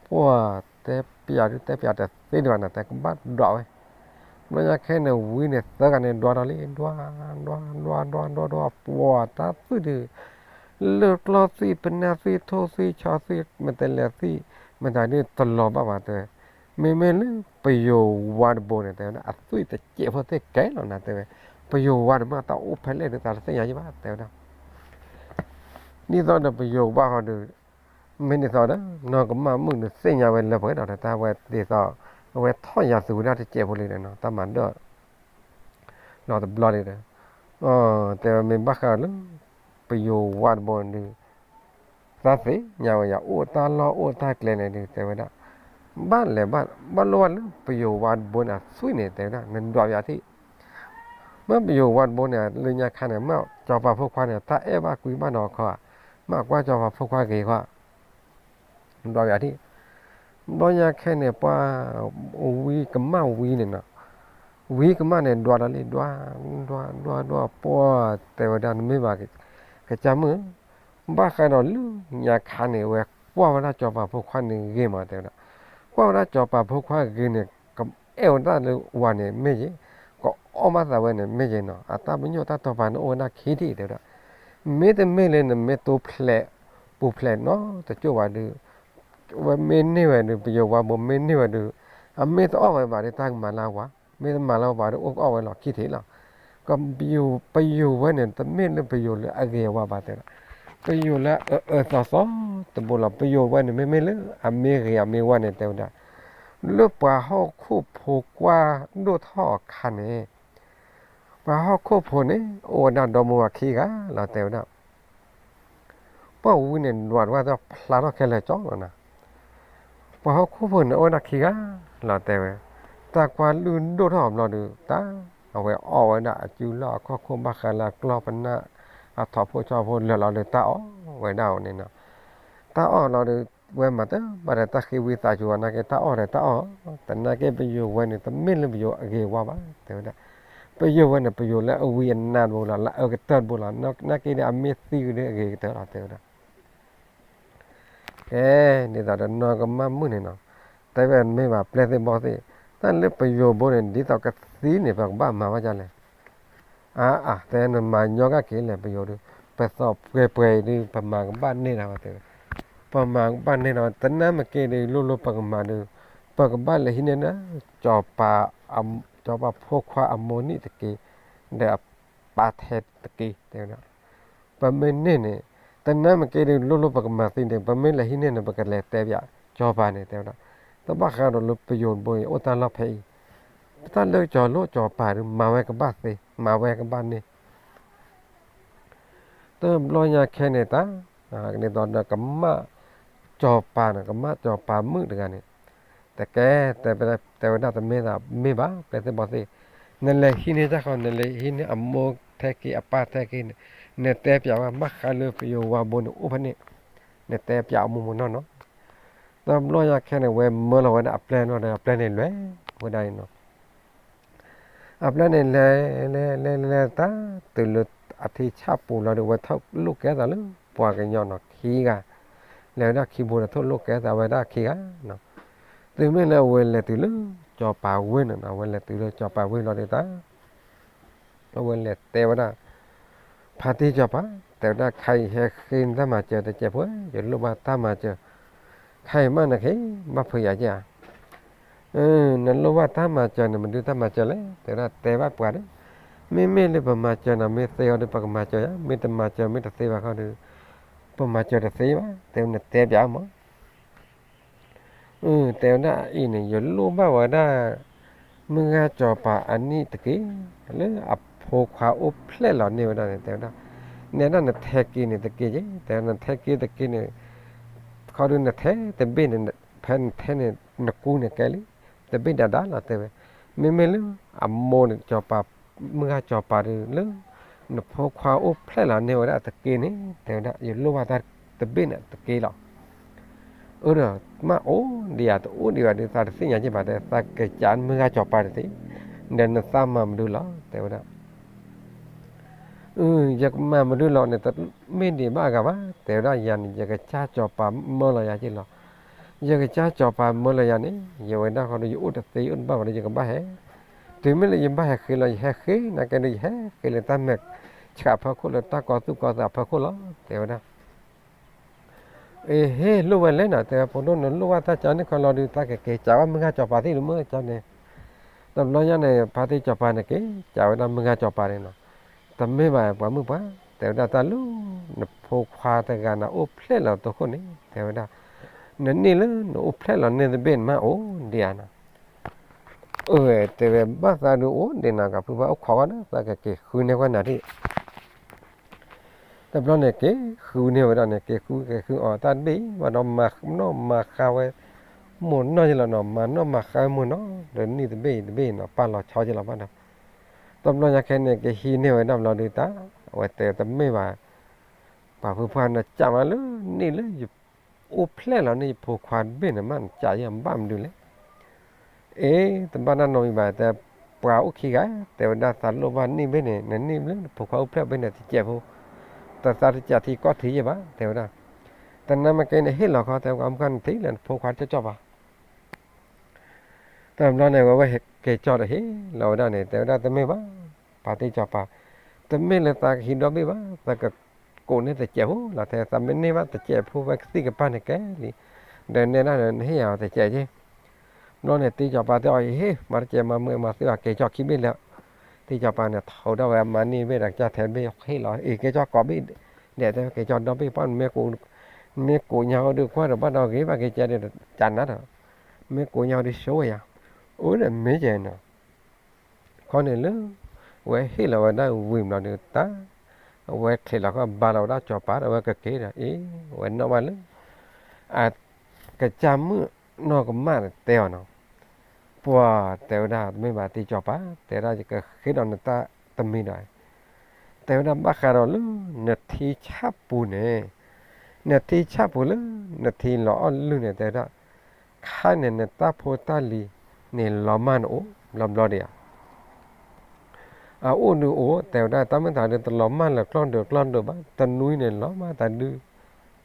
ပှၤတဲပျးဒုး တဲပျးတသ့ဒံးဘၣ်နၤ တဲ ကဘၣ်ဒွးဝဲ, ဘျီညါခဲန့ၣ် ဝံန့ၣ်သၢဂၤန့ၣ် ဒွးဒီးလံ ဒွး ဒွး ဒွး ဒွး ဒွး ဒွး ပှၤတၢ်သွံၣ်ဒုး လၢကျီသွံၣ် ပနၢ်သွံၣ် ထိၣ်သွံၣ် ဆီသွံၣ် မ့ၢ်တဲလဲၤသွံၣ် မ့ၢ်တၢ်ဒုးတလီၤဘၣ်ဘၣ် တဲဝဲ, မ့မ့ၢ်လၢပယိၤဝါတဘိန့ၣ် တဲဝဲဒၣ် အသွံၣ်တစဲးဖိသ့ၣ်ကဲလီၤနၤ တဲဝဲ, ပယိၤဝါန့ၣ်မ့ၢ်တၢ်အိၣ်ဖဲလဲၣ်ဒုး သးတသ့ၣ်ညါယဘၣ် တဲဝဲဒၣ်, ဒ်သိးဒီးပယိၤဝါဃီဒုး မ့ၢ်ဒ်သိးဒီး နီၢ်ကမၣ်မုၣ်န့ၣ်သ့ၣ်ညါဝဲလၢပှဲၤဒီး တၢ်ဝဲဒ်သိး အဝဲထီၣ်ယၤသူဝဲဒၣ်တစဲးဖိလံဒီးနီၤ တၢ်မၤဒၢၣ် လီၤတဘျီလံဒီး တဲဝဲမ့ၢ်ဘၣ်ဃးလၢ ပယိၤဝါတဘိန့ၣ်ဒုး သးသ့ၣ်ညါဝဲယၤ အိၣ်တၢ်လီၢ်အိၣ်တၢ်ကျဲန့ၣ်ဒုး တဲဝဲဒၣ် ဘၣ်လဲၤဘၣ် ဘၣ်လိၣ်ဘၣ်လၢပယိၤဝါတဘိန့ၣ် အသွံၣ်န့ၣ် တဲဝဲဒၣ် နဒွးပယၤထံၣ် မ့ၢ်ပယိၤဝါတဘိန့ၣ် လၢညါခါန့ၣ် မ့ၢ်စီၤပၤဖိခွါန့ၣ် တၢ်အဲၣ်ဘၣ်ကွံဘၣ်နီၢ်ခီဧါ, မ့ၢ်ကွၢ်စီၤပၤဖိခွါဂ့ၤခီဧါ, ဒွးပယၤထံၣ်, ဘျီညါခဲန့ၣ် ပှၤ ဝံကမၣ်ဝံန့ၣ်နီၤ, ဝံကမၣ်န့ၣ် ဒွးဒီးလံ ဒွး ဒွး ဒွး ဒွး ပှၤတဲဝဲဒၣ် နမ့ၢ်ဘၣ် ကစၢ်မုၣ်ဧၢ, ဘၣ်ဃးဒီးလၢညါခါန့ၣ် ဝဲကွၢ်ဝဲဒၣ်စီၤပၤဖိခွါန့ၣ်ဂ့ၤမး တဲဝဲဒၣ်, ကွၢ်ဝဲဒၣ်စီၤပၤဖိခွါဂ့ၤန့ၣ် ကအဲၣ်ဝဲဒၣ်လၢဝၤန့ၣ်မ့ၢ်ယ့ၣ်, ကအီၣ်ဘၣ်သးဝဲန့ၣ်မ့ၢ်ယ့ၣ်နီၤ, အတၢ်ပညိၣ်တၢ်တီပာ်န့ၣ်အိၣ်ဝဲဒၣ်ခံထံၣ် တဲဝဲဒၣ်, မ့တမ့ၢ်လၢနမ့ၢ်တိဖျဲး ပူၤဖျဲးနီတကၠိၢ်ဘၣ်ဒုး ဝဲမ့ၢ်န့ၢ်ဝဲဒုး ပယိၤဝါဘိမ့ၢ်န့ၢ်ဝဲဒုး အမ့ၢ်တအီၣ်ဝဲဘၣ်ဒီး တၢ်ကမၤလၢအဝၤ, မ့ၢ်တမၤလၢအဝၤဒီး အိၣ်ကအီၣ်ဝဲလီၤခံထံၣ်လီၤ. ပယိၤဝဲန့ၣ် တမ့ၢ်လၢပယိၤလၢအဂ့ၤအဝါဘၣ်တဲဒၣ်, ပယိၤလၢအအၢအၢသီသီတဘိလီၤ. ပယိၤဝဲန့ၣ် မ့မ့ၢ်လၢအမ့ၢ်ဂ့ၤအမ့ၢ်ဝါန့ၣ် တဲဝဲဒၣ်, လၢပှၤဟီၣ်ခိၣ်ဖိကွၢ်ဒိၣ်ထီၣ်အခါန့ၣ် ပှၤဟီၣ်ခိၣ်ဖိန့ၣ် အိၣ်ဝဲဒၣ်ဒီမါဝၤခံဂၤလီၤ တဲဝဲဒၣ် ပှၤဝံန့ၣ် ဒွးတဝၢ်သီဖျါထီၣ်ခဲလၢာ်ကၠီလီၤနၤ, ပှၤဟီၣ်ခိၣ်ဖိန့ၣ် အိၣ်ဝဲဒၣ်ခံဂၤလီၤ တဲဝဲ, တၢ်ကွၢ်လုၢ်ဒိၣ်ထီၣ်အဘျီဒီး တၢ် အဝဲအီၣ်ဝဲဒၣ်အစုလီၢ်အခီၣ်ခိၣ် ဘၣ်ဃးလၢအကျီၢ်ပနၢ် အထိၣ်ဖိဆီဖိလၢာ်လီၤဒီး တၢ်အီၣ်ဝဲဒၣ်အီၤန့ၣ်နီၤ, တၢ်အီၣ်လီၤဒီး ဝဲမၤတဘၣ်ဒီးတၢ်ဃ့ဝံသးစူၤ နာ်က့တၢ်အီၣ်ဒီးတၢ်အီၣ်, တနာ်က့ပယိၤဝဲန့ၣ် တမ့ၢ်လၢပယိၤအဂ့ၤဝါဘၣ် တဲဝဲဒၣ်, ပယိၤဝဲန့ၣ် ပယိၤလၢအဝံအနါတဘိလီၤ လၢအအၢကတၢၢ်တဘိလီၤ, နာ်က့ဒီးအမ့ၢ်သံကဒီးအဂ့ၤကတၢၢ်လီၤ တဲဝဲဒၣ် ကဲ ဒ်သိးဒီးနီၢ်ကမၣ်မုၣ်န့ၣ်နီၤ, တဲဝဲမ့ၢ်ဘၣ်ပျဲၢ်သ့ၣ်ဘီၣ်သ့ၣ်, တၢ်လၢပယိၤဘိန့ၣ် ဒ်သိးကသံန့ၣ် ပကဘၣ်မၤဘၣ်ဒ်လဲၣ်, အါအါ တဲနမၤညီကၣ်က့ၤလဲၣ် ပယိၤဒုး, ပသီၣ်ပှဲၤပှဲၤအံၤဒုး ပမၤကဘၣ်န့ၢ်ဒၣ်ဝဲတဲဝဲ, ပမၤကဘၣ်န့ၢ်ဒၣ်ဝဲ တနၢ်မ့ၢ်က့ၤဒုး လိၣ်လိၣ်ပကမၤဒုး, ပကဘၣ်လဲၤဟံးန့ၢ်ဒၣ် စီၤပၤဖိခွါအမိၢ်နံၣ်တက့ၢ်, ဒီးအပၢ်ထဲတက့ၢ် တဲဝဲဒၣ် ပမ့ၢ်န့ၢ်န့ၣ် တနၢ်မ့ၢ်က့ၤဒုး လိၣ်လိၣ်ပကမၤသံန့ၣ် ပမ့ၢ်လဲၤဟံးန့ၢ်န့ၣ် ပကလဲၤတဲပၠးစီၤပၤန့ၣ် တဲဝဲဒၣ်, တဘၣ်ဃးဒီးလၢပယိၤဘိအံၤ အိၣ်တၢ်လီၢ်ဖဲအံၤ, တၢ်လၢစီၤလိၣ်စီၤပၤဒုး မၤဝဲကဘၣ်သ့ မၤဝဲကဘၣ်န့ၢ် တဘျီညါခဲန့ၣ်တၢ်, ဒ်သိးဒီးကမၣ်စီၤပၤန့ၣ် ကမၣ်စီၤပၤမုၣ်တဂၤန့ၣ်, တကဲ တဲဝဲဒၣ်တမ့ၢ်သးမ့ၢ်ဘၣ် ပျဲၢ်သ့ၣ်ဘီၣ်သ့ၣ်, နလဲၤဟံးန့ၢ်တၢ်ဃီ နလဲၤဟံးန့ၢ်အမိၢ်ထဲက့ၤအပၢ်ထဲက့ၤန့ၣ်, နတဲပၠးဝဲ ဘၣ်ဃးလၢပယိၤဝါဘိန့ၣ်အိၣ်ဖဲန့ၣ်, နတဲပၠးအမိၢ်မိၢ်နီၢ်နီၢ်, တဘျီညါခဲန့ၣ် ဝဲမၢလီၤဝဲဒၣ်အပျဲၢ်နီၢ်ဒီး အပျဲၢ်န့ၣ်လဲၤဝဲဒၣ်အံၤနီၤ အပျဲၢ်န့ၣ်လဲၤ လဲၤ လဲၤ လဲၤ လဲၤ တၢ်တုၤလၢအထံဆၣ်ပူၤလီၤဒီး ဝဲထိၣ်လိာ်ကဲသးလၢပှၤကညီနီၤခံဂၤ, လဲၤဝဲဒၣ်ခံဘိဒီးထိၣ်လိာ်ကဲသးဝဲဒၣ်ခံဂၤနီၤ, တုၤမ့ၢ်လၢအဝဲလဲၤတုၤလၢစီၤပၤဝ့ၢ်န့ၣ်နီၤ, အဝဲလဲၤတုၤလၢစီၤပၤဝ့ၢ်လီၤဒီးတၢ် အဝဲလဲၤတဲဝဲဒၣ် ဖါတံၢ်စီၤပၤ တဲဝဲဒၣ် ခဲအံၤဟဲဃ့နတၢ်မၤစၢၤ တစဲးဖိဧၢ, ယလိၣ်ဘၣ်တၢ်မၤစၢၤ, ခဲအံၤမးနက့ၤ ဘၣ်ဖုးယၤက့ဧါ. နလိၣ်ဘၣ်တၢ်မၤစၢၤန့ၣ် မ့ၢ်ဒုးတၢ်မၤစၢၤလဲၣ်, တဲဝဲဒၣ် တဲဘၣ်ပှၤဒီး, မ့မ့ၢ်လၢပမၤစၢၤနၤ မ့ၢ်သ့အီၤဒီး ပကမၤစၢၤယၤ, မ့ၢ်တမၤစၢၤ မ့ၢ်တသ့ဘၣ်ခီဒီး ပမၤစၢၤတသ့ဘၣ်, တဲဝဲ နတဲပၠးမး တဲဝဲဒၣ်အံၤန့ၣ် ယလိၣ်ဘၣ်ဝဲဒၣ် မုၢ်ဂၤစီၤပၤအနံၣ်တက့ၢ်, လၢအဖိခွါအိၣ်ဖျဲၣ်လီၤန့ၢ်ဝဲဒၣ်န့ၣ် တဲဝဲဒၣ်, နဲဒၣ်နထဲက့ၤန့ၣ်တက့ၢ်က့, တဲဝဲ နထဲက့ၤတက့ၢ်န့ၣ် ခီဒုးနထဲတဘ့ၣ်န့ၣ် ဖဲနထဲန့ၣ် နကူန့ၣ်ကဲလံ, တဘ့ၣ်ဒၣ်ဒၣ်လီၤ တဲဝဲ, မ့မ့ၢ်လၢအမိၢ်န့ၣ် စီၤပၤ မုၢ်ဂၤစီၤပၤဒီး လၢနဖိခွါအိၣ်ဖျဲၣ်လီၤန့ၢ်ဝဲဒၣ်တက့ၢ်န့ၣ် တဲဝဲဒၣ် ယလိၣ်ဘၣ်တၢ်တဘ့ၣ်န့ၣ်တက့ၢ်လီၤ. အၢဒီး မ့ၢ်အိၣ်ဒံးဧါ တအိၣ်ဒံးဘၣ်ဒီး သးတသ့ၣ်ညါက့ဘၣ် တဲ သးကစးမုၢ်ဂၤစီၤပၤတသ့, ဒီးနသးမၤမနုၤလီၤ တဲဝဲဒၣ် ယကမၤမနုၤလီၤန့ၣ် တမ့ၢ်ဒံးဘၣ်အဂၤဘၣ်, တဲဝဲဒၣ် ယၤန့ၣ် ယကစၢ်စီၤပၤမၢလီၤယၤက့လီၤ. ယကစၢ်စီၤပၤမၢလီၤယၤန့ၣ် ယဝဲဒၣ်ဃီဒီး ယအိၣ်တသ့ ယအိၣ်တဘၣ်ဘၣ်ဒီး ယကဘၣ်ဟဲ, တုၤမ့ၢ်လၢယဘၣ်ဟဲဃ့လီၤ ယဟဲဃ့ နာ်က့ဒီး ယဟဲဃ့လၢတၢ်မဲာ်ဆှးအဖီခိၣ် လၢတၢ်ကီသူၣ်ကီသးအဖီခိၣ်လီၤ တဲဝဲဒၣ်. အ့ ဟ့ၣ်လိၣ်ဝဲလဲၣ်နီၤ တဲဝဲ ဖိဒိၣ် နလိၣ်ဘၣ်တၢ်ကၠီန့ၣ်ခီလီၤဒုး တၢ်ကက့ၤကးဝဲမုၢ်ဂၤစီၤပၤသ့ၣ်လၢမုၢ်ကၠီန့ၣ်, တဘျီညါန့ၣ် ဖါတံၢ်စီၤပၤန့ၣ် က့ၤကးဝဲဒၣ်မုၢ်ဂၤစီၤပၤန့ၣ်နီၤ, တမ့ၢ်ဘၣ်ပှၤမုၣ်ပှၢ် တဲဝဲဒၣ် တၢ်လၢ နဖိခွါတဂၤန့ၣ် အိၣ်ဖျဲၣ်လီၤတခိၣ်န့ၣ် တဲဝဲဒၣ်, နန့ၢ်လၢနအိၣ်ဖျဲၣ်လီၤန့ၢ်တဘ့ၣ်န့ၣ် မ့ၢ်အိၣ်ဒံးဧါနီၤ. အၢ တဲဝဲ ဘၣ်သးဒုးအိၣ်ဒံးနီၤ ကဖုဘၣ်အိၣ်ခိးဝဲဒီး သးကက့ၤဃုန့ၢ်ဝဲနၤဒၣ် တဘျီန့ၣ် က့ၤဃုန့ၢ်ဝဲဒၣ်န့ၣ် က့ၤဃုက့ၤဃုအီၤ တၢ်တဘ့ၣ်ဘၣ်ဒီး မၤနီၣ်မၤဃါဝဲ မိၢ်နီၢ်က့လီၤနီၤ, မၤနီၣ်မၤဃါဝဲမိၢ်နီၢ် ဒီးနံၣ်တဘ့ၣ်တဘ့ၣ်နီၤ ပာ်လီၤဆီက့လီၤဘၣ်ဒီး, တဘျီညါခဲန့ၣ် ကဟံးန့ၢ်ဝဲဒၣ်ဘျီဒုးတၢ် အဝဲတဲတမ့ၢ်ဘၣ်, ပှၤဖုဖုနကးမးလၢ နံၣ်လၢယအိၣ်ဖျဲၣ်လီၤန့ၢ်ယဖိခွါတဘ့ၣ်န့ၣ် မ့ၢ်နကးယဘၣ်မနုၤလဲၣ် အ့ တဘၣ်တၢ်နီတမံၤဘၣ် တဲ ပှၤအိၣ်ခံဂၤ တဲဝဲဒၣ် သးလိၣ်ဘၣ်နံၣ်ဘ့ၣ်န့ၣ် နနံၣ်လၢနဖိခွါအိၣ်ဖျဲၣ်ဘ့ၣ်န့ၣ် တစဲးဖိ, တသးတစဲးထံကီၢ်ထံယဲၢ်ဘၣ် တဲဝဲဒၣ်, တနာ်မ့ၢ်ကဲန့ၣ် ဟ့ၣ်လီၤခီ တဲဝဲမုၢ်ခါနထံၣ်လၢနဖိခွါကၠီၣ်ကၠီၣ်ပၤ တဘျီန့ၣ် ဝဲဝဲက့ၤကၠီၣ်ဒီးဟ့ၣ်လီၤဝဲဒၣ်န့ၣ် တဲဝဲဒၣ် တမ့ၢ်ဘၣ်, ပှၤတံၢ်စီၤပၤ, တမ့ၢ်လၢသးကဟံးဒီဘ့ၣ်ဘၣ်, သးကကိးန့ၢ်တစဲးဖိလီၤ တဲ သးမ့ၢ်န့ၢ်ဘၣ်တစဲးဖိဝဲကသံၣ်ကပၤန့ၣ်ကဲလံ, ဒီးနဲဒၣ်ဒီးနဟ့ၣ်ယၤတစဲးက့ ဘျီန့ၣ် တံၢ်စီၤပၤတဲအီၤ ဟ့ၣ် မၤတစဲး မၤမုာ်မၤသံအီၤ က့ၤကၠီၣ်ခံဘ့ၣ်လၢ, တံၢ်စီၤပၤန့ၣ် ထီၣ်ဒၣ်ဝဲအမၤန့ၢ်ဘ့ၣ်ဒီးကစၢ်ထဲဘ့ၣ်ဟ့ၣ်လီၤ အ့ၤ က့ၤကၠီၣ်ကိးဘ့ၣ်, ဒဲးတဲက့ၤကၠီၣ်ဒီဘ့ၣ် ပှၢ် မ့ၢ်ကိးညါဟီဒုးကွၢ်ဒီးဘၣ်ဒီးဂ့ၤဘၣ် က့ၤကဲဒီးကနၤဒီး, မ့ၢ်ကိးညါဟီဒုးဆိဝဲယၤ, အိၣ်ဒီးမ့ၢ်ကဲနီၤ ခီန့ၣ်လၢ အဝဲဟ့ၣ်လီၤဝဲဒၣ်ဝံၤဘျီဒုးတၢ်, အဝဲချံးလီၤခီဘါလီၤဝဲဒၣ်စီၤပၤဒီးအဝဲကက့ၤဒီး အ့ အဝဲနီၣ်ဘၣ်လၢ အကစၢ်မုၣ်နီၢ်ကမၣ်တဲအီၤနီၤ, ပှၤတဲဝဲဒၣ် တမ့ၢ်ဘၣ်တံၢ်စီၤပၤ တဲဝဲဒၣ် ယကဃ့ဒီးနတၢ်တမံၤဒီး တဲဝဲဒၣ် ဘၣ်ဃးဒီးလၢ နထံဆၣ်ပူၤန့ၣ်, နထံဆၣ်ပူၤလၢ နထံလီၤအီၣ်လုၢ်န့ၣ် တဲဝဲဒၣ် ခါန့ၣ် နတၢ်ဖိတၢ်လံၤန့ၣ် လီၤမၢ်နအိၣ်ဘျီဘျီဒံးဧါ အအိၣ်ဒုးအိၣ် တဲဝဲဒၣ် တၢ်မ့ၢ်တၢ်ဒုး တလီၤမၢ်လၢကျီၢ်ဒုးကျီၢ်ဒုးဘၣ် တနွံန့ၣ် လီၤမၢ်တၢ်ဒုး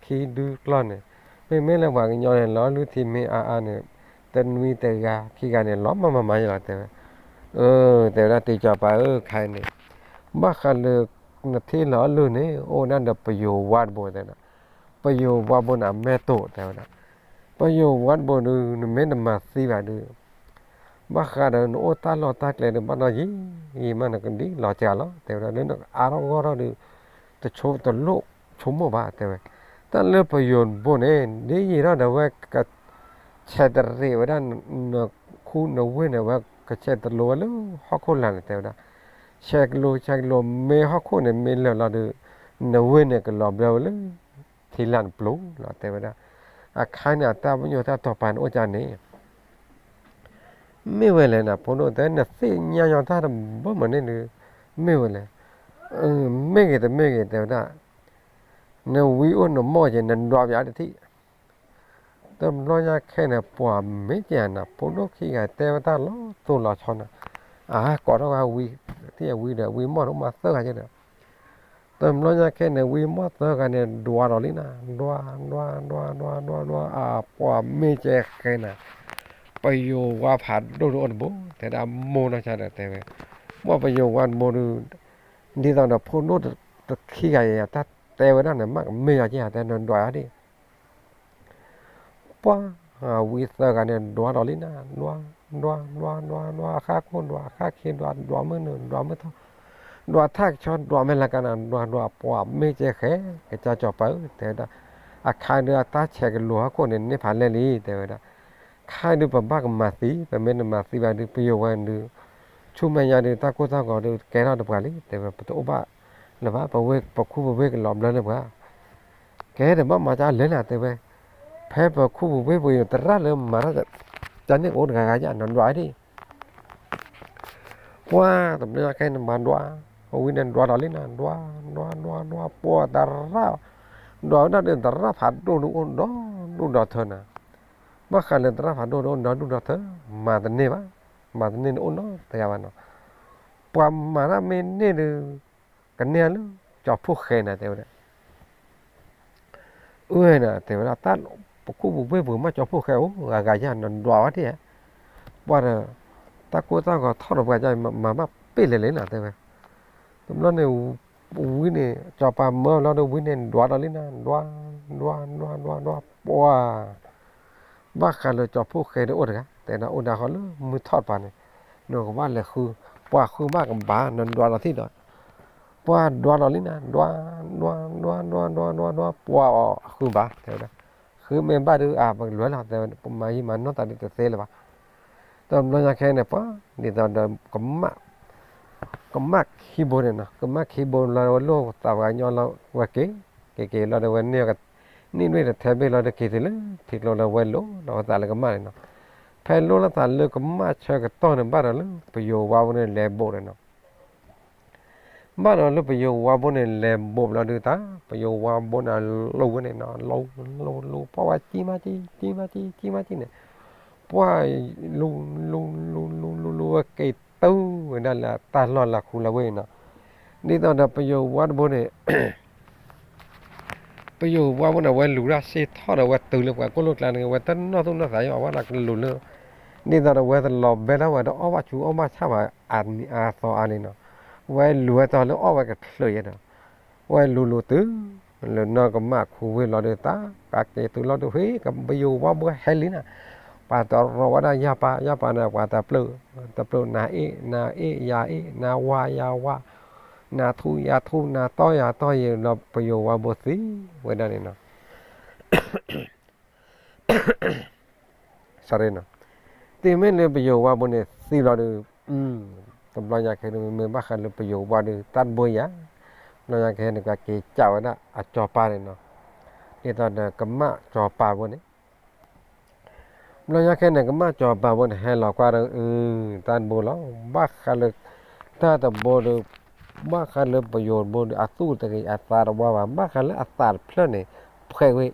ခံဒုကျီၢ်န့ၣ် မ့မ့ၢ်လၢပှၤကညီန့ၣ် လီၤလုၢ်ထံမ့ၢ်အါအါန့ၣ် တနွံတဂၤခံဂၤန့ၣ် လီၤမၢ်မၤမၤယလီၤ တဲဝဲ အၢ တဲဝဲဒၣ် တံၢ်စီၤပၤဧၢ ခါအံၤန့ၣ် ဘၣ်ဃးလၢ နထံလီၤအီၣ်လုၢ်န့ၣ် အိၣ်ဝဲဒၣ်ဒီးပယိၤဝါတဘိ တဲဝဲဒၣ် ပယိၤဝါဘိန့ၣ် အမဲာ်တိာ် တဲဝဲဒၣ် ပယိၤဝါတဘိဒုး နမ့ၢ်တမၤသံဘၣ်ဒုး ဘၣ်ဃးဒီးနအိၣ်တၢ်လီၢ်တၢ်ကျဲဒုး ဘၣ်ဒီးယံာ်ယံာ်မး နကဒ်လီၤစှၤလီၤ တဲဝဲဒၣ် လၢနကအါထီၣ်ဂီၢ်ထီၣ်ဒုး တဆိတလိၣ်ဆိကမိၣ်ဘၣ် တဲဝဲ တၢ်လၢပယိၤဘိန့ၣ် ဒ်ယံာ်ထီၣ်ဒီး ဝဲကဆဲးတရံးဝဲဒၣ် နခူနဝ့ၢ်န့ၣ် ဝဲကဆဲးတလိၤဝဲလၢဟီၣ်ခိၣ်လာ်န့ၣ် တဲဝဲဒၣ် ဆဲးကလိၤ ဆဲးကလိၤ မ့ၢ်ဟီၣ်ခိၣ်န့ၣ် မ့ၢ်လၢာ်လီၤဒုး နဝ့ၢ်န့ၣ် ကလီၤဘျၢဝဲလၢ ထံလာ်နပျိၤလီၤ တဲဝဲဒၣ် အခါန့ၣ် အတၢ်ပညိၣ်တၢ်တိာ်ပာ်န့ၣ်အိၣ်ကန့ၣ် မ့ၢ်ဝဲလဲၣ်န့ၣ် ဖိဒိၣ်တဲ နသ့ၣ်ညါညီတၢ်တဘိမးန့ၣ်ဒုး မ့ၢ်ဝဲလဲၣ် မ့ၢ်ဂ့ၤတမ့ၢ်ဂ့ၤ တဲဝဲဒၣ် နဝံအိၣ်နမိၢ်က့ၤ နဒွးပၠးတထံၣ် တဘျီညါခဲန့ၣ် ပှၤမ့ၢ်ကဲနၤ ဖိဒိၣ်ခံဂၤတဲဝဲတၢ်လီၤတိၢ်လီၤဆီန့ၣ် အကိးထီၣ်ဝဲဝံ ထံၣ်ဝံဒီး ဝံမိၢ်တအိၣ်မးသၢဂၤက့ၤဒီး တဘျီညါခဲန့ၣ် ဝံမိၢ်သၢဂၤန့ၣ် ဒွးဒီးလံနၤ ဒွး ဒွး ဒွး ဒွး ဒွး ဒွး အပှၤမ့ၢ်ကဲဃဲနၤ ပယိၤဝါဖးဒိၣ်တအိၣ်တဘိ တဲဒၣ်မိၢ်နီၢ်ဆါဒီးတဲဝဲ ပှၤပယိၤဝါတဘိဒုး ဒ်သိးဒီးဖိဒိၣ်တခံဂၤအံၤ တၢ် တဲဝဲဒၣ်န့ၣ် မးကမ့ၢ်ယၤက့ တဲနဒွးယၤဒံး ပှၢ် ဝံသၢဂၤန့ၣ် ဒွးဒီးလံနၤ ဒွး ဒွး ဒွး ဒွး ဒွး အဃၣ်ခိၣ်ဒွး အဃၣ်ခ့ဒွး ဒွးမုၢ်နုာ် ဒွးမုၢ်ထီၣ် ဒွးထၣ်ကဆီ ဒွးမဲာ်လၢကနၤ ဒွး ဒွး ပှၢ်မ့ၢ်ကဲဃဲ ကစၢ်စီၤပၤဧၢ တဲဝဲဒၣ် အခါဒုးအတၢ်ဆဲးကလိၤဟီၣ်ခိၣ်န့ၣ် န့ၢ်ဖးလဲၢ်လံ တဲဝဲဒၣ် ခါဒုးပဘၣ်ကမၤသံ ပမ့ၢ်တမၤသံဘၣ်ဒုး ပယိၤဝဲဒုး ဆူမဲာ်ညါဒုး တၢ်ကိၢ်တၢ်ဂီၤဒုး ကဲထီၣ်တပှၤလံ တဲဝဲ ပတအိၣ်ဘၣ်လၢၤဘၣ် ပဝ့ၢ် ပခူၣ်ပဝ့ၢ်ကလီၤဘျၢလၢၤပှၤ ကဲတဘၣ်မၤကလဲၣ်နၤ တဲဝဲ ဖဲပခူၣ်ပဝ့ၢ်ပယိၤသရၣ်လၢမၤတၢ် ကန့ၣ်အိၣ်တဂၤဂၤယါ နဒွးဒံး ပှၢ်တဘျီညါခဲအံၤန့ၣ် မၤဒွး အဝံန့ၣ်ဒွးဒီးလံနၤ ဒွး ဒွး ဒွး ဒွး ပှၢ်သရၣ် ဒွးဝဲဒၣ်ဒီးသရၣ်ဖးဒိၣ်ဒုးအိၣ်ဒီဒူၣ်ဒီထၢနၤ ဘၣ်ဃးလၢသရၣ်ဖးဒိၣ်ဒုးအိၣ်ဒီဒူၣ်ဒီထၢ မၤတန့ၢ်ဘၣ် မၤတန့ၢ်န့ၣ်အိၣ်နီတဂၤဘၣ်နီၤ ပှၤမၤတၢ်မ့ၢ်န့ၢ်ဒုး ကန့ၢ်လၢ ကၠီၤဖိၣ်ဃဲနၤ တဲဝဲဒၣ် အၢ တဲဝဲဒၣ် တၢ်ပခူၣ်ပဝ့ၢ်ပူၤမး ကၠီၤဖိၣ်ဃဲအိၣ် ဂၤဂၤယါ နဒွးဝဲဒၣ် ပှၢ်ဒီး တၢ်ကိၢ်တၢ်ဂီၤထီၣ်ဒီးပှၤကမၤဘၣ်ပ့ၢ်လဲၣ်လဲၣ်နၤ တဲဝဲ တဘျီန့ၣ် ဝံန့ၣ် စီၤပၤမၢလီၤဒီးဝံန့ၣ် ဒွးဒီးလံနၤ ဒွး ဒွး ဒွး ဒွး ဒွး ပှၢ် ဘၣ်ဃးလၢကၠီၤဖိၣ်ဃဲဒီးအိၣ်တဂၤ တဲဒၣ်အိၣ်ဒၣ်ဃီလၢမုၢ်ထီၣ်တပၤန့ၣ် နကဘၣ်လဲၤဃု ပှၤဃုဘၣ်ကဘၣ် နဒွးဒီးသံဒီး ပှၢ်ဒွးဒီးလံနၤ ဒွး ဒွး ဒွး ဒွး ဒွး ဒွး ဒွး ပှၢ်အီၤအဃုဘၣ် တဲဝဲဒၣ် ဃုမ့ၢ်ဘၣ်ဒုးအပကလဲၤလီၤ တဲဝဲ ပမၤယံာ်မၤနီၢ်သးဒုးတသ့လၢၤဘၣ် တဘျီညါခဲအံၤန့ၣ် ပှၢ် ဒ်သိးဒီး ကမၣ်ခံဘိန့ၣ်နီၤ ကမၣ်ခံဘိလီၤဝဲလိၣ်သးပှၤကညီလီၤဝဲက့ၤ က့ၤက့ၤလီၤဒီးဝဲန့ၢ် န့ၢ်ဒွဲၣ်တထဲဘ့ၣ်လီၤဒီးက့ၤတုၤလၢ ထံကျိလၢဝဲလိၤလီၤဝဲသးလၢကမၣ်န့ၣ်နီၤ ဖဲလိၣ်လီၤသးလၢကမၣ်ဆၢကတီၢ်န့ၣ် ဘၣ်ဒီးလၢပယိၤဝါဘိန့ၣ်လဲၤဘိးန့ၣ်နီၤ ဘၣ်ဒီးလၢပယိၤဝါဘိန့ၣ်လဲၤဘိးဘျီဒုးတၢ် ပယိၤဝါဘိန့ၣ်လူၤဝဲန့ၣ်နီၤ လူၤ လူၤ လူၤ ပှၢ်ဝဲကံမးကံ ကံမးကံ ကံမးကံန့ၣ် ပှၢ်လူၤ လူၤ လူၤ လူၤ လူၤ လူၤဝဲက့ၤတုၤဝဲဒၣ်လၢတၢ်လီၢ်လၢခူလၢဝ့ၢ်နီၤ ဒ်သိးဒီးပယိၤဝါတဘိန့ၣ် ပယိၤဝါဘိန့ၣ် အဝဲလူၤတၢ်စ့ၢ်ထီၣ်ဒီး အဝဲတုၤလၢပှၤကိၣ်လိၣ်ကျါန့ၣ် အဝဲတနီၢ်သူၣ်နီၢ်သး အဝဲဒၣ်ကလူၤလၢ ဒ်သိးဒီးအဝဲတလီၤဘဲဒၣ်ဝဲဒီးအီၣ်ဘၣ်ဆူအီၣ်ဘၣ်ဆၣ်ဘၣ် အနံၤအါသီအါလံနီၤ အဝဲလူၤဝဲတီၤလၢအီၣ်ဝဲကချုးယဲဒီး အဝဲလူၤလူၤတုၤ လၢနီၢ်ကမၣ်ခူဝ့ၢ်လီၤဒုးတၢ် ကးက့ၤတုၤလီၤဒုး ဟ့ၣ် ပယိၤဝါဘိဟဲလံနၤ ပှၤတရီဝဲဒၣ်ယၢ်ပၢ် ယၢ်ပၢ်န့ၣ် ပှၤတပျၢၣ် တပျၢၣ်နၤအ့ၣ် နၤအ့ၣ် ယၤအ့ၣ် နၤဝါ ယၤဝါ နၤထူ ယၤထူ နၤတီ ယၤတီ ယံာ်လီၤ ပယိၤဝါဘိသံဝဲဒၣ်န့ၣ်နီၤ sorry နီၤ တုၤမ့ၢ်လၢပယိၤဝါဘိန့ၣ်သံလီၤဒုး တဘျီညါခဲဒုး မ့ၢ်ဘၣ်ဃးလၢပယိၤဝါဒုး တၢ်တဘိယၤ တဘျီညါခဲန့ၣ် ကက့ၤကးဝဲဒၣ်အစီၤပၤန့ၣ်နီၤ ဒ်သိးဒီးကမၣ်စီၤပၤဘိန့ၣ် တဘျီညါခဲန့ၣ် ကမၣ်စီၤပၤဘိန့ၣ် ဟဲလီၤကွၢ်ဒီး တၢ်တဘိလီၤ ဘၣ်ဃးလၢ တၢ်တဘိဒီး ဘၣ်ဃးလၢပယိၤဘိဒီး အသူၣ်တဂ့ၤ အသးတဝါဘၣ် ဘၣ်ဃးလၢအသးတဖျၢၣ်န့ၣ် ဖှဲးဝဲ ဒ်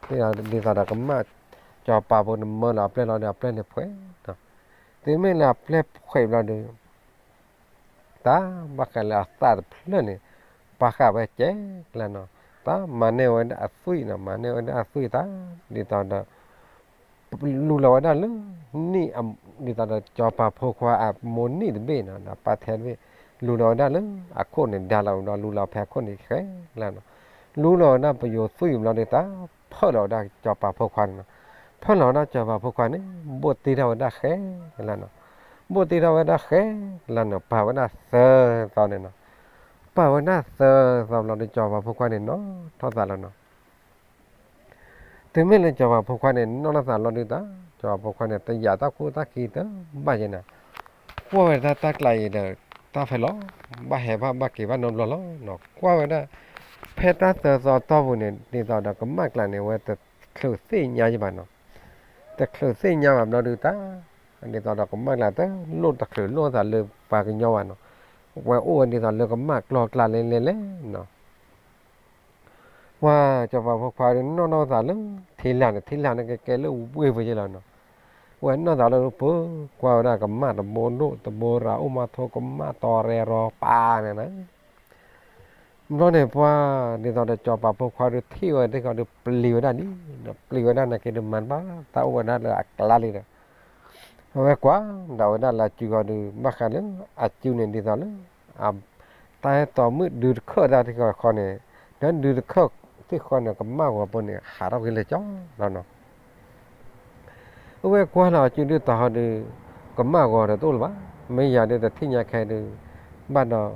သိးဒီးကမၣ်စီၤပၤဖိန့ၣ် မၢလီၤအပျဲၢ်လီၤဒီး အပျဲၢ်န့ၣ်ဖှဲး, တုၤမ့ၢ်လၢအပျဲၢ်ဖှဲးဘျီဒီး တၢ်ဘၣ်ဃးလၢအသးတဖျၢၣ်န့ၣ် ပာ်ဃာ်ဝဲကဲကျါနီၤ, တၢ်မၤန့ၢ်ဝဲဒၣ်အသွံၣ်နီၤ, မၤန့ၢ်ဝဲဒၣ်အသွံၣ်တၢ် ဒ်သိးဒီး လူလီၤဝဲဒၣ်လၢ နံၣ် ဒ်သိးဒီးစီၤပၤဖိခွါအမိၢ်နံၣ်တဘ့ၣ်နီၤ, ဒီးပၢ်ထဲတဘ့ၣ် လူလီၤဝဲဒၣ်လၢအခိၣ်န့ၣ် ဒါလီၤဝဲဒီး လူလီၤဖဲအခိၣ်န့ၣ်ဃဲလၢနီၤ, လူလီၤဝဲဒၣ်ပယိၤသွံၣ်ဘျီဒီး တၢ်ဖၢၣ်လီၤဝဲဒၣ်စီၤပၤဖိခွါန့ၣ်နီၤ, ဖၢၣ်လီၤဝဲဒၣ်စီၤပၤဖိခွါန့ၣ် ဘိၣ်တ့ထီၣ်ဝဲဒၣ်ဃဲလၢနီၤ, ဘိၣ်တ့ထီၣ်ဝဲဒၣ်ဃဲလၢနီၤ, ပာ်ဝဲဒၣ်သၢသီန့ၣ်နီၤ, ပာ်ဝဲဒၣ်သၢသီဘျီဒီး စီၤပၤဖိခွါန့ၣ်နီၤထီၣ်သးလီၤနီၤ. တုၤမ့ၢ်လၢစီၤပၤဖိခွါန့ၣ် နီၢ်နီၢ်သးလီၤဒုးတၢ်, စီၤပၤဖိခွါန့ၣ် တယာ်တၢ်ခိၣ်တၢ်ခံတဘၣ်ယဲနီၤ, ကွၢ်ဝဲဒၣ်တၢ်ကျးအံၤဒီး တၢ်ဖဲလီၤ, ဘၣ်ဟဲဘၣ်ဘၣ်က့ၤဘၣ်နီတဘျီလီၤနီၤ, ကွၢ်ဝဲဒၣ် ဖဲတၢ်သၢသီတီၢ်ပူၤန့ၣ် ဒ်သိးဒီးကမၣ်ကျါန့ၣ် အဝဲတချုးသ့ၣ်ညါယဘၣ်နီၤ, တချုးသ့ၣ်ညါဘၣ်ဘျီဒုးတၢ်, ဒ်သိးဒီးကမၣ်ကျါတလိၣ်တချုးလိၣ်သးလၢပှၤကညီဘၣ်နီၤ, ဝဲအိၣ်ဝဲဒ်သိးလၢကမၣ်ကျီကျါလဲလဲလဲနီၤ. ပှၤစီၤပၤဖိခွါဒုးနီၢ်နီၢ်သးလၢ ထံလာ်န့ၣ်, ထံလာ်န့ၣ်ကကဲလၢဝ့ၢ်ပူၤယဲလီၤနီၤ, ဝဲနီၢ်သးလၢပၢၤ ကွၢ်ဝဲဒၣ်ကမၣ်တဘိဒိၣ်တဘိရၤ အိၣ်မးထိကမၣ်တီၤရဲၣ်ရီၤပၤန့ၣ်နီၤ. ဘျီန့ၣ်ပှၤ ဒ်သိးဒီးစီၤပၤဖိခွါဒုးထံၣ်ဝဲဒၣ်ဃီဒီး ပျံၤဝဲဒၣ်န့ၣ်က့ၤဒီး မၤတဘၣ်တၢ်အိၣ်ဝဲဒၣ်လၢအကျါလံဒီး အဝဲကွၢ်ဒၣ်ဝဲဒၣ်လၢအစုဃီဒီး ဘၣ်ဃးလၢအစုန့ၣ် ဒ်သိးလၢ တၢ်ဟဲတီၤမုၢ်ဒုးတခၢၣ်တၢ်တခီဃီန့ၣ် ကဒုးတခၢၣ်သ့ၣ်ဃီန့ၣ် ကမၣ်ဂီၤဖိန့ၣ် ဟးထီၣ်က့ၤလၢကၠီလီၤနီၤ. အဝဲကွၢ်လီၤစုဒုၣ်တီၤဟီဒီး ကမၣ်ဂီၤဒီးတအိၣ်လၢၤဘၣ်, မ့ၢ်ယၤဒီးတထံၣ်ညါခဲဒီး ဘၣ်ဒီး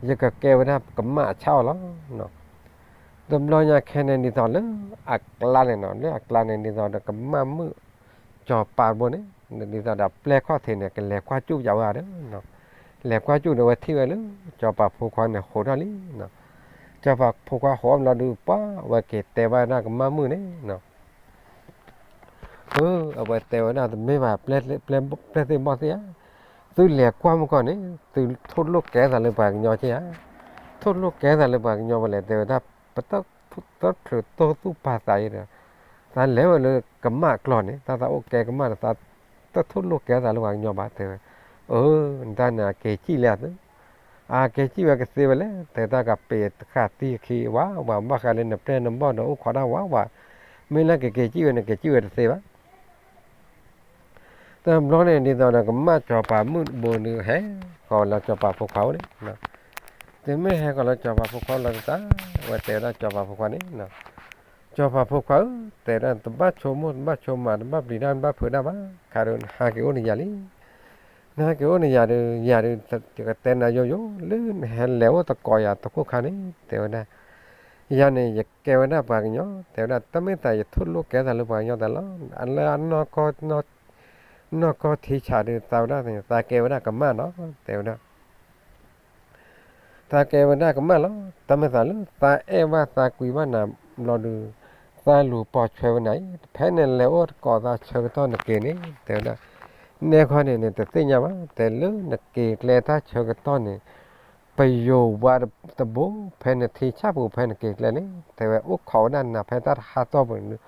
ယကကဲဝဲဒၣ်ကမၣ်အဆၣ်အီၤလီၤနီၤ. တဘျီညါခဲန့ၣ်ဒ်သိးလၢအကျါန့ၣ်နီၤ, လၢအကျါန့ၣ်ဒ်သိးဒီး ကမၣ်မုၣ်စီၤပၤတဘိန့ၣ် ဒ်သိးဒီးပျဲၢ်ခီၣ်ထံးန့ၣ် ကလဲၤကွၢ်စူၣ်ယဝဲဧါဒီး လဲၤကွၢ်စူၣ်ဒီးဝဲထံၣ်ဝဲလၢ စီၤပၤဖိခွါန့ၣ် ဟးထီၣ်လံနီၤ. စီၤပၤဖိခွါဟးထီၣ်ဘျီဒုး ပှၤဝဲက့ၤတဲဘၣ်ဒၣ်ကမၣ်မုၣ်န့ၣ်နီၤ, အဝဲတဲဝဲဒၣ်တမ့ၢ်ဘၣ် ပျဲၢ်သ့ၣ်ဘီၣ်သ့ၣ်ဧါ, သုလဲၤကွၢ်မုၢ်ကီၢ်န့ၣ် သုထိၣ်လိာ်ကဲသးလၢပှၤကညီက့ဧါ, ထိၣ်လိာ်ကဲသးလၢပှ�ၤကညီပလဲၣ် တဲဝဲဒၣ်, ပတချုးတိၢ်သူၣ်ပာ်သးအံၤဒီး သးလဲၤဝဲလၢကမၣ်အကျီၢ်န့ၣ် တၢ်သးအိၣ်ကဲကမၣ်ဒီး သးတထိၣ်လိာ်ကဲသးလၢပှၤကညီဘၣ် တဲဝဲ. အၢ နတၢ်န့ၣ်အက့ၤစံၣ်လံသု, အက့ၤစံၣ်ဝဲကသ့ဝဲလဲၣ် တဲတၢ်ကပ့ၤတဃၣ်သံခံဝးဝး ဘၣ်ဃးလၢနပျဲၢ်နဘီၣ်ဒီးအိၣ်ခိးတၢ်ဝးဝး, မ့ၢ်လၢကက့ၤစံၣ်ဝဲန့ၣ် က့ၤစံၣ်ဝဲတသ့ဘၣ် တဘျီန့ၣ် ဒ်သိးဒီးကမၣ်စီၤပၤမုၣ်တဘိဒီး ဟဲဃီၤလၢစီၤပၤဖိခွါအိၣ်န့ၣ်, တုၤမ့ၢ်ဟဲဃီၤလၢစီၤပၤဖိခွါလီၤဒုး အဝဲတဲဝဲဒၣ်စီၤပၤဖိခွါန့ၣ်, စီၤပၤဖိခွါဧၢ, တဲဒၣ် တဘၣ်ဆိကမိၣ် တဘၣ်ဆိကမး တဘၣ်ပျံၤတၢ် တဘၣ်ဖုးတၢ်ဘၣ်, ခါဒီးနဟးက့ၤအိၣ်နယၤလံ နဟဲက့ၤအိၣ်နယၤဒီး ယၤဒီး ယကတဲနၤယိယိ လၢနဟဲလဲၤအိၣ်သကိးယၤတခိၣ်ခါန့ၣ် တဲဝဲဒၣ်, ယၤန့ၣ် ယကဲဝဲဒၣ်ပှၤကညီ တဲဝဲဒၣ် တမ့ၢ်သးယထိၣ်လိာ်ကဲသးလၢပှၤကညီတၢ်လီၤ, လၢအနီၢ်ကီၢ်ထံဆးဒုး သးဝဲဒၣ်န့ၣ် သးကဲဝဲဒၣ်ကမၣ်နီၤ တဲဝဲဒၣ် သးကဲဝဲဒၣ်ကမၣ်လီၤ, တမ့ၢ်သးလၢသးအဲၣ်ဘၣ်သးကွံဘၣ်နၤဘျီဒုး သးလူၤပိာ်ဆွဲဝဲနၤအံၤ ဖဲနလဲၤအိၣ်သကိးသးဆၢကတီၢ်နက့ၤန့ၣ် တဲဝဲဒၣ်, နဲခီန့ၣ် နတသ့ၣ်ညါဘၣ် တဲလၢနက့ၤကျဲတၢ်ဆၢကတီၢ်န့ၣ် ပယိၤဝါတဘိ ဖဲနထံဆၣ်ပူၤ ဖဲနက့ၤကျဲန့ၣ် တဲဝဲ အိၣ်ခိးဝဲဒၣ်နၤဖဲတၢ်တဟါတီၢ်ပူၤန့ၣ်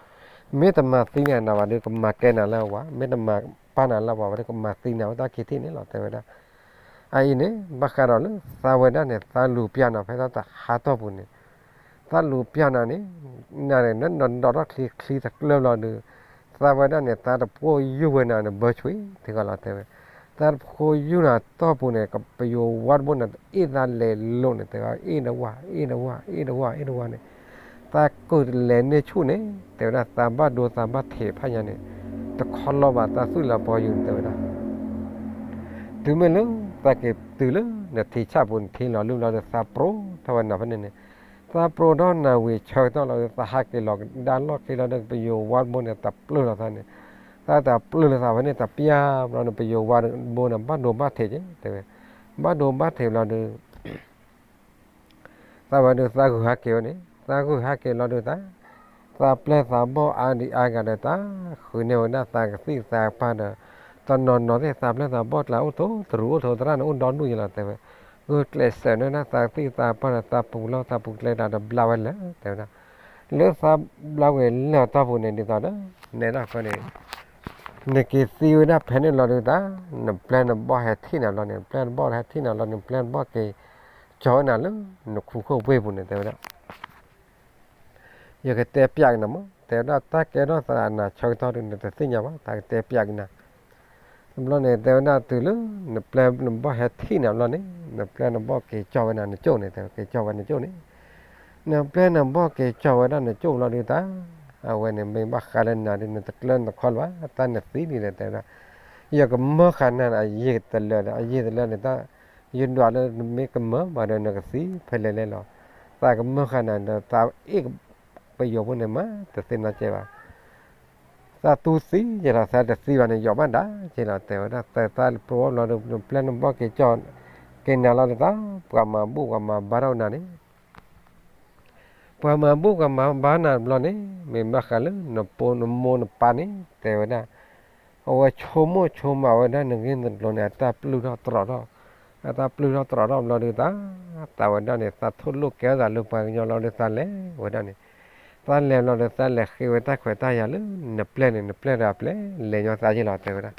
မ့ၢ်တမၤသံနၤနၤဘၣ်ဒီး ကမၤကဲနၤလၢအဝၤ, မ့ၢ်တမၤပာ်နၤလၢအဝၤဘၣ်ဒီး ကမၤသံနၤဝဲတၢ်ခံထံၣ်န့ၣ်လီၤ တဲဝဲဒၣ်. အအံၤန့ၣ် ဘၣ်ဃးဒီးလၢသးဝဲဒၣ်န့ၣ် သးလူၤပျၢ်နၤဖဲတၢ်တဟါတီၢ်ပူၤန့ၣ် သးလူၤပျၢ်နၤန့ၣ် နၤန့ၣ် နဒီးထီၣ်ချံချံတကျၢၢ်ဘျီဒီး သးဝဲဒၣ်န့ၣ် သးတဖိယူၢ်ဝဲနၤန့ၣ် ဘၢဆွံ တဲဂီၤလီၤ တဲဝဲ, သးတဖိယူၢ်နၤတီၢ်ပူၤန့ၣ် ပယိၤဝါတဘိန့ၣ် အ့ၣ်သးလဲၤလိာ်န့ၣ် တဲဝဲ အ့ၣ်နဝၤ အ့ၣ်နဝၤ အ့ၣ်နဝၤ အ့ၣ်နဝၤန့ၣ် သးကၢၢ်တလဲၤန့ၢ်ဆူၣ်န့ၣ် တဲဝဲဒၣ် သးဘၣ်ဒိသးဘၣ်ထံးဖးညါန့ၣ် တခီလီၤဘၣ်သးသွံၣ်လီၤပီယူၤန့ၣ် တဲဝဲဒၣ်. တုၤမ့ၢ်လၢသးက့ၤတုၤလၢနထံဆၣ်ပူၤ နထံလီၤလုၢ်ဘျီဒီး သးပျိထီၣ်ဝဲနၤဖဲန့ၣ်န့ၣ်, သးပျိထီၣ်နၤဝံၤဆၢကတီၢ်လီၤဒီး သးဟးက့ၤလီၤကဒါလီၢ်ခံလီၤဒီး ပယိၤဝါတဘိန့ၣ် သးပျၢၢ်လီၤသးန့ၣ်, သးတၢ်ပျၢၢ်လီၤသးဖဲန့ၣ် တပျၢ်ဘျီန့ၣ် ပယိၤဝါတဘိန့ၣ် ဘၣ်ဒိဘၣ်ထံးက့ၤ တဲဝဲ, ဘၣ်ဒိဘၣ်ထံးဘျီဒီး သးဝဲဒုးသးဂုာ်ဟးက့ၤဝဲန့ၣ်, သးဂုာ်ဟးက့ၤလီၤဒုးသး, သးပျဲၢ်သးဘီၣ်အါဒံးအါဂၤဒီး သးဃုန့ၢ်ဝဲဒၣ်သးကသံၣ်သးပှၢ်ဒီး တနီၤနီၤသ့ၣ် သးပျဲၢ်သးဘီၣ်ကျါအိၣ်သိးတရူးအိၣ်သိးသရၣ်န့ၣ် အိၣ်ဒီဒူၣ်ယလီၤ တဲဝဲ, ဂုာ်ကျဲးစၢးန့ၢ်ဒၣ်သးကသံၣ်သးပှၢ်ဒီး သးပူၤလီၢ်သးပူၤကျဲဒီး တဘျါဝဲလၢာ် တဲဝဲဒၣ်, လၢသးဘျါဝဲလၢာ်တီၢ်ပူၤန့ၣ် ဒ်သိးဒီး နဲဒၣ်ဃီန့ၣ် နက့ၤသံဝဲဒၣ်ဖဲန့ၣ်လီၤဒုးသး, နပျဲၢ်နဘီၣ်ဟဲထံၣ်နၤဘျီန့ၣ် နပျဲၢ်နဘီၣ်ဟဲထံၣ်နၤဘျီန့ၣ် နပျဲၢ်နဘီၣ်က့ၤ ကၠီၤဝဲနၤလၢ နခူခိၣ်ပှ့ၢ်ပူၤန့ၣ် တဲဝဲဒၣ်, ယကတဲပျးက့ၤနၤမး တဲဝဲဒၣ် တၢ်ကဲထီၣ်သးနၤဆၢကတီၢ်ဒုး နတသ့ၣ်ညါဘၣ် သးကတဲပျးက့ၤနၤ, တဘျီန့ၣ် တဲဝဲဒၣ်တုၤလၢ နပျဲၢ်နဘီၣ်ဟဲထံၣ်နၤဘျီန့ၣ် နပျဲၢ်နဘီၣ်က့ၤကၠီၤဝဲနၤနကၠိၣ်န့ၣ် တဲဝဲ က့ၤကၠီၤဝဲနကၠိၣ်န့ၣ် နပျဲၢ်နဘီၣ်က့ၤကၠီၤဝဲဒၣ်နကၠိၣ်ဘျီဒုးသး, အဝဲန့ၣ်မ့ၢ်ဘၣ်ဃးလၢနၤဒုး နတကျၢၤနတခီလၢၤဘၣ် တၢ်နသံဒ်လဲၣ် တဲဝဲဒၣ်, ယကမၢဃာ်နၤန့ၣ် အယံာ်တလၢာ်ဒီး အယံာ်တလၢာ်န့ၣ် တၢ် ယဒွးလၢနမ့ၢ်ကမၢဘၣ်ဒီး နကသံဖဲလဲၣ်လဲၣ်လီၤ, သးကမၢဃာ်နၤဒီး သးအ့ၣ်ပယီၤဖိန့ၣ်မး တသ့ၣ်နီၣ်ကဲဘၣ် သးတူၢ်သံယဲလီၤ သးတသံဘၣ်န့ၣ် ယီၤဘၣ်ဒၣ်က့လီၤ တဲဝဲဒၣ်, သးသးပျိဘျီဒီး နပျဲၢ်နဘီၣ်က့ၤကၠီၤက့ၤနၤလီၤဒုးသး, ပှၤမၤဘူၣ်ပှၤမၤဘါထီၣ်နၤန့ၣ် ပှၤမၤဘူၣ်ပှၤမၤဘါနၤတဘျီန့ၣ် မ့ၢ်ဘၣ်ဃးလၢနပိနမိၢ်နပၢ်န့ၣ် တဲဝဲဒၣ်, အဝဲဆိကမိၣ်ဆိကမးဝဲဒၣ်နဂ့ၢ်နကျိၤန့ၣ် အတၢ်ပျုၢ်ထီၣ်တြီၤထီၣ်, အတၢ်ပျုၢ်ထီၣ်တြီၤထီၣ်ဘျီဒုးသး, သးဝဲဒၣ်န့ၣ် သးထိၣ်လိာ်ကဲသးလၢပှၤကညီလီၤဒုးသးလဲၤဝဲဒၣ်န့ၣ်, သးလဲၤဘျီဒီးသးလဲၤဃ့ဝဲတၢ်ခွဲးတၢ်ယာ်လၢနပျဲၢ်န့ၣ် နပျဲၢ်ဒီးအပျဲၢ် လဲၤညီသးယ့ၢ်လီၤ တဲဝဲဒၣ်,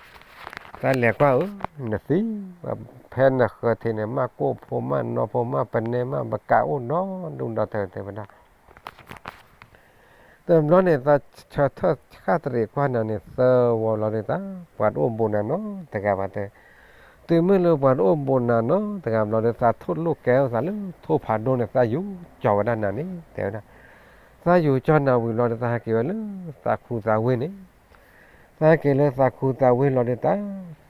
သးလဲၤကွၢ်ဧၢ, နသံ ဖဲနဃၢၤထံးန့ၣ် မ့ၢ်ကိၣ်ဖိမ့ၢ်နီၢ်ဖိမ့ၢ်ပနဲမ့ၢ်ပကးအိၣ်ဒီဒူၣ်ဒီထၢ တဲဝဲဒၣ်, တဘျီန့ၣ် သးဆၢထၢၣ်ဃၣ်တရံးကွၢ်နၤန့ၣ် သၢဝီလီၤဒုးသး, ပှၤတအိၣ်ဘူးနၤနီတဂၤဘၣ်တဲ, တုၤမ့ၢ်လၢပှၤတအိၣ်ဘူးနၤနီတဂၤဘျီဒီး သးထိၣ်လိာ်ကဲထီၣ်သးလၢထိၣ်ဖးဒိၣ်န့ၣ် သးယူၤကၠီဝဲဒၣ်နၤန့ၣ် တဲဝဲဒၣ်. သးယူၤကၠီနၤဝံၤဘျီဒီး သးဟဲက့ၤဝဲလၢသးခူသးဝ့ၢ်န့ၣ်, သးဟဲက့ၤလၢသးခူသးဝ့ၢ်လီၤဒီး တၢ်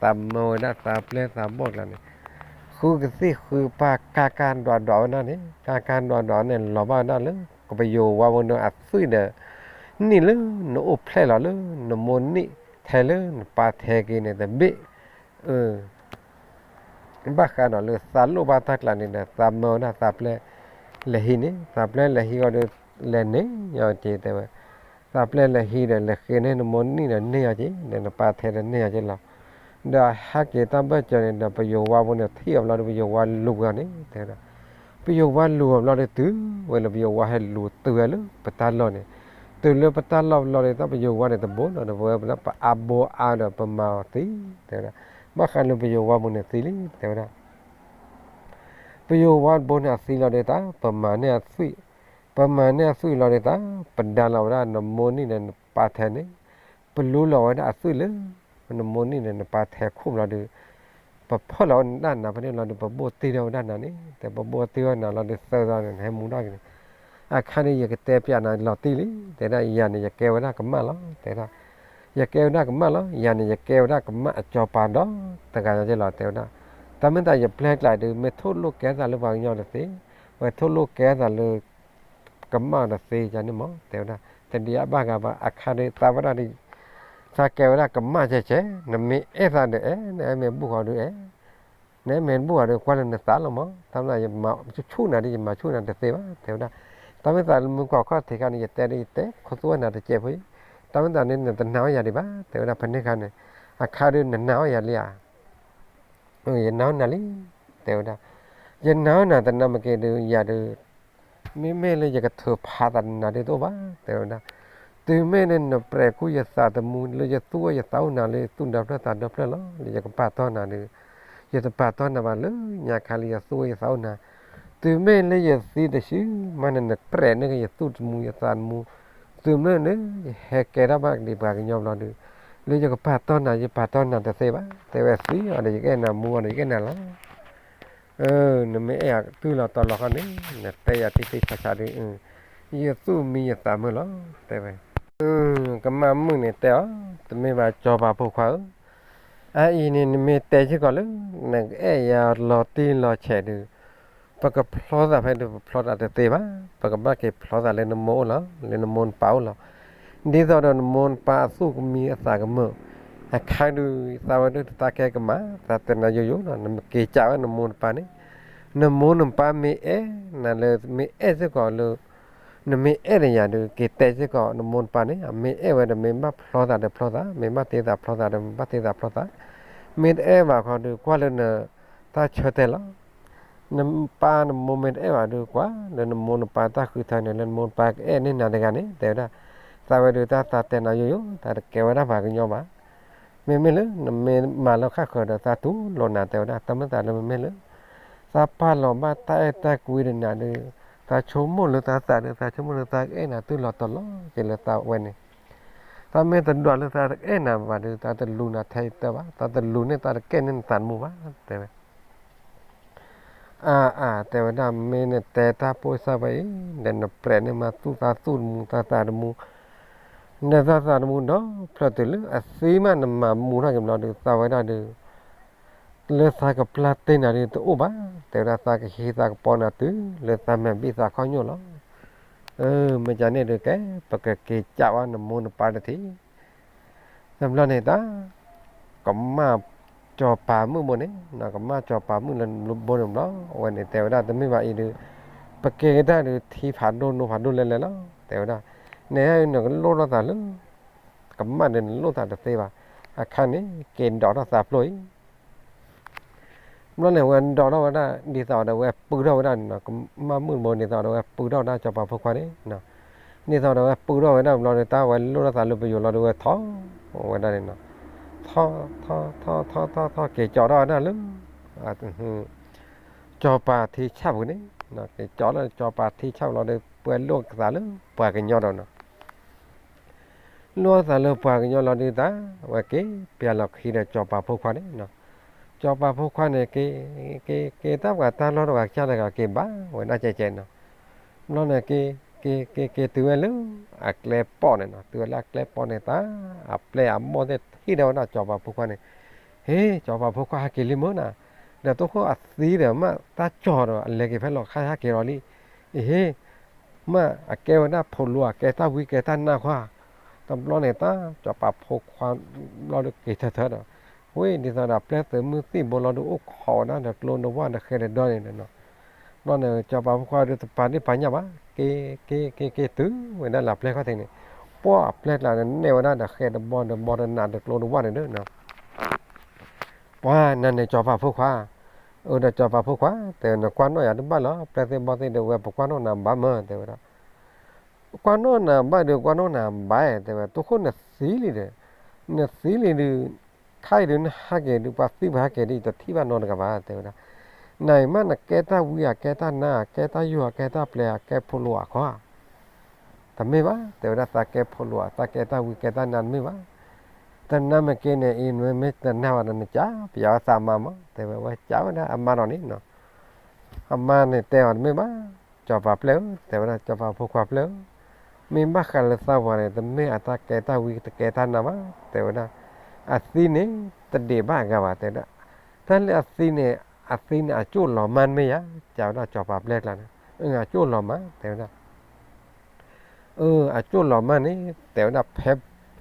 သးမၢဝဲဒၣ်သးပျဲၢ်သးဘီၣ်ကျါန့ၣ် ဃုကသံၣ်ဃုကပၢ် ကါကါဒွးဒွးဝဲဒၣ်န့ၣ်, ကါကါဒွးဒွးန့ၣ် လီၤဘၣ်ဝဲဒၣ်လၢ ကပယိၤဝါဖိန့ၣ်အသွံၣ်ဒီး နံၣ်လၢနအိၣ်ဖျဲၣ်လီၤလၢ နမိၢ်နံၣ်ထဲလၢနပၢ်ထဲက့ၤန့ၣ်တဘ့ၣ်, အ ဘၣ်ဃးဒီးလၢသးလိၣ်ဘၣ်တၢ်ကျါန့ၣ်ဒီး သးမၢဝဲဒၣ်သးပျဲၢ်လဲၤဟံးန့ၣ်, သးပျဲၢ်လဲၤဟံးအီၤဒီး လဲၤန့ၢ်အီၤက့ၤတဲဝဲ, သးပျဲၢ်လဲၤဟံးဒီး လဲၤဃ့န့ၢ်နမိၢ်နံၣ်ဒီးန့ၢ်အီၤက့ၤ, ဒီးနပၢ်ထဲဒီးန့ၢ်အီၤက့ၤလီၤ. ဒီးဟဲက့ၤတၢ်ဘၢၣ်စၢၤန့ၣ်ဒီး ပယိၤဝါဖိန့ၣ်ထံၣ်အီၤဘျီဒီး ပယိၤဝါလူၤအီၤန့ၣ် တဲဝဲဒၣ်. ပယိၤဝါလူၤအီၤဘျီဒီး တုၤဝဲလၢပယိၤဝါဟဲလူၤတုၤဝဲလၢပတၢ်လီၢ်န့ၣ်, တုၤလၢပတၢ်လီၢ်ဘျီဒီး တၢ်ပယိၤဝါန့ၣ်တဘိလီၤဒီး ပဝဲပလၢပအါဘိအါဒီးပမၤအီၤသံ တဲဝဲဒၣ်. ဘၣ်ဃးလၢပယိၤဝါဖိန့ၣ်သံလံ တဲဝဲဒၣ်. ပယိၤဝါဘိန့ၣ်အသံလီၤဒီးတၢ် ပမၤန့ၢ်အသွံၣ်, ပမၤန့ၢ်အသွံၣ်လီၤဒီးတၢ် ပဒါလီၤဝဲဒၣ်နမိၢ်နံၣ်ဒီးနပၢ်ထဲန့ၣ်, ပလူလီၤဝဲဒၣ်အသွံၣ်လၢ နမိၢ်နံၣ်ဒီးနပၢ်ထဲခိၣ်ဘျီဒီး ပဖၢၣ်လီၤဝဲဒၣ်နၤဖဲန့ၣ်လီၤဒီး ပဘိၣ်တ့ထီၣ်ဝဲဒၣ်နၤန့ၣ်, တဲပဘိၣ်တ့ထီၣ်နၤလီၤဒီးသၢသီန့ၣ် နဟဲမူထီၣ်က့ၤန့ၣ်, အခါန့ၣ် ယကတဲပျးနၤလီၤတံၢ်လံ, တဲဒၣ် ယၤန့ၣ် ယကဲဝဲဒၣ်ကမၣ်လီၤ, တဲဒၣ် ယကဲဝဲဒၣ်ကမၣ်လီၤ, ယၤန့ၣ်ယကဲဝဲဒၣ်ကမၣ်အစီၤပၤဒီတဂၤညါက့ၤလီၤ တဲဝဲဒၣ်. တၢ်မ့ၢ်သးယပျဲၢ်ကျါဒုး မ့ၢ်ထိၣ်လိာ်ကဲသးလၢပှၤကညီတသ့, ဝဲထိၣ်လိာ်ကဲသးလၢ ကမၣ်တသ့ယၤန့ၣ်မး တဲဝဲဒၣ်. တဒံးအဘၣ်ဂၤဘၣ် အခါဒုးသးဝဲဒၣ်ဒုး သးကဲဝဲဒၣ်ကမၣ်ဆဲးဆဲး, နမ့ၢ်အဲၣ်သးဒီးအဲၣ်, နအဲၣ်မ့ၢ်ဘူၣ်ဃီဒုးအဲၣ်, နအဲၣ်မ့ၢ်ဘူၣ်ဃီဒုးကွၢ်လၢနသးလီၤမး, တၢ်မ့ၢ်သးယမၤဆူၣ်နၤဒုး ယမၤဆူၣ်နၤတသ့ဘၣ် တဲဝဲဒၣ်. တၢ်မ့ၢ်သးလၢမုၢ်ကီၢ်ခီၣ်ထံးခါန့ၣ် ယတဲဒုးယတဲ ခီသူဝဲနၤတစဲးဖိအံၤ, တၢ်မ့ၢ်သးန့ၣ် နတနာ်အီၤယၤဒံးဘၣ် တဲဝဲဒၣ်. ဖဲန့ၣ်ခါန့ၣ် အခါဒုးနနာ်အီၤယၤလံဧါ ယနာ်အီၤနၤလံ တဲဝဲဒၣ်. ယနာ်အီၤနၤတနာ်မ့ၢ်က့ၤဒုး ယၤဒုး မ့မ့ၢ်လၢယကထုးဖးသးနၤဒုးတအိၣ်ဘၣ် တဲဝဲဒၣ်. တုၤမ့ၢ်လၢနပြဲးကူၣ်ယသးသမူ လၢယသူၣ်အိၣ်ယသးအိၣ်နၤ လၢယသူၣ်ဒီဖျၢၣ်သးဒီဖျၢၣ်လီၤ လၢယကပာ်တီၢ်နၤဒုး ယတပာ်တီၢ်နၤဘၣ်လၢညါခါလၢယသူၣ်အိၣ်ယသးအိၣ်နၤ, တုၤမ့ၢ်လၢယသံတစုမးန့ၣ် နပြဲးန့ၢ်က့ၤယသူၣ်တမူယသးတမူ, တုၤမ့ၢ်လၢယဟဲကဲထီၣ်ဘၣ်ကဒံးပှၤကညီဘျီဒုး လၢယကပာ်တီၢ်နၤ ယပာ်တီၢ်နၤတသ့ဘၣ် တဲဝဲ. သံအီၤဒီး ယကအဲၣ်နၤ, မူအီၤဒီး ယကအဲၣ်နၤလီၤ. နမ့ၢ်အဲၣ်ယၤတုၤလီၤတီၤလီၤခီန့ၣ် နတဲယၤတံၢ်တံၢ်ဆါဆါဒုး ယသူၣ်မံယသးမုာ်လီၤ တဲဝဲ. ကမၣ်မုၣ်န့ၣ်တဲအီၤ, တမ့ၢ်ဘၣ်စီၤပၤဖိခွါဧၢ, အအံၤန့ၣ် နမ့ၢ်တဲစ့ၢ်ကီးလၢ နကအဲၣ်ယၤလီၤတံၢ်လီၤဆဲးဒုး ပကဖျီသးဖဲဒုး ပဖျီသးတသ့ဘၣ်, ပကဘၣ်က့ၤဖျီသးလၢနမိၢ်အိၣ်လီၤ, လၢနမိၢ်နပၢ်အိၣ်လီၤ. ဒ်သိးဒီးနမိၢ်နပၢ်အသူၣ်ကမံအသးကမုာ်, အခါဒုး သးဝဲဒၣ်တၢ်ကဲကမၣ်, သးတဲနၤယိယိလီၤ, နက့ၤကးဝဲနမိၢ်နပၢ်န့ၣ်, နမိၢ်နပၢ်မ့ၢ်အဲၣ်နၤလၢ မ့ၢ်အဲၣ်စ့ၢ်ကီးလၢ နမ့ၢ်အဲၣ်ဒီးယၤဒုး က့ၤတဲစ့ၢ်ကီးနမိၢ်နပၢ်န့ၣ်, မ့ၢ်အဲၣ်ဝဲဒီး မ့ၢ်ဘၣ်ဖျီသးဒီးဖျီသး, မ့ၢ်ဘၣ်တ့သးဖျီသးဒီး မ့ၢ်ဘၣ်တ့သးဖျီသး, မ့ၢ်တအဲၣ်ဘၣ်ခီဒုး ကွၢ်လၢနတၢ်ဆၢတဲာ်လီၤ. နပၢ်နမိၢ်မ့ၢ်တအဲၣ်ဘၣ်ဒုး ကွၢ်လၢနမိၢ်နပၢ်တၢ်ဃုထၢန့ၣ် လၢနမိၢ်နပၢ်ကအဲၣ်န့ၢ်နၤတဂၤန့ၣ် တဲဝဲဒၣ်. သးဝဲဒုး တၢ်သးတဲနၤယိယိ, သးတကဲဝဲဒၣ်ပှၤကညီဘၣ်. မ့မ့ၢ်လၢနမ့ၢ်မၤလၢဃၣ်ဃၢၤဒီး သးတူၢ်လိာ်နၤ တဲဝဲဒၣ်. တၢ်မ့ၢ်သးလၢမ့မ့ၢ်လၢ သးပာ်လီၤဘၣ်တၢ်အဲၣ်တၢ်ကွံဒီးနၤဒုး သးဆိကမိၣ်လၢသးသးဒီး သးဆိကမိၣ်လၢသးကအဲၣ်နၤတုၤလီၤတီၤလီၤက့ၤလၢသးဝဲန့ၣ်, တၢ်မ့ၢ်တဒွးလၢသးတအဲၣ်နၤဘၣ်ဒီး သးတလူၤနၤထဲအံၤတၢ်ဘၣ်, သးတလူၤန့ၢ်သးတကဲန့ၢ်နသးတမူဘၣ် တဲဝဲ. အါအါ တဲဝဲဒၣ်, မ့ၢ်နတဲတၢ်ပိၢ်စၢ်ဝဲအံၤ ဒီးနပြဲးန့ၢ်မးသူၣ်သးသူၣ်တမူ သးသးတမူ, ဒီးသးသးတမူဒီး ဖျၢၣ်တုၤလၢအသံမး နမၤမူထီၣ်က့ၤဘျီဒုး သးဝဲဒၣ်ဒုး လၢသးကပျၢ်တ့ၢ်နၤဒုးတအိၣ်ဘၣ်, တဲဝဲဒၣ် သးကဟံးသးကပီၤနၤတုၤလၢသးမဲာ်ဘံၣ်သးခီၣ်ညိၣ်လီၤ. မ့ၢ်ကန့ၣ်ဒုးကဲ ပကက့ၤကးဝဲနမိၢ်နပၢ်တထံၣ် တဘျီန့ၣ်တၢ် ကမၣ်စီၤပၤမုၣ်ဘိန့ၣ်, ကမၣ်စီၤပၤမုၣ်လၢဘိန့ၣ်ဘျီ အဝဲန့ၣ်တဲဝဲဒၣ် တမ့ၢ်ဘၣ်အံၤဒုး ပက့ၤကတၢၢ်ဒုး ထံဖးဒိၣ်နိဖးဒိၣ်လဲၣ်လဲၣ်လီၤ တဲဝဲဒၣ်. နဟဲနကလိၣ်ထီၣ်သးလၢ ကမၣ်ဒီးနလိၣ်သးတသ့ဘၣ်, အခါန့ၣ် က့ၤဒိးထီၣ်သးဖျိအံၤ ဘျီန့ၣ် ဝဲဒိးထီၣ်ဝဲဒၣ် ဒ်သိးဒီးဝဲပုၢ်ထီၣ်ဝဲဒၣ်န့ၣ် ကမၣ်မုၣ်တဘိ ဒ်သိးဒီးဝဲပုၢ်ထီၣ်ဝဲဒၣ်စီၤပၤဖိခွါန့ၣ်, ဒ်သိးဒီးဝဲပုၢ်ထီၣ်ဝဲဒၣ်ဘျီဒီး တၢ်ဝဲလိၣ်ထီၣ်သးလၢပယိၤလီၤဒီးဝဲထီၣ်ဝဲဒၣ်န့ၣ်, ထီၣ်ထီၣ်ထီၣ်ထီၣ်ထီၣ်ထီၣ် က့ၤကၠီထီၣ်ဝဲဒၣ်လၢ စီၤပၤထံဆၣ်ပူၤန့ၣ်, က့ၤကၠီလၢစီၤပၤထံဆၣ်ပူၤလီၤဒီး ပှဲၤလိၣ်သးလၢပှၤကညီဒီးန့ၣ် လိၣ်သးလၢပှၤကညီလီၤဒုးတၢ် ဝဲက့ၤပျးလီၤခံဒီးစီၤပၤဖိခွါန့ၣ်, စီၤပၤဖိခွါန့ၣ် က့ၤ က့ၤ က့ၤတၢ်ပှၤတၢ်လီၢ်တဂၤကစၢ်တဂၤက့ၤဘၣ်ဝဲဒၣ်ကဲကဲနီၤ. ဘျီန့ၣ်က့ၤ က့ၤ က့ၤ က့ၤတုၤဝဲလၢ အကျဲပီၣ်န့ၣ်နီၤ, တုၤဝဲလၢအကျဲပီၣ်န့ၣ် တၢ်အပျဲၢ်အဘီၣ်သ့ၣ်ထံၣ်ဒီးဝဲဒၣ်စီၤပၤဖိခွါန့ၣ်, ဟ့ စီၤပၤဖိခွါဟဲက့ၤလံမ့ၢ်နၤ, ဒီးတိခိၣ်အသံဒီးမ့ၢ်တၢ်ကၠီၤဒီး အလဲၤက့ၤဖဲလီၤခါဟဲက့ၤလီၤလံ, အဟ့ မ့ၢ်အကဲဝဲဒၣ်ဖိလိၤ အကဲတၢ်ဝံကဲတၢ်နါခွါ, တဘျီန့ၣ်တၢ်စီၤပၤဖိခွါဘျီဒီးက့ၤထၢထၢဒီး, ဝ့ၢ် ဒ်သိးဒီးအပျဲၢ်သုးမုၢ်သံၣ်ဘိလီၤဒုးအိၣ်ခိးဝဲဒၣ်ဒီးကျိနဝၢ်ဒီးဃဲဒီးဒီန့ၣ်နီၤ. ဘျီန့ၣ် စီၤပၤဖိခွါဒုးတပာ်ဒ့ၣ်ပာ်ညၣ်ဘၣ်, က့ၤ က့ၤ က့ၤ က့ၤတုၤဝဲဒၣ်လၢအပျဲၢ်ခီၣ်ထံးန့ၣ်, ပှၢ်အပျဲၢ်ကျါန့ၣ် နဲၣ်ဝဲဒၣ်ဒီးဃဲဒီးဘီဒီးဘီဒီးနးဒီးကျိဒီးဝၢ်န့ၣ်ဒီးနီၤ. ပှၤနၤန့ၣ်စီၤပၤဖိခွါ, အၢ ဒီးစီၤပၤဖိခွါ တဲနကွၢ်နီၣ်ယၤတဘၣ်လီၤ, ပျဲၢ်သ့ၣ်ဘီၣ်သ့ၣ်ဒီးဝဲပကွၢ်နီၣ်နၤဘၣ်မ့ၢ် တဲဝဲဒၣ်. ကွၢ်နီၣ်နၤဘၣ်ဒီးကွၢ်နီၣ်နၤဘၣ် တဲဝဲ, တိခိၣ်နသံလံဒီး, နသံလံဒုး, ခါအံၤဒုးနဟဲက့ၤဒုး ပှၤသံပှၤဟဲက့ၤဒုး ယတထံၣ်ဘၣ်နီတဂၤဘၣ် တဲဝဲဒၣ်. နအံၤမ့ၢ်နကဲတၢ်ဝံအကဲတၢ်နါ အကဲတၢ်ယိာ်အကဲတၢ်ပျဲၤ အကဲဖိလိၤအခီဧါ. တမ့ၢ်ဘၣ် တဲဝဲဒၣ်, သးကဲဖိလိၤဧါ သးကဲတၢ်ဝံကဲတၢ်နါတမ့ၢ်ဘၣ်. တနါမ့ၢ်က့န့ၣ် အံၤမ့ၢ်တနါဘၣ်ဒီး နကးပယီၤသးမါမး တဲဝဲ, ဝဲကးဝဲဒၣ်အမါဒီးန့ၣ်နီၤ. အမါန့ၣ်တဲအီၤတမ့ၢ်ဘၣ်, စီၤပၤပျဲၢ်ဧၢ တဲဝဲဒၣ်, စီၤပၤဖိခွါပျဲၢ်ဧၢ, မ့ၢ်ဘၣ်ဃးလၢသးပှၢ်န့ၣ် တမ့ၢ်အတၢ်ကဲတၢ်ဝံတကဲတၢ်နါဘၣ် တဲဝဲဒၣ်. အသံန့ၣ် တဒံးဘၣ်အဂၤဘၣ် တဲဝဲဒၣ်. တၢ်လၢအသံန့ၣ် အသံန့ၣ် အကၠိၣ်လီၤမၢ်တမ့ၢ်ဧါ, ကးဝဲဒၣ်စီၤပၤပျဲၢ်ကျါန့ၣ်, အကၠိၣ်လီၤမၢ် တဲဝဲဒၣ်. အကၠိၣ်လီၤမၢ်န့ၣ် တဲဝဲဒၣ် ဖဲ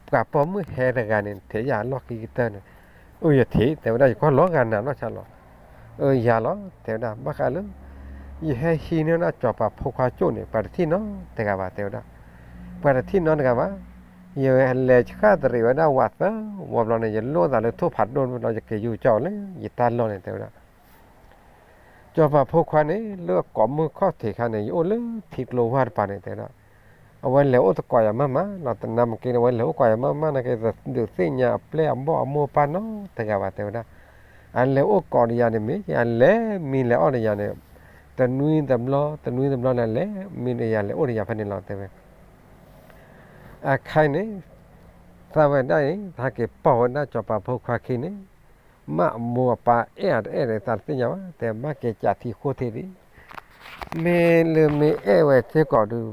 ပှၤပိာ်မုၣ်ဟဲတဂၤန့ၣ် ထဲယၤအလီၢ်ခံကတၢၢ်န့ၣ်, အၢ ယထံၣ် တဲဝဲဒၣ်, ယကွၢ်လီၤဂာ်နၤနီၢ်ဆါလီၤ. အၢ ယၤလီၤ တဲဝဲဒၣ်, ဘၣ်ဃးလၢ ယဟဲဟံးန့ၢ်ဒၣ်စီၤပၤဖိခွါကၠိၣ်န့ၣ် ပှၤတထံၣ်နီတဂၤဘၣ် တဲဝဲဒၣ်. ပှၤတထံၣ်နီတဂၤဘၣ်. ယလဲၤဆှၣ်တရံးဝဲဒၣ်ဝးသၢဝီဘျီန့ၣ် ယလိၣ်သးလၢထိၣ်ဖးဒိၣ်ဘျီ ယက့ၤယူၤကၠီလၢယတၢ်လီၢ်န့ၣ် တဲဝဲဒၣ်. စီၤပၤဖိခွါန့ၣ် လၢအကိးမုၢ်ခီၣ်ထံးခါန့ၣ် ယအိၣ်လၢထံကျိဝၢ်တပၤန့ၣ် တဲဝဲဒၣ်. အဝဲလဲၤအိၣ်သကိးယၤမးမးလီၤ, တနါမ့ၢ်က့န့ၣ် အဝဲလဲၤအိၣ်ကိးယၤမးမးနာ်က့ တဒုးသ့ၣ်ညါအပျဲၢ်အဘီၣ်အမိၢ်အပၢ်နီတဂၤဘၣ် တဲဝဲဒၣ်. အလဲၤအိၣ်ကိးဒီးယၤန့ၣ်မ့ၢ် အလဲၤမံလဲၤအီၣ်ဒီးယၤန့ၣ် တနွံတဘျီ တနွံတဘျီန့ၣ် လဲၤမံဒီးယၤ လဲၤအိၣ်ဒီးယၤဖဲန့ၣ်လီၤ တဲဝဲ. အခါအံၤန့ၣ် သးဝဲဒၣ်အံၤ ဟဲက့ၤပိာ်ဝဲဒၣ်စီၤပၤဖိခွါခံန့ၣ် မ့ၢ်အမိၢ်အပၢ်အဲၣ်အတအဲၣ်ဒီး သးတသ့ၣ်ညါဘၣ် တဲ ဘၣ်က့ၤကးထံဃိထံဒံး, မ့ၢ်လၢမ့ၢ်အဲၣ်ဝဲစ့ၢ်ကီးဒီး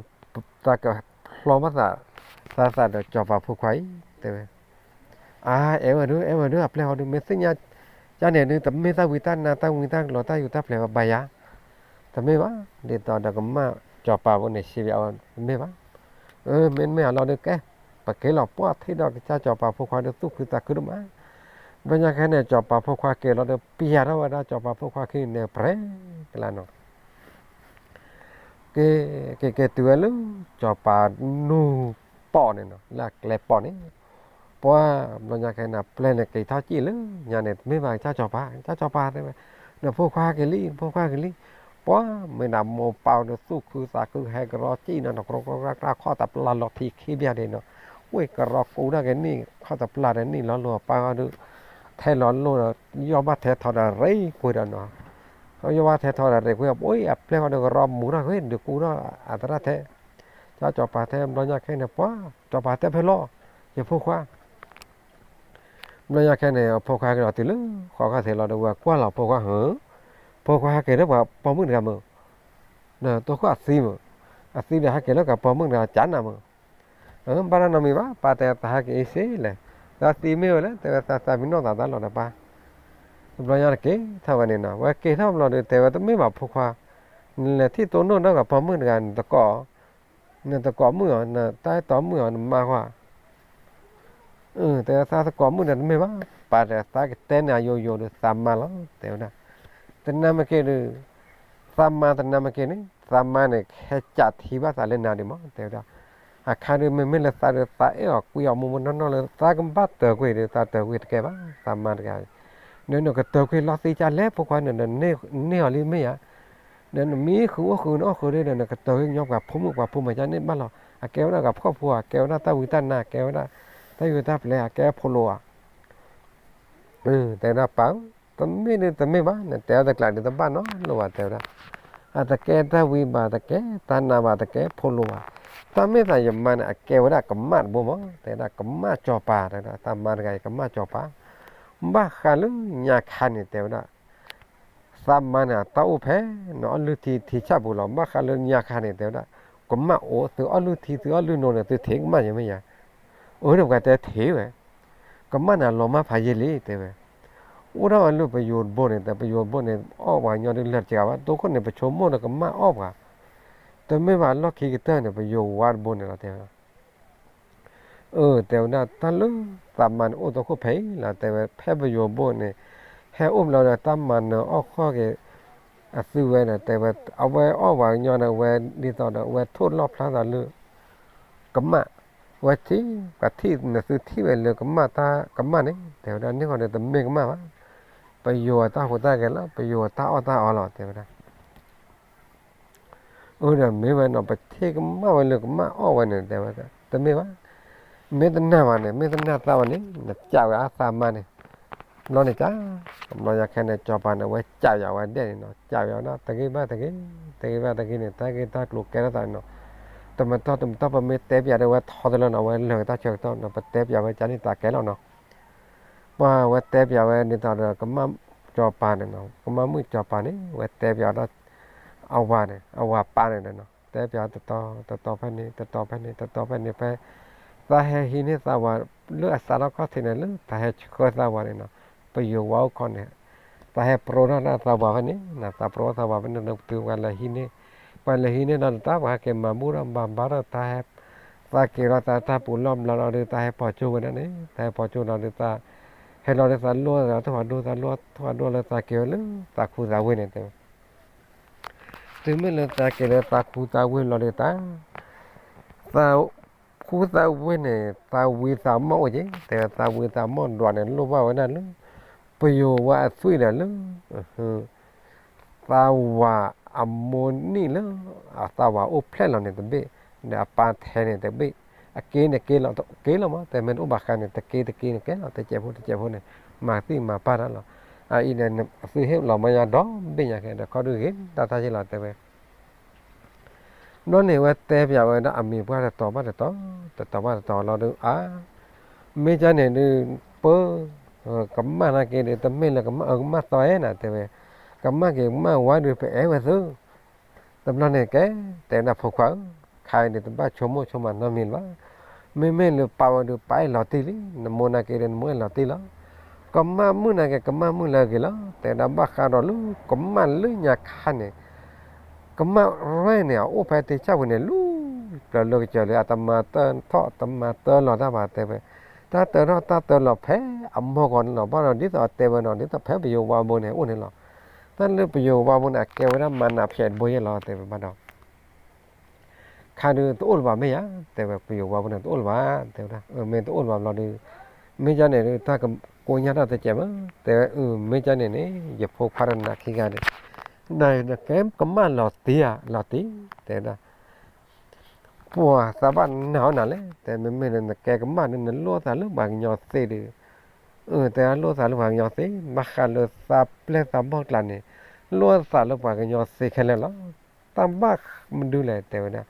သးကဖျီဘၣ်သး သးသးဒီးစီၤပၤဖိခွါအံၤ တဲဝဲ. အါ အဲၣ်ဝဲဒုး အဲၣ်ဝဲဒုး အပျဲၢ်ဃီဒုး မ့ၢ်သ့ၣ်ညါ ကန့ၣ်ဒုး တမ့ၢ်တၢ်ဝံတၢ်နါ တၢ်ဝံတၢ်ကလီၤ တၢ်ယူးတၢ်ပျဲၤဘၣ်ယၤ, တမ့ၢ်ဘၣ် ဒ်သိးဒီးကမၣ်စီၤပၤဖိန့ၣ် စံးဘၣ်အီၤ တမ့ၢ်ဘၣ်. အၢ မ့တမ့ၢ်အလီၢ်ဒုးကဲ ပက့ၤလီၤ ပှၢ်ထံၣ်ဒီးကစၢ်စီၤပၤဖိခွါဒုးသူၣ်ခုသးခုဒိၣ်မး. ဘျီညါခဲန့ၣ် စီၤပၤဖိခွါက့ၤလီၤဒီး ပျဲထီၣ်ဝဲဒၣ်စီၤပၤဖိခွါခံန့ၣ် ပြဲကလါနီၤ. က့ၤ က့ၤ က့ၤတုၤဝဲလၢ စီၤပၤနူၢ်ပီၣ်န့ၣ်နီၤ လၢအကျဲပီၣ်န့ၣ်, ပှၢ် ဘျီညါခဲန့ၣ် ပျဲၢ်န့ၣ်က့ၤထီၣ်စံၣ်လၢညါန့ၣ် တမ့ၢ်ဘၣ် ကစၢ်စီၤပၤ ကစၢ်စီၤပၤတဲဝဲ, နဖိခွါက့ၤလံ နဖိခွါက့ၤလံ. ပှၢ် မ့ၢ်ဒၣ်မိၢ်ပၢ်ဒီးသူၣ်ခုသးခုဟဲကရီကံၣ်နီၤ တကြိကြိကြိကြိ ခီၣ်တပျၢ်လီၤထံခံဘျၣ်ဒဲးနီၤ, ဝ့ၢ်ကရီကူဒၣ်က့ၤနံၣ် ခီၣ်တပျၢ်ဒီးနံၣ်လီၤလိၤအပၢ်ဒီး ထဲလီၤလိၤဒီး ယီၢ်ဘၣ်ထဲထီဒီးရ့ကွံာ်ဒီးနီၤ ယီၢ်ဘၣ်ထဲထီဒီးရ့ကွံာ် အိၣ်အပျဲၢ်ဃီဒီးကရီမူထီၣ်ကွံာ် ဒုးကူထီၣ်အသရၣ်ထဲ, ကၢ်စီၤပၤထဲ ဘျီညါခဲန့ၣ် ပှၢ် စီၤပၤတဲဖဲလီၤ ယဖိခွါ. ဘျီညါခဲန့ၣ် အဖိခွါကဒီးတုၤလၢ ဃီခါသ့လီၤဒီး ဝဲကွၢ်လီၤဖိခွါ ဟၢ ဖိခွါဟဲက့ၤလၢပှၤပိာ်မုၣ်တဂၤမုၢ်, တိခိၣ်အသံမုၢ်, အသံဒီးဟဲက့ၤလၢပှၤပိာ်မုၣ်တဂၤ ကးနၤမုၢ်. ဘၣ်တၢ်နီတမံၤဘၣ် ပၢ်တဲသးဟဲက့ၤအံၤစ့လဲၣ်, သးသံမ့ၢ်ဝဲလဲၣ် တဲဝဲသးသးမံနီၢ်သးသးလီၤဒီးပၢ်. ဘျီညါတက့ၤထီၣ်ဝဲန့ၣ်နီၤ ဝဲက့ၤထီၣ်ဘျီဒီး တဲဝဲတမ့ၢ်ဘၣ်ဖိခွါ, နလဲၤထံၣ်တိၢ်နီၣ်ဒီးပှၤပိာ်မုၣ်တဂၤ နတကိး နတကိးမုၣ်အီၤ နတၢ်အဲၣ်တီမုၣ်အီၤ နမါဃီဧါ. တဲသးတကိးမုၣ်ဒီးတမ့ၢ်ဘၣ်, ပၢ်ဒီးသးကတဲန့ၣ်အယိယိဒီးသးမါလီၤ တဲဝဲဒၣ်. တနါမ့ၢ်က့ၤဒီး သးမါတနါမ့ၢ်က့ၤန့ၣ် သးမါန့ၣ် ဟဲကးထံဘၣ်သးလၢနၤဒံးမး တဲဝဲဒၣ်. အခါဒီးမ့မ့ၢ်လၢသးဒီးသးအဲၣ်အီၤကွံအီၤမိၢ်မိၢ်နီၢ်နီၢ်လၢသးကဘၣ်တၢၤကွံာ်ဒီး သးတၢၤကွံာ်တကဲဘၣ် သးမါတဂၤ. ဒီးနကတၢၤကွံာ်လီၤသံကၢ်လဲၣ် ဖိခွါန့ၣ်ဒီး န့ၢ်အီၤလံမ့ၢ်ဧါ. ဒီးနမ့ၢ်ဃုာ်အိၣ်ဃုာ်နအီၣ်ဃုာ်ဒီး နကတၢၤကွံာ်ညီပှၤဖိမုၣ်ပှၤဖိမုၣ်ကၢ်န့ၣ်ဘၣ်လီၤ. အကဲဝဲဒၣ်ကဖှီၣ်ဖိဧါ, ကဲဝဲဒၣ်တၢ်ဝံတၢ်နါ, ကဲဝဲဒၣ်တၢ်ယူးတၢ်ပျဲၤဧါ, ကဲဖိလိၤဧါ. တဲဝဲဒၣ်ပၢ်ဧၢ, တမ့ၢ်ဒုးတမ့ၢ်ဘၣ်, နတဲအီၤတကျးဒုးတဘၣ်နီတလိၤဘၣ် တဲဝဲဒၣ်. အတကဲတၢ်ဝံဘၣ်, တကဲတၢ်နါဘၣ်, တကဲဖိလိၤဘၣ်. တၢ်မ့ၢ်သးယမါန့ၣ် အကဲဝဲဒၣ်ကမၣ်တဘိမး, တဲဝဲဒၣ်ကမၣ်စီၤပၤ, တဲဝဲဒၣ် သးမါတဂၤအံၤကမၣ်စီၤပၤ. ဘၣ်ဃးလၢညါခါန့ၣ် တဲဝဲဒၣ် သးမါန့ၣ် တၢ်အိၣ်ဖဲ နအီၣ်လုၢ်ထံထံဆၣ်ပူၤလီၤ. ဘၣ်ဃးလၢညါခါန့ၣ် တဲဝဲဒၣ် ကမၣ်အိၣ် သုအီၣ်လုၢ်ထံ သုအီၣ်လုၢ်နိန့ၣ် သုထံၣ်ကမၣ်ယဲမ့ၢ်ယၤ. အၢ ဒီးပှၤတဲထံၣ်ဝဲ, ကမၣ်န့ၣ် အလီၤမၢ်ဖးယံာ်လံ တဲဝဲ. အိၣ်ဒၣ်ဝဲလၢပယိၤတဘိန့ၣ် တဲ ပယိၤတဘိန့ၣ် အီၣ်ပှၤကညီဒုးလၢာ်တကးဘၣ်, တိခိၣ်န့ၣ် ပဆိကမိၣ်ဒီးကမၣ်အီၣ်ပှၤ, တမ့ၢ်ဘၣ်လီၢ်ခံကတၢၢ်န့ၣ် ပယိၤဝါတဘိန့ၣ်လီၤ တဲဝဲ. အၢ တဲဝဲဒၣ် တၢ်လၢသးမါန့ၣ် အိၣ်တိခိၣ်ဖဲအံၤလီၤ တဲဝဲ. ဖဲပယိၤဘိန့ၣ် ဟဲအိၣ်ဘျီဒီး တၢ်မၤနၢၤအီၣ်ဃီၣ်က့ၤ အသုဝဲဒီး တဲဝဲ အဝဲအီၣ်ပှၤကညီဒီး အဝဲဒ်သိးဒီး အဝဲထိၣ်လီၣ်ဖျါသးလၢ ကမၣ်, အဝဲထံၣ် ပှၤထံၣ် နသုထံၣ်ဝဲလၢကမၣ်တၢ်ကမၣ်န့ၣ် တဲဝဲဒၣ် န့ၣ်ဃီဒီး တမ့ၢ်ကမၣ်ဘၣ်, ပယိၤအတၢ်ဟူးတၢ်ဂဲၤလီၤ, ပယိၤအတၢ်အီၣ်တၢ်အီလီၤ တဲဝဲဒၣ်. အၢ ဒီးမ့ၢ်ဝဲနီၤ ပထံၣ်ကမၣ်ဝဲလၢကမၣ်အီၣ်ဝဲန့ၣ် တဲဝဲ တမ့ၢ်ဘၣ်, မ့ၢ်တနာ်ဘၣ်န့ၣ် မ့ၢ်တနာ်သးဘၣ်န့ၣ် နကးဝဲအသးမါန့ၣ် ဘျီန့ၣ်က ဘျီယၤခဲန့ၣ် စီၤပၤန့ၣ် အဝဲကးယၤဝဲဒဲးန့ၣ်နီၤ ကးယၤဝဲဒၣ် တဂ့ၤဘၣ်တဂ့ၤ, တဂ့ၤဘၣ်တဂ့ၤန့ၣ် တၢ်ဂ့ၢ်တၢ်ကျိၤကဲထီၣ်သးန့ၣ်နီၤ, တမတီၢ်တမတီၢ် ပမ့ၢ်တဲပၠးဒီး အဝဲထီတလၢနီၤ အဝဲလၢာ်ကတၢ်ဆၢကတီၢ်နီၤ ပတဲပၠးဝဲကန့ၣ် တၢ်ကဲလီၤနီၤ. ပှၤဝဲတဲပၠးဝဲဒ်သိးဒီး ကမၣ်စီၤပၤန့ၣ်နီၤ ကမၣ်မုၣ်စီၤပၤန့ၣ် ဝဲတဲပၠးဒီး အဝၤန့ၣ် အဝၤပၢ်န့ၣ်နီၤ တဲပၠးတတီၤ တတီၤဖဲန့ၣ် တတီၤဖဲန့ၣ် တတီၤဖဲန့ၣ် ဖဲ သးဟဲဟံးန့ၢ်သးဝၤ လၢအစးထီၣ်ခီၣ်ထံးန့ၣ် လၢတၢ်ဟဲဆှၢသးဝၤန့ၣ်နီၤ ပယိၤဝါအိၣ်ခီန့ၣ် တၢ်ဟဲပရိထီၣ်သးဝၤဖဲန့ၣ် သးပရိထီၣ်သးဝၤဖဲန့ၣ် တုၤပှၤလဲၤဟံးန့ၢ် ပှၤလဲၤဟံးန့ၢ်ဒီးတၢ် ပှၤဟဲက့ၤမၤဘူၣ်ထီၣ်မၤဘါထီၣ် တၢ်ဟဲ သးက့ၤလီၤသးတၢ်ပူၤလီၢ်ဘျါလီၤဒီး တၢ်ဟဲပိာ်ကၠိဝဲဒၣ်န့ၣ် တၢ်ဟဲပိာ်ကၠိလီၤဒီး သးဟဲလီၤဒီးသးလိၣ်သးထီၣ်ဖးဒိၣ် သးလိၣ်ထီၣ်ဖးဒိၣ်လၢသးက့ၤဝဲလၢသးခူသးဝ့ၢ်န့ၣ် တဲဝဲ တုၤမ့ၢ်လၢသးက့ၤလၢသးခူသးဝ့ၢ်လီၤဒီးတၢ် သးခူသးဝ့ၢ်န့ၣ် သးဝံသးမီၢ်အိၣ်က့ၤ တဲဝဲ သးဝံသးမီၢ်ဒွးန့ၣ် လိၣ်ဘၣ်ဝဲဒၣ်လၢ ပယိၤဝါအသွံၣ်ဒီးလၢ သးဝၤအမိၢ်နံၣ်လၢ အသးဝၤအိၣ်ဖျဲၣ်လီၤန့ၣ်တဘ့ၣ်, ဒီးအပၢ်ထဲန့ၣ်တဘ့ၣ်, အက့န့ၣ်က့လီၤ က့လီၤမး တဲမ့ၢ်တအိၣ်ဘၣ်ဃးန့ၣ် တက့တက့န့ၣ်ကဲလီၤ တစဲးဖိတစဲးဖိန့ၣ် မၤသံၣ်မၤပၢ်တၢ်လီၤ. အအံၤန့ၣ် အသုဟ့ၣ်လီၤမၢယါဒီဘ့ၣ်ညါခဲဒီး ခီဒုဂ့ၤတၢ်တၢ်ယ့ၢ်လီၤ တဲဝဲ ဘျီန့ၣ် ဝဲတဲပၠးဝဲဒၣ်အမံၤပှၢ်တတီၤဘၣ်တတီၤ, တတီၤဘၣ်တတီၤလီၤဒီး အါ, မ့ၢ်ကန့ၣ်ဒုး ပၢ ကမၣ်နာ်က့ဒီး တမ့ၢ်လၢကမၣ်အၢကမၣ်သီအဲၣ်နၤ တဲဝဲ, ကမၣ်က့ၤကမၣ်ဝါဒုး ပအဲၣ်ဝဲသု, တဘျီန့ၣ်ကဲ, တဲဝဲဒၣ်ဖိခွါဧၢ, ခါအံၤန့ၣ်တဘၣ်ဆိကမိၣ်ဆိကမးနီတမံၤလၢၤဘၣ်, မ့မ့ၢ်လၢပၢ်ဝဲဒုး ပၢ်အဲၣ်လီၤတံၢ်လံ, နမိၢ်နာ်က့ဒီး နမိၢ်အဲၣ်လီၤတံၢ်လီၤ, ကမၣ်မုၣ်နာ်က့ ကမၣ်မုၣ်လၢအဂ့ၤလီၤ, တဲဝဲဒၣ်ဘၣ်ဃးဒီးလၢကမၣ်လၢညါခါန့ၣ် ကမၣ်ရဲၣ်န့ၣ် အအိၣ်ဖဲတ့ၢ်ဆၣ်ပူၤန့ၣ် လူၤပျၢၤလၢကစၢၤလံ အတမၤတၢထီၣ်တမၤတၢလီၤတၢ်ဘၣ် တဲဝဲ, တၢ်တၢထီၣ်တၢတၢလီၤဖဲအမိၢ်ဂီၤန့ၣ်လီၤဘၣ်ဒီး ဒ်သိးအတဲဝဲနီၤ ဒ်သိးဖဲပယိၤဝါဘိန့ၣ် အအိၣ်န့ၣ်လီၤ, တၢ်လၢပယိၤဝါဘိန့ၣ် အကဲဝဲဒၣ်မၤနးဖျဲးတဘိယဲၢ်လီၤ တဲဝဲဘၣ်ဒီး ခါဒုးတအိၣ်လၢၤဘၣ်မ့ၢ်ယါ, တဲဝဲပယိၤဝါဖိန့ၣ်တအိၣ်လၢၤဘၣ်, တဲဝဲဒၣ် မ့ၢ်တအိၣ်လၢၤဘၣ်ဘျီဒီး မ့ၢ်ကန့ၣ်ဒုး တၢ်ကိညါတၢ်တကဲးမး, တဲဝဲ မ့ၢ်ကန့ၣ်န့ၣ် ယဖိခွါတနၤခံဂၤန့ၣ် နကဲကမၣ်လီၤတံၢ်ဧါ လီၤတံၢ်, တဲဝဲဒၣ် ပှၤသးဘၣ်နာ်အီၤနၤလဲၣ်, တဲမ့မ့ၢ်လၢနကဲကမၣ်ဒုး နလိၣ်သးလၢပှၤကညီသ့ဒုး, တဲလိၣ်သးလၢပှၤကညီသ့, ဘၣ်ဃးလၢသးပျဲၢ်သးဘီၣ်ကျါန့ၣ် လိၣ်သးလၢပှၤကညီသ့ခဲလၢာ်လီၤ. တၢ်ဘၣ်မနုၤလဲၣ် တဲဝဲဒၣ်,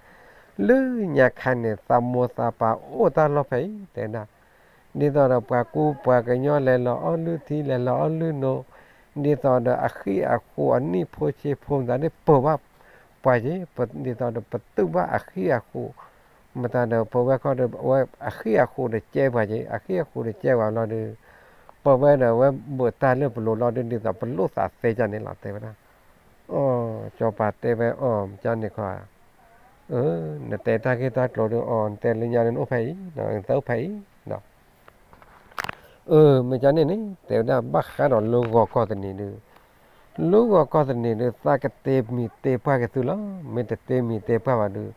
လၢညါခါန့ၣ် သးမိၢ်သးပၢ်အိၣ်တၢ်လီၢ်ဖဲအံၤ တဲဝဲဒၣ်, ဒ်သိးဒီးပှၤကူပှၤကညီလဲၤလီၤအီၣ်လုၢ်ထံလဲၤလီၤအီၣ်လုၢ်နိ, ဒ်သိးဒီးအဃံအဃိးအနံၣ်ဖိဆံးဖိမတၤန့ၣ်ပၢၤဘၣ်ပှၤက့ၤ, ဒ်သိးဒီးပသုးဘၣ်အဃံအဃိး မတၤဒီးပဝဲခီဒီး အဝဲအဃံအဃိးဒီးကဲပှၤက့ၤ, အဃံအဃိးဒီးကဲပှၤဘျီဒီး ပဝဲဒီးအဝဲဘၣ်တၢ်လၢပလိၤလီၤဒုး ဒ်သိးပလိၣ်သးသ့ကန့ၣ်လီၤ တဲဝဲဒၣ်. အီ စီၤပၤတဲဝဲအီၤ ကန့ၣ်ခီဧါ, နတဲတၢ်ဂ့ၢ်တၢ်ကျိၤဒုးအီ နတဲလၢညါန့ၣ်နအိၣ်ဖဲအံၤ, နသးအိၣ်ဖဲအံၤ အၢ မ့ၢ်ကန့ၣ်န့ၣ် တဲဝဲဒၣ်ဘၣ်ဃးဒီးလၢဂီၤကီၢ်သန့ၤဒုး, လၢဂီၤကီၢ်သန့ၤဒုး သးကတ့မံၤတ့ပှၢ်က့ၤသုလီၤ. မ့ၢ်တတ့မံၤတ့ပှၢ်ဘၣ်ဒုး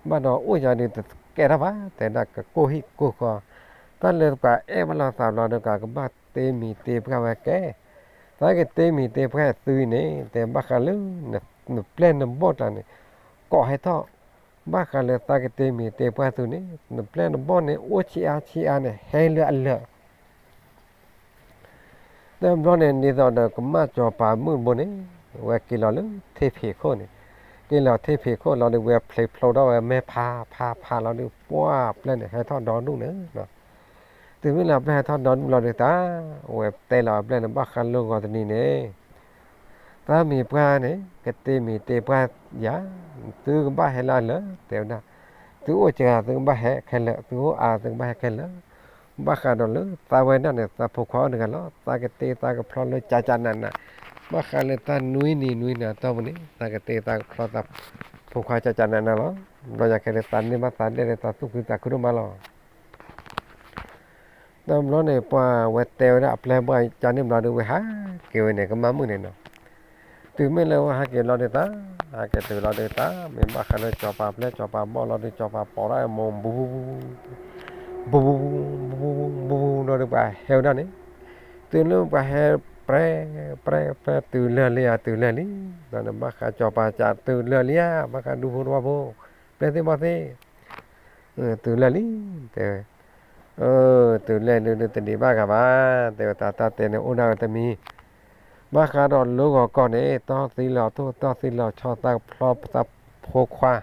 ဘၣ်ဒီးအိၣ်ယၤဒုးတကဲထီၣ်ဘၣ် တဲဒၣ်ကကိၢ်ဟံၣ်ကိၢ်ဃီ, တၢ်လၢပှၤအဲၣ်ဘၣ်လိာ်သးဘျီဒီး ကဘၣ်တ့မံၤတ့ပှၢ်ဝဲကဲ, သးကတ့မံၤတ့ပှၢ်သုအံၤန့ၣ် တဲဘၣ်ဃးလၢ နပျဲၢ်နဘီၣ်ကျါန့ၣ် ကိးဟဲထီၣ်, ဘၣ်ဃးလၢသးကတ့မံၤတ့ပှၢ်သုန့ၣ် နပျဲၢ်နဘီၣ်န့ၣ် အိၣ်ဆံးအါဆံးအါန့ၣ် ဟဲလၢအလၢာ် တဘျီန့ၣ် ဒ်သိးဒီးကမၣ်စီၤပၤမုၣ်တဘိန့ၣ် ဝဲက့ၤလီၤလၢထံဖံးခိၣ်န့ၣ်, က့ၤလီၤထံဖံးခိၣ်လီၤဒီး ဝဲဖျ့ဖျိထီၣ်ဝဲမဲာ်ဖးဖးဖးလီၤဒီး ပှၢ်ပျဲၢ်န့ၣ် ဟဲထီၣ်ဒီဒူၣ်န့ၣ်, တုၤမ့ၢ်လၢအပျဲၢ်ဟဲထီၣ်ဒီဒူၣ်လီၤဒီးတၢ်, အဝဲတဲလီၤအပျဲၢ်န့ၣ် ဘၣ်ဃးလၢဂီၤတနံၤန့ၣ်, တၢ်မ့ၢ်ပှၢ်န့ၣ် ကတ့မ့ၢ်တ့ပှၢ်ယၤ, သုကဘၣ်ဟဲလၢအလၢာ် တဲဝဲဒၣ်, သုအိၣ်စှၤသုကဘၣ်ဟဲခဲလၢာ်, သုအိၣ်အါသုကဘၣ်ဟဲခဲလၢာ်, ဘၣ်ဃးဒီးလၢသးဝဲဒၣ်န့ၣ် သးဖိခွါအိၣ်တဂၤလီၤ, သးကတ့သးကဖျီလၢကၠးကၠးနးနး, ဘၣ်ဃးလၢတၢ်နွံနံၤနွံနၤအတီၢ်ပူၤန့ၣ် သးကတ့သးကဖျီသးဖိခွါကၠးကၠးနးနးလီၤ, ဘျီညါခဲလၢာ်သးန့ၢ်ဘၣ်သးဒဲၣ်လၢသးသူၣ်ခုသးခုဒိၣ်မးလီၤ. တဘျီန့ၣ် ပှၤဝဲတဲဝဲဒၣ်အပျဲၢ်ဘၣ်ကန့ၣ်ဘျီဒီးဝဲဟးက့ၤဝဲန့ၣ် ကမၣ်မုၣ်န့ၣ်နီၤ, တုၤမ့ၢ်လၢဝဲဟးက့ၤလီၤဒီးတၢ်, ဟးက့ၤတုၤလီၤဒီးတၢ် မ့ၢ်ဘၣ်ဃးလၢစီၤပၤပျဲၢ်စီၤပၤဘီၣ်လီၤဒီး စီၤပၤပိာ်ဒၣ်မိၢ် ဘူးဘူးဘူးဘူးဘူးဘူးဘူးဘူးဘူး ဒီးပှၤဟဲဝဲဒၣ်န့ၣ်, တုၤလၢပှၤဟဲပြဲ ပြဲ ပြဲ တုၤလၢာ်လံဧါ တုၤလၢာ်လံ, ဒီးန့ၣ်ဘၣ်ဃးစီၤပၤကး တုၤလၢာ်လံဧါ ဘၣ်ဃးဒူဖိတဝီဖိ ပျဲၢ်သ့ၣ်ဘီၣ်သ့ၣ် တုၤလၢာ်လံ, တဲဝဲ, တုၤလၢာ်ဒုးတဒံးဘၣ်ဂၤဘၣ်, တဲဝဲတၢ်တၢ်တဲန့ၣ်အိၣ်ဒၣ်ဝဲတမံၤ, ဘၣ်ဃးဒီးလၢဂီၤကီၢ်န့ၣ် တီၢ်သံလီၤထိၣ် တီၢ်သံလီၤဆီ သးကဖျီသးဖိခွါ,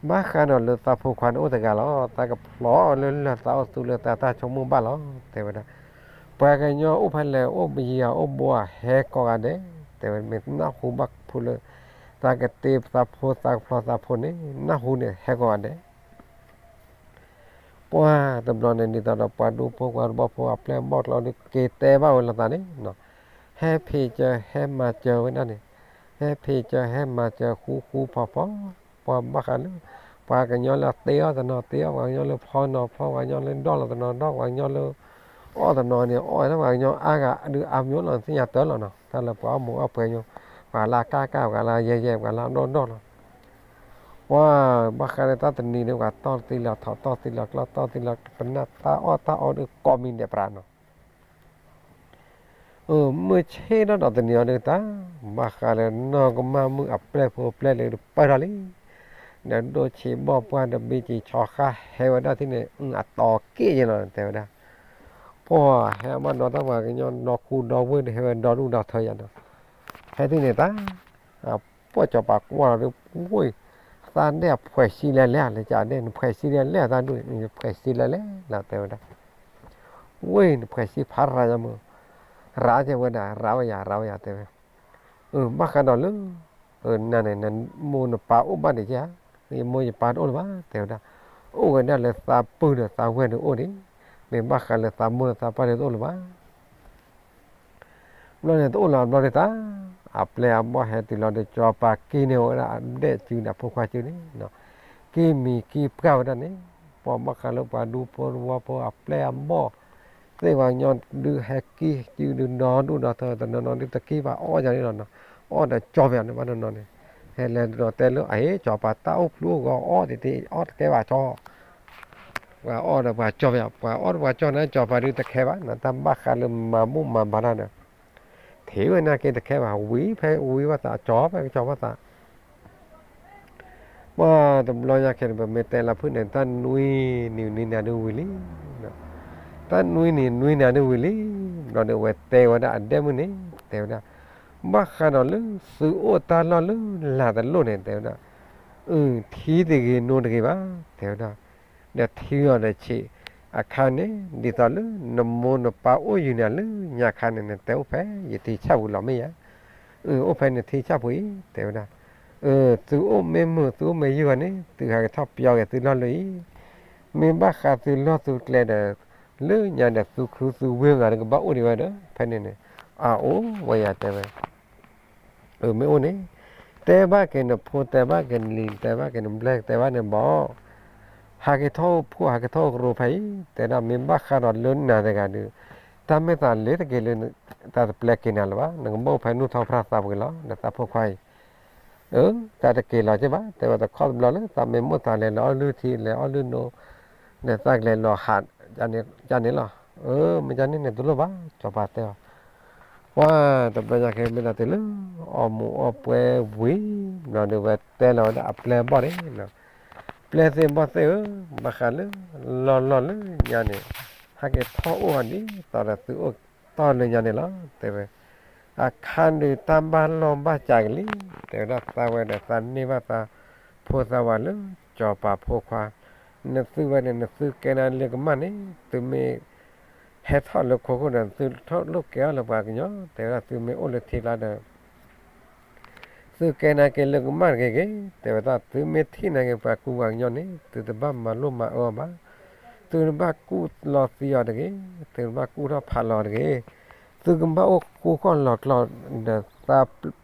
ဘၣ်ဃးဒီးလၢသးဖိခွါန့ၣ်အိၣ်တဂၤလီၤ, သးကဖျီအီၤလၢလၢၢ် သးအိၣ်သူလၢသးတၢ်ဆိကမိၣ်ဘၣ်လီၤ, တဲဝဲဒၣ်, ပှၤကညီအိၣ်ဖဲလဲၣ် အိၣ်ဘယံၤဧါ အိၣ်ဘိဧါ ဟဲကိးဂၤဒဲး, တဲဝဲမ့ၢ်နၢ်ဟူဘၣ်ဖိလၢ သးကတ့သးဖိသးကဖျီသးဖိန့ၣ် နၢ်ဟူန့ၣ်ဟဲကိးဂၤဒဲး ပှၤတဘျီန့ၣ် ဒ်သိးဒီးပှၤဒူဖိပှၤတဝီဖိအပျဲၢ်အဘီၣ်ကျီဒီး က့ၤတဲဘၣ်ဝဲလိာ်သးန့ၣ်, ဟဲဖံးစၢၤဟဲမၤစၢၤဝဲဒၣ်န့ၣ်, ဟဲဖံးစၢၤဟဲမၤစၢၤဃူဃူဖိးဖိး, ပှၤဘၣ်ဃးလၢ ပှၤကညီလၢတ့အီၣ်တနီၤတ့အီၣ်, ပှၤကညီလၢဖီနီၤဖီ, ပှၤကညီလၢဒီၣ်လီၤတနီၤဒီၣ်, ပှၤကညီလၢ အီၣ်တနီၤန့ၣ် အီၣ်ဝဲဒၣ် ပှၤကညီအါဂၤဒုးအါမံၤလီၤ သ့ၣ်ညါတၢ်လီၤနီၤ, တၢ်လၢပှၤအီၣ်မူအီၣ်ပှဲၤညိ, ပှၤလၢအကၢ်ကၢ် ပှၤလၢအယဲၢ်ယဲၢ် ပှၤလၢအဒီၣ်ဒီၣ်လီၤ ပှၤဘၣ်ဃးလၢတၢ်တနံၤဒီး ပှၤတီၢ်သံလီၤထီၣ် တီၢ်သံလီၤကျီ တီၢ်သံလီၤပနၢ် တၢ်အီၣ်တၢ်အီဒီးကိးမံၤဒဲးပြးနီၤ, မုၢ်ဆ့ၣ်ထီၣ်ဒီးတနံၤအံၤဒီးတၢ်, ဘၣ်ဃးလၢနီၢ်ကမၣ်မုၣ်အပျဲၢ်ဖိပျဲၢ်လံဒီးပၢၢ်ထီၣ်လံ, ဒီးဒိၣ်ဆံးဘီၣ်ပှၢ်ဒီးဘ့က့ၤဆီဃါဟဲဝဲဒၣ်ထံၣ်န့ၣ် အတီၤက့ၣ်ယဲလီၤ တဲဝဲဒၣ် ပှၤဟဲမးဒီးတၢ်ပှၤကညီဒီခူဒီဝ့ၢ်ဒီး ဟဲဝဲဒီဒူၣ်ဒီထၢယၤဒီး, ဟဲထံၣ်န့ၣ်တၢ်, ပှၢ်စီၤပၤကွၢ်လီၤဒီး ဝ့ၢ်, သးဒဲၣ်အဖှဲးဆံလဲၣ်လဲၣ် လၢကဒဲၣ် နဖှဲးဆံလဲၣ်လဲၣ် သးဒူၣ် နဖှဲးဆံလဲၣ်လဲၣ်လီၤ တဲဝဲဒၣ်, ဝ့ၢ် နဖှဲးဆံဖးရၤယမုၢ်, ရၤကဲဝဲဒၣ် ရၤဝဲယၤ ရၤဝဲယၤ တဲဝဲ, ဘၣ်ဃးဒီးလၢ နၤန့ၣ် နမိၢ်နပၢ်အိၣ်ဘၣ်ဒံးဧါ, ယမိၢ်ယပၢ်တအိၣ်လၢၤဘၣ် တဲဝဲဒၣ်, အိၣ်ဝဲဒၣ်လၢသးပုၢ်ဒီးသးဝဲၢ်ဒီးအိၣ်ဒံး, မ့ၢ်ဘၣ်ဃးလၢသးမိၢ်သးပၢ်ဒီးတအိၣ်လၢၤဘၣ် ဘျီန့ၣ် တအိၣ်လၢၤဘျီဒ်တၢ်, အပျဲၢ်အဘီၣ်ဟဲတုၤလီၤဒီး စီၤပၤက့န့ၢ်ဝဲဒၣ်အဒဲၣ်စုန့ၣ် အဖိခွါစုန့ၣ်, က့မံၤက့ပှၢ်ဝဲဒၣ်န့ၣ်, ပှၤဘၣ်ဃးလၢပှၤဒူဖိတဝီဖိအပျဲၢ်အဘီၣ်, သ့ၣ်ပှၤကညီဒုးဟဲက့စုဒုးဒီဒူၣ်ဒီထၢ တနီၤနီၤဒုးတက့ဘၣ်အီၣ်ယၤန့ၣ်လီၤနီၤ, အီၣ်ဒီးကၠီၣ်ဝဲန့ၣ်ဘၣ်တနီၤန့ၣ်, ဟဲလဲၤဒီးတဲလၢအဟ့ၣ် စီၤပၤတၢ်အိၣ်ဖျိအဂီၢ်အီၣ်တ့ၢ်တ့ၢ် အီၣ်တကဲဘၣ်ကၠီၣ် ပှၤအီၣ်ဒီးပှၤကၠီၣ်ဝဲ, ပှၤအီၣ်ဒီးပှၤကၠီၣ်န့ၣ် စီၤပၤဒုးတခဲဘၣ်နီၤ, တၢ်ဘၣ်ဃးလၢမၤဘူၣ်မၤဘါတၢ်ဒီး, ထံၣ်ဝဲန့ၣ်က့တခဲဘၣ်, ဝံၤဖဲဝံၤဘၣ်သး ကၠီၣ်ဖဲကၠီၣ်ဘၣ်သး, ပှၤတဘျီညါခဲန့ၣ် ပမ့ၢ်တဲလၢဖုၣ်န့ၣ် တၢ်နွံနံၤနွံနၤဒုးဝံၤလံ, တၢ်နွံနံၤနွံနၤဒုးဝံၤလံ, ဘျီဒီးအဝဲတဲဝဲဒၣ်အဒဲၣ်မုၣ်န့ၣ် တဲဝဲဒၣ်, ဘၣ်ဃးဒီးလၢသုအိၣ်တၢ်လီၢ်လၢလၤတလိၣ်န့ၣ် တဲဝဲဒၣ်, ထံတဂ့ၤနိတဂ့ၤဘၣ် တဲဝဲဒၣ်, ဒီးထံအီၤဒီးဆံး, အခါန့ၣ် ဒ်သိးလၢနမိၢ်နပၢ်အိၣ်ယုာ်နၤလၢညါခါန့ၣ် နတဲအိၣ်ဖဲယထံဆၣ်ပူၤလီၤမ့ၢ်ဧါ, အိၣ်ဖဲနထံဆၣ်ပူၤအံၤ တဲဝဲဒၣ်, သုအိၣ်မ့ၢ်မုာ်သုအိၣ်မ့ၢ်ယုာ်ဂၤန့ၣ် သုဟးကထီၣ်ပျီက့ၤသုလီၢ်လၢအံၤ, မ့ၢ်ဘၣ်ဃးသုလီၢ်သုကျဲဒီး လၢညါဒီးသုခရူသုဝ့ၢ်ဂၤဒီးကဘၣ်အိၣ်ဒံးဝဲဒီး ဖဲန့ၣ်န့ၣ်, အအိၣ်ဝဲယၤတဲဝဲ မ့ၢ်အိၣ်န့ၣ်, တဲဘၣ်က့ၤနဖိ တဲဘၣ်က့ၤနလံၤ တဲဘၣ်က့ၤနဘျဲၣ် တဲဘၣ်န့ၣ်ဘီၣ်, ဟးက့ၤထီၣ်အိၣ်ဖှိၣ် ဟးက့ၤထီၣ်အိၣ်ကရူၢ်ဖဲအံၤ တဲဒၣ် မ့ၢ်ဘၣ်ဃးဒီးလၢနၤတဂၤဒီး တၢ်မ့ၢ်သးလ့ၤတက့ၤလၢ တၢ်တပျဲက့ၤနၤလၢၤဘၣ် နကဘၣ်အိၣ်ဖဲနူၢ်ထီၣ်ဖြၣ်သးပှ့ၤလီၤ နသးဖိခွါအံၤ တၢ်တက့ၤလီၤက့ဘၣ် တဲဝဲတခီတဘျီလၢ သးမ့ၢ်မိၣ်သးလဲၤလီၤအီၣ်လုၢ်ထံ လဲၤအီၣ်လုၢ်နိ နသးကလဲၤလီၤဟး ကန့ၣ်လီၤ, မ့ၢ်ကန့ၣ်န့ၣ်တလိၣ်ဘၣ် စီၤပၤတဲအီၤ, ပှၤတဘျီညါခဲမ့ၢ်ဒၣ်တုၤလၢ အီၣ်မူးအီၣ်ပွဲဝံၤ ဘျီဒီးဝဲတဲလီၤဝဲဒၣ်အပျဲၢ်အဘီၣ်န့ၣ်, ပျဲၢ်သ့ၣ်ဘီၣ်သ့ၣ်ဧၢ, ဘၣ်ဃးလၢ လီၢ်လီၢ်လၢညါန့ၣ် ဟဲက့ၤထီၣ်အိၣ်အီၤဒ်သိးဒီးသုအိၣ်တီၢ်လၢညါန့ၣ်လီၤ တဲဝဲ, အခါဒုးတၢ်ဘၣ်လီၢ်ဘၣ်စးကလံ, တဲဝဲဒၣ်သးဝဲဒီးသးန့ၢ်ဘၣ်သးဖိသးဝးလၢ စီၤပၤဖိခွါ, နသုဝဲန့ၣ် နသုကဲနၤလၢကမၣ်န့ၣ် သုမ့ၢ် ဟဲထီၣ်လၢခိခိၣ်ဒီး သုထီၣ်လိၣ်ကဲထီၣ်လၢပှၤကညီ တဲဝဲဒၣ် သုမ့ၢ်အိၣ်လၢထံကျါဒီး သုကဲနာ်က့ၤလၢကမၣ်တဂ့ၤဂ့ၤ တဲဝဲဒၣ် သုမ့ၢ်ထံၣ်နာ်က့ၤပှၤကူပှၤကညီန့ၣ် သုတဘၣ်မၤလိၣ်မၤအၢအီၤဘၣ်. သုတဘၣ်ကူၣ်လီၤသံအီၤတဂ့ၤ, သုတဘၣ်ကူၣ်ထီၣ်ဖးလီၤတဂ့ၤ. သုကဘၣ်အိၣ်ဃူဃီၣ်လီၤကျီၤဒီးသး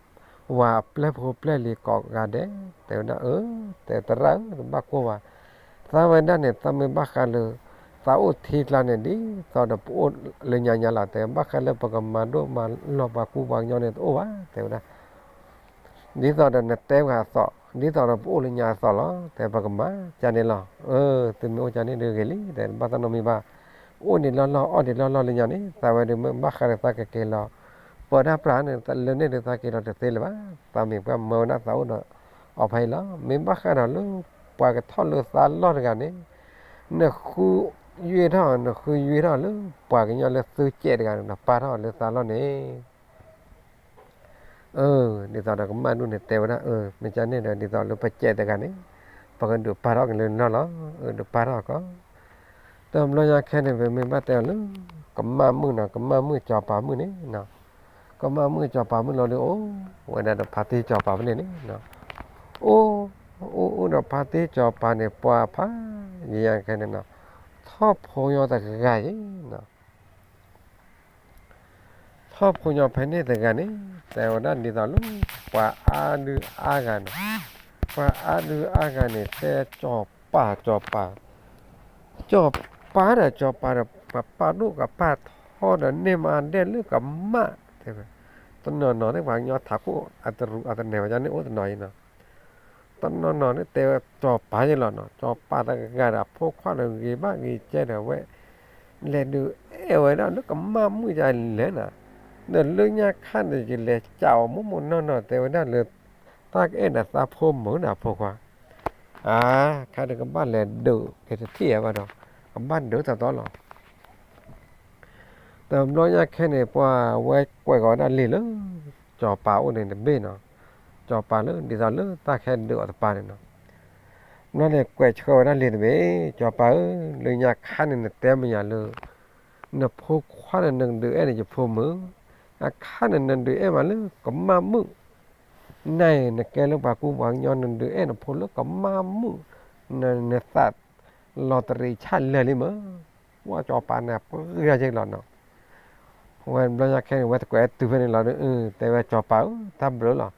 ဝၤအပျဲၢ်ဖိပျဲၢ်လံၤကိးဂၤဒဲး တဲဝဲဒၣ် အၢ တဲသရၣ်ဧၢ တဘၣ်ကိၢ်ဘၣ်. သးဝဲဒၣ်န့ၣ် သးမ့ၢ်ဘၣ်ဃးလၢ သးအိၣ်ထံကျါန့ၣ် ဒ်သိးဒီးပအိၣ်လၢညါညါလီၤ တဲ ဘၣ်ဃးလၢပကမၤဒိၣ်မၤလီၤပှၤကူပှၤကညီန့ၣ်တအိၣ်ဘၣ် တဲဝဲဒၣ် ဒ်သိးဒီးနတဲပှၤအသိး ဒ်သိးဒီးပအိၣ်လၢညါအသိးလီၤ တဲပကမၤကန့ၣ်လီၤ. အၢ သုမ့ၢ်အိၣ်ကန့ၣ်ဒုးဂ့ၤလံ တဲဘၣ်သးနီတမံၤဘၣ်. အိၣ်ဒံးလီၢ်လီၢ် အီၣ်ဒံးလီၢ်လီၢ်လၢညါန့ၣ် သးဝဲဒုးမ့ၢ်ဘၣ်ဃးဒီးသးကက့ၤလီၤ ပၢဒၣ်ပြးန့ၣ် လၢန့ၣ်ဒုးသးက့ၤလီၤတသ့လၢၤဘၣ်. သးမ့ၢ်ပှၤမၢဝဲဒၣ်သးအိၣ်ဒီး အီၤဖဲအံၤလီၤ. မ့ၢ်ဘၣ်ဃးဒီးလၢ ပှၤကထီၣ်လၢသးလီၢ်တဂၤန့ၣ် နဃုယွ့ထီၣ် နဃုယွ့ထီၣ်လၢ ပှၤကညီလၢသုကဲးတဂၤန့ၣ်ဒီး ပာ်ထီၣ်လၢသးလီၢ်န့ၣ် အၢ ဒ်သိးဒီးကမၣ်ဒူၣ်န့ၣ်တဲဝဲဒၣ် အၢ မ့ၢ်ကန့ၣ်ဒီး ဒ်သိးလၢပကဲးတဂၤန့ၣ် ပကဒုးပာ်ထီၣ်က့ၤလၢနလီၢ်လီၤ. အၢ ဒုးပာ်ထီၣ်ကီး တဘျီညါခဲန့ၣ် ပမ့ၢ်ဘၣ်တဲအီၤလၢ ကမၣ်မုၣ်နီၤ ကမၣ်မုၣ်စီၤပၤမုၣ်န့ၣ် ကမၣ်မုၣ်စီၤပၤမုၣ်လီၤဒုး အိၣ်ဝဲဒၣ်ဒီးဖါတံၢ်စီၤပၤဖဲန့ၣ်န့ၣ် အိၣ် အိၣ်အိၣ်ဒီးဖါတံၢ်စီၤပၤန့ၣ် ပှၤဖးယံာ်ယံာ်ခဲန့ၣ်နီၤ ထီၣ်ဖိညီတဂၤအံၤနီၤ ထီၣ်ဖိညီဖဲန့ၣ်တဂၤန့ၣ် တဲဝဲဒၣ်ဒ်သိးလၢ ပှၤအါဒုအါဂၤနီၤ ပှၤအါဒုအါဂၤန့ၣ် တဲစီၤပၤ စီၤပၤ စီၤပၤဒီးစီၤပၤဒီး ပပာ်ဒိၣ်ကပာ်ထီဒီးန့ၢ်မးဒဲလၢကမၣ် တဲဝဲ တနီၤနီၤန့ၣ် ပှၤကညီထးခိၣ်အတရူးအတနဲၣ်ဝဲဒၣ်န့ၣ်အိၣ်တနီၤအံၤနီၤ တနီၤနီၤန့ၣ်တဲဝဲစီၤပၤယဲလီၤနီၤ စီၤပၤတဂၤဒီးအဖိခွါဒီးဂ့ၤဘၣ်ဂ့ၤကဲဒီးဝဲ လဲၤဒုးအဲၣ်ဝဲဒၣ်လၢကမၣ်မုၣ်ယါလဲၣ်နီၤ ဒီးလၢညါခါန့ၣ် ယလဲၤကးအီၤမိၢ်မိၢ်နီၢ်နီၢ်တဲဝဲဒၣ်လၢ တၢ်ကအဲၣ်ဒီးသးဖိမုၣ်ဒီးအဖိခွါ အါ ခါဒီးကဘၣ်လဲၤဒုးက့ၤတထံၣ်အဘၣ်ဒီး ကဘၣ်ဒုးတတီလီၤ တဘျီညါခဲန့ၣ် ပှၤဝဲကွဲးဃီၤဝဲဒၣ်လံာ်လၢ စီၤပၤအိၣ်န့ၣ်တဘ့ၣ်နီၤ, စီၤပၤလၢဒ်သိးလၢတၢ်ခဲဒုးအီၤတပၤန့ၣ်နီၤ, ဘျီန့ၣ်ကွဲးဆှၢဝဲဒၣ်လံာ်တဘ့ၣ်, စီၤပၤဧၢ, လၢညါခါန့ၣ်နတဲမ့ၢ်ယၤလၢ နဖိခွါန့ၣ်နကဒုးအဲၣ်န့ၣ်ယဖိမုၣ်, အခါန့ၣ်နဒုးအဲၣ်မးလၢကမၣ်မုၣ်, နၤအံၤနကဲလၢပှၤကူပှၤကညီ နဒုးအဲၣ်နဖိလၢကမၣ်မုၣ်, နသးလီၤတရံးဆၣ်လၢာ်လံမ့ၢ်, ပှၢ်စီၤပၤန့ၣ်ပှ့ၤထီၣ်က့ၤလီၤနီၤ, ဝဲဘျီညါခဲန့ၣ် ဝဲတကွဲးတုၤဖဲန့ၣ်လီၤဒီး တဲဝဲစီၤပၤဧၢ တၢ်ဘျုးလီၤ,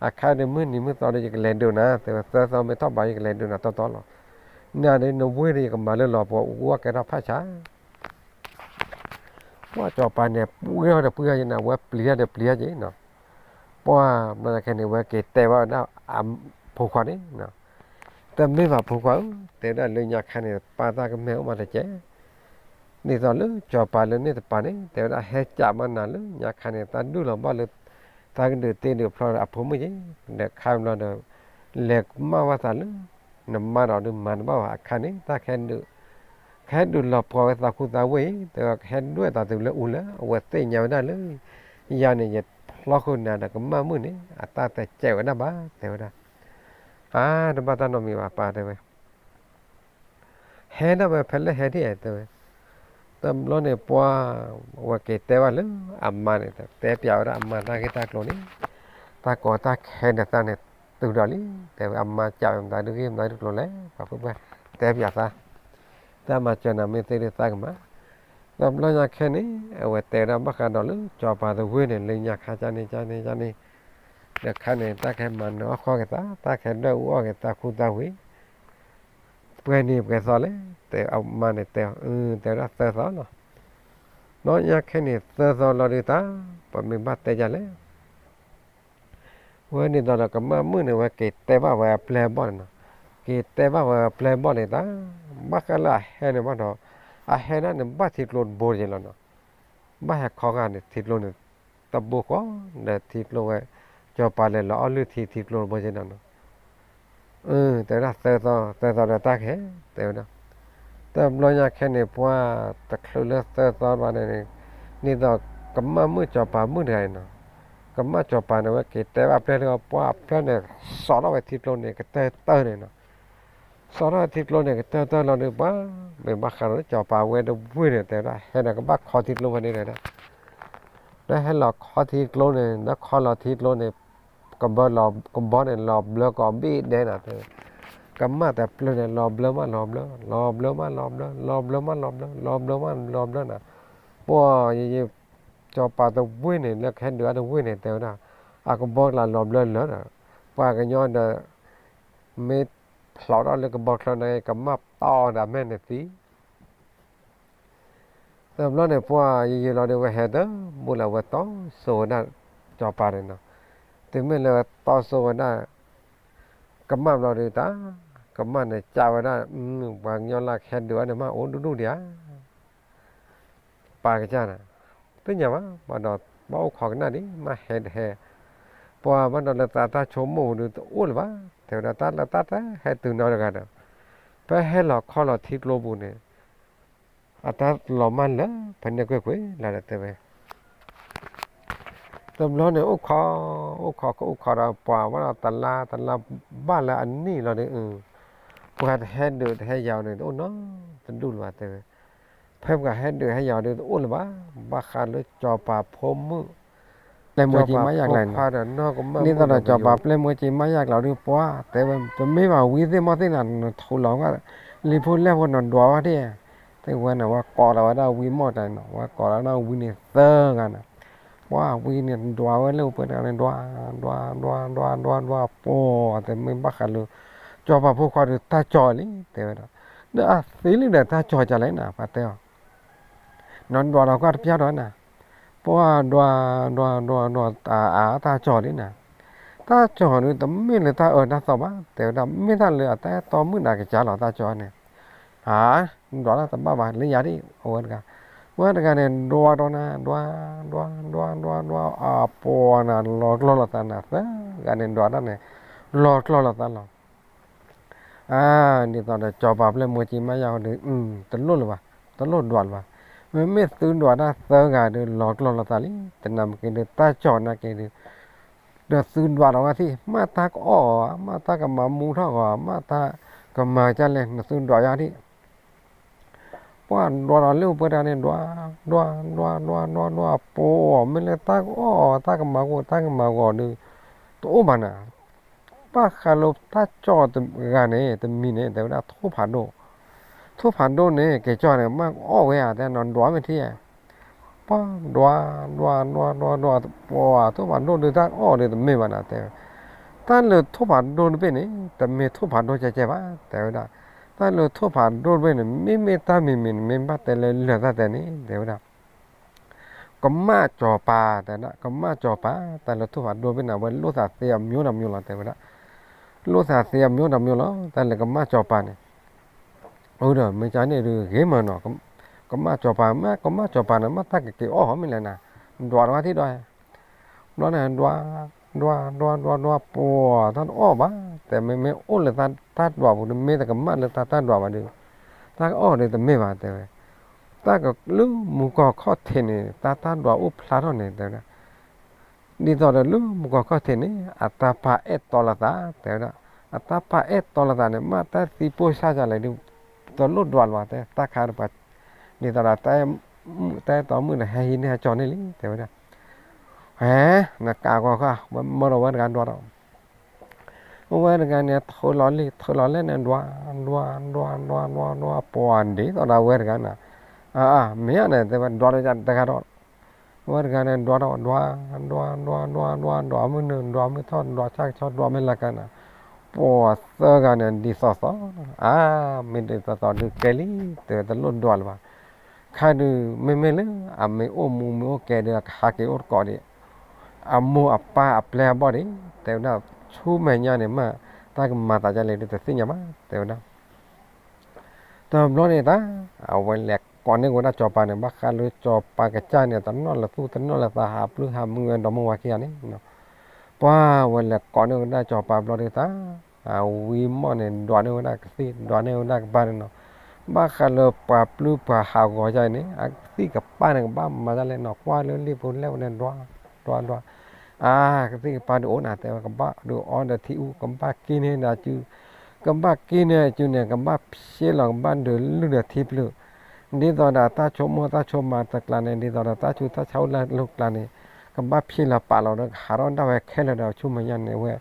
အခါဒီးမုၢ်နံၤမုၢ်သီဒီး ယကလဲၤဒုးနၤ, တဲဝဲသၢသီမ့ၢ်ထီၣ်ဘး ယကလဲၤဒုးနၤတီတီလီၤ, နၤဒီးနဝ့ၢ်ဒီး ယကမၤလၢလီၤပှီၤ အူအီၣ်ကဲထီၣ်ဖးဆါ ပှၢ်စီၤပၤန့ၣ် ပှ့ၤထီၣ်ဒီးပှ့ၤထီၣ်က့ၤနီၤ, ဝဲပျံၤထီၣ်ဒီးပျံၤထီၣ်က့ၤနီၤ, ပှၢ်ဘျီညါခဲန့ၣ် ဝဲက့ၤတဲဘၣ်ဝဲဒၣ်အဖိခွါန့ၣ်, တမ့ၢ်ဘၣ်ဖိခွါဧၢ, တဲဝဲဒၣ်လၢညါခါန့ၣ် ပၢ်တၢ်ကမၣ်အိၣ်မးတကဲး, ဒ်သိးလၢစီၤပၤလၢန့ၣ်တပၤန့ၣ် တဲဝဲဒၣ်ဟဲကးမးနၤလၢညါခါန့ၣ် တၢ်ဒုးလီၤဘၣ်လၢ တၢ်ကဒုးတ့ဒုးဖျီဒီးအဖိမုၣ်က့ၤ, ဒီးခါဘျီဒီး လဲၤကမၣ်ဘၣ်သးလၢ နမါဒီးဒုးမၤတဘၣ်ဘၣ်အခါန့ၣ် တၢ်ကဟဲဒုး ကဟဲဒုးလီၤပှီၤဝဲသးခူသးဝ့ၢ်အံၤ တဲဝဲကဟဲဒွဲၣ်သးတုၤလၢအူလၢ အဝဲသ့ၣ်ညါဝဲဒၣ်လၢ ယၤန့ၣ် ယဖျီဃုာ်နၤဒီးကမၣ်မုၣ်န့ၣ် အတၢ်တကဲးဝဲဒၣ်ဘၣ် တဲဝဲဒၣ်, အါ တဘၣ်တၢ်နီတမံၤဘၣ်ပၢ်တဲဝဲ ဟဲဒၣ်ဝဲဖဲလဲၣ်ဟဲဒ်တဲဝဲ, တဘျီန့ၣ်ပှၢ် ဝဲက့ၤတဲဘၣ်လၢအမါန့ၣ် တဲပၠးဝဲဒၣ်အမါတၢ်ဂ့ၢ်တၢ်ကျိၤန့ၣ်, တၢ်ကီတၢ်ခဲဒီးသးန့ၣ် တုၤဒီးလံ, တဲဝဲအမါကၠးဝဲမတၤဒုးဂ့ၢ်မတၤဒုးကျိၤလဲၣ် ပှၤဖုၣ်ပှၢ် တဲပၠးသး, တၢ်မၤစၢၤနၤမ့ၢ်သ့ဒီးသးကမၤ, တဘျီညါခဲန့ၣ် အဝဲတဲဝဲဒၣ်ဘၣ်ဃးဒီးလၢစီၤပၤသဝ့ၢ်န့ၣ် လၢညါခါကန့ၣ်ကန့ၣ်ကန့ၣ်, ဒီးခါန့ၣ် တၢ်ကဟဲမၤနၢၤအီၣ်ဃီက့ၤသး တၢ်ကဟဲဒွဲၣ်အူအီၣ်က့ၤသးခူသးဝ့ၢ် ပှဲၤနံၤပှဲၤသီလဲၣ်, တဲအမါန့ၣ်တဲအီၤ တဲဝဲဒၣ်သၢသီလီၤ, ဘျီညါခဲန့ၣ်သၢသီလီၤဒုးတၢ်, ပမ့ၢ်ဘၣ်တဲယၤလဲၣ်, ဝဲန့ၣ်ဒီးကမၣ်မုၣ်န့ၣ် ဝဲက့ၤတဲဘၣ်ဝဲအပျဲၢ်အဘီၣ်န့ၣ်နီၤ, က့ၤတဲဘၣ်ဝဲအပျဲၢ်အဘီၣ်န့ၣ်တၢ်, ဘၣ်ဃးလၢအဟဲန့ၣ်ဘၣ်ဒီး, အဟဲဒၣ်န့ၣ်ဘၣ်ထံကျိတဘိက့ၤလီၤနီၤ, ဘၣ်ဟဲခီဂာ်န့ၣ် ထံကျိန့ၣ် တဘိဃီ, ဒီးထံကျိဝဲ, စီၤပၤလဲၤလီၤအီၣ်လုၢ်ထံ ထံကျိတဘိက့ၤနီၤနီၤ, တဲဝဲဒၣ်သၢသီ, သၢသီဒီးတၢ်ကဟဲ, တဲဝဲဒၣ်, တဘျီညါခဲန့ၣ် ပှၢ်တချုးလၢသၢသီဘၣ်န့ၣ်, န့ၣ်ဒီးကမၣ်မုၣ်စီၤပၤမုၣ်တဂၤန့ၣ်နီၤ, ကမၣ်စီၤပၤန့ၣ် ဝဲက့ၤတဲဘၣ်အပျဲၢ်တဂၤ ပှၢ်အပျဲၢ်န့ၣ် စိာ်ထီၣ်ဝဲထံကျိန့ၣ် ကတၢၢ်တၢၢ်န့ၣ်နီၤ, စီၤထီၣ်ထံကျိန့ၣ် ကတၢၢ်တၢၢ်လီၤဒုး ပှၤမ့ၢ်ဘၣ်ဃးဒီးစီၤပၤဝဲတဝ့ၢ်န့ၣ် တဲဝဲဒၣ် ဟဲဒီးကဘၣ်ခီထံကျိဖဲန့ၣ်ဒီး ဒီးဟဲလီၤခီထံကျိန့ၣ် ဒီးခီလီၤထံကျိန့ၣ် ကဘီလီၤ ကဘီန့ၣ်လီၤဘျၢကီးဘ့ၣ်ဒဲးနၤ တဲဝဲ, ကမၣ်တပျၢၤန့ၣ် လီၤဘျၢမးလီၤဘျၢ လီၤဘျၢမးလီၤဘျၢ လီၤဘျၢမးလီၤဘျၢ လီၤဘျၢမးလီၤဘျၢနၤ, ပှၤယယ စီၤပၤတဝ့ၢ်န့ၣ် လၢကဟဲဒုးအတဝ့ၢ်န့ၣ် တဲဝဲဒၣ် အကဘီကျါလီၤဘျၢလၢာ်ဒီး ပှၤကညီဒီး မ့ၢ်ဖျိးထီၣ်လၢကဘီချၢန့ၣ် ကမၣ်တီဒီးမဲာ်န့ၣ်သံ တဘျီန့ၣ် ပှၤယယလီၤဒီး ဝဲဟဲတဘူၣ်လၢ ဝဲတီစိၤဝဲဒၣ် စီၤပၤန့ၣ်နီၤ, တုၤမ့ၢ်လၢဝဲတီစိၤဝဲဒၣ် ကမၣ်ဘျီဒုးတၢ် ကမၣ်န့ၣ် ကးဝဲဒၣ် ပှၤကညီလၢကဟဲဒုးအန့ၣ် မ့ၢ်အိၣ်ဒူၣ်ဒူၣ်ဒံးဧါ ပာ်ကစၢ်န့ၣ် သ့ၣ်ညါဘၣ် ဘၣ်ဒီး ဘၣ်အိၣ်ခိးကနၣ်ဒံး မ့ၢ်ဟဲတဟဲ, ပှၤဘၣ်ဒီးလၢသးတၢ်ဆိကမိၣ်ပူၤဒုးတအိၣ်လၢၤဘၣ် တဲဝဲဒၣ်တၢ်လၢတၢ်တဟဲတုၤနီတဂၤဒီး ဖဲဟဲလီၤခီလီၤထံကျိပူၤန့ၣ် အတၢ်လီၤမၢ်လၢ ဖဲန့ၣ်ကွ့ၢ်ကွ့ၢ်လီၤဒီးတဲဝဲ တဘျီန့ၣ် အိၣ်ခိး အိၣ်ခိး အိၣ်ခိးဒီးပှၤဘၣ်ဒီးတလါ တလါဘၣ်လၢအနံၣ်လီၤဒီး ပှၤတဟဲဒုးတဟဲယၤအီၤန့ၣ် တအိၣ်နီတဒူၣ်လၢၤဘၣ်တဲဝဲ, ဖဲပှၤဟဲဒုးဟဲယၤအီၤဒုးတအိၣ်လၢၤဘၣ်, ဘၣ်ဃးလၢစီၤပၤဖိမုၣ် ပျဲၢ်မွဲက့ၤမးယၤကျါန့ၣ်, ဒ်သိးဒီးစီၤပၤပျဲၢ်မွဲက့ၤမးယၤကျါဒုး ပှၤတဲဝဲ တမ့ၢ်ဘၣ်ဝံသ့ၣ်မီၢ်သ့ၣ်နၤ နထိးလီၤဝဲ လံာ်ဖိလဲၢ်ဖိနဒွးဝဲဒၣ်, တဲဝဲန့ၣ် ဝဲကိးလီၤဝဲဒၣ်ဝံမီၢ်တဂၤန့ၣ်နီၤ ဝဲကိးလီၤဝဲဒၣ်ဝံန့ၣ်သၢဂၤန့ၣ်, ပှၤဝံန့ၣ်ဒွးဝဲလၢပှဲၤတဂၤန့ၣ် ဒွး ဒွး ဒွး ဒွး ဒွး ဒွး ပှၤတဲမ့ၢ်ဘၣ်ဃးလၢ စီၤပၤဖိခွါဒုးတၢ်ကၠီလံ တဲဝဲဒၣ်, ဒီးအသ့လံဒီးတၢ်ကၠီကလဲၣ်နၤ ပှၤတဲအီၤ နဒွးဒီးကွၢ်တပျၢ်ဒီးနၤ, ပှၤဒွး ဒွး ဒွး ဒွး အတၢ်ကၠီလံနၤ, တၢ်ကၠီဒုး တမ့ၢ်လၢတၢ်အၢတၢ်သီဘၣ် တဲဝဲဒၣ် မ့ၢ်တၢ်လၢအတၢ်အဲၣ်တီမုၣ်နၤကစၢ်လီၤ တၢ်ကၠီန့ၣ်, ဧါ, နဒွးတၢ်တဘၣ်ဘၣ် လၢယၤဒ် အဝဲတဂၤ, ဝဲတဂၤန့ၣ် ဒွးဒီးနၤ ဒွး ဒွး ဒွး ဒွး ဒွး အပှၤနၤ လီၤကျီၢ်လိာ်သးနၤ သၢဂၤန့ၣ် ဒွးတၢ်န့ၣ် လီၤကျီၢ်လိာ်သးလီၤ အါ, ဒ်သိးဒီးစီၤပၤပျဲၢ်မွဲက့ၤမးယၤအီၤဒီး တလိၣ်လၢၤဘၣ်, တလိၣ်ဒွးလၢၤဘၣ်, မ့မ့ၢ်သုဒွးတၢ်သၢဂၤဒီး လီၤကျီၢ်လိာ်သးလံ, တနၤမ့ၢ်က့ၤဒီး တၢ်ကၠီနာ်က့ၤဒီး, ဒီးသုဒွးဒီးဝဲသ့ၣ် မ့ၢ်တၢ်ကအီၣ်ဧါ, မ့ၢ်တၢ်ကမၤမူထီၣ်ဂီၤ, မ့ၢ်တၢ်ကမၤကၢ်လဲၣ် နသုဒွးယၤဒ် ပှၤဒွးဒီးလၢပှဲၤတဂၤန့ၣ် ဒွး ဒွး ဒွး ဒွး ဒွး ဒွး ပှၤ မ့ၢ်လၢတၢ်ကအီၣ် တၢ်ကမၤဂီၤ တၢ်ကမၤဂီၤဒီး တအိၣ်ဘၣ်နၤ, ဘၣ်ဃးလၢတၢ်ကၠီတဂၤန့ၣ် တမံၤန့ၣ် တဲဝဲဒၣ်ထိၣ်ဖးဒိၣ်, ထိၣ်ဖးဒိၣ်န့ၣ် ကဲကၠီန့ၣ် မ့ၢ်ကအီၣ်ဝဲဧါ တဲနၤဒွးမ့ၢ်ထံဧါ, ပှၤဒွး ဒွး ဒွး ဒွး ဒွး ပှၤ ထိၣ်ဖးဒိၣ်ဒုးတၢ်အီၣ်ဒီးတမ့ၢ်ဘၣ်နၤ တဲဝဲ, တၢ်လၢထိၣ်ဖးဒိၣ်တဘ့ၣ်န့ၣ် တမ့ၢ်ထိၣ်ဖးဒိၣ်ကဲကဲဘၣ် တဲဝဲဒၣ်, တၢ်လၢထိၣ်ဖးဒိၣ်တဘ့ၣ်န့ၣ် မ့မ့ၢ်တၢ်မံၤမံၤန့ၣ် မ့ၢ်ဘၣ်တဲလၢလၢာ်တၢ်တဲန့ၣ် တဲဝဲဒၣ် ကမၣ်စီၤပၤ တဲဒၣ် ကမၣ်စီၤပၤ တၢ်လၢထိၣ်ဖးဒိၣ်တဘ့ၣ်န့ၣ် အဝဲလိၣ်သးသ့အမျိုးတမျိုးလီၤ တဲဝဲဒၣ်, လိၣ်သးသ့အမျိုးတမျိုးလီၤ တၢ်လၢကမၣ်စီၤပၤန့ၣ်, အိၣ်ဒီးမ့ၢ်ကန့ၣ်ဒုးဂ့ၤမးနီၤ, ကမၣ်စီၤပၤ မ့ၢ်ကမၣ်စီၤပၤန့ၣ် မ့ၢ်တၢ်ကက့ၤအီၣ်ဟီမ့ၢ်လဲၣ်နၤ, ဒွးတဝဲသ့ၣ်ဒီး ဘျီန့ၣ် ဒွး ဒွး ဒွး ဒွး ဒွး ပှၤ တၢ်တအီၣ်ဘၣ်, တဲမ့မ့ၢ်အိၣ်လၢတၢ်ဒွးပူၤ တမ့ၢ်တကမၣ်လၢတၢ်တၢ်ဒွးဘၣ်ဒီး, တၢ်ကအီၣ်ဒီးတမ့ၢ်ဘၣ် တဲဝဲ, တၢ်ကလၢမူကီၢ်ခီၣ်ထံးန့ၣ် တၢ်တၢ်ဒွးအိၣ်ဖျါထီၣ်န့ၣ် တဲဝဲဒၣ်, ဒ်သိးဒီးလၢမူကီၢ်ခီၣ်ထံးန့ၣ် အတၢ်ပာ်အဲၣ်တီလိာ်သး တဲဝဲဒၣ်, အတၢ်ပာ်အဲၣ်တီလိာ်သးန့ၣ် မ့ၢ်တၢ်သံပိၢ်စၢ်ယၤလဲၣ်ဒီး တလိၣ်ဒွးလၢၤဘၣ် တဲတၢ်ခါဒီးပှၤ, ဒ်သိးဒီး တၢ်အဲၣ်တီမုၣ်ဒီး ဟဲဟံးန့ၢ်ဟဲကၠီန့ၢ်လံ တဲဝဲဒၣ်, ဟဲ, နကးကွၢ်ဃာ် ဝဲမၢဒီးဝဲတဂၤဒွးဒီး အဝဲတဂၤန့ၣ် ထုးလီၤလံ ထုးလီၤလဲၣ်န့ၣ် ဒွး ဒွး ဒွး ဒွး ဒွး ဒွး ပှၤဒ်သိးဒီးဝဲတဂၤန့ၣ်, အၢ မ့ၢ်ဧါန့ၣ် တဲဝဲ ဒွးဒီးတဂၤဒီး, အဝဲတဂၤန့ၣ် ဒွးဒီး ဒွး ဒွး ဒွး ဒွး ဒွး ဒွးမုၢ်နုာ် ဒွးမုၢ်ထီၣ် ဒွးဆၣ်ကဆီ ဒွးမ့ၢ်လၢကန့ၣ်, ပှၤသၢဂၤန့ၣ် ဒ်သိးသိး, အၢ မ့ၢ်ဒ်သိးသိးဒုးကဲလံ တဲဝဲ တလိၣ်ဒွးလၢၤဘၣ် ခါဒုး မ့မ့ၢ်လၢ အမ့ၢ်အိၣ်မူမ့ၢ်အိၣ်ကဲဒီး ကဟးက့ၤအိၣ်တကိးဒံး, အမိၢ်အပၢ်အပျဲၢ်အဘီၣ်ဒံး တဲဝဲဒၣ်, ဆူမဲာ်ညါန့ၣ်မး တၢ်ကမၤသးဒ်လဲၣ်ဒုးတသ့ၣ်ညါဘၣ် တဲဝဲဒၣ်. တဘျီန့ၣ်တၢ် အဝဲလဲၤကိးန့ၢ်ဝဲဒၣ်စီၤပၤန့ၣ် ဘၣ်ဃးလၢစီၤပၤကစၢ်န့ၣ် တနီၣ်လၢသူၣ်တနီၣ်လၢသး ဟးပျုၢ်ဟးမုာ်ဝဲဒီမါဝၤခံဂၤန့ၣ် ပှၤဝဲလဲၤကိးန့ၢ်ဝဲဒၣ်စီၤပၤဘျီဒုးတၢ်, အဝံမီၢ်န့ၣ် ဒွးန့ၢ်ဝဲဒၣ်ကသံၣ် ဒွးန့ၢ်ဝဲဒၣ်ကပၤန့ၣ်နီၤ, ဘၣ်ဃးလၢပှၤပျုၢ်ပှၤဟးဂီၤယါန့ၣ် အကသံၣ်ကပၤန့ၣ် ကဘၣ်မၤဒ်လဲၣ်နီၤ ကွၢ်လၢလံာ်ဖိလဲၢ်ဖိန့ၣ် ဒွး ဒွး ဒွး, အါ ကသံၣ်ကပၤဒုးအိၣ်နၤ တဲဝဲ ကဘၣ်ဒုးအီဒီးထံအူ ကဘၣ်က့ၤန့ၢ်ဒၣ်စု ကဘၣ်က့န့ၢ်အစုန့ၣ် ကဘၣ်ဖျ့လီၤ ကဘၣ်ဒုးလုၢ်ဒီးထံဖျၢၣ်, ဒ်သိးဒီးတၢ်ဆိကမိၣ်တၢ်ဆိကမးတကျါန့ၣ် ဒ်သိးဒီးတၢ်ဆူးတၢ်ဆါအိၣ်လၢအလိၤကျါန့ၣ် ကဘၣ်ဖျ့လီၤပာ်လီၤဒီးကဟးထီၣ်ဒၣ်ဝဲခဲလၢာ်ဒီးဆူမဲာ်ညါန့ၣ် အဝဲ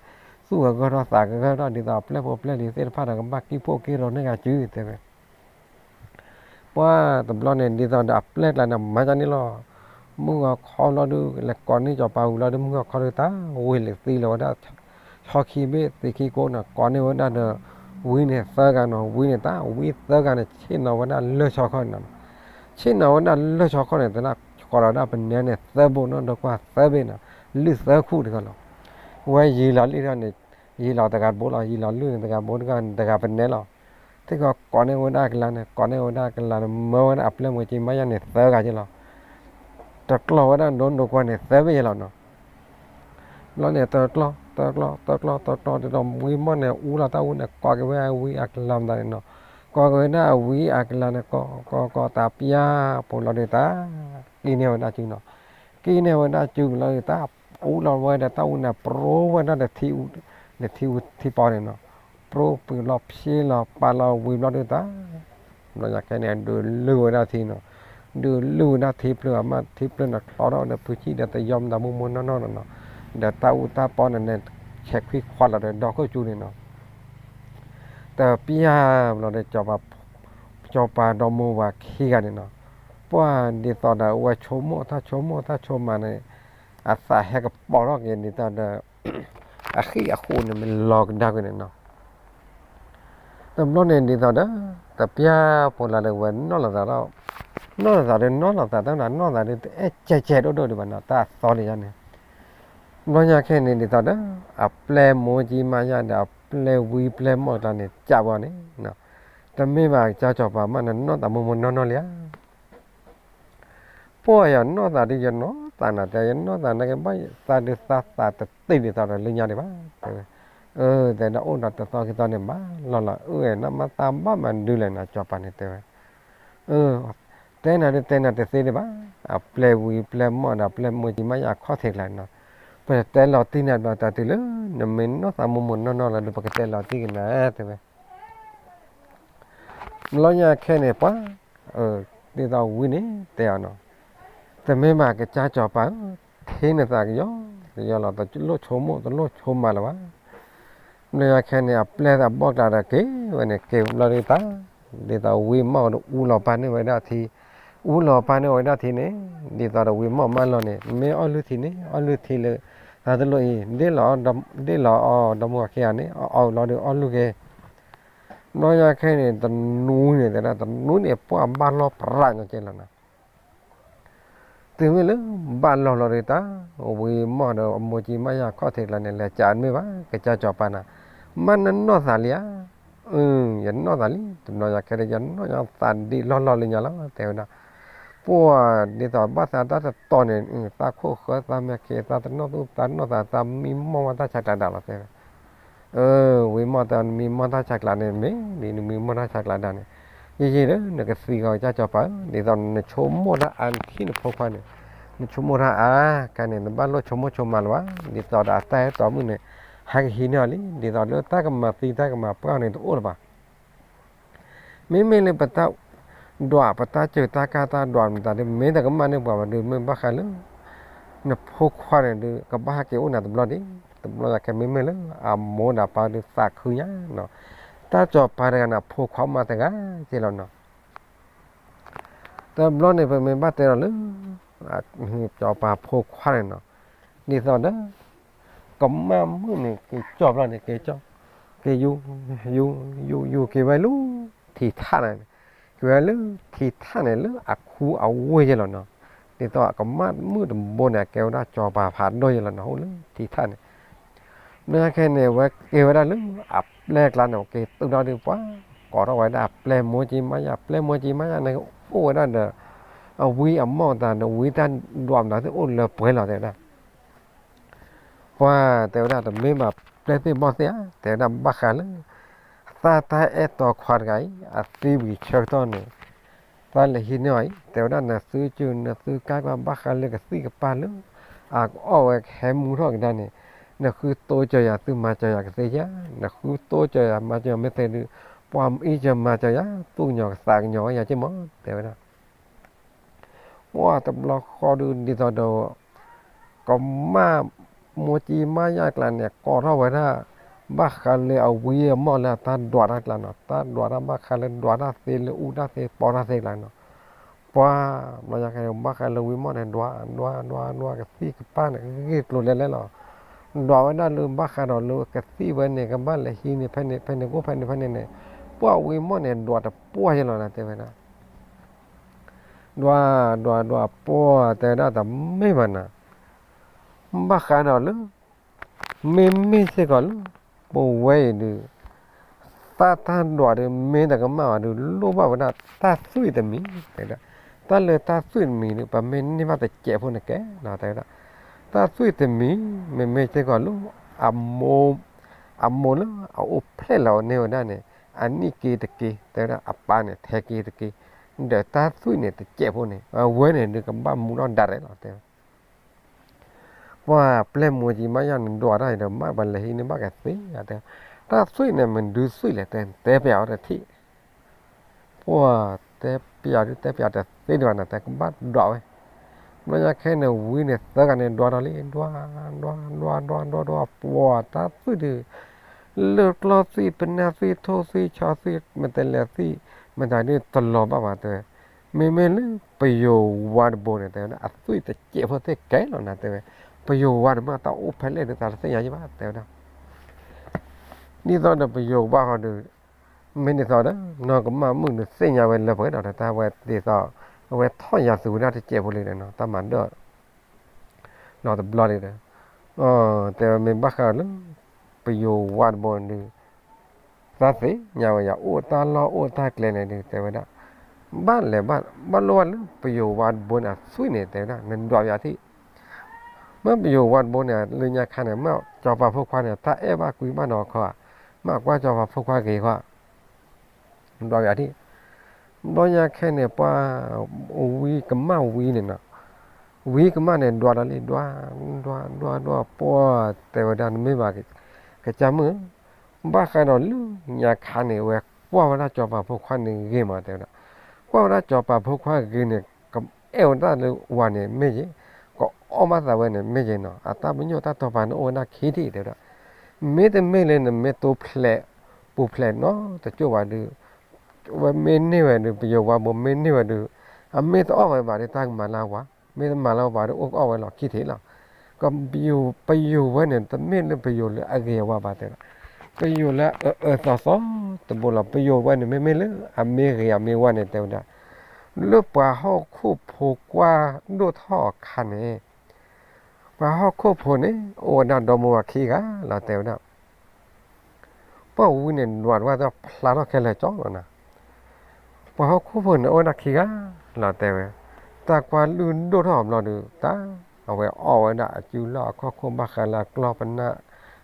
သူၣ်ကဂၢၢ်ထီၣ်သးကဂၢၢ်ထီၣ် ဒ်သိးအပျဲၢ်ဖိပျဲၢ်လံၤသ့ၣ်တဖၣ်ဒီးကဘၣ်ကံၣ်ဖှိၣ်က့ၤရိၤန့ၢ်ဂၤစု တဲဝဲ ပှၤတဘျီန့ၣ် ဒ်သိးဒီးအပျဲၢ်ကျါန့ၣ် မၤဒ်န့ၣ်လီၤ. မုၢ်ဂီၤခီဘျီဒုး လဲၤကိးန့ၢ်စီၤပၤဝံၤလီၤဒုး မုၢ်ဂီၤခီဒုး တၢ်ဝ့ၤလံၤသံလီၤဝဲဒၣ် ဆီခံဘ့ၣ်သံခံကိးန့ၣ် ကိးန့ၢ်ဝဲဒၣ်ဒီး ဝံၤန့ၣ်သၢဂၤနီၤ ဝံၤန့ၣ် တၢ်ဝံၤသၢဂၤန့ၣ် ဆ့ၣ်နီၤဝဲဒၣ်လၢၢ်ဆီခီန့ၣ်နီၤ. ဆ့ၣ်နီၤဝဲဒၣ်လၢၢ်ဆီခီန့ၣ် သကိးလီၤဝဲဒၣ်ပနဲန့ၣ် သၢဘိနီၤ ဒီကွၢ်သၢဘ့ၣ်နီၤ လုၢ်သၢခူၣ်တခီလီၤ. ဝဲယံာ်လီၤလုၢ်ထီၣ်န့ၣ် ယံာ်လီၤတဂၤတဘိလီၤ ယံာ်လီၤလုၢ်န့ၣ် တဂၤဘိတဂၤန့ၣ် တဂၤပနဲလီၤ. သ့ၣ်ကီးကိးန့ၢ်ဝဲဒၣ်ကလၤန့ၣ် ကိးန့ၢ်ဝဲဒၣ်ကလၤန့ၣ် မၢဝဲဒၣ်အပျဲၢ်မိၢ်ကံမါယါန့ၣ် သၢဂၤက့လီၤ. တကျီဝဲဒၣ်ဒိဒိကွၢ်န့ၣ် သၢဘ့ၣ်ယဲလီၤနီၤ. ဘျီန့ၣ် တကျီ တကျီ တကျီ တကျီ တဒီးဝံၤမီၢ်န့ၣ် အူလီၤတၢ်အူန့ၣ် ကိးက့ၤဝဲအဝံအကလၤမတၤန့ၣ်နီၤ. ကိးက့ၤဝဲဒၣ်အဝံအကလၤန့ၣ် ကိးကိးကိးတၢ်ပျၢ်ဖိလီၤဒုးတၢ် က့န့ၢ်ဝဲဒၣ်စုနီၤ. က့န့ၢ်ဝဲဒၣ်စုလီၤဒုးတၢ် အူလီၤဝဲဒီးတၢ်အူန့ၣ် ပရိဝဲဒၣ်ဒီးထံအူ ဒီးထံအူထံပီန့ၣ်နီၤ. ပရိပှ့ၤလီၤဖျ့လီၤပာ်လီၤဝံၤဘျီဒုးတၢ် ဘျီညါခဲန့ၣ် ဒုးလုၢ်ဝဲဒၣ်ထံနီၤ. ဒုးလုၢ်ဝဲဒၣ်ထံဖျၢၣ်အမး ထံဖျၢၣ်န့ၣ်ချီထီၣ်ဒီးဖုဆံၣ်ဒီးတယီမတၤမိၢ်မိၢ်နီၢ်နီၢ်နီၤနီၤ. ဒီးတၢ်အူတၢ်ပီန့ၣ်န့ၣ် ဆဲးခွံခွါလီၤဒီးဒီခိၣ်ကၠူန့ၣ်နီၤ. တပျၢ်ဘျီဒီး စီၤပၤဒီမိၢ်ဝၤခံဂၤန့ၣ်နီၤ. ပှၤဒ်သိးဒီးအဝဲဆိကမိၣ်တၢ်ဆိကမိၣ်တၢ်ဆိကမးန့ၣ် အသးဟဲကပီၤထီၣ်က့ၤဒ်သိးဒီး အဃံအဃိန့ၣ်မ့ၢ်လီၤကဒါကွံာ်န့ၣ်နီၤ. တဘျီန့ၣ်ဒ်သိးဒီး တပျၢ်ဖိလီၤဒီးဝဲနီၢ်လီၤသးဒီး နီၢ်လီၤသးဒီးနီၢ်လီၤသးတၢ်နၤ နီၢ်သးဒီးတအဲၣ်ကဲကဲဒိၣ်ဒိၣ်ဒံးဘၣ်နီၤ တၢ်အသီန့ၣ်ယါန့ၣ်. ဘျီညါခဲန့ၣ်ဒ်သိးဒီး အပျဲၢ်မိၢ်ကံမါယါဒီးအပျဲၢ်ဝံပျဲၢ်မီၢ်ကျါန့ၣ် ကးဝဲန့ၣ်နီၤ. တမ့ၢ်ဘၣ်ကစၢ်စီၤပၤမးနနီၢ်သးမိၢ်မိၢ်နီၢ်နီၢ်လံဧါ. ပှၤယနီၢ်သးဒုးယနီၢ်သးနၤ တဲယနီၢ်သးနကဘၣ်သးဒုးသးသးတသ့ဒ်သိးဒီးလၢညါဒံးဘၣ် တဲဝဲ. အၢ တဲဒၣ်အိၣ်ဒီးတသီခံသီန့ၣ် မၤလီၤလီၤ အၢ နမၤသးဘၣ်မၤဒုးလဲၣ်နၤ စီၤပၤန့ၣ်တဲဝဲ. အၢ တဲနၤဒုးတဲနၤတသ့ဒံးဘၣ် အပျဲၢ်ဝံၤပျဲၢ်မီၢ်ဒီးပျဲၢ်မိၢ်ကံမါယါအခီၣ်ထံးကျါန့ၣ်နီၤ. ပတဲလီၤတံၢ်နၤဘျီတၢ်တုၤလၢ နမ့ၢ်နီၢ်သးမိၢ်မိၢ်နီၢ်နီၢ်လီၤဒီး ပကတဲလီၤတံၢ်ကနၤ တဲဝဲ. ဘျီညါခဲန့ၣ်ပှၤ ဒ်သိးဝံၤန့ၣ် တဲအီၤနီၤ, တမ့ၢ်ဘၣ်ကစၢ်စီၤပၤဧၢ, ထံၣ်နသးကယီကယီလီၤ, တလိၣ်ဆိကမိၣ်တလိၣ်ဆိကမးလၢၤဘၣ်. ဘျီညါခဲန့ၣ် အပျဲၢ်သးဘီၣ်ကျါဒီးက့ၤဝဲန့ၣ် က့ၤဘျီဒုးတၢ်, ဒ်သိးဝံၤမီၢ်ဒီးအူလီၤပာ်န့ၢ်ဝဲဒၣ်ထံ, အူလီၤပာ်န့ၢ်ဝဲဒၣ်ထံန့ၣ်, ဒ်သိးဒီးဝံၤမီၢ်မၢလီၤန့ၣ် မ့ၢ်အီၣ်လုၢ်ထံန့ၣ် အီၣ်လုၢ်ထံလၢ သးတလိၣ်အံၤ, ဒ့ၣ်လီၤအီၤဒီမါဝၤခံဂၤန့ၣ် အီၣ်အီၤလီၤဒီးအီၣ်လုၢ်က့ၤ ဘျီညါခဲန့ၣ် တနူန့ၣ်တဲဒၣ် တနူန့ၣ် ပှၢ်ဘၣ်လီၢ်ပြးညီကဲလီၤနီၤ. တုၤမ့ၢ်လၢဘၣ်လီၢ်လီၤဒီးတၢ်, ဝံၤမီၢ်ဒီးအမိၢ်ကံမါယါခီၣ်ထံးကျါန့ၣ် လဲၤကးမ့ၢ်ဘၣ် ကစၢ်စီၤပၤနၤ, မ့ၢ်နနီၢ်သးလံဧါ. အၢ ယနီၢ်သးလံ, တဘျီညါခဲဒီး ယနီၢ်ယသးဒံးလီၢ်လီၢ်လၢညါလီၤ တဲဝဲဒၣ်. ပှၢ်ဒ်သိးဘၣ်သးတၢ်တတီၤန့ၣ် သးခိၣ်ဃၢသးမဲာ်က့ၤ သးတနီၣ်သူၣ်သးနီၣ်သး သးမံမီၢ်ဝဲတၢ်ဆါကျးဒၣ်လီၤ တဲဝဲ. အၢ ဝံၤမီၢ်တၢ်နမံမီၢ်တၢ်ဆါကျးန့ၣ် မ့ၢ်ဒ်နမံမီၢ်တၢ်ဆါကျးဒၣ်န့ၣ်, ယံာ်ယံာ်ဒီး နကသံဂီၤကစၢ်စီၤပၤဧၢ, ဒ်သိးနဆိကမိၣ်တၢ်အါထံၣ်နဖိခွါန့ၣ်, နဆိကမိၣ်တၢ်အါကါန့ၣ် နဘၣ်လိၣ်ဆိကမိၣ်ဆိကမးလၢၤဘၣ်, ဒ်သိးဒီးအတၢ်အဲၣ်တီမုၣ်န့ၣ် ဟဲကဟံးန့ၢ်အီၤလံ, ဒ်သိးလၢတၢ်ကမၤသံတၢ်ကမၤပှၢ်န့ၣ်တအိၣ်လၢၤဘၣ်. မ့မ့ၢ်လၢပတၢ်ဒွး ပတၢ်စၢၤတၢ်ကါတၢ်ဒွးမတၤဒုး မ့ၢ်တကမၣ်န့ၢ်ပှၤဘၣ်ဒုး မ့ၢ်ဘၣ်ဃးလၢ နဖိခွါန့ၣ်ဒုး ကဘၣ်ဟဲက့ၤအိၣ်နၤတဘျီဒံး, တဘျီညါခဲမ့မ့ၢ်လၢ အမိၢ်ဒီးပၢ်ဒုးသးခုညါနီၤ, တၢ်စီၤပၤတဂၤန့ၣ် အဖိခွါမးတဂၤက့လီၤနီၤ. တဘျီန့ၣ် ပမ့ၢ်ဘၣ်တဲလီၤလၢ စီၤပၤဖိခွါန့ၣ်နီၤ, ဒ်သိးဒီး ကမၣ်မုၣ်န့ၣ် က့ၤကၠီၣ်ဘျီန့ၣ် က့ၤကၠီၣ်, က့ၤယူၤ ယူၤ ယူၤ ယူၤက့ၤဝဲလၢ ထံထၣ်န့ၣ်, က့ၤဝဲလၢထံထၣ်န့ၣ် လၢအခူအဝ့ၢ်ယဲလီၤနီၤ, ဒ်သိးအကမၣ်မုၣ်တဘိန့ၣ် အကဲဝဲဒၣ်စီၤပၤဖးဒိၣ်ယဲလီၤနီၤ အိၣ်လၢထံထၣ်န့ၣ် ဘျီညါခဲန့ၣ် ဝဲက့ၤဝဲဒၣ်လၢအပျဲၢ်ကျါန့ၣ် က့ၤသုးဒီးဒုးပှၤ ကိးထီၣ်ဝဲဒၣ်အပျဲၢ်မိၢ်ကံမါယါ ပျဲၢ်မိၢ်ကံမါယါန့ၣ် အိၣ်ဝဲဒၣ်ဒီး အဝံအမီၢ်တၢ်ဒီး ဝံတၢ်ဒွးမတၤသ့ၣ်အိၣ်လၢပှဲၤလီၤတဲဝဲဒၣ်. ပှၤတဲဝဲဒၣ် တမ့ၢ်ဘၣ်ပျဲၢ်သ့ၣ်ဘီၣ်သ့ၣ်ဧါ, တဲဝဲဒၣ်ဘၣ်ဃးလၢ သးတၢ်အဲၣ်တီခွါတဂၤအံၤ အသံဝံၤဆၢကတီၢ်န့ၣ် သးလဲၤဟံးန့ၢ်အီၤအံၤ တဲဝဲဒၣ် နသုကၢ် နသုကၢ်ကွၢ်ဘၣ်ဃးလၢကသံၣ်ကပၤလၢ အကအီၣ်ဝဲကဟဲမူထီၣ်ကဒါန့ၣ်, နဃုတိစၢၤယၤ သုမၤစၢၤယၤကသ့ဧါ, နဃုတိစၢၤယၤ မၤစၢၤယၤမ့ၢ်သ့ဒီး ပှၤမ့ၢ်အံၤစၢၤမၤစၢၤယၤ သူၣ်ကညီၤကသးကညီၤဝဲယၤက့မး တဲဝဲဒၣ်. ပှၤတဘျီဃီဒုး ဒ်သိးဒီး ကမၣ် မိၢ်ကံမါယါကျါန့ၣ် ကိးထီၣ်ဝဲဒၣ် ဘၣ်ဃးလၢအဝံအမီၢ်လၢအတၢ်ဒွးတၢ်ကျါနီၤ, တၢ်ဒွးတၢ်ဘၣ်ဃးလၢဒွးတၢ်သ့လၢအူတၢ်သ့ပီတၢ်သ့ကျါနီၤ. ပှၤ ဘျီညါခဲန့ၣ် ဘၣ်ဃးလၢဝံမီၢ်န့ၣ် ဒွး ဒွး ဒွး ဒွး ကသံၣ်ကပၢ်န့ၣ် ဂ့ၢ်ကျိၤလဲၤလဲၤလီၤ. ဒွးဝဲဒၣ်လၢဘၣ်ဃးဒီးလၢကသံၣ်ဝဲန့ၣ် ကဘၣ်လဲၤဟံးန့ၢ်ဖဲန့ၣ် ဖဲန့ၣ် ကိၣ်ဖဲန့ၣ် ဖဲန့ၣ်န့ၣ်, ပှၤဝံမီၢ်န့ၣ် ဒွးတပှၢ်ယဲလီၤနၤ တဲဝဲဒၣ်. ဒွး ဒွး ဒွး ပှၢ် တဲဝဲဒၣ်တမ့ၢ်ဘၣ်နၤ, ဘၣ်ဃးဒီးလၢ မ့မ့ၢ်စ့ၢ်ကီးလၢ ပဝဲအံၤဒုး သးတၢ်ဒွးဒုး မ့ၢ်တကမၣ်ဘၣ်ဒုး လိၣ်ဘၣ်ဝဲဒၣ်တၢ်သွံၣ်တမံၤ တဲဝဲဒၣ်. တၢ်လၢတၢ်သွံၣ်တမံၤဒုး ပမ့ၢ်န့ၢ်ဘၣ်တစဲးဖိန့ၣ်ကဲလီၤ တဲဝဲဒၣ်. တၢ်သွံၣ်တမံၤ မ့မ့ၢ်စ့ၢ်ကီးလၢ အမိၢ် အမိၢ်လၢအအိၣ်ဖျဲၣ်လီၤန့ၢ်ဝဲဒၣ်န့ၣ် အနံၣ်က့ၤတက့ၢ် တဲဝဲဒၣ် အပၢ်န့ၣ် ထဲက့ၤတက့ၢ်, ဒီးတၢ်သွံၣ်န့ၣ်တစဲးဖိန့ၣ် အဝဲန့ၣ်ဒုးကဘၣ်မူထီၣ်ဒၣ်ရဲၣ်လီၤ တဲဝဲ. ပှၤပျဲၢ်မိၢ်ကံမါယါန့ၣ် ဒွးတၢ်အံၤဒီး မ့ၢ်ပလဲၤဟံးန့ၢ်ဘၣ်ကသ့ဧါ တဲ, တၢ်သွံၣ်န့ၣ် မနုၤသွံၣ်လဲၣ် တဲ တဲပျးအီၤတထံၣ်. ပှၤတဲပျးဒုး တဲပျးတသ့ဒံးဘၣ်နၤ တဲကဘၣ်ဒွးဝဲ. ဘျီညါခဲန့ၣ် ဝံန့ၣ်သၢဂၤန့ၣ် ဒွးဒီးလံ ဒွး ဒွး ဒွး ဒွး ဒွး ဒွး ပှၤတၢ်သွံၣ်ဒုး လၢကျီၢ်သွံၣ် ပနၢ်သွံၣ် ထိၣ်သွံၣ် ဆီသွံၣ် မတလဲၤသွံၣ် မတၤဒုးတလီၤဘၣ်ဘၣ်တဲဝဲ. မ့မ့ၢ်လၢပယိၤဝါတဘိန့ၣ် တဲဝဲဒၣ် အသွံၣ်တစဲးဖိသ့ၣ်ကဲလီၤနၤ တဲဝဲ. ပယိၤဝါန့ၣ်မ့ၢ်တၢ်အိၣ်ဖဲလဲၣ်ဒုး သးတသ့ၣ်ညါယံဘၣ် တဲဝဲဒၣ်. ဒ်သိးဒီးပယိၤဝါဃီဒုး မ့ၢ်ဒ်သိးဒီး နီၢ်ကမၣ်မုၣ်ဒုးသ့ၣ်ညါဝဲလၢပှဲၤဒီး တၢ်ဝဲဒ်သိး အဝဲထီၣ်ယၤသူဝဲဒၣ်တစဲးဖိလံဒီးနီၤ တၢ်မၤဒၢၣ် လီၤတဘျီလံဒီး တဲဝဲမ့ၢ်ဘၣ်ဃးလၢ ပယိၤဝါတဘိန့ၣ်ဒုး သးသ့ၣ်ညါဝဲယၤ အိၣ်တၢ်လီၢ်အိၣ်တၢ်ကျဲန့ၣ်ဒုး တဲဝဲဒၣ် ဘၣ်လဲၤဘၣ် ဘၣ်လိၣ်ဘၣ်လၢပယိၤဝါတဘိန့ၣ် အသွံၣ်န့ၣ် တဲဝဲဒၣ် နဒွးပယၤထံၣ် မ့ၢ်ပယိၤဝါတဘိန့ၣ် လၢညါခါန့ၣ် မ့ၢ်စီၤပၤဖိခွါန့ၣ် တၢ်အဲၣ်ဘၣ်ကွံဘၣ်နီၤခီဧါ, မ့ၢ်ကွၢ်စီၤပၤဖိခွါဂ့ၤခီဧါ ဒွးပယၤထံၣ်. ဘျီညါခဲန့ၣ် ပှၤ ဝံကမၣ်ဝံန့ၣ်နီၤ, ဝံကမၣ်န့ၣ် ဒွးဒီးလံ ဒွး ဒွး ဒွး ဒွး ပှၢ်တဲဝဲဒၣ် နမ့ၢ်ဘၣ် ကစၢ်မုၣ်, ဘၣ်ဃးဒီးလၢညါခါန့ၣ် ဝဲကွၢ်ဝဲဒၣ်စီၤပၤဖိခွါန့ၣ်ဂ့ၤမး တဲဝဲဒၣ်, ကွၢ်ဝဲဒၣ်စီၤပၤဖိခွါဂ့ၤန့ၣ် ကအဲၣ်ဝဲဒၣ်လၢဝၤန့ၣ်မ့ၢ်ယ့ၤ, ကအီၣ်ဘၣ်သးဝဲန့ၣ်မ့ၢ်ယ့ၤနီၤ, အတၢ်ပညိၣ်တၢ်တီပာ်န့ၣ်အိၣ်ဝဲဒၣ်ခံထံၣ် တဲဝဲဒၣ်. မ့တမ့ၢ်လၢနမ့ၢ်တိဖျဲး ပူၤဖျဲးနီတကၠိၢ်ဘၣ်ဒုး ဝဲမ့ၢ်န့ၢ်ဝဲဒုး ပယိၤဝါဘိမ့ၢ်န့ၢ်ဝဲဒုး အမ့ၢ်တအီၣ်ဝဲဘၣ်ဒီး တၢ်ကမၤလၢဝၤ, မ့ၢ်တမၤလၢဝၤဒီး အိၣ်ကအီၣ်ဝဲလီၤခံထံၣ်လီၤ. ပယိၤဝဲန့ၣ် တမ့ၢ်လၢပယိၤလၢအဂ့ၤအဝါဘၣ်တဲဝဲဒၣ်, ပယိၤလၢအအၢအၢသီသီတဘိလီၤ. ပယိၤဝဲန့ၣ် မ့မ့ၢ်လၢအမ့ၢ်ဂ့ၤအမ့ၢ်ဝါန့ၣ် တဲဝဲဒၣ်, လၢပှၤဟီၣ်ခိၣ်ဖိကွၢ်ဒိၣ်ထီၣ်အခါန့ၣ် ပှၤဟီၣ်ခိၣ်ဖိန့ၣ် အိၣ်ဝဲဒၣ်ဒီမါဝၤခံဂၤလီၤ တဲဝဲဒၣ်. ပှၤဝံန့ၣ် ဒွးဝဲဒၣ်ဖျါထီၣ်ခဲလၢာ်ကၠီလီၤနၤ. ပှၤဟီၣ်ခိၣ်ဖိန့ၣ် အိၣ်ဝဲဒၣ်ခံဂၤလီၤ တဲဝဲ, တၢ်ကွၢ်လုၢ်ဒိၣ်ထီၣ်အဘျီဒီး တၢ် အဝဲအီၣ်ဝဲဒၣ်အစုလီၢ်အခီၣ်ခိၣ် ဘၣ်ဃးလၢအကျီၢ်ပနၢ်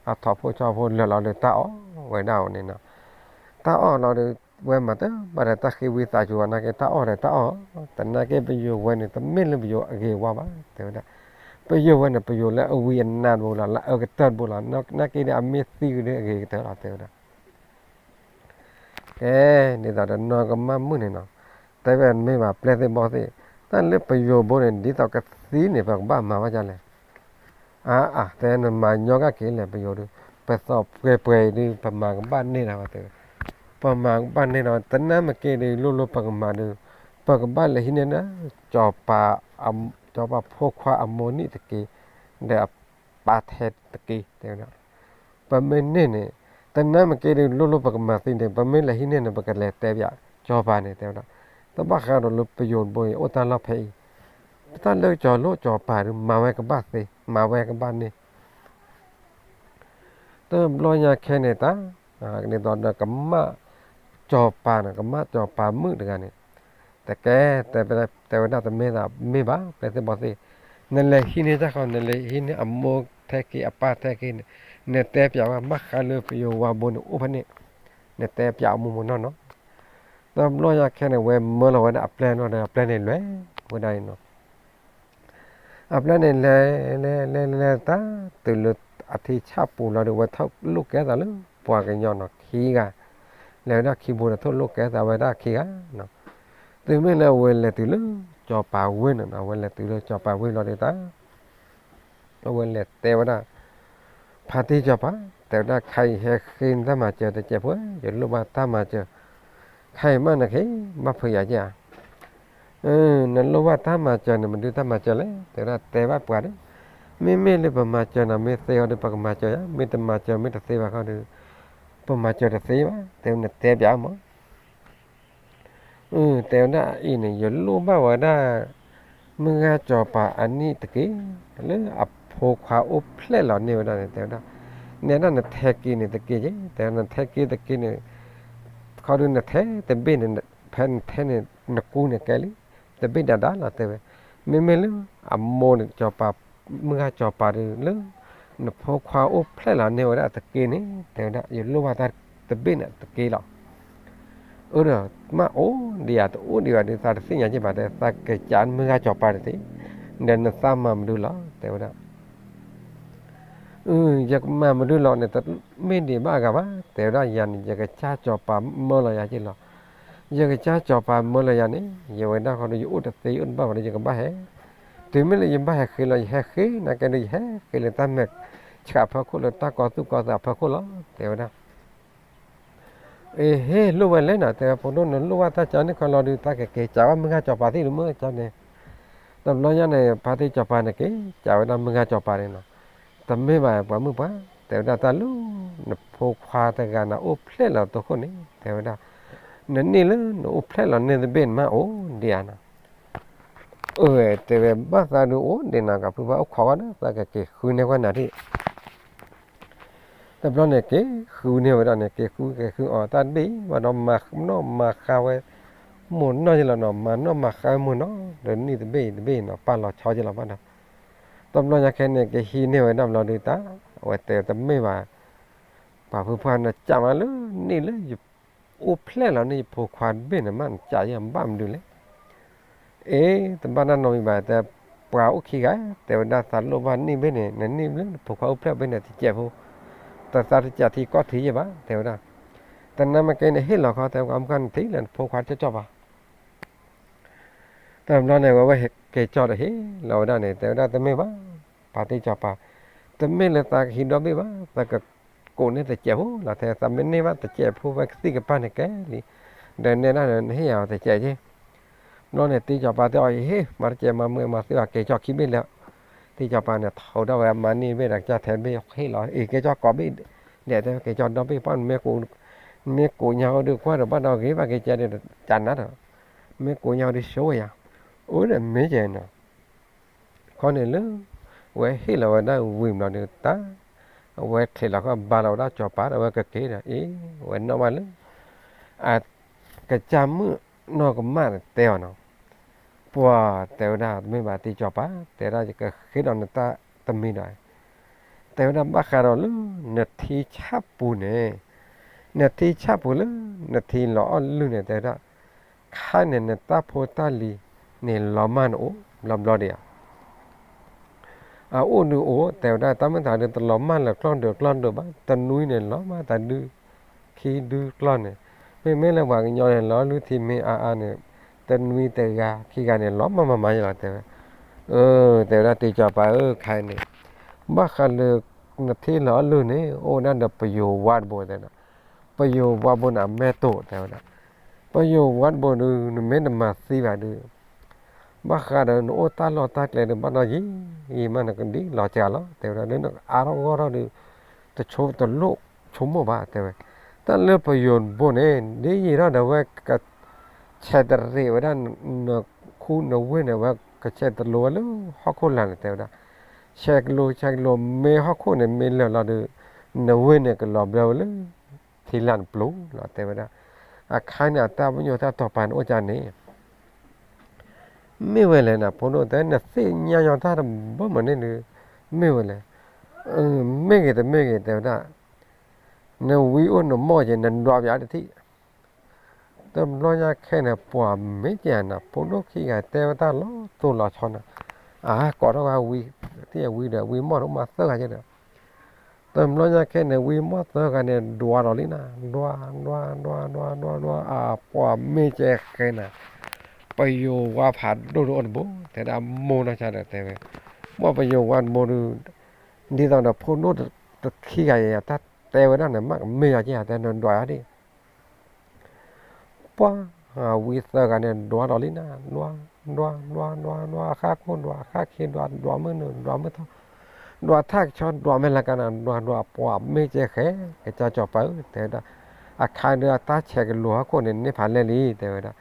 အထီၣ်ဖိဆီဖိလၢာ်လီၤဒီး တၢ်အီၣ်ဝဲဒၣ်အီၤန့ၣ်နီၤ. တၢ်အီၣ်လီၤဒီး ဝဲမၤတဘၣ်ဒီးတၢ်ဃ့ဝံသးစူၤဘၣ် နာ်က့တၢ်အီၣ်ဒီးတၢ်အီၣ်, တနာ်က့ပယိၤဝဲန့ၣ် တမ့ၢ်လၢပယိၤအဂ့ၤဝါဘၣ် တဲဝဲဒၣ်. ပယိၤဝဲန့ၣ် ပယိၤလၢအဝံအနါတဘိလီၤ, လၢအအၢကတၢၢ်တဘိလီၤ, နာ်က့ဒီးအမ့ၢ်သံကဒီးအဂ့ၤကတၢၢ်လီၤ တဲဝဲဒၣ်. ကဲ ဒ်သိးဒီးနီၢ်ကမၣ်မုၣ်န့ၣ်နီၤ, တဲဝဲမ့ၢ်ဘၣ်ပျဲၢ်သ့ၣ်ဘီၣ်သ့ၣ်, တၢ်လၢပယိၤဘိန့ၣ် ဒ်သိးကသံန့ၣ် ပကဘၣ်မၤဘၣ်ဒ်လဲၣ်. အါအါ တဲနမၤညီကၣ်က့ၤလဲၣ်ပယိၤဒီး, ပသီၣ်ပှဲၤပှဲၤအံၤဒီး ပမၤကဘၣ်န့ၢ်ဒီးဝဲတဲဝဲ, ပမၤကဘၣ်န့ၢ်ဒီး တနၢ်မ့ၢ်က့ၤဒီး လိၣ်လိၣ်ပကမၤဒီး ပကဘၣ်လဲၤဟံးန့ၢ်ဒီး စီၤပၤဖိခွါအမိၢ်နံၣ်တက့ၢ်, ဒီးအပၢ်ထဲတက့ၢ် တဲဝဲဒၣ်. ပမ့ၢ်န့ၢ်န့ၣ် တနၢ်မ့ၢ်က့ၤဒီး လိၣ်လိၣ်ပကမၤသ့န့ၣ် ပမ့ၢ်လဲၤဟံးန့ၢ်န့ၣ် ပကလဲၤတဲပၠးစီၤပၤန့ၣ် တဲဝဲဒၣ်. တဘၣ်ဃးဒီးလၢပယိၤတဘိအံၤ အိၣ်တၢ်လီၢ်ဖဲအံၤ, ပတၢ်လၢစီၤလိၣ်စီၤပၤဒီး မၤဝဲကဘၣ်သ့ မၤဝဲကဘၣ်န့ၢ် တဘျီညါခဲန့ၣ်တၢ်, ဒ်သိးဒီးကမၣ်စီၤပၤန့ၣ် ကမၣ်စီၤပၤမုၣ်တဂၤန့ၣ်, တကဲ တဲဝဲဒၣ်တမ့ၢ်သးမ့ၢ်ဘၣ် ပျဲၢ်သ့ၣ်ဘီၣ်သ့ၣ်, နလဲၤဟံးန့ၢ်တၢ်ဃီ နလဲၤဟံးန့ၢ်အမိၢ်ထဲက့ၤ အပၢ်ထဲက့ၤန့ၣ်, နတဲပၠးဝဲ ဘၣ်ဃးလၢပယိၤဝါဘိန့ၣ်အိၣ်ဖဲန့ၣ်, နတဲပၠးအမိၢ်မိၢ်နီၢ်နီၢ်. တဘျီညါခဲန့ၣ် ဝဲမၢလီၤဝဲဒၣ်အပျဲၢ်နီၤဒီး အပျဲၢ်န့ၣ်လဲၤဝဲဒၣ်အံၤနီၤ. အပျဲၢ်န့ၣ်လဲၤ လဲၤ လဲၤ လဲၤ လဲၤ တၢ်တုၤလၢ အထံဆၣ်ပူၤလီၤဒီး ဝဲထီၣ်လိၣ်ကဲသးလၢပှၤကညီနီၤ ခံဂၤ, လဲၤဝဲဒၣ်ခံဘိဒီး ထီၣ်လိၣ်ကဲသးဝဲဒၣ်ခံဂၤနီၤ. တုၤမ့ၢ်လၢအဝဲလဲၤတုၤလၢစီၤပၤဝ့ၢ်န့ၣ်နီၤ, အဝဲလဲၤတုၤလၢစီၤပၤဝ့ၢ်လီၤဒီးတၢ် အဝဲလဲၤတဲဝဲဒၣ် ဖါတံၢ်စီၤပၤ, တဲဝဲဒၣ် ခဲအံၤယဟဲဃ့နတၢ်မၤစၢၤတစဲးဖိ, ယလိၣ်ဘၣ်တၢ်မၤစၢၤ, ခဲအံၤမးနက့ၤဘၣ်ဖုးယၤက့ဧါ. နလိၣ်ဘၣ်တၢ်မၤစၢၤန့ၣ် မနုၤတၢ်မၤစၢၤလဲၣ်, တဲဝဲဒၣ် တဲဘၣ်ပှၤဒီး, မ့မ့ၢ်လၢပမၤစၢၤနၤ မ့ၢ်သ့အီၤဒီး ပကမၤစၢၤယၤ, မ့ၢ်တမၤစၢၤ မ့ၢ်တသ့ဘၣ်ခီဒီး ပမၤစၢၤတသ့ဘၣ်, တဲဝဲ နတဲပျးမး တဲဝဲဒၣ်အံၤန့ၣ် ယလိၣ်ဘၣ်ဝဲဒၣ် မုၢ်ဂၤစီၤပၤအနံၣ်တက့ၢ်, လၢအဖိခွါအိၣ်ဖျဲၣ်လီၤန့ၢ်ဝဲဒၣ်န့ၣ် တဲဝဲဒၣ်, နဲဒၣ်နထဲက့ၤန့ၣ်တက့ၢ်က့, တဲဝဲ နထဲက့ၤတက့ၢ်န့ၣ်, ခီဒုးနထဲတဘ့ၣ်န့ၣ် ဖဲနထဲန့ၣ် နကူန့ၣ်ကဲလံ, တဘ့ၣ်ဒၣ်ဒၣ်လီၤ တဲဝဲ, မ့မ့ၢ်လၢအမိၢ်န့ၣ် စီၤပၤ, မုၢ်ဂၤစီၤပၤဒီး လၢ နဖိခွါအိၣ်ဖျဲၣ်လီၤန့ၢ်ဝဲဒၣ်တက့ၢ်န့ၣ် တဲဝဲဒၣ် ယလိၣ်ဘၣ်တၢ်တဘ့ၣ်န့ၣ်တက့ၢ်လီၤ. အၢဒီး မ့ၢ်အိၣ်ဒံးဧါ တအိၣ်ဒံးဘၣ်ဒီး သးတသ့ၣ်ညါက့ဘၣ် တဲ သးကစးမုၢ်ဂၤစီၤပၤတသ့, ဒီးနသးမၤမနုၤလီၤ တဲဝဲဒၣ် ယကမၤမနုၤလီၤန့ၣ် တမ့ၢ်ဒံးဘၣ်အဂၤဘၣ်, တဲဝဲဒၣ် ယၤန့ၣ် ယကစၢ်စီၤပၤမၢလီၤယၤက့လီၤ. ယကစၢ်စီၤပၤမၢလီၤယၤန့ၣ် ယဝဲဒၣ်ဃီဒီး ယအိၣ်တသ့ ယအိၣ်တဘၣ်ဘၣ်ဒီး ယကဘၣ်ဟဲ, တုၤမ့ၢ်လၢယဘၣ်ဟဲဃ့လီၤ ယဟဲဃ့, နာ်က့ဒီး ယဟဲဃ့လၢတၢ်မဲာ်ဆှးအဖီခိၣ် လၢတၢ်ကီၤသူၣ်ကီၤသးအဖီခိၣ်လီၤ တဲဝဲဒၣ် အ့ ဟ့ၣ်လိၣ်ဝဲလဲၣ်နီၤ တဲဝဲ ဖိဒိၣ် နလိၣ်ဘၣ်တၢ်ကၠီန့ၣ်ခီလီၤဒီး တၢ်ကက့ၤစးဘၣ်မုၢ်ဂၤစီၤပၤသ့ၣ်တမုၢ်ကၠီန့ၣ်, တဘျီညါန့ၣ် ဖါတံၢ်စီၤပၤန့ၣ် က့ၤစးဝဲဒၣ်မုၢ်ဂၤစီၤပၤန့ၣ်နီၤ, တမ့ၢ်ဘၣ်ပှၤမုၣ်ပှၢ် တဲဝဲဒၣ် တၢ်လၢ နဖိခွါတဂၤန့ၣ် အိၣ်ဖျဲၣ်လီၤတိခိၣ်န့ၣ် တဲဝဲဒၣ် နန့ၢ်လၢနအိၣ်ဖျဲၣ်လီၤန့ၢ်တဘ့ၣ်န့ၣ် မ့ၢ်အိၣ်ဒံးဧါနီၤ အၢ တဲဝဲ ဘၣ်သးဒုးအိၣ်ဒံးနီၤ ကဖုဘၣ်အိၣ်ခိးဝဲဒီး သးကက့ၤဃုန့ၢ်ကွၢ်နၤဒံး, တဘျီန့ၣ် က့ၤဃုန့ၢ်ဝဲဒၣ်န့ၣ် က့ၤဃုက့ၤဃုအီၤ တၢ်ဒ့ၣ်ဘၣ်ဒီး မၤနီၣ်မၤဃါဝဲ မိၢ်နီၢ်ယလီၤနီၤ မၤနီၣ်မၤဃါဝဲမိၢ်နီၢ် ဒီးနံၣ်တဘ့ၣ်တဘ့ၣ်နီၤ ပာ်လီၤဆီယလီၤဘၣ်ဒီး, တဘျီညါခဲန့ၣ် ကဟံးန့ၢ်ဝဲဒၣ်ဘျီဒီး တၢ် အဝဲတဲတမ့ၢ်ဘၣ် ပှၤဖုဖုနစးမးလၢ နံၣ်လၢယအိၣ်ဖျဲၣ်လီၤန့ၢ်ယဖိခွါတဘ့ၣ်န့ၣ် မ့ၢ်နစးယဘၣ်မနုၤလဲၣ် အ့ တဘၣ်တၢ်နီတမံၤဘၣ် တဲ ပှၤအိၣ်ခံဂၤ တဲဝဲဒၣ် သးလိၣ်ဘၣ်နံၣ်ဘ့ၣ်န့ၣ် နနံၣ်ဘ့ၣ်လၢနဖိခွါအိၣ်ဖျဲၣ်ဘ့ၣ်န့ၣ် တစဲးဖိ, တသးတစဲးထံကီၢ်ထံယဲၢ်ဘၣ် တဲဝဲဒၣ်, တနၤမ့ၢ်ကဲန့ၣ် ဟ့ၣ်လီၤခီ တဲဝဲ မုၢ်ခါနထံၣ်လၢနဖိခွါကၠီကၠီပၤ တဘျီန့ၣ် ဝဲဝဲကဲကၠီဒီးဟ့ၣ်လီၤဝဲဒၣ်န့ၣ် တဲဝဲဒၣ် တမ့ၢ်ဘၣ်, ဖါတံၢ်စီၤပၤ, တမ့ၢ်လၢသးကဟံးဒီဘ့ၣ်ဘၣ်, သးကကိးန့ၢ်တစဲးဖိလီၤ တဲ သးမ့ၢ်န့ၢ်ဘၣ်တစဲးဖိဝဲကသံၣ်ကပၤန့ၣ်ကဲလံ, ဒီးနဲဒၣ်ဒီးနဟ့ၣ်ယၤတစဲးက့ ဘျီန့ၣ် တံၢ်စီၤပၤတဲအီၤ ယဟ့ၣ် မၤတစဲးမၤမုာ်မၤသ့ဘၣ် ကဲကၠီခံဘ့ၣ်လၢာ်, တံၢ်စီၤပၤန့ၣ် ထီဒါဝဲမၤန့ၢ်ဘ့ၣ်ဒီး ကစၢ်ထဲဘ့ၣ်ဟ့ၣ်လီၤ အ့ ကဲကၠီကိးဘ့ၣ်, ဒီးတဲ ကဲကၠီဒီဘ့ၣ် ပှၢ် မ့ၢ်ကိးညါအီၤဒီးကွၢ်ဒီးဘၣ်ဒီးဂ့ၤဘၣ်က့ၤကဲဒီး ကနၤဒီး, မ့ၢ်ကိးညါအီၤဒီးဆိဝဲယၤ, အိၣ်ဒီးမ့ၢ်ကဲနီၤ ခီန့ၣ်လၢ ဝဲဟ့ၣ်လီၤဝဲဒၣ်ဝံၤဘျီဒီးတၢ်, အဝဲချံးလီၤခီဘါလီၤဝဲဒၣ်စီၤပၤဒီး အဝဲကက့ၤဒီး အ့ ဝဲနီၣ်ဘၣ်လၢ အကစၢ်မုၣ်နီၢ်ကမၣ်တဲအီၤနီၤ, ပှၤတဲဝဲဒၣ် တမ့ၢ်ဘၣ်တံၢ်စီၤပၤ တဲဒၣ်ယကဃ့ဒီးနတၢ်တမံၤဒီး တဲဝဲဒၣ် ဘၣ်ဃးဒီးလၢ နထံဆၣ်ပူၤန့ၣ်, နထံဆၣ်ပူၤလၢ နထံလီၤအီၣ်လုၢ်န့ၣ် တဲဝဲဒၣ် ခါန့ၣ် နတၢ်ဖိတၢ်လံၤန့ၣ်လီၤမၢ်န့ၣ်အိၣ်ဘျီဘျီဒံးဧါ အအိၣ်ဒုးအိၣ် တဲဝဲဒၣ် တၢ်မ့ၢ်သးဒုး တလီၤမၢ်လၢကျီၢ်ဒိၣ်ကျီၢ်ဒိၣ်ဘၣ် တနွံန့ၣ် လီၤမၢ်တၢ်ဒုး ခံဒုကျီၢ်န့ၣ် မ့မ့ၢ်လၢပှၤကညီန့ၣ် လီၤလုၢ်ထံမ့ၢ်အါအါန့ၣ် တနွံတဂၤခံဂၤန့ၣ် လီၤမၢ်မၤမၤယလီၤ တဲဝဲ, အၢ တဲဝဲဒၣ် တံၢ်စီၤပၤဧၢ ခါအံၤန့ၣ် ဘၣ်ဃးလၢ နထံလီၤအီၣ်လုၢ်န့ၣ် အိၣ်ဝဲဒၣ်ဒီးပယိၤဝါတဘိ တဲဝဲဒၣ်, ပယိၤဝါတဘိန့ၣ် အမဲာ်တိာ် တဲဝဲဒၣ်, ပယိၤဝါတဘိဒုး နမ့ၢ်တမၤသံဘၣ်ဒုး ဘၣ်ဃးဒီးနအိၣ်တၢ်လီၢ်တၢ်ကျဲဒုး ဘၣ်ဒီးယံာ်ယံာ်မး နကဒ်လီၤစှၤလီၤ တဲဝဲဒၣ်, လၢနကအါထီၣ်ဂီၢ်ထီၣ်ဒုး တဆိတလိၣ်ဆိကမိၣ်ဘၣ် တဲဝဲ, တၢ်လၢပယိၤတဘိန့ၣ် ဒ်ယံာ်ထီၣ်ဒီးဝဲ ကဆဲးတရံးဝဲဒၣ် နခူနဝ့ၢ်န့ၣ် ဝဲကဆဲးတလိၤဝဲလၢဟီၣ်ခိၣ်လာ်န့ၣ် တဲဝဲဒၣ်, ဆဲးကလိၤ ဆဲးကလိၤ မ့ၢ်ဟီၣ်ခိၣ်န့ၣ်မ့ၢ်လၢာ်လီၤဒီး နဝ့ၢ်န့ၣ်ကလီၤဘျၢဝဲလၢ ထံလာ်နပျိၤလီၤ တဲဝဲဒၣ်, အခါန့ၣ် အတၢ်ပညိၣ်တၢ်တီၢ်ပာ်န့ၣ်အိၣ်ကၢန့ၣ် မ့ၢ်ဝဲလဲၣ်န့ၣ် ဖိဒိၣ်တဲ နသ့ၣ်ညါညီတၢ်တဘၣ်မနုၤန့ၣ် မ့ၢ်ဝဲလဲၣ်, မ့ၢ်ဂ့ၤတမ့ၢ်ဂ့ၤ တဲဝဲဒၣ်, နဝံအိၣ်နမိၢ်က့ၤ နဒွးပယါတထံၣ်, တဘျီညါခဲန့ၣ် ပှၤမ့ၢ်က့ၤနၤ ဖိဒိၣ်ခံဂၤတဲဝဲတၢ်လီၤတိၢ်လီၤဆီန့ၣ်, အကိးထီၣ်ဝဲဝံ ထံၣ်ဝံဒီး ဝံမိၢ်တအိၣ်မးသၢဂၤက့ၤဒီး, တဘျီညါခဲန့ၣ် ဝံမီၢ်သၢဂၤန့ၣ် ဒွးဒီးလံနၤ, ဒွး ဒွး ဒွး ဒွး ဒွး ဒွး အပှၤမ့ၢ်ကဲဃဲနၤ, ပယိၤဝါဖးဒိၣ်ဒိၣ်အိၣ်တဘိ တဲဒၣ်မိၢ်နီၢ်ဆါဒီးတဲဝဲ, ပှၤပယိၤဝါတဘိဒုး, ဒ်သိးဒီးဖိဒိၣ်တခံဂၤအံၤ တၢ်တဲဝဲဒၣ်န့ၣ် မ့ၢ်ကမ့ၢ်ယၤက့ၤ တဲနဒွးယၤဒၣ် ပှၤဝံသၢဂၤန့ၣ် ဒွးဒီးလံနၤ, ဒွး ဒွး ဒွး ဒွး ဒွး ဃၣ်ခိၣ်ဒွး ဃၣ်ခ့ဒွး ဒွးမုၢ်နုာ် ဒွးမုၢ်ထီၣ် ဒွးထၣ်ကဆီဒွးမဲာ်လၤကၤနၤ ဒွးဒွးပှၤမ့ၢ်ကဲဃဲ, ကစၢ်စီၤပၤဧၢ တဲဝဲဒၣ်, အခါဒုးအတၢ်ဆဲးကလိၤဟီၣ်ခိၣ်န့ၣ် န့ၢ်ဖးလဲၢ်လံ တဲဝဲဒၣ်,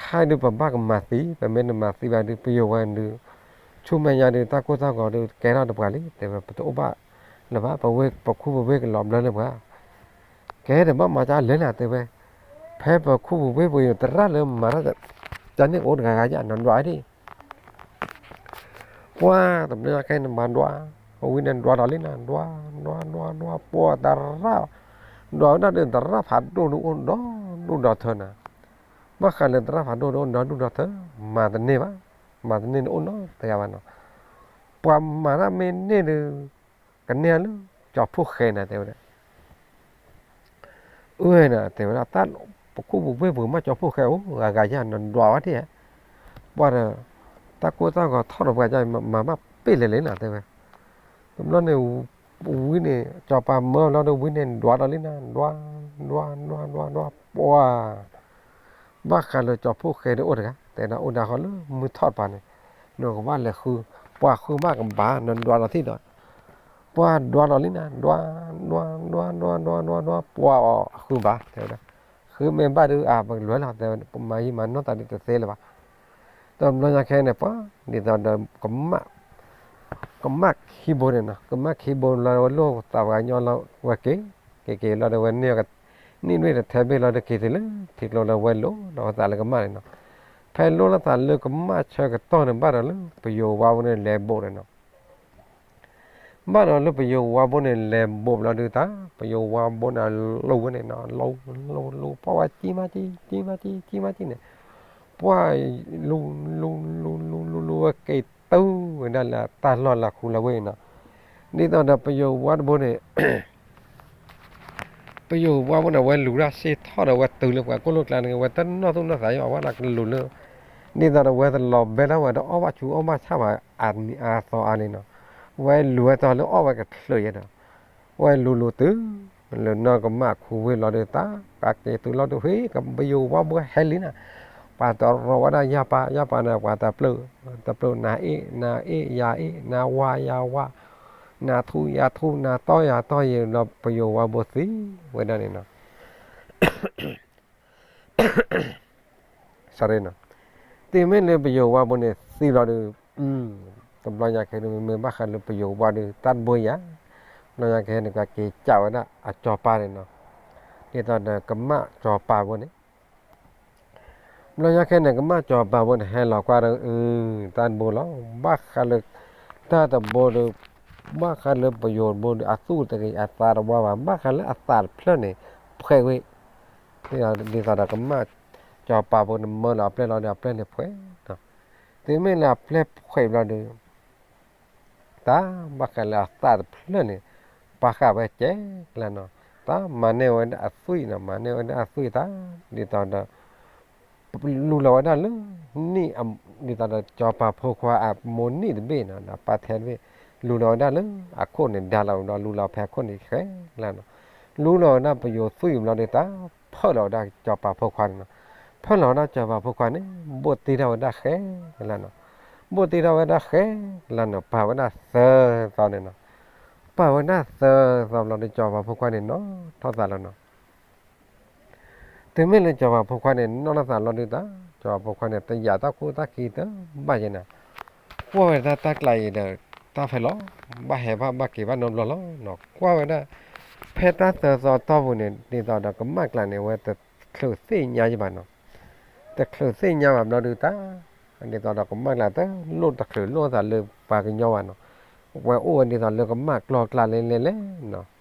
ခါဒုးပဘၣ်ကမၤသံ ပမ့ၢ်တမၤသံဘၣ်ဒုး ပယိၤဝဲဒုး ဆူမဲာ်ညါဒုး တၢ်ကိၢ်တၢ်ဂီၤဒုး ကဲထီၣ်တပှၤလံ တဲဝဲ ပတအိၣ်ဘၣ်လၢၤဘၣ် ပဝ့ၢ်ပခူပဝ့ၢ်ကလီၤဘျၢလၢၤပှၤ ကဲတဘၣ်မၤကလဲၣ်နၤ တဲဝဲ, ဖဲပခူပဝ့ၢ်ပှၤယိၤသရၣ်လၢမၤတၢ် ကန့ၣ်ကအိၣ်တဂၤဂၤယါ နဒွးဒၣ်, ပှၤတဘျီညါခဲန့ၣ်မၤဒွး, ပဝံန့ၣ်ဒွးဒီးလံနၤ ဒွး ဒွး ဒွး ဒွး ပှၤသရၣ်, ဒွးဝဲဒၣ်ဒီးသရၣ်ဖးဒိၣ်ဒုးအိၣ်ဒီဒူၣ်ဒီထၢနၤ, ဘၣ်ဃးလၢသရၣ်ဖးဒိၣ်ဒုးအိၣ်ဒီဒူၣ်ဒီထၢ, မၤတန့ၢ်ဘၣ်, မၤတန့ၢ်န့ၣ်အိၣ်နီတဂၤဘၣ်နီၤ, ပှၤမၤတၢ်မ့ၢ်န့ၢ်ဒုး ကန့ၢ်လၢ ကၠီၤဖိၣ်ဃဲနၤ တဲဝဲဒၣ် အၢ နၤ တဲဝဲဒၣ် တၢ်ပခူပဝ့ၢ်ပှၤမး ကၠီၤဖိၣ်ဃဲအိၣ် ဂၤဂၤယါ နဒွးဝဲဒၣ်, ပှၤဒီး တၢ်ကိၢ်တၢ်ဂီၤထီၣ်ဒီးပှၤယါ မၤဘၣ်ပ့ၢ်လဲၣ်လဲၣ်နၤ တဲဝဲ, တဘျီန့ၣ် ဝံန့ၣ် စီၤပၤမၢလီၤဒီးဝံန့ၣ် ဒွးဒီးလံနၤ ဒွး ဒွး ဒွး ဒွး ဒွး ပှၤ ဘၣ်ဃးလၢကၠီၤဖိၣ်ဃဲဒုးအိၣ်တဂၤ တဲဒၣ်အိၣ်ဒၣ်ဃီလၢမုၢ်ထီၣ်တပၤန့ၣ်, နကဘၣ်လဲၤဃု, ပှၤဃုဘၣ်ကဘၣ် နဒွးဒီးသံဒီး, ပှၤဒွးဒီးလံနၤ ဒွး ဒွး ဒွး ဒွး ဒွး ဒွး ဒွး ပှၤအီၤဃုဘၣ် တဲဝဲဒၣ်, ဃုမ့ၢ်ဘၣ်ဒုး အပကလဲၤလီၤ တဲဝဲ ပမၤယံာ်မၤနီၢ်သးဒုးတသ့လၢၤဘၣ်, တဘျီညါခဲန့ၣ် ပှၤ ဒ်သိးဒီး ကမၣ်ခံဘိန့ၣ်နီၤ ကမၣ်ခံဘိလီၤဝဲလိၣ်သးပှၤကညီလီၤဝဲက့ၤ, က့ၤက့ၤလီၤဒီးဝဲန့ၢ် နံၣ်နွံတထဲဘ့ၣ်လီၤဒီးက့ၤတုၤလၢထံကျိလၢဝဲလိၣ်ဒီးဝဲသးလၢကမၣ်န့ၣ်နီၤ, ဖဲလိၣ်လၢသးလၢကမၣ်ဆၢကတီၢ်န့ၣ် ဘၣ်ဒီးလၢပယိၤဝါဘိန့ၣ်လဲၤဘိးန့ၣ်နီၤ ဘၣ်ဒီးလၢပယိၤဝါဘိန့ၣ်လဲၤဘိးဘျီဒုးတၢ် ပယိၤဝါဘိန့ၣ်လူၤဝဲန့ၣ်နီၤ လူၤ လူၤ လူၤ ပှၤဝဲကံမးကံ ကံမးကံ ကံမးကံန့ၣ်, ပှၤလူၤ လူၤ လူၤ လူၤ လူၤ လူၤဝဲက့ၤတုၤဝဲဒၣ်လၢတၢ်လီၢ်လၢခူလၢဝ့ၢ်နီၤ, ဒ်သိးဒီးပယိၤဝါတဘိန့ၣ် ပယိၤဝါဘိန့ၣ် အဝဲလူၤတၢ်စ့ထီၣ်ဒီး အဝဲတုၤလၢပှၤကိၣ်လိၣ်ကျါန့ၣ် အဝဲတနီၢ်သူၣ်နီၢ်သးယါ အဝဲဒၣ်ကလူၤလၢ, ဒ်သိးဒီးအဝဲတလီၤဘဲလၢဝဲဒီးအီၣ်ဘၣ်ဆူအီၣ်ဘၣ်ဆၣ်ဘၣ် အါသီအါလံနီၤ, အဝဲလူၤဝဲတီၤလၢအီၣ်ဝဲကချုးယဲဒီး, အဝဲလူၤလူၤတုၤ လၢနီၢ်ကမၣ်ခူဝ့ၢ်လီၤဒီးတၢ် ကးက့ၤတုၤလီၤဒီးဟ့ၣ် ပယိၤဝါဘိဟဲလံနၤ, ပှၤတရီဝဲဒၣ်ယါပၤ ယါပၤန့ၣ် ပှၤတပျၢၢ် တပျၢၢ် နၤအ့ၣ် နၤအ့ၣ် ယၤအ့ၣ် နၤဝါ ယၤဝါ နၤထူ ယၤထူ နၤတီ ယၤတီ ယံာ်လီၤ ပယိၤဝါဘိသံဝဲဒၣ်န့ၣ်နီၤ sorry နီၤ, တုၤမ့ၢ်လၢပယိၤဝါဘိန့ၣ်သံလီၤဒီး, တဘျီညါခဲန့ၣ် မ့ၢ်ဘၣ်ဃးလၢပယိၤဝါဒီး တၢ်တဘိယၤ, တဘျီညါခဲန့ၣ် ကက့ၤကးဝဲဒၣ်အစီၤပၤန့ၣ်နီၤ, ဒ်သိးဒီးကမၣ်စီၤပၤဘိန့ၣ် တဘျီညါခဲန့ၣ် ကမၣ်စီၤပၤဘိန့ၣ် ဟဲလီၤကွၢ်ဒီး အု တၢ်တဘိလီၤ, ဘၣ်ဃးလၢ တၢ်တဘိဒီး ဘၣ်ဃးလၢပယိၤတဘိဒီး အသူၣ်တဂ့ၤ အသးတဝါဘၣ်, ဘၣ်ဃးလၢအသးတဖျၢၣ်န့ၣ် ဖှဲးဝဲ, ဒ်သိးဒီးကမၣ်စီၤပၤဘိန့ၣ် မၢလီၤအပျဲၢ်လီၤဒီး အပျဲၢ်န့ၣ်ဖှဲး, တုၤမ့ၢ်လၢအပျဲၢ်ဖှဲးဘျီဒီး တၢ်ဘၣ်ဃးလၢအသးတဖျၢၣ်န့ၣ် ပာ်ဃာ်ဝဲကဲကလါနီၤ, တၢ်မၤန့ၢ်ဝဲဒၣ်အသွံၣ်နီၤ, မၤန့ၢ်ဝဲဒၣ်အသွံၣ်တၢ်, ဒ်သိးဒီး လူလီၤဝဲဒၣ်လၢ နံၣ် ဒ်သိးဒီးစီၤပၤဖိခွါအမိၢ်နံၣ်တဘ့ၣ်နီၤ, ဒီးပၢ်ထဲတဘ့ၣ် လူလီၤဝဲဒၣ်လၢအခိၣ်န့ၣ် ဒါလီၤဒီး လူလီၤဖဲအခိၣ်န့ၣ်ဃဲကလါနီၤ, လူလီၤဝဲဒၣ်ပယိၤသွံၣ်ဘျီဒီး တၢ်ဖၢၣ်လီၤဝဲဒၣ်စီၤပၤဖိခွါန့ၣ်နီၤ, ဖၢၣ်လီၤဝဲဒၣ်စီၤပၤဖိခွါန့ၣ် ဘိၣ်တ့ထီၣ်ဝဲဒၣ်ဃဲကလါနီၤ, ဘိၣ်တ့ထီၣ်ဝဲဒၣ်ဃဲကလါနီၤ, ပာ်ဝဲဒၣ်သၢသီန့ၣ်နီၤ, ပာ်ဝဲဒၣ်သၢသီဘျီဒီး စီၤပၤဖိခွါန့ၣ်နီၤထီၣ်သးလီၤနီၤ တုၤမ့ၢ်လၢစီၤပၤဖိခွါန့ၣ် နီၢ်နီၢ်သးလီၤဒုးတၢ်, စီၤပၤဖိခွါန့ၣ် တယာ်တၢ်ခိၣ်တၢ်ခံတဘၣ်ယဲနၤ, ကွၢ်ဝဲတၢ်တၢ်ကျးအံၤဒီး တၢ်ဖဲလီၤ, ဘၣ်ဟဲဘၣ်ဘၣ်က့ၤဘၣ်နီတဘျီလီၤနီၤ, ကွၢ်ဝဲဒၣ် ဖဲတၢ်သၢသီတီၢ်ပူၤန့ၣ် ဒ်သိးဒီးကမၣ်ကျးန့ၣ် အဝဲတချုးသ့ၣ်ညါယဘၣ်နီၤ, တချုးသ့ၣ်ညါဘၣ်ဘျီဒုးတၢ်, ဒ်သိးဒီးကမၣ်ကျးတလိၣ်တချုးလိၣ်သးလၢပှၤကညီဘၣ်နီၤ, ဝဲအိၣ်ဝဲဒ်သိးလၢကမၣ်ကျီကျါလဲလဲလဲနီၤ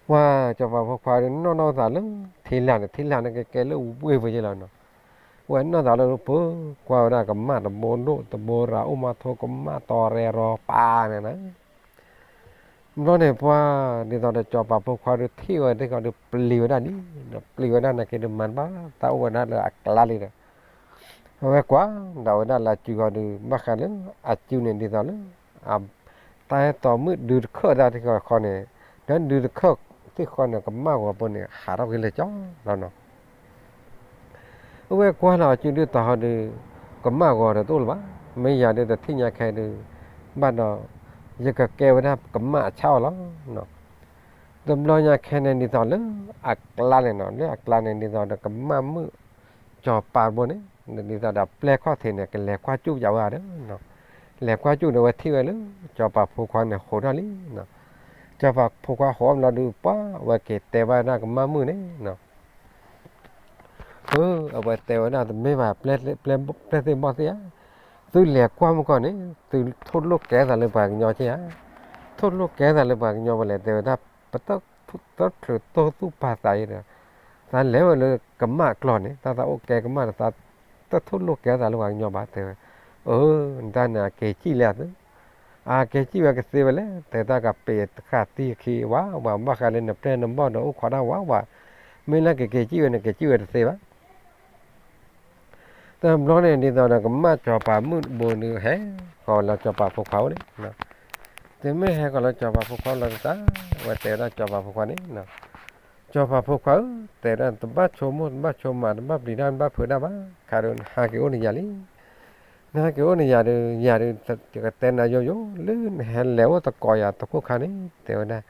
ပှၤစီၤပၤဖိခွါဒုးနီၢ်နီၢ်သးလၢထံလာ်န့ၣ် ထံလာ်န့ၣ်ကကဲလၢဝ့ၢ်ပူၤယဲလီၤနီၤ, ဝဲနီၢ်သးလၢပၢၤ ကွၢ်ဝဲဒၣ်ကမၣ်တဘိဒိၣ်တဘိရၤ အိၣ်မးထိကမၣ်တီၤရဲၣ်ရီၤပာ်န့ၣ်နီၤ, ဘျီန့ၣ်ပှၤ ဒ်သိးဒီးစီၤပၤဖိခွါဒုးထံၣ်ဝဲတခီဒုးပျံၤဝဲဒၣ်လံ, ပျံၤဝဲဒၣ်နာ်က့ဒုးမၤတဘၣ် တၢ်အိၣ်ဝဲဒၣ်လၢအကျါလံဒီး အဝဲကွၢ်ဒီးဝဲဒၣ်လၢအစုဂီၤဒုး ဘၣ်ဃးလၢအစုန့ၣ်ဒ်သိးလၢ တၢ်အဲၣ်တီမုၣ်ဒုးတခၢၣ်တၢ်တခီဃီန့ၣ်, ဒီးဒုးတခၢၣ်သ့ၣ်ဃီန့ၣ် ကမၣ်ဂီၤဖိန့ၣ် ဟးထီၣ်က့ၤလၢကၠီလီၤနီၤ. အဝဲကွၢ်လီၤအစုဒုးတဟီဒုး ကမၣ်ဂီၤဒီးတအိၣ်လၢၤဘၣ်, မ့ၢ်ယၤဒုးတထံၣ်ညါခဲဒုး ဘၣ်ဒီး ယကကဲဝဲဒၣ်ကမၣ်အဆၣ်အီၤလီၤနီၤ. တဘျီညါခဲန့ၣ်ဒ်သိးလၢအကျါန့ၣ်နီၤ, လၢအကျါန့ၣ်ဒ်သိးဒီးကမၣ်မုၣ်စီၤပၤတဘိန့ၣ် ဒ်သိးဒီးပျဲၢ်ခီၣ်ထံးန့ၣ် ကလဲၤကွၢ်စူၣ်ပၠးဝဲဧါဒီး လဲၤကွၢ်စူၣ်ဒီးဝဲထံၣ်ဝဲလၢ စီၤပၤဖိခွါန့ၣ်ဟိးထီၣ်လံနီၤ. စီၤပၤဖိခွါဟိးထီၣ်ဘျီဒုး ပှၤဝဲက့ၤတဲဘၣ်ဒၣ်ကမၣ်မုၣ်န့ၣ်နီၤ, အဝဲတဲဝဲဒၣ်တမ့ၢ်ဘၣ် ပျဲၢ်သ့ၣ်ဘီၣ်သ့ၣ်ဧါ, သုလဲၤကွၢ်မုၢ်ကီၢ်န့ၣ် သုထိၣ်လိာ်ကဲသးလၢပှၤကညီက့ဧါ, ထိၣ်လိာ်ကဲသးလၢပှၤကညီဘၣ်လဲၣ် တဲဝဲဒၣ်, ပတချုးတိၢ်သူၣ်ပာ်သးအံၤဒီး သးလဲၤဝဲလၢကမၣ်ကျီၢ်န့ၣ် တၢ်သးအိၣ်ကဲကမၣ်ဒီး သးတထိၣ်လိာ်ကဲသးလၢပှၤကညီဘၣ် တဲဝဲ, အၢ နတၢ်န့ၣ်အက့ၤစံၣ်လဲၣ်သု, အက့ၤစံၣ်ဝဲကသ့ဝဲလဲၣ် တဲတၢ်ကပ့ၤတဃာ်သံအခံဝးဝး ဘၣ်ဃးလၢနပျဲၢ်နဘီၣ်ဒီးအိၣ်ခိးဒၣ်ဝးဝး, မ့ၢ်လၢကက့ၤစံၣ်ဝဲန့ၣ် ကစံၣ်ဝဲတသ့ဘၣ် တဘျီန့ၣ်ဒ်သိးဒီးကမၣ်စီၤပၤမုၣ်တဘိဒုးဟဲဃီၤလၢစီၤပၤဖိခွါအိၣ်န့ၣ်, တမ့ၢ်ဟဲဃီၤလၢစီၤပၤဖိခွါလီၤတၢ် အဝဲတဲဝဲဒၣ်စီၤပၤဖိခွါန့ၣ်, စီၤပၤဖိခွါဧၢ, တဲဝဲဒၣ်တဘၣ်ဆိကမိၣ် တဘၣ်ဆိကမး တဘၣ်ပျံၤတၢ် တဘၣ်ဖုးတၢ်ဘၣ်, ခးဒီးနဟးက့ၤအိၣ်နယၤလံ, နဟးက့ၤအိၣ်နယၤဒီး ယၤဒီး ယကတဲနၤယိယိ လၢနဟဲလဲၤအိၣ်သကိးယၤတခိၣ်ခါန့ၣ် တဲဝဲဒၣ်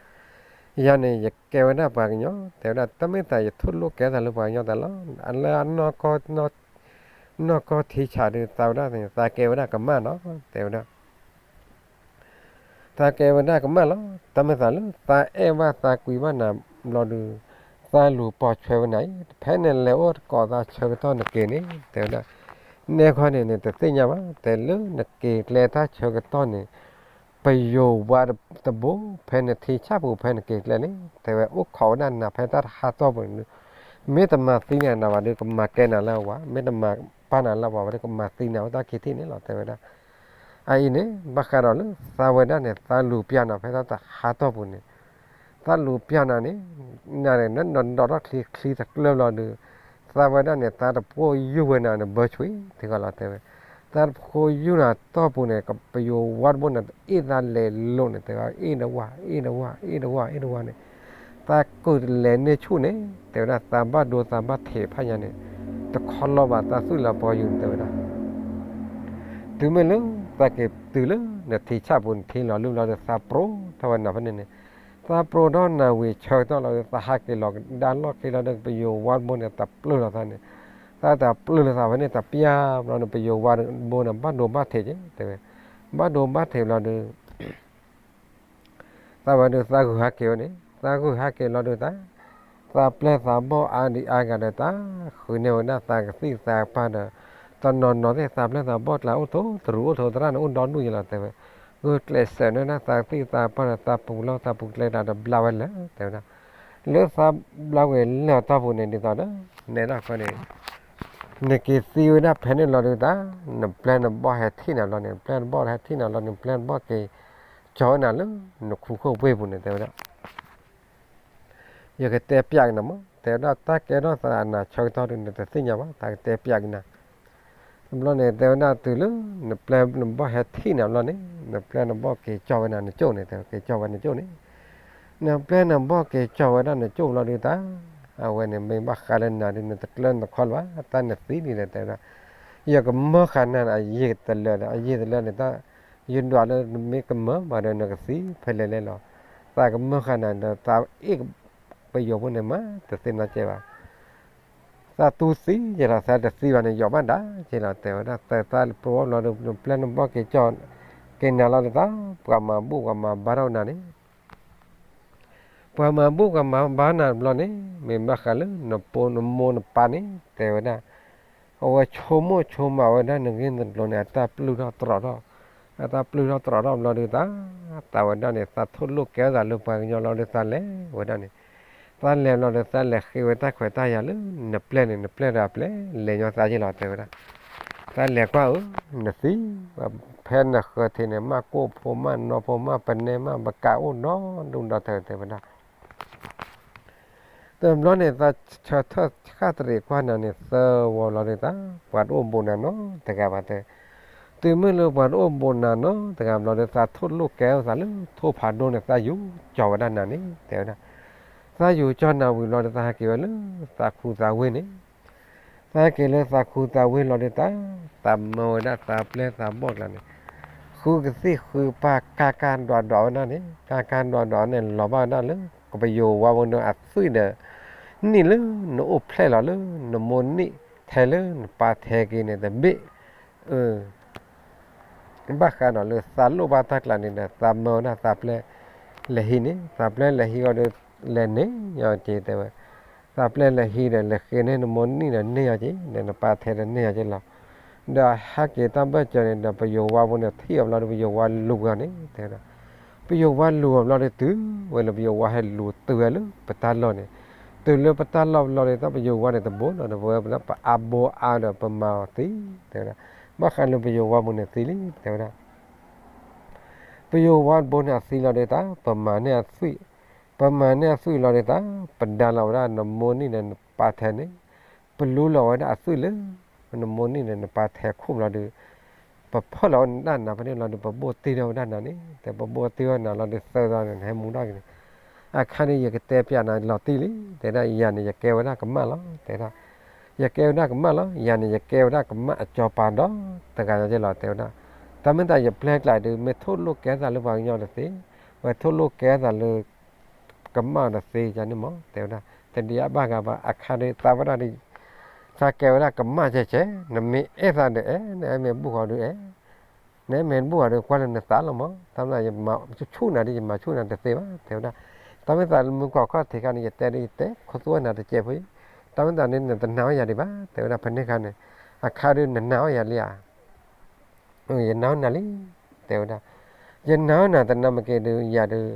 ယၤန့ၣ် ယကဲဝဲဒၣ်ပှၤကညီ တဲဝဲဒၣ် တမ့ၢ်သးယထိၣ်လိာ်ကဲသးလၢပှၤကညီတၢ်လီၤ, လၢအနီၢ်ကီၢ်ထံဆးဒုး သးဝဲဒၣ်န့ၣ် သးကဲဝဲဒၣ်ကမၣ်နီၤ တဲဝဲဒၣ် သးကဲဝဲဒၣ်ကမၣ်လီၤ, တမ့ၢ်သးလၢသးအဲၣ်ဘၣ်သးကွံဘၣ်နၤဘျီဒုး သးလူၤပိာ်ဆွဲဝဲနၤအံၤ ဖဲနလဲၤအိၣ်သကိးသးဆၢကတီၢ်နက့ၤန့ၣ် တဲဝဲဒၣ်, နဲခီန့ၣ် နတသ့ၣ်ညါဘၣ်, တဲလၢနက့ၤကျဲတၢ်ဆၢကတီၢ်န့ၣ် ပယိၤဝါတဘိ ဖဲနထံဆၣ်ပူၤ ဖဲနက့ၤကျဲန့ၣ် တဲဝဲအိၣ်ခိးဝဲဒၣ်နၤဖဲတၢ်တဟါတီၢ်ပူၤန့ၣ်, မ့ၢ်တမၤသံနၤနၤဘၣ်ဒီး ကမၤကဲနၤလၢအဝၤ, မ့ၢ်တမၤပာ်နၤလၢအဝၤဘၣ်ဒီး ကမၤသံနၤဝဲတၢ်ခံထံၣ်န့ၣ်လီၤ တဲဝဲဒၣ်. အအံၤန့ၣ် ဘၣ်ဃးဒီးလၢသးဝဲဒၣ်န့ၣ် သးလူၤပျၢ်နၤဖဲတၢ်တဟါတီၢ်ပူၤန့ၣ်, သးလူၤပျၢ်နၤန့ၣ် နၤန့ၣ် နဒီးထီၣ်ချံချံတကျၢၢ်ဘျီဒီး သးဝဲဒၣ်န့ၣ် သးတဖိယူၢ်ဝဲနၤန့ၣ် ဘၢဆွံ တဲဃီလီၤ တဲဝဲ, သးတဖိယူၢ်နၤတီၢ်ပူၤန့ၣ် ပယိၤဝါတဘိန့ၣ် အ့ၣ်သးလဲၤလိၤန့ၣ် တဲဝဲ အ့ၣ်နဝၤ အ့ၣ်နဝၤ အ့ၣ်နဝၤ အ့ၣ်နဝၤန့ၣ် သးကလဲၤန့ၢ်ဆူၣ်န့ၣ် တဲဝဲဒၣ် သးဘၣ်ဒိသးဘၣ်ထံးဖးညါန့ၣ် တခီလီၤဘၣ်သးသွံၣ်လီၤပီယူၤန့ၣ် တဲဝဲဒၣ်. တုၤမ့ၢ်လၢသးက့ၤတုၤလၢနထံဆၣ်ပူၤန့ၣ် ထံလီၤလၢဘျီဒီး သးပြိထီၣ်ဝဲနၤဖဲန့ၣ်န့ၣ်, သးပြိထီၣ်နၤဝံၤဆၢကတီၢ်လီၤဒီး သးဟးက့ၤလီၤကဒါလီၢ်ခံလီၤဒီး ပယိၤဝါတဘိန့ၣ် တပျုၢ်လီၤသးန့ၣ်, သးတပျုၢ်လီၤသးဖဲန့ၣ် တပျၢ်ဘျီန့ၣ် ပယိၤဝါတဘိန့ၣ် ဘၣ်ဒိဘၣ်ထံးက့ၤ တဲဝဲ, ဘၣ်ဒိဘၣ်ထံးဘျီဒီး သးဝဲဒီးသးဂုာ်ဟးက့ၤဝဲန့ၣ် သးဂုာ်ဟးက့ၤလီၤဒီးသး, သးပျဲၢ်သးဘီၣ်အါဒံးအါဂၤဒီး သးဃုန့ၢ်ဝဲဒၣ်သးကသံၣ်သးကပၤဒီး တနီၤနီၤသ့ၣ် သးပျဲၢ်သးဘီၣ်ကျါအိၣ်ထီၣ်သရူးအိၣ်ထီၣ်သရၣ်န့ၣ် အိၣ်ဒီဒူၣ်ယဲလီၤ တဲဝဲ, ဂုာ်ကျဲးစၢးန့ၢ်ဝဲဒၣ်သးကသံၣ်သးကပၤဒီး သးပူၤလီၢ်သးပူၤကျဲဒီး ဘျါဝဲလၢာ် တဲဝဲဒၣ်, လၢသးဘျါဝဲလၢာ်အတီၢ်ပူၤန့ၣ် ဒ်သိးဒီး နဲဒၣ်ဃီန့ၣ် နက့ၤသံဝဲဒၣ်ဖဲန့ၣ်လီၤဒီးသး, နပျဲၢ်နဘီၣ်ဟဲထံၣ်နၤဘျီန့ၣ် နပျဲၢ်နဘီၣ်ဟဲထံၣ်နၤဘျီန့ၣ် နပျဲၢ်နဘီၣ်က့ၤကၠီၤဝဲနၤလၢနခူခိၣ်ပှ့ၢ်ပူၤန့ၣ် တဲဝဲဒၣ် ယကတဲပျးက့ၤနၤမး တဲဝဲဒၣ်တၢ်ကဲထီၣ်သးနၤဆၢကတီၢ်ဒီး နတသ့ၣ်ညါဘၣ် တၢ်ကတဲပျးက့ၤနၤ, တဘျီန့ၣ် တဲဝဲဒၣ်တုၤလၢ နပျဲၢ်နဘီၣ်ဟဲထံၣ်နၤဘျီန့ၣ် နပျဲၢ်နဘီၣ်က့ၤကၠီၤဝဲနၤနကၠိၣ်န့ၣ် တဲဝဲက့ၤကၠီၤဝဲနကၠိၣ်န့ၣ်, နပျဲၢ်နဘီၣ်က့ၤကၠီၤဝဲဒၣ်နကၠိၣ်ဘျီဒီးတၢ်, အဝဲန့ၣ်မ့ၢ်ဘၣ်ဃးလၢနၤဒီး နတကျၢၤနတခီလၢၤဘၣ် တၢ်နသံန့ၣ်ဒီး တဲဝဲဒၣ်, ယကမၢဃာ်နၤအယံာ်တလၢာ်ဒီး အယံာ်တလၢာ်န့ၣ် တၢ် ယဒွးလၢနမ့ၢ်ကမၢဘၣ်ဒီး နကသံဖဲလဲၣ်လဲၣ်လီၤ, သးကမၢဃာ်နၤဒီး သးအ့ၣ်ပယိၤဖိန့ၣ်မး တသ့ၣ်နီၣ်ကဲဘၣ်, သးတူၢ်သံယဲလီၤ သးတသံဘၣ်န့ၣ် ယီၤဘၣ်ဒၣ်က့လီၤ တဲဝဲဒၣ်, သးသးပျိဘျီဒီး နပျဲၢ်နဘီၣ်က့ၤကၠီၤက့ၤနၤလီၤဒီး သးပှၤမၤဘူၣ်ပှၤမၤဘါထီၣ်နၤန့ၣ် ပှၤမၤဘူၣ်ပှၤမၤဘါနၤတဘျီန့ၣ် မ့ၢ်ဘၣ်ဃးလၢနပိနမိၢ်နပၢ်န့ၣ် တဲဝဲဒၣ်, အဝဲဆိကမိၣ်ဆိကမးဝဲဒၣ်နဂ့ၢ်နကျိၤန့ၣ် အတၢ်ပျုၢ်ထီၣ်တြီၤထီၣ်, အတၢ်ပျုၢ်ထီၣ်တြီၤထီၣ်ဘျီဒီးသး, သးဝဲဒၣ်န့ၣ် သးထိၣ်လိာ်ကဲသးလၢပှၤကညီလီၤဒီးသးလဲၤဝဲဒၣ်န့ၣ်, သးလဲၤဘျီဒီးသးလဲၤဃ့ဝဲတၢ်ခွဲးတၢ်ယာ်လၢနပျဲၢ်န့ၣ် နပျဲၢ်ဒီးအပျဲၢ်လဲၤညီသးက့လီၤ တဲဝဲဒၣ်. တၢ်လဲၤကွၢ်ဧၢ, နသံ, ဖဲနဃၢၤထံးန့ၣ် မ့ၢ်ကိၣ်ဖိ မ့ၢ်နီဖိ မ့ၢ်ပနဲ မ့ၢ်ပကးအိၣ်ဒီဒူၣ်ဒီထၢ တဲဝဲဒၣ်. တဘျီန့ၣ် သးဆၢထၢၣ်ဃၣ်တရံးကွၢ်နၤန့ၣ် သၢဝီလီၤဒီး သးပှၤတအိၣ်ဘူးနၤနီတဂၤဘၣ်တဲ. တုၤမ့ၢ်လၢပှၤတအိၣ်ဘူးနၤနီတဂၤဘျီဒီး သးထိၣ်လိၣ်ကဲသးလၢထိၣ်ဖးဒိၣ်န့ၣ် သးယူၤကၠီၤဝဲဒၣ်နၤန့ၣ် တဲဝဲဒၣ်. သးယူၤကၠီၤနၤဝံၤလီၤဒီး သးဟဲက့ၤဝဲလၢသးခူသးဝ့ၢ်န့ၣ် သးဟဲက့ၤလၢသးခူသးဝ့ၢ်လီၤဒီး သး, သးမၢဝဲဒၣ်သးပျဲၢ်သးဘီၣ်ကျါန့ၣ် ဃုကသံၣ်ဃုပၢ် ကါကါဒွးဒွးဝဲဒၣ်န့ၣ် ကါကါဒွးဒွးန့ၣ် လီၤဘၣ်ဝဲဒၣ်လၢ ကပယိၤဝါဖိန့ၣ်အသွံၣ်ဒီး နံၣ်လၢနအိၣ်ဖျဲၣ်လီၤလၢ နမိၢ်နံၣ်ထဲလၢနပၢ်ထဲက့ၤန့ၣ်တဘ့ၣ် ဘၣ်ဃးဒီးလၢသးလိၣ်ဘၣ်တၢ်ကျါန့ၣ်ဒီး သးမၢဝဲဒၣ်သးပျဲၢ်လဲၤဟံးန့ၣ် သးပျဲၢ်လဲၤဟံးအီၤဒီး လဲၤန့ၢ်အီၤက့ၤတဲဝဲ. သးပျဲၢ်လဲၤဟံးဒီး လဲၤဃ့န့ၢ်နမိၢ်နံၣ်ဒီးန့ၢ်အီၤက့ၤ ဒီးနပၢ်ထဲဒီးန့ၢ်အီၤက့ၤလီၤ. ဒီးဟဲက့ၤတၢ်ဘၢၣ်စၢၤန့ၣ်ဒီး ပယိၤဝါဖိန့ၣ်ထံၣ်အီၤဘျီဒီး ပယိၤဝါလူၤအီၤန့ၣ် တဲဝဲဒၣ်. ပယိၤဝါလူၤအီၤဘျီဒီး တုၤဝဲလၢပယိၤဝါဟဲလူၤတုၤဝဲလၢပတၢ်လီၢ်န့ၣ်, တုၤလၢပတၢ်လီၢ်ဘျီဒီး တၢ်ပယိၤဝါန့ၣ်တဘိလီၤဒီး ပဝဲပအါဘိအါဒီးပမၤအီၤသံ တဲဝဲဒၣ်. ဘၣ်ဃးလၢပယိၤဝါပူၤန့ၣ်သံလံ တဲဝဲဒၣ်. ပယိၤဝါဘိန့ၣ်အသံလီၤဒီး တၢ်ပမၤန့ၢ်အသွံၣ်, ပမၤန့ၢ်အသွံၣ်လီၤဒီး တၢ်ပဒါလီၤဝဲဒၣ်နမိၢ်နံၣ်ဒီးနပၢ်ထဲန့ၣ်, ပလူလီၤဝဲဒၣ်အသွံၣ်လၢ နမိၢ်နံၣ်ဒီးနပၢ်ထဲခိၣ်ဘျီဒီး ပဖၢၣ်လီၤဝဲဒၣ်နၤဖဲန့ၣ်လီၤဒီး ပဘိၣ်တ့ထီၣ်ဝဲဒၣ်နၤန့ၣ် တဲ ပဘိၣ်တ့ထီၣ်နၤလီၤဒီး သၢသီန့ၣ် နဟဲမူထီၣ်က့ၤန့ၣ်, အခါန့ၣ် ယကတဲပျးနၤလီၤတံၢ်လံ တဲဒၣ်. ယၤန့ၣ် ယကဲဝဲဒၣ်ကမၣ်လီၤ တဲဒၣ်. ယကဲဝဲဒၣ်ကမၣ်လီၤ, ယၤန့ၣ် ယကဲဝဲဒၣ်ကမၣ်အစီၤပၤဒီတဂၤညါက့ၤလီၤ တဲဝဲဒၣ်. တၢ်မ့ၢ်သးယပျဲၢ်ကျါဒုး မ့ၢ်ထိၣ်လိၣ်ကဲသးလၢပှၤကညီတသ့, ဝဲထိၣ်လိၣ်ကဲသးလၢ ကမၣ်တသ့ယၤန့ၣ်မး တဲဝဲဒၣ်. တဒံးအါဘၣ်ဂၤဘၣ် အခါဒုး သးဝဲဒၣ်ဒုး သးကဲဝဲဒၣ်ကမၣ်ဆဲးဆဲး, နမ့ၢ်အဲၣ်သးဒီးအဲၣ်, နအဲၣ်မ့ၢ်ဘူၣ်ဃီဒုးအဲၣ်, နအဲၣ်မ့ၢ်ဘူၣ်ဃီဒုး ကွၢ်လၢနသးလီၤမး. တၢ်မ့ၢ်သးယမၤဆူၣ်နၤဒုး ယမၤဆူၣ်နၤတသ့ဘၣ် တဲဝဲဒၣ်. တၢ်မ့ၢ်သးလၢမုၢ်ကီၢ်ခီၣ်ထံးခါန့ၣ် ယတဲဒုး ယတဲခိၣ်သူဝဲနၤတစဲးဖိအံၤ, တၢ်မ့ၢ်သးန့ၣ် နတနာ်အီၣ်ယၤဒံးဘၣ် တဲဝဲဒၣ်. ဖဲန့ၣ်ခါန့ၣ် အခါဒုးနနာ်အီၣ်ယၤလံဧါ. ယနာ်အီၣ်နၤလံ တဲဝဲဒၣ်. ယနာ်အီၣ်နၤတနာ်မ့ၢ်က့ၤဒုး ယၤဒုး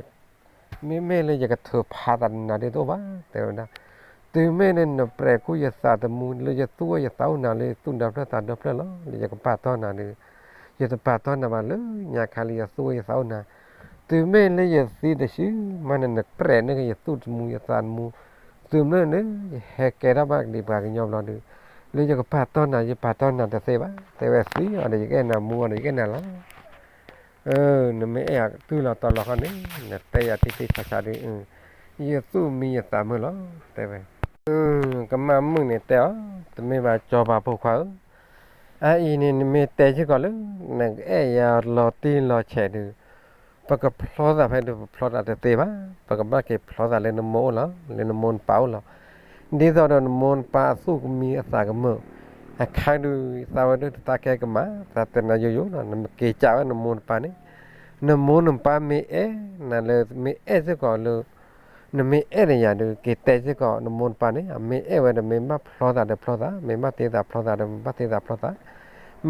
မ့မ့ၢ်လၢယကထုးဖးသးနၤဒုးတအိၣ်ဘၣ် တဲဝဲဒၣ်. တုၤမ့ၢ်လၢနပြဲးကူၣ်ယသးသမူ လၢယသူၣ်ဝဲယသးအိၣ်နၤလၢ ယသူၣ်နၤဖျၢၣ်သးဒီဖျၢၣ်လီၤ လၢယကပာ်တီၢ်နၤဒုး ယတပာ်တီၢ်နၤဘၣ်လၢညါခါလၢယသူၣ်ဝဲယသးအိၣ်နၤ. တုၤမ့ၢ်လၢယသံတစုမးန့ၣ် နပြဲးန့ၢ်က့ၤယသူၣ်သမူယသးသမူ, တုၤမ့ၢ်လၢယဟဲကဲထီၣ်ဘၣ်ကဒံးပှၤကညီဘျီဒုး လၢယကပာ်တီၢ်နၤ ယပာ်တီၢ်နၤတသ့ဘၣ် တဲဝဲ. သံအီၤဒီးယကအဲၣ်နၤ, မူအီၤဒီးယကအဲၣ်နၤလီၤ. နမ့ၢ်အဲၣ်ယၤတုၢ်လီၤတီၤလီၤခီန့ၣ် နတဲယၤတံၢ်တံၢ်ဆါဆါဒုး ယသူၣ်မံယသးမုာ်လီၤ တဲဝဲ. ကမၣ်မုၣ်န့ၣ်တဲအီၤ, တမ့ၢ်ဘၣ်စီၤပၤဖိခွါဧၢ, အအံၤန့ၣ် နမ့ၢ်တဲစ့ၢ်ကီးလၢ နကအဲၣ်ယၤလီၤတံၢ်လီၤဆဲးဒုး ပကဖျီသးဖဲဒုး ပဖျီသးတသ့ဘၣ်, ပကဘၣ်က့ၤဖျီသးလၢနမိၢ်အိၣ်လီၤ, လၢနမိၢ်နပၢ်အိၣ်လီၤ. ဒ်သိးဒီးနမိၢ်နပၢ်အသူၣ်ကမံအသးကမၢၢ်, အခါဒုး သးဝဲဒၣ်တၢ်ကဲကမၣ်, သးတဲနၤယိယိလီၤ, နက့ၤကးဝဲနမိၢ်နပၢ်န့ၣ်, နမိၢ်နပၢ်မ့ၢ်အဲၣ်နၤလၢ မ့ၢ်အဲၣ်စ့ၢ်ကီးလၢ နမ့ၢ်အဲၣ်ဒီးယၤဒုး က့ၤတဲစ့ၢ်ကီးနမိၢ်နပၢ်န့ၣ်, အမ့ၢ်အဲၣ်ဝဲဒီး မ့ၢ်ဘၣ်ဖျီသးဒီးဖျီသး, မ့ၢ်ဘၣ်တ့သးဖျီသးဒီး မ့ၢ်ဘၣ်တ့သးဖျီသး,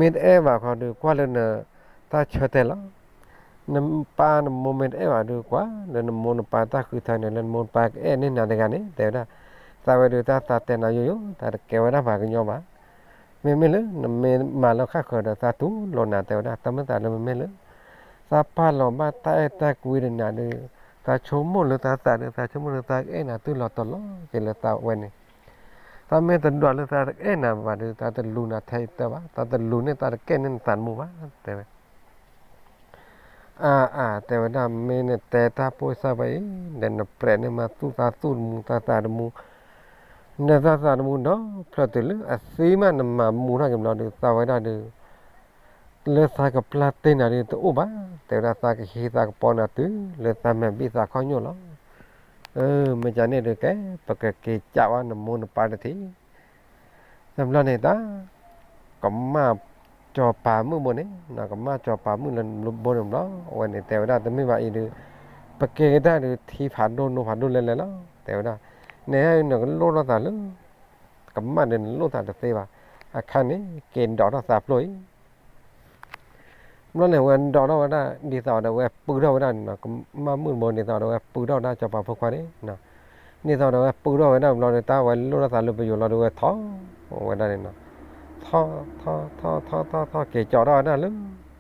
မ့ၢ်တအဲၣ်ဘၣ်ခီဒုး ကွၢ်လၢနတၢ်ဆၢတဲာ်လီၤ. နပၢ်နမိၢ်မ့ၢ်တအဲၣ်ဘၣ်ဒုး ကွၢ်လၢနမိၢ်နပၢ်တၢ်ဃုထၢန့ၣ် လၢနမိၢ်နပၢ်ကအဲၣ်န့ၢ်နၤတဂၤန့ၣ် တဲဝဲဒၣ်. သးဝဲဒုး တၢ်သးတဲနၤယိယိ, သးတကဲဝဲဒၣ်ပှၤကညီဘၣ်. မ့မ့ၢ်လၢနမ့ၢ်မၤလၢဃၣ်ဃၢၤဒီး သးတူၢ်လိာ်နၤ တဲဝဲဒၣ်. တၢ်မ့ၢ်သးလၢမ့မ့ၢ်လၢ သးပာ်လီၤဘၣ်တၢ်အဲၣ်တၢ်ကွံဒၣ်နၤဒုး, သးဆိကမိၣ်လၢသးသးဒုး, သးဆိကမိၣ်လၢသးကအဲၣ်နၤတုၤလီၤတီၤလီၤက့ၤလၢသးဝဲန့ၣ်, သးမ့ၢ်တဒွးလၢသးအဲၣ်နၤဘၣ်ဒုး သးတလူၤနၤထဲအံၤတၢ်ဘၣ်, သးတလူၤန့ၢ် သးတကဲန့ၢ်နသးတမူဘၣ် တဲဝဲ. အါအါ တဲဝဲဒၣ်, မ့ၢ်နတဲတၢ်ပိၢ်စၢ်ဝဲအံၤ ဒီးနပြဲးန့ၢ်မးသူၣ်သးသူၣ်တမူသးသးတမူ, နသးသးတမူဒီး ဖျၢၣ်တုၤလၢအသံမး နမၤမူထီၣ်က့ၤဘျီဒုး သးဝဲဒၣ်ဒုး လၢသးကပျၢ်တ့ၢ်နၤဒုးတအိၣ်ဘၣ်, တဲဝဲဒၣ်. သးကဟံးသးကပီၤနၤတုၤလၢသးမဲာ်ဘံၣ်သးခီၣ်ညိၣ်လီၤ. မ့ၢ်ကန့ၣ်ဒုးကဲ ပကက့ၤကးဝဲနမိၢ်နပၢ်တထံၣ် တဘျီန့ၣ်တၢ် ကမၣ်စီၤပၤမုၣ်ဘိန့ၣ်, ကမၣ်စီၤပၤမုၣ်လၢဘိန့ၣ်ဘျီ, အဝဲန့ၣ်တဲဝဲဒၣ် တမ့ၢ်ဘၣ်အံၤဒုး ပကဲက့ၤတၢ်ဒုး ထံဖးဒိၣ်နိဖးဒိၣ်လဲၣ်လဲၣ်လီၤ တဲဝဲဒၣ်. နဟဲနကလိၣ်ထီၣ်သးလၢ ကမၣ်ဒီးနလိၣ်သးတသ့ဘၣ်. အခါန့ၣ် က့ၤဒိးထီၣ်သးပျိအံၤ ဘျီန့ၣ် အဝဲဒိးထီၣ်ဝဲဒၣ် ဒ်သိးဒီးအဝဲပုၢ်ထီၣ်ဝဲဒၣ်န့ၣ်, ကမၣ်မုၣ်တဘိန့ၣ် ဒ်သိးဒီးအဝဲပုၢ်ထီၣ်ဝဲဒၣ်စီၤပၤဖိခွါန့ၣ်, ဒ်သိးဒီးအဝဲပုၢ်ထီၣ်ဝဲဒၣ်ဘျီဒီး တၢ်ဝဲလိၣ်ထီၣ်သးလၢပယိၤလီၤဒီး အဝဲထီၣ်ဝဲဒၣ်န့ၣ်, ထီၣ်ထီၣ်ထီၣ်ထီၣ်ထီၣ်ထီၣ် က့ၤကၠီထီၣ်ဝဲဒၣ်လၢ စီ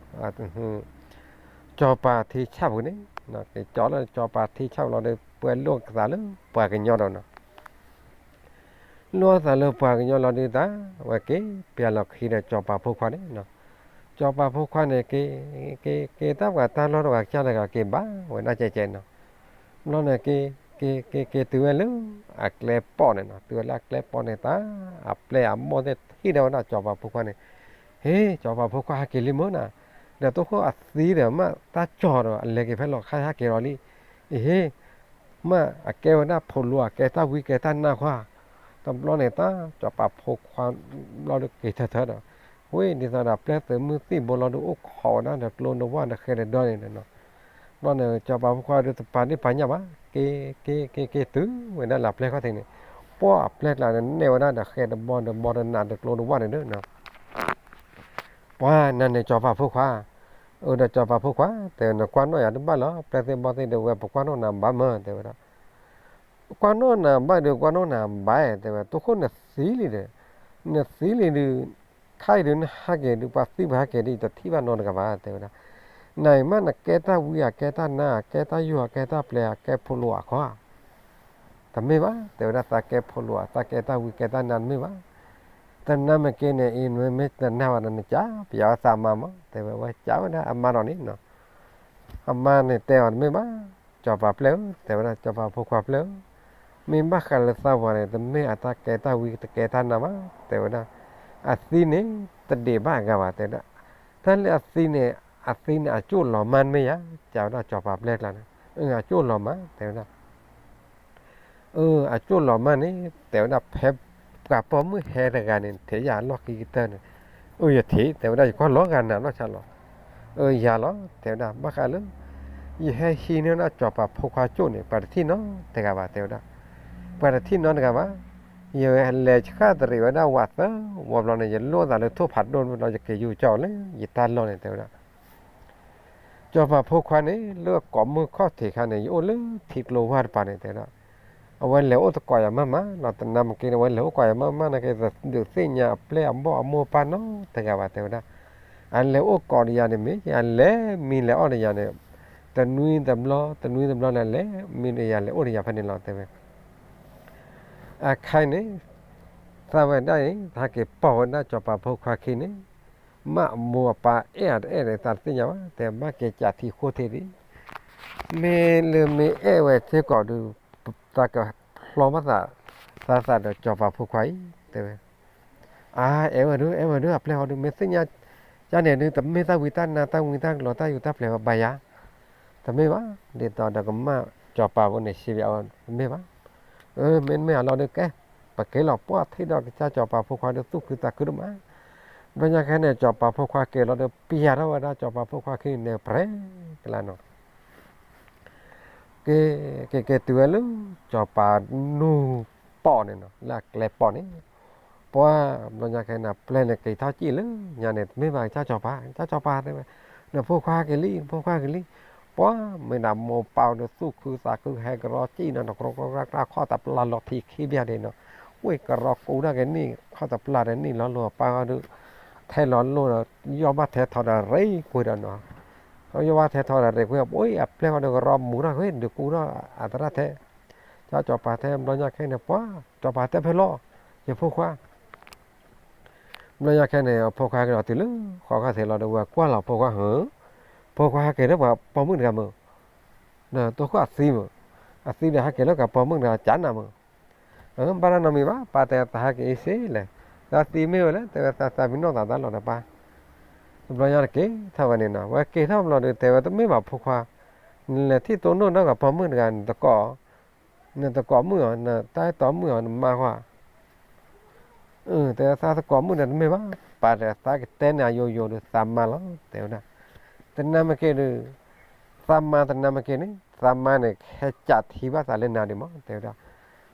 ၤပၤထံဆၣ်ပူၤန့ၣ်, က့ၤကၠီလၢစီၤပၤထံဆၣ်ပူၤလီၤဒီး ပှဲၤလိာ်သးလၢပှၤကညီဒီးနီၤ, လိာ်သးလၢပှၤကညီလီၤဒီးတၢ် ဝဲက့ၤပျဲလီၤခံဒီးစီၤပၤဖိခွါန့ၣ်, စီၤပၤဖိခွါန့ၣ် က့ၤ က့ၤ က့ၤတၢ်ပှၤတၢ်လီၢ်တဂၤကစၢ်တဂၤက့ၤဘၣ်ဝဲဒၣ်ကဲကဲနီၤ, ဘျီန့ၣ်က့ၤ က့ၤ က့ၤ က့ၤတုၤဝဲလၢ အကျဲပီၣ်န့ၣ်နီၤ, တုၤဝဲလၢအကျဲပီၣ်န့ၣ်တၢ် အပျဲၢ်အဘီၣ်သ့ၣ်ထံၣ်ဒၣ်ဝဲဒၣ်စီၤပၤဖိခွါန့ၣ်, ဟ့ စီၤပၤဖိခွါဟဲက့ၤလံမ့ၢ်နၤ, ဒီးတိခိၣ်အသံဒီးမ့ၢ်တၢ်ကၠီၤဒီး အလဲၤက့ၤဖဲလီၤခါဟဲက့ၤလီၤလံ, အဟ့ မ့ၢ်အကဲဝဲဒၣ်ဖိလိၤ အကဲတၢ်ဝံကဲတၢ်နါခွါ, တဘျီန့ၣ်တၢ် စီၤပၤဖိခွါ ဘျီဒီးက့ၤထၢထၢဒီး, ဝ့ၢ်ဒ်သိးဒီးပျဲၢ်သုးမုၢ်သံၣ်ဘိလီၤဒီး အိၣ်ခိးဝဲဒၣ်ဒီးကျိနဝၣ်ဒီးဃဲဒီးဒီန့ၣ်နီၤ, ဘျီန့ၣ် စီၤပၤဖိခွါဒီးတပာ်ဒ့ၣ်ပာ်ညၣ်ဘၣ်, က့ၤ က့ၤ က့ၤ က့ၤတုၤဝဲဒၣ်လၢအပျဲၢ်ခီၣ်ထံးန့ၣ်, ပှၢ်အပျဲၢ်ကျါန့ၣ် နဲၣ်ဝဲဒၣ်ဒီးဃဲဒီးဘီဒီး ဘီဒီးနးဒီးကျိဒီးဝၣ်န့ၣ်ဒီးနီၤ ပှၤနၤန့ၣ် စီၤပၤဖိခွါ, အၢ ဒီးစီၤပၤဖိခွါ တဲဝဲ နကွၢ်နီၣ်ယၤတဘၣ်လီၤ, ပျဲၢ်သ့ၣ်ဘီၣ်သ့ၣ်ဒီး ဝဲပကွၢ်နီၣ်နၤဘၣ်မး တဲဝဲဒၣ်, ကွၢ်နီၣ်နၤဘၣ်ဒီး ကွၢ်နီၣ်နၤဘၣ် တဲဝဲ, တိခိၣ်နသံလံဒီး, နသံလံဒီး, ခါအံၤဒီးနဟဲက့ၤဒီး ပှၤသံပှၤဟဲက့ၤဒီး ယတထံၣ်ဘၣ်နီတဂၤဘၣ် တဲဝဲဒၣ်, နၤအံၤမ့ၢ်နကဲတၢ်ဝံအကဲတၢ်နါ အကဲတၢ်ယိာ်အကဲတၢ်ပျဲၤ အကဲဖိလိၤအခီဧါ တမ့ၢ်ဘၣ် တဲဝဲဒၣ်, သးကဲဖိလိၤ သးကဲတၢ်ဝံကဲတၢ်နါတမ့ၢ်ဘၣ်, တနါမ့ၢ်က့န့ၣ် အံၤမ့ၢ်တနါဘၣ်ဒီး နကးပယၤဝဲသးမါမး တဲဝဲ, ဝဲကးဝဲဒၣ်အမါဒီးန့ၣ်နီၤ, အမါန့ၣ်တဲအီၤတမ့ၢ်ဘၣ်, စီၤပၤပျဲၢ်ဧၢ တဲဝဲဒၣ်, စီၤပၤဖိခွါပျဲၢ်ဧၢ, မ့ၢ်ဘၣ်ဃးလၢသးဝၤန့ၣ် တမ့ၢ်အတၢ်ကဲတၢ်ဝံတကဲတၢ်နါဘၣ် တဲဝဲဒၣ်, အသံန့ၣ် တဒံးဘၣ်အဂၤဘၣ် တဲဝဲဒၣ်, တၢ်လၢအသံန့ၣ် အသံန့ၣ် အကၠိၣ်လီၤမၢ်တမ့ၢ်ဧါ, ကးဝဲဒၣ်စီၤပၤပျဲၢ်ကျါန့ၣ်, အကၠိၣ်လီၤမၢ် တဲဝဲဒၣ် အၢ အကၠိၣ်လီၤမၢ်န့ၣ် တဲဝဲဒၣ် ဖဲပှၤပိာ်မုၣ်ဟဲတဂၤန့ၣ် ထဲယၤလီၢ်ခံကတၢၢ်န့ၣ်, အၢ ယထံၣ် တဲဝဲဒၣ်, ယကွၢ်လီၤဂာ်နၤလီၤဆါလီၤ, အၢ ယၤလီၤ တဲဝဲဒၣ်, ဘၣ်ဃးလၢ ယဟဲဟံးန့ၢ်ဒၣ်စီၤပၤဖိခွါကၠိၣ်န့ၣ် ပှၤတထံၣ်နီတဂၤဘၣ် တဲဝဲဒၣ်, ပှၤတထံၣ်နီတဂၤဘၣ်, ယလဲၤဆှၣ်တရံးဝဲဒၣ်ဝးသၢဝီဘျီန့ၣ် ယလိၣ်သးလၢထိၣ်ဖးဒိၣ်ဘျီ ယက့ၤယူၤကၠီလၢယတၢ်လီၢ်န့ၣ် တဲဝဲဒၣ် စီၤပၤဖိခွါန့ၣ် လၢအကိးမုၢ်ခီၣ်ထံးခါန့ၣ် ယအိၣ်လၢထံကျိဝၢ်တပၤန့ၣ် တဲဝဲဒၣ်, အဝဲလဲၤအိၣ်သကိးယၤမးမးနီၤ, တနါမ့ၢ်က့န့ၣ် အဝဲလဲၤအိၣ်ကိးယၤမးမးနာ်က့ ဒုးသ့ၣ်ညါအပျဲၢ်အဘီၣ်အမိၢ်အပၢ်နီတဂၤဘၣ် တဲဝဲဒၣ်, အလဲၤအိၣ်ကိးဒီးယၤန့ၣ်မ့ၢ် အလဲၤမံလဲၤအီၣ်ဒီးယၤန့ၣ်, တနွံတဘျီ တနွံတဘျီန့ၣ် လဲၤမံဒီးယၤလဲၤအိၣ်ဒီးယၤဖဲန့ၣ်လီၤ တဲဝဲ အခါအံၤန့ၣ် သးဝဲဒၣ်အံၤ သးဟဲက့ၤပိာ်ဝဲဒၣ်စီၤပၤဖိခွါခံန့ၣ်, မ့ၢ်အမိၢ်အပၢ်အဲၣ်အတအဲၣ်ဒီး သးတသ့ၣ်ညါဘၣ်, တဲဘၣ်က့ၤကးထံဃိထံဒံး, မ့ၢ်လၢမ့ၢ်အဲၣ်ဝဲစ့ၢ်ကီးဒီး သးကဖျီဘၣ်သး သးသးဒီးစီၤပၤဖိခွါအံၤ တဲဝဲ အါ အဲၣ်ဝဲဒၣ် အဲၣ်ဝဲဒၣ် အပျဲၢ်ဃီဒုး မ့ၢ်သ့ၣ်ညါ ကန့ၣ်ဒုး တမ့ၢ်တၢ်ဝံတၢ်နါ တၢ်ဝံတၢ်ကလီၤ တၢ်ယိာ်တၢ်ပျဲၤဝဲဘၣ်ယၤ, တမ့ၢ်ဘၣ်, ဒ်သိးဒီးကမၣ်စီၤပၤဖိန့ၣ် စံးဘၣ်အီၤ တမ့ၢ်ဘၣ်, အၢ မ့တမ့ၢ်အလီၢ်ဒုးကဲ, ပက့ၤလီၤ ပှၢ်ထံၣ်ဒီးကစၢ်စီၤပၤဖိခွါဒီးသူၣ်ခုသးခုဒိၣ်မး, ဘျီညါခဲန့ၣ် စီၤပၤဖိခွါက့ၤလီၤဒီး ပျဲထီၣ်ဝဲဒၣ်စီၤပၤဖိခွါခံန့ၣ် ပြဲကလါနီၤ က့ၤ က့ၤ က့ၤတုၤဝဲလၢ စီၤပၤနူၢ်ပီၣ်န့ၣ်နီၤ လၢအကျဲပီၣ်န့ၣ်, ပှၢ် ဘျီညါခဲန့ၣ် ပျဲၢ်န့ၣ်က့ၤထီၣ်စံၣ်လၢညါန့ၣ် တမ့ၢ်ဘၣ် ကစၢ်စီၤပၤ ကစၢ်စီၤပၤတဲဝဲ, နဖိခွါက့ၤလံ နဖိခွါက့ၤလံ, ပှၢ် မ့ၢ်ဒၣ်မိၢ်ပၢ်ဒီးသူၣ်ခုသးခုဟဲကရီစံၣ်နီၤ တကြိကြိကြိကြိ ခီၣ်တပျၢ်လီၤထံခံဘျၣ်ဒဲးနီၤ, ဝ့ၢ်ကရီကူဒၣ်က့ၤနံၣ် ခီၣ်တပျၢ်ဒီးနံၣ်လီၤလိာ်ပၢ်ဒီး ထဲလီၤလိာ်ဒီး ယီၢ်ဘၣ်ထဲထီၣ်ဒီးရ့ကွံာ်ဒီးနီၤ ယီၢ်ဘၣ်ထဲထီၣ်ဒီးရ့ကွံာ် ပှၢ် အပျဲၢ်ဃီဒီးကရီမူထီၣ်ဃ့ ဒုးကူထီၣ်အသရၣ်ထဲ, ကစၢ်စီၤပၤထဲ ဘျီညါခဲန့ၣ် ပှၢ် စီၤပၤတဲဖဲလီၤ ယဖိခွါ, ဘျီညါခဲန့ၣ် အဖိခွါကဒီးတုၤလၢ ဃီခါသ့လီၤဒီး ဝဲကွၢ်လီၤဖိခွါဧၢ, ဖိခွါဟဲက့ၤလၢပှၤပိာ်မုၣ်တဂၤမုၢ်, ဒီးတိခိၣ်အသံမုၢ်, အသံဒီးဟဲက့ၤလၢကပီာ်မုၣ်တဂၤကးနၤမုၢ်, ဘၣ်တၢ်နီတမံၤဘၣ် ပၢ်တဲသးဟဲက့ၤအံၤစ့လဲၣ်, သးသံမ့ၢ်ဝဲလဲၣ် တဲဝဲသးသးမံနီၢ်သးတၢ်လီၢ်ဒီးပၢ် တဘျီညါတက့ၤထီၣ်ဝဲန့ၣ်နီၤ ဝဲက့ၤထီၣ်ဘျီဒီးတဲဝဲတမ့ၢ်ဘၣ်ဖိခွါ, နလဲၤထံၣ်တိၢ်နီၣ်ဒီးကပီာ်မုၣ်တဂၤ နတကိး, နတကိးမုၣ်အီၤ နတၢ်အဲၣ်တီမုၣ်အီၤ နမါကွၢ်, တဲဝဲသးသကိးမုၣ်ဒီးတမ့ၢ်ဘၣ်, ပၢ်တဲသးကတဲန့ၣ်အယိယိဒီးသးမါလီၤ တဲဝဲဒၣ်, တနါမ့ၢ်က့ၤဒီး သးမါတနါမ့ၢ်က့ၤန့ၣ် သးမါန့ၣ် ဟဲကးထံဘၣ်သးလၢနၤဒံးမး တဲဝဲဒၣ်,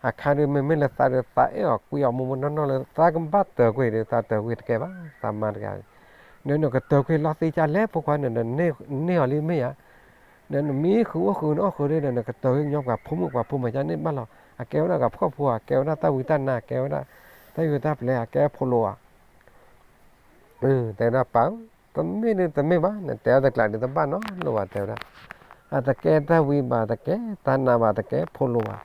အခါဒုးမ့မ့ၢ်လၢသးဒီးသးအဲၣ်အီၤကွံအီၤမိၢ်မိၢ်နီၢ်နီၢ်လၢသးကဘၣ်တၢၤကွံာ်ဒီး သးတၢၤကွံာ်တကဲဘၣ် သးမါတဂၤ, နနကတၢၤကွံာ်လီၤသံကၢ်လဲၣ် ဖိခွါန့ၣ်ဒီး န့ၢ်အီၤလံမ့ၢ်ဧါ, ဒီးနမ့ၢ်ဃုအိၣ်ဃုနအိၣ်ဃုဒီး နကတၢၤကွံာ်ကညီပှၤဖိမုၣ်ပှၤဖိမုၣ်ကန့ၢ်ဘၣ်လီၤ, အကဲဝဲဒၣ်ကဖှီၣ်ဖိဧါ ကဲဝဲဒၣ်တၢ်ဝံတၢ်နါ ကဲဝဲဒၣ် တၢ်ယိာ်တၢ်ပျဲၤ အကဲဖိလိၤဧါ, တဲဝဲဒၣ်ပၢ်ဧၢ, တမ့ၢ်ဒုးတမ့ၢ်ဘၣ်, နတဲအီၤတကျးဒုးတဘၣ်နီတလိၤဘၣ် တဲဝဲဒၣ်. အတကဲတၢ်ဝံဘၣ်, တကဲတၢ်နါဘၣ်, တကဲဖိလိၤဘၣ်.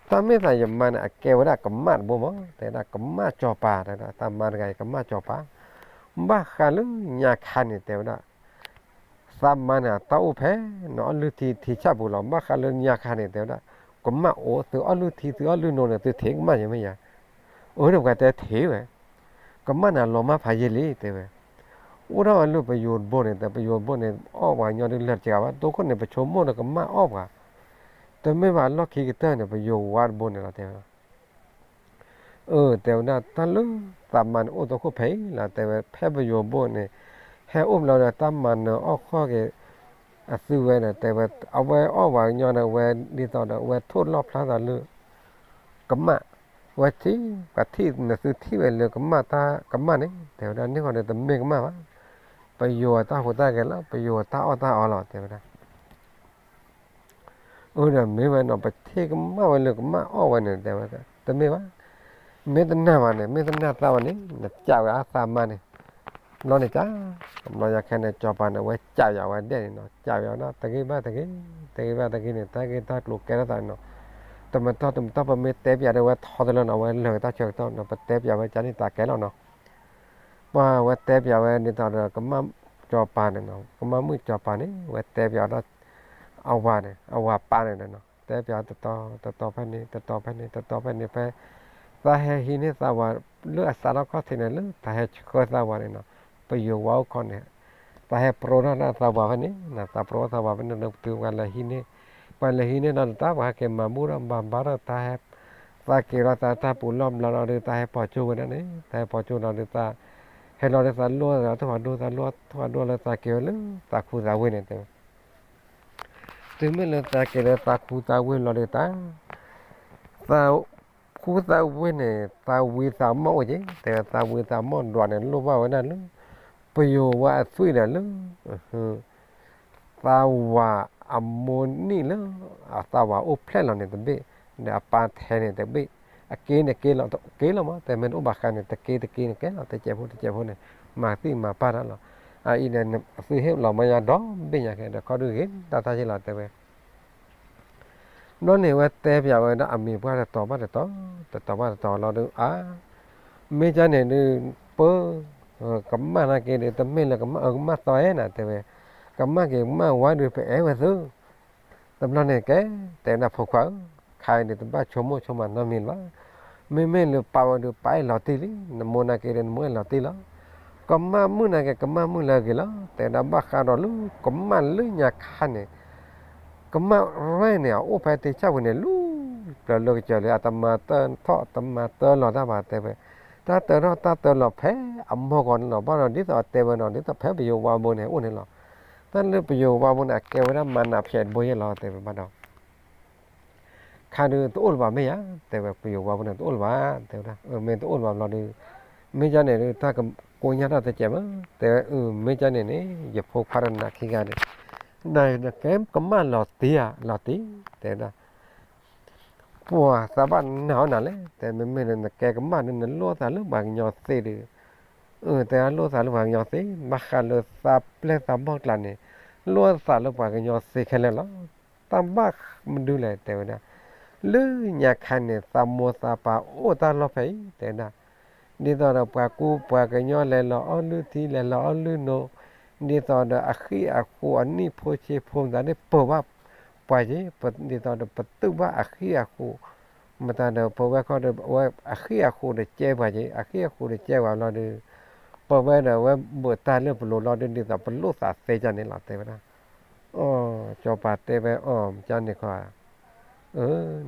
တၢ်မ့ၢ်သးယမါန့ၣ် အကဲဝဲဒၣ်ကမၣ်တဘိမး, တဲဝဲဒၣ်ကမၣ်စီၤပၤ, တဲဝဲဒၣ်တၢ်မါတဂၤအံၤကမၣ်စီၤပၤ. ဘၣ်ဃးလၢညါခါန့ၣ် တဲဝဲဒၣ် သးမါန့ၣ် တၢ်အိၣ်ဖဲ နအီၣ်လုၢ်ထံထံဆၣ်ပူၤလီၤ. ဘၣ်ဃးလၢညါခါန့ၣ် တဲဝဲဒၣ် ကမၣ်အိၣ်, သုအီၣ်လုၢ်ထံသုအီၣ်လုၢ်နိန့ၣ် သုထံၣ်ကမၣ်ယဲမ့ၢ်ယၤ. အၢ ဒီးပှၤတဲထံၣ်ဝဲ, ကမၣ်န့ၣ်လီၤမၢ်ဖးယံာ်လံ တဲဝဲ. အိၣ်ထီၣ်ဝဲလၢပယိၤတဘိန့ၣ် တဲပယိၤတဘိန့ၣ် အီၣ်ပှၤကညီဒုးလၢာ်တကးဘၣ်, တိခိၣ်န့ၣ် ပဆိကမိၣ်ဒီးကမၣ်အီၣ်ပှၤ, တမ့ၢ်ဘၣ်လီၢ်ခံကတၢၢ်န့ၣ် ပယိၤဝါတဘိန့ၣ်လီၤ တဲဝဲ. အၢ တဲဝဲဒၣ် တၢ်လၢသးမါန့ၣ်အိၣ်တိခိၣ်ဖဲအံၤလီၤ တဲဝဲ, ဖဲပယိၤဘိန့ၣ် ဟဲအိၣ်ဘျီဒီး တၢ်မၤနၢၤအီၣ်ဃီၣ်က့ၤ အသုဝဲဒီး တဲဝဲ အဝဲအီၣ်ပှၤကညီဒီး အဝဲဒ်သိးဒီး အဝဲထိၣ်လီၣ်ဖျါသးလၢ ကမၣ်, ဝဲထံၣ် ပှၤထံၣ်နသုထံၣ်ဝဲလၢကမၣ်တၢ်ကမၣ်န့ၣ် တဲဝဲဒၣ်န့ၣ်ဃီဒီးတမ့ၢ်ကမၣ်ဘၣ်, ပယိၤအတၢ်ဟူးတၢ်ဂဲၤလီၤ, ပယိၤအတၢ်အီၣ်တၢ်အီလီၤ တဲဝဲဒၣ်. အၢ ဒီးမ့ၢ်ဝဲနီၤ ပထံၣ်ကမၣ်ဝဲလၢကမၣ်အီၣ်ဝဲန့ၣ် တဲဝဲ တမ့ၢ်ဘၣ်, မ့ၢ်တနာ်ဘၣ်န့ၣ် မ့ၢ်တနာ်သးဘၣ်န့ၣ် နကးဝဲအသးမါန့ၣ်, ဘျီန့ၣ်က, ဘျီယၤခဲန့ၣ် စီၤပၤန့ၣ် အဝဲကးယၤဝဲဒဲးန့ၣ်နီၤ, ကးယၤဝဲဒၣ် တဂ့ၤဘၣ်တဂ့ၤ, တဂ့ၤဘၣ်တဂ့ၤန့ၣ် တၢ်ဂ့ၢ်တၢ်ကျိၤကဲထီၣ်သးန့ၣ်နီၤ, တမတီၢ်တမတီၢ် ပမ့ၢ်တဲပၠးဒီး အဝဲထီတလၢနီၤ, အဝဲလၢာ်ကတၢၢ်ဆၢကတီၢ်နီၤ, ပတဲပၠးဝဲကန့ၣ်တၢ်ကဲလီၤနီၤ. ပှၤဝဲတဲပၠးဝဲဒ်သိးဒီး ကမၣ်စီၤပၤန့ၣ်နီၤ, ကမၣ်မုၣ်စီၤပၤန့ၣ် ဝဲတဲပၠးဒီး အဝၤန့ၣ် အဝၤပၢ်န့ၣ်နီၤ, တဲပၠးတတီၤ တတီၤဖဲန့ၣ် တတီၤဖဲန့ၣ် တတီၤဖဲန့ၣ် ဖဲ သးဟဲဟံးန့ၢ်သးဝၤ လၢအစးထီၣ်ခီၣ်ထံးန့ၣ် လၢတၢ်ဟဲဆှၢသးဝၤန့ၣ်နီၤ, ပယိၤဝါအိၣ်ခီန့ၣ် သးဟဲပရိထီၣ်သးဝၤဖဲန့ၣ်, သးပရိထီၣ်သးဝၤဖဲန့ၣ် လၢပတုၤပှၤလဲၤဟံးန့ၢ်, ပှၤလဲၤဟံးန့ၢ်ဒီးတၢ် ပှၤဟဲက့ၤမၤဘူၣ်ထီၣ်ဘၣ်ဘါထီၣ်တၢ်ဟဲ, သးက့ၤလီၤသးတၢ်ပူၤလီၢ်ဘျီလီၤဒီး တၢ်ဟဲပိာ်ကၠိဝဲဒၣ်န့ၣ်, တၢ်ဟဲပိာ်ကၠိလီၤဒီးသး, ဟဲလီၤဒီးသးလိၣ်သးထီၣ်ဖးဒိၣ် သးလိၣ်ထီၣ်ဖးဒိၣ်လၢသးက့ၤဝဲလၢသးခူသးဝ့ၢ်န့ၣ်တဲဝဲ တုၤမ့ၢ်လၢသးက့ၤလၢသးခူသးဝ့ၢ်လီၤဒီးတၢ်, သးခူသးဝ့ၢ်န့ၣ် သးဝံသးမီၢ်အိၣ်က့ၤ, တဲဝဲသးဝံသးမီၢ်ဒွးန့ၣ် လိၣ်ဘၣ်ဝဲဒၣ်လၢ ပယိၤဝါအသွံၣ်ဒီးလၢ သးဝၤအမိၢ်နံၣ်လၢ အသးဝၤအိၣ်ဖျဲၣ်လီၤန့ၣ်တဘ့ၣ်, ဒီးအပၢ်ထဲန့ၣ်တဘ့ၣ်, အက့န့ၣ်က့လီၤ, က့လီၤမး, တဲမ့ၢ်တအိၣ်ဘၣ်ဃးန့ၣ် တက့တက့န့ၣ်ကဲလီၤ, တကဲးဖိတကဲးဖိန့ၣ် မၤသံၣ်မၤပၢ်တၢ်လီၤ. အအံၤဒီး အသုဟ့ၣ်လီၤမၢယါဒီဘ့ၣ်ညါခဲဒီး ခီဒုဂ့ၤတၢ်တၢ်ယ့ၢ်လီၤတဲဝဲ ဘျီန့ၣ် ဝဲတဲပၠးဝဲဒၣ်အမံၤပှၢ်တတီၤဘၣ်တတီၤ, တတီၤဘၣ်တတီၤလီၤဒီး အါ, မ့ၢ်ကန့ၣ်ဒုး ပၢ, ကမၣ်နာ်က့ဒီး တမ့ၢ်လၢကမၣ်အၢကမၣ်သီအဲၣ်နၤတဲဝဲ, ကမၣ်က့ၤကမၣ်ဝါဒုး ပအဲၣ်ဝဲသု, တဘျီန့ၣ်ကဲ, တဲဒၣ်ဖိခွါဧၢ, ခါအံၤဒုးတဘၣ်ဆိကမိၣ်ဆိကမးနီတမံၤလၢၤဘၣ်, မ့မ့ၢ်လၢပၢ်ဝဲဒုး ပၢ်အဲၣ်လီၤတံၢ်လံ, နမိၢ်နာ်က့ဒီး နမိၢ်အဲၣ်လီၤတံၢ်လီၤ ကမၣ်မုၣ်နာ်က့ ကမၣ်မုၣ်လၢအဂ့ၤလီၤ, တဲဒၣ်ဘၣ်ဃးဒီးလၢ ကမၣ်လၢညါခါန့ၣ်, ကမၣ်ရဲၣ်န့ၣ် အအိၣ်ဖဲတ့ၢ်ဆၣ်ပူၤန့ၣ် လၢပျၢၤလၢကစၢၤလၢ အတမၤတၢ်ထီၣ်တမၤတၢ်လီၤတၢ်ဘၣ်တဲဝဲ, တၢ်တၢ်ထီၣ်တၢ်တၢ်လီၤဖဲအမိၢ်ကီၢ်န့ၣ်လီၤ, ဘၣ်ဒီးဒ်သိးအတဲဝဲနီၤ ဒ်သိးဖဲပယိၤဝါဘိန့ၣ်အိၣ်န့ၣ်လီၤ, တၢ်လၢပယိၤဝါဘိန့ၣ် အကဲဝဲဒၣ်မၤနးဖျဲးတဘိယဲၢ်လီၤ တဲဝဲဘၣ်ဒီး ခါဒုးတအိၣ်လၢၤဘၣ်မ့ၢ်ယါ, တဲဝဲပယိၤဝါဘိန့ၣ်တအိၣ်လၢၤဘၣ်, တဲဝဲဒၣ် မ့ၢ်တအိၣ်လၢၤဘၣ်ဘျီဒုး, မ့ၢ်ကန့ၣ်ဒုး တၢ်ကကိးညါထီၣ်တစဲးမး, တဲဝဲ မ့ၢ်ကန့ၣ်န့ၣ် ယဖိခွါဒီးနၤခံဂၤန့ၣ်, နကဲကမၣ်လီၤတံၢ်ဧါ လီၤတံၢ်, တဲဝဲဒၣ် ပှၤသးဘၣ်နာ်အီၤနၤလဲၣ်, တဲမ့မ့ၢ်လၢနကဲကမၣ်ဒုး နလိၣ်သးလၢပှၤကညီသ့ဒုး, တဲလိၣ်သးလၢပှၤကညီသ့, ဘၣ်ဃးလၢသးပျဲၢ်သးဘီၣ်ကျါန့ၣ်, လိၣ်သးလၢပှၤကညီသ့ခဲလၢာ်လီၤ, တၢ်ဘၣ်မနုၤလဲၣ် တဲဝဲဒၣ်, လၢညါခါန့ၣ် သးမိၢ်သးပၢ်အိၣ်တၢ်လီၢ်ဖဲအံၤ တဲဝဲဒၣ် ဒ်သိးဒီးပှၤကူပှၤကညီလဲၤလီၤအီၣ်လုၢ်ထံလဲၤလီၤအီၣ်လုၢ်နိ, ဒ်သိးဒီးအဃံအဃိးအနံၣ်ဖိဆ့ဖိမတၤန့ၣ်ပၢၤဘၣ်ပှၤက့ၤ, ဒ်သိးဒီးပတုာ်ဘၣ်အဃံအဃိး, မတၤဒီးပဝဲခီဒီးအဃံအဃိးဒီးကဲပှၤက့ၤ, အဃံအဃိးဒီးကဲပှၤလီၤဒီး, ပဝဲဒီးအဝဲဘၣ်တၢ်လၢပလိၤလီၤဒီး ဒ်သိးပလိၣ်သးသ့ကန့ၣ်လီၤ တဲဝဲဒၣ် စီၤပၤတဲဝဲအီၤ မ့ၢ်ကန့ၣ်ခီ,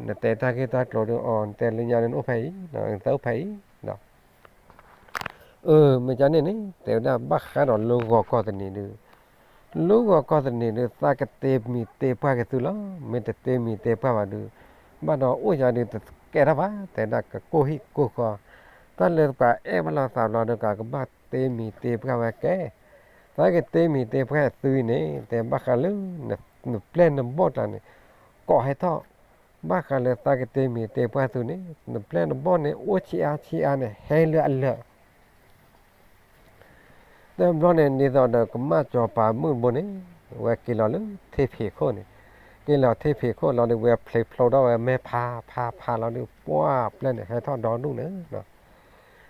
နတဲတၢ်ဂ့ၢ်တၢ်ကျိၤဒီးအီၤ နတဲလၢညါန့ၣ်နအိၣ်ဖဲအံၤ, နသးအိၣ်ဖဲအံၤ, မ့ၢ်ကန့ၣ်န့ၣ် တဲဝဲဒၣ်ဘၣ်ဃးဒီးလၢဂီၤကီၢ်သန့ၤဒုး, လၢဂီၤကီၢ်သန့ၤဒုး သးကတ့မံၤတ့ပှၢ်က့ၤသုလီၤ, မ့ၢ်တတ့မံၤတ့ပှၢ်ဘၣ်ဒုး, ဘၣ်ဒီးအိၣ်ယၤဒုးတကဲထီၣ်ဘၣ်, တဲဒၣ်ကကိၢ်ဟံၣ်ကိၢ်ဃီ, တၢ်လၢပှၤအဲၣ်ဘၣ်လိာ်သးဘျီဒီး ကဘၣ်တ့မံၤတ့ပှၢ်ဝဲကဲ သးကတ့မံၤတ့ပှၢ်သုအံၤန့ၣ် တဲဘၣ်ဃးလၢ နပျဲၢ်နဘီၣ်ကျါန့ၣ် ကိးဟဲထီၣ်, ဘၣ်ဃးလၢသးကတ့မံၤတ့ပှၢ်သုန့ၣ် နပျဲၢ်နဘီၣ်န့ၣ် အိၣ်ဆံးအါဆံးအါန့ၣ် ဟဲလၢအလၢာ် တဘျီန့ၣ် ဒ်သိးဒီးကမၣ်စီၤပၤမုၣ်တဘိန့ၣ်, ဝဲက့ၤလီၤလၢထံဖံးခိၣ်န့ၣ်, က့ၤလီၤထံဖံးခိၣ်လီၤဒီး ဝဲဖျ့ဖျိထီၣ်ဝဲမဲာ်ဖးဖးဖးလီၤဒီး ပှၢ်ပျဲၢ်န့ၣ် ဟဲထီၣ်ဒီဒူၣ်န့ၣ်.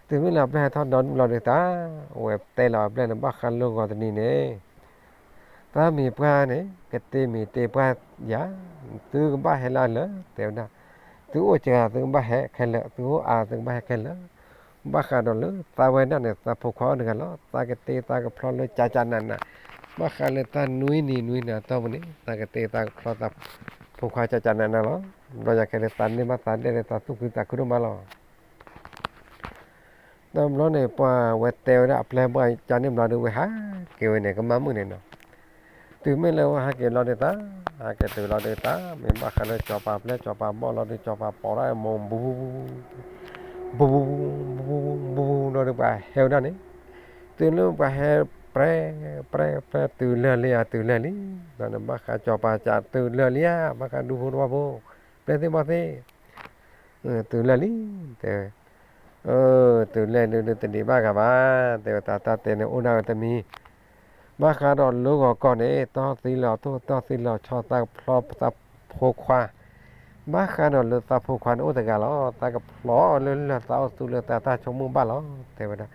တုၤမ့ၢ်လၢပျဲၢ်ဟဲထီၣ်ဒီဒူၣ်လီၤဒီး တၢ်ဝဲတဲလီၤပျဲၢ်န့ၣ် ဘၣ်ဃးလၢဂီၤတနံၤန့ၣ် သးမ့ၢ်ပှၢ်န့ၣ် ကတ့မ့ၢ်တ့ပှၢ်ယၤ, သုကဘၣ်ဟဲလၢလၢာ် တဲဝဲဒၣ်, သုအိၣ်စှၤ သုကဘၣ်ဟဲခဲလၢာ်, သုအိၣ်အါ သုကဘၣ်ဟဲခဲလၢာ်, ဘၣ်ဃးဒီးလၢသးဝဲဒၣ်န့ၣ် သးဖိခွါအိၣ်တဂၤလီၤ, သးကတ့သးကဖျီလၢကကနးနး, ဘၣ်ဃးလၢတၢ်နွံနံၤနွံနၤအတီၢ်ပူၤန့ၣ် သးကတ့သးကဖျီသးဖိခွါကကနးနးလီၤ. ဘျီယၤခဲလၢာ် သးန့ၢ်ဘၣ်သးဒဲၣ်လၢ သးသူၣ်ခုသးခုဒိၣ်မးလီၤ. တဘျီန့ၣ် ပှၤဝဲတဲဝဲဒၣ်အပျဲၢ်ဘီၣ်ကန့ၣ်ဘျီဒီး ဝဲဟးက့ၤဝဲန့ၣ် ကမၣ်မုၣ်န့ၣ်နီၤ. တုၤမ့ၢ်လၢဝဲဟးက့ၤလီၤဒီး တၢ် ဟးက့ၤတုၤလီၤဒီး တၢ်မ့ၢ်ဘၣ်ဃးလၢစီၤပၤပျဲၢ် စီၤပၤဘီၣ်လီၤဒီး စီၤပၤပိာ်ဒၣ်အမိၢ် ဘူး ဘူး ဘူး ဘူး ဘူး ဘူး ဘူး ဘူး ဘူး ဘူး ဒီးပှၤဟဲဝဲဒၣ်န့ၣ်, တုၤလၢပှၤဟဲပြဲ ပြဲ ပြဲ တုၤလၢာ်လံဧါ တုၤလၢာ်လံ, ဘၣ်ဃးစီၤပၤကတုၤလၢာ်လံဧါ ဘၣ်ဃးဒူဖိတဝီဖိ ပျဲၢ်သ့ၣ်ဘီၣ်သ့ၣ် တုၤလၢာ်လံ, တဲဝဲ, တုၤလၢာ်လံဒီးတဒံးဘၣ်ဂၤဘၣ်, တဲဝဲ တၢ်တၢ်တဲန့ၣ်အိၣ်ဒၣ်ဝဲတမံၤ, ဘၣ်ဃးဒီးလၢဂီၤကီၢ်န့ၣ် တီၢ်သံလီၤထိၣ် တီၢ်သံလီၤဆီ သးကဖျီသးဖိခွါ, ဘၣ်ဃးဒီးလၢသးဖိခွါန့ၣ်အိၣ်တဂၤလီၤ, သးကဖျီအီၤလၢလၢၢ် သးအိၣ်သူလၢသးတၢ်ဆိကမိၣ်ဘၣ်လီၤ, တဲဝဲဒၣ်.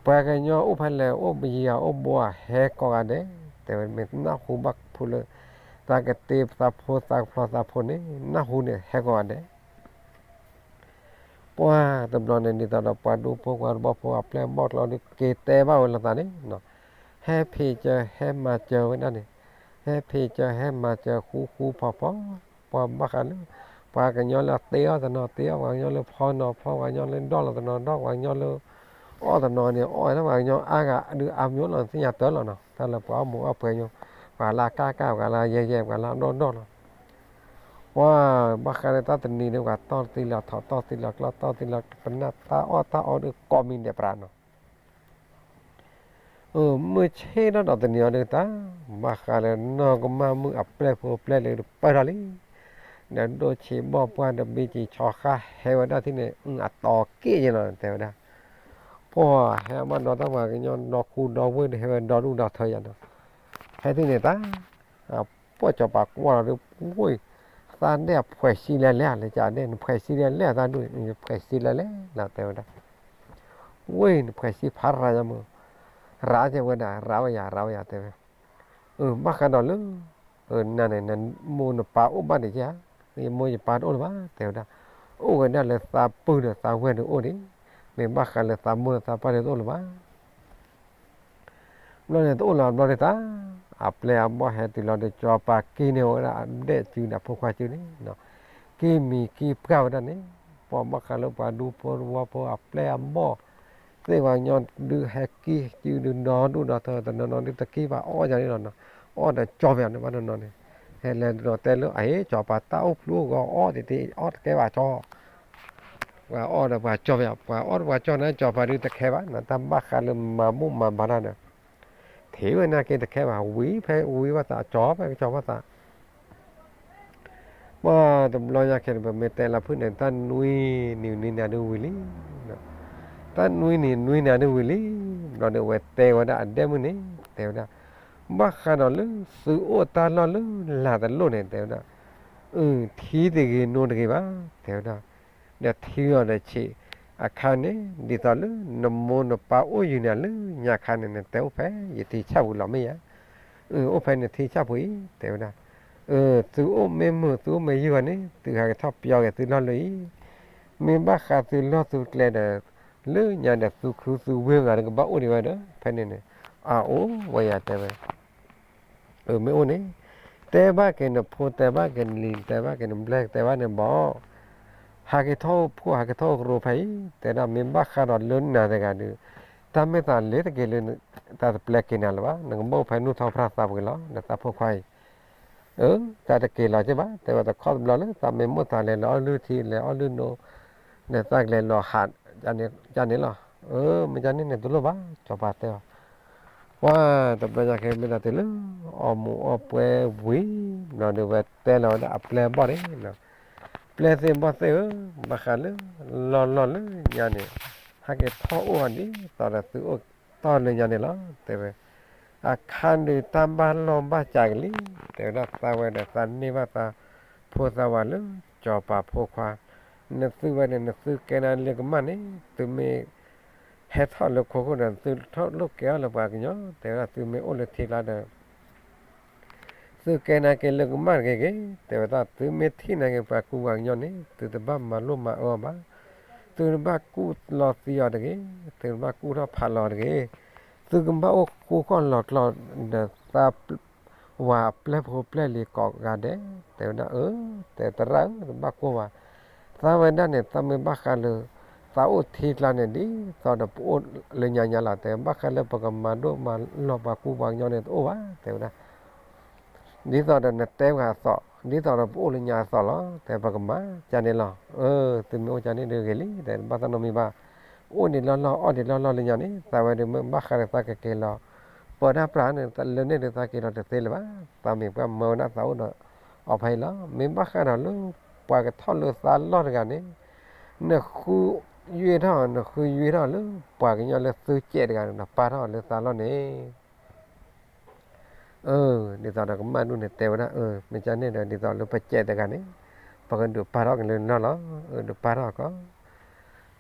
ပှၤကညီအိၣ်ဖဲလဲၣ် အိၣ်ဘယံၤဧါ အိၣ်ဘိဧါ ဟဲကိးဂၤဒဲး, တဲဝဲ မ့ၢ်နၢ်ဟူဘၣ်ဖုလၢ သးကတ့သးဖိ သးကဖျီသးဖိန့ၣ် နၢ်ဟူန့ၣ် ဟဲကိးဂၤဒဲး ပှၢ်တဘျီန့ၣ် ဒ်သိးဒီးပှၤဒူဖိပှၤတဝီဖိအပျဲၢ်အဘီၣ်ကျီဒီး က့ၤတဲဘၣ်ဝဲလိာ်သးန့ၣ်, ဟဲဖံးစၢၤ ဟဲမၤစၢၤဝဲဒၣ်န့ၣ်, ဟဲဖံးစၢၤ ဟဲမၤစၢၤ ဃူဃူဖိးဖိး, ပှၤဘၣ်ဃးလၢ ပှၤကညီလၢတ့အီၣ်တနီၤတ့အီၣ်, ပှၤကညီလၢဖီနီၤဖီ, ပှၤကညီလၢဒီၣ်လီၤတနီၤဒီၣ်, ပှၤကညီလၢ အီၣ်တနီၤန့ၣ် အီၣ်ဝဲဒၣ် ပှၤကညီအါဂၤဒုးအါမံၤလီၤ သ့ၣ်ညါတၢ်လီၤနီၤ, တၢ်လၢပှၤအီၣ်မူအီၣ်ပှဲၤညိ, ပှၤလၢအကၣ်ကၣ် ပှၤလၢအယဲၢ်ယဲၢ် ပှၤလၢအဒီၣ်ဒီၣ်လီၤ. ပှၤဘၣ်ဃးလၢတၢ်တနံၤဒီး ပှၤတီၢ်သံလီၤထိၣ် တီၢ်သံလီၤကျီ တီၢ်သံလီၤပနၢ် တၢ်အီၣ်တၢ်အီဒီးကိးမံၤဒဲးပြးနီၤ. မုၢ်ဆ့ၣ်ထီၣ်ဒီးတနံၤအံၤဒီးတၢ် ဘၣ်ဃးလၢနီၢ်ကမၣ်မုၣ်အပျဲၢ်ဖိပျဲၢ်လၢတပၢၢ်ထီၣ်လံ, ဒီးဒိၣ်ဆံးဘီၣ်ပှၢ်ဒီးဘံက့ၤဆီဃါဟဲဝဲဒၣ်ထံၣ်န့ၣ် အတီၤက့ၣ်ယဲလီၤ တဲဝဲဒၣ်. ပှၤဟဲမးဒီတၢ်ပှၤကညီဒီခူဒီဝ့ၢ်ဒီး ဟဲဝဲဒီဒူၣ်ဒီထၢယၤဒီး ဟဲထံၣ်န့ၣ်တၢ် ပှၢ်စီၤပၤကွၢ်လီၤဒီး ဝ့ၢ် သးဒဲၣ်အဖှဲးဆံလဲၤလဲၣ် လၢကဒဲၣ် နဖှဲးဆံလဲၤလဲၣ် သးဒူၣ် နဖှဲးဆံလဲၤလဲၣ် တဲဝဲဒၣ်. ဝ့ၢ် နဖှဲးဆံဖးရၤယမုၢ်, ရၤကဲဝဲဒၣ် ရၤဝဲယၤ ရၤဝဲယၤ တဲဝဲ. ဘၣ်ဃးဒီးလၢ နၤန့ၣ် နမိၢ်နပၢ်အိၣ်ဘၣ်ဒံးဧါ, ယမိၢ်ယပၢ်တအိၣ်လၢၤဘၣ် တဲဝဲဒၣ်. အိၣ်ဝဲဒၣ်လၢသးပုၢ်ဒီးသးဝဲၢ်ဒီးအိၣ်ဒံး, မ့ၢ်ဘၣ်ဃးလၢသးမိၢ်သးပၢ်ဒီးတအိၣ်လၢၤဘၣ် ဘျီန့ၣ်တအိၣ်လၢၤဘျီန့ၣ်တၢ်, အပျဲၢ်အဘီၣ်ဟဲတုၤလီၤဒီး စီၤပၤက့န့ၢ်ဝဲဒၣ်အဒဲၣ်စုဒီးအဖိခွါစုန့ၣ်, က့မံၤက့ပှၢ်ဝဲဒၣ်န့ၣ်, ပှၤဘၣ်ဃးလၢပှၤဒူဖိတဝီဖိအပျဲၢ်အဘီၣ် သ့ၣ်ပှၤကညီဒုးဟဲက့စုဒုးဒီဒူၣ်ဒီထၢ တနီၤနီၤဒုးတက့ဘၣ်အီၣ်ယၤန့ၣ်လီၤနီၤ, အီၣ်ဒီးကၠီၣ်ပယၤန့ၣ်ဘၣ်တနီၤန့ၣ်, ဟဲလဲၤဒီးတဲလၢ အဟ့ၣ် စီၤပၤတၢ်အိၣ်ဖျိဂီၤအီၣ်တ့ၢ်တ့ၢ် အီၣ်တကဲဘၣ်ကၠီၣ် ပှၤအီၣ်ဒီးပှၤကၠီၣ်ပယၤ ပှၤအီၣ်ဒီးပှၤကၠီၣ်န့ၣ် စီၤပၤဒုးတခဲဘၣ်နီၤ, တၢ်ဘၣ်ဃးလၢမၤဘူၣ်မၤဘါတၢ်ဒီး ထံၣ်ဝဲန့ၣ်က့တခဲဘၣ် ဝံၤဖဲဝံၤဘၣ်သး ကၠီၣ်ဖဲကၠီၣ်ဘၣ်သး ပှၤတဘျီညါခဲန့ၣ် ပမ့ၢ်တဲလၢဖုၣ်န့ၣ် တၢ်နွံနံၤနွံနၤဒုးဝံၤလံ, တၢ်နွံနံၤနွံနၤဒုးဝံၤလံ, ဘျီဒီးအဝဲတဲဝဲဒၣ်အဒဲၣ်မုၣ်န့ၣ် တဲဝဲဒၣ်, ဘၣ်ဃးဒီးလၢသုအိၣ်တၢ်လီၢ်လၢလာ်တလိၣ်န့ၣ် တဲဝဲဒၣ်, အု ထံတဂ့ၤနိတဂ့ၤဘၣ် တဲဝဲဒၣ်, ဒီးထံအီၤဒီးဆံးအခါန့ၣ် ဒ်သိးလၢ နမိၢ်နပၢ်အိၣ်ယုာ်န့ၣ်လၢညါခါန့ၣ် နတဲအိၣ်ဖဲယထံဆၣ်ပူၤလီၤမ့ၢ်ဧါ, အု အိၣ်ဖဲနထံဆၣ်ပူၤအံၤ တဲဝဲဒၣ်, အု သုအိၣ်မ့ၢ်မုာ် သုအိၣ်မ့ၢ်ယုာ်ဘၣ်န့ၣ် သုဟးကထီၣ်ပျီက့ၤသုလီၢ်လၢအံၤ, မ့ၢ်ဘၣ်ဃးသုလီၢ်သုကျဲဒီး လၢညါဒီးသုခူသုဝ့ၢ်ဂၤဒီးကဘၣ်အိၣ်ဒံးဝဲဒီး ဖဲန့ၣ်န့ၣ်, အအိၣ်ဝဲယၤတဲဝဲ အမ့ၢ်အိၣ်န့ၣ်, တဲဘၣ်က့ၤနဖိ တဲဘၣ်က့ၤနလံၤ တဲဘၣ်က့ၤနဘျဲၣ် တဲဘၣ်န့ၣ်ဘီၣ်, ဟးက့ၤထီၣ်အိၣ်ဖှိၣ် ဟးက့ၤထီၣ်အိၣ်ကရူၢ်ဖဲအံၤ တဲဒၣ် မ့ၢ်ဘၣ်ဃးဒီးလၢနၤတဂၤဒီး တၢ်မ့ၢ်သးလ့ၤတက့ၤလၢ တၢ်တပျဲက့ၤနၤလၢၤဘၣ် နကဘၣ်အိၣ်ဖဲနူၢ်ထီၣ်ဖြၣ်သးပှ့ၤလီၤ နသးဖိခွါအံၤ အၢ တၢ်တက့ၤလီၤက့ၤဘၣ် တဲဝဲတခီတဘျီလၢ သးမ့ၢ်မိၣ်သးလဲၤလီၤအီၣ်လုၢ်ထံ လဲၤအီၣ်လုၢ်နိ ဒီးသးကလဲၤလီၤဟး ယန့ၣ်လီၤ အၢ မ့ၢ်ယန့ၣ်န့ၣ်တလိၣ်ဘၣ် စီၤပၤတဲအီၤ ပှၤတဘျီညါခဲမ့ၢ်ဒၣ်တုၤလၢ အီၣ်မူးအီၣ်ပွဲဝံၤ ဘျီဒီးဝဲတဲလီၤဝဲဒၣ်အပျဲၢ်အဘီၣ်န့ၣ် ပျဲၢ်သ့ၣ်ဘီၣ်သ့ၣ်ဧၢ ဘၣ်ဃးလၢ လီၢ်လီၢ်လၢညါန့ၣ် ဟဲက့ၤထီၣ်အိၣ်အီၤဒ်သိးဒီးသုအိၣ် တၢ်လီၢ်တတီၤလၢညါန့ၣ်လီၤ တဲဝဲ. အခါဒုးတၢ်ဘၣ်လီၢ်ဘၣ်စးကလံ, တဲဝဲဒၣ်သးဝဲဒီးသးန့ၢ်ဘၣ်သးဖိသးဝးလၢ စီၤပၤဖိခွါ, နသုဝဲန့ၣ် နသုကဲနၤလၢကမၣ်န့ၣ် သုမ့ၢ်ဟဲထီၣ်လၢခိခိၣ်ဒီး သုထီၣ်လိၣ်ကဲထီၣ်လၢပှၤကညီ, တဲဝဲဒၣ်သုမ့ၢ်အိၣ်လၢထံကျါဒီး သုကဲနၤက့ၤလၢကမၣ်တဂ့ၤဂ့ၤ, တဲဝဲဒၣ်သုမ့ၢ်ထံၣ်နၤက့ၤပှၤကူပှၤကညီန့ၣ် သုတဘၣ်မၤလိမၤအၢအီၤဘၣ်, သုတဘၣ်ကူၣ်လီၤသံအီၤတဂ့ၤ, သုတဘၣ်ကူၣ်ထီၣ်ဖးလီၤတဂ့ၤ, သုကဘၣ်အိၣ်ဃူဃီၣ်လီၤကျီၤဒီးသးဝးအပျဲၢ်ဖိပျဲၢ်လံၤကိးဂၤဒဲး, တဲဝဲဒၣ်အၢ, တဲသရၣ်ဧၢ တဘၣ်ကိၢ်ဘၣ်, သးဝဲဒၣ်န့ၣ် သးမ့ၢ်ဘၣ်ဃးလၢ သးအိၣ်ထံကျါန့ၣ် ဒ်သိးဒီးပအိၣ်လၢညါညါလီၤ, တဲဘၣ်ဃးလၢပကမၤဒိၣ်မၤလီၤပှၤကူပှၤကညီန့ၣ်တအိၣ်ဘၣ်, တဲဝဲဒၣ် ဒ်သိးဒီးနတဲပှၤအသိး, ဒ်သိးဒီးပအိၣ်လၢညါအသိးလီၤ, တဲပကမၤကန့ၣ်လီၤ, အၢ သုမ့ၢ်အိၣ်ကန့ၣ်ဒုးဂ့ၤလံ, တဲဘၣ်သးနီတမံၤဘၣ်, အိၣ်ဒံးလီၢ်လီၢ်အီၣ်ဒံးလီၢ်လီၢ်လၢညါန့ၣ် သးဝဲဒုးမ့ၢ်ဘၣ်ဃးဒီးသးကက့ၤလီၤ ပၢတၢ်ပြးန့ၣ် လၢန့ၣ်ဒုးသးက့ၤလီၤတသ့လၢၤဘၣ်, သးမ့ၢ်ပှၤမၢဝဲဒၣ်သးအိၣ်ဒီးအီၤဖဲအံၤလီၤ, မ့ၢ်ဘၣ်ဃးဒီးလၢပှၤကထီၣ်လၢသးလီၢ်တဂၤန့ၣ်, နဃုယွ့ထီၣ် နဃုယွ့ထီၣ်လၢပှၤကညီလၢသုစဲးတဂၤန့ၣ်ဒီး ပာ်ထီၣ်လၢသးလီၢ်န့ၣ် အၢ ဒ်သိးဒီးကမၣ်ဒူၣ်န့ၣ်တဲဝဲဒၣ် အၢ မ့ၢ်ကန့ၣ်ဒီး ဒ်သိးလၢပစဲးတဂၤန့ၣ် ပကဒုးပာ်ထီၣ်က့ၤလၢလီၢ်လီၤ, အၢ ဒုးပာ်ထီၣ်ကီး,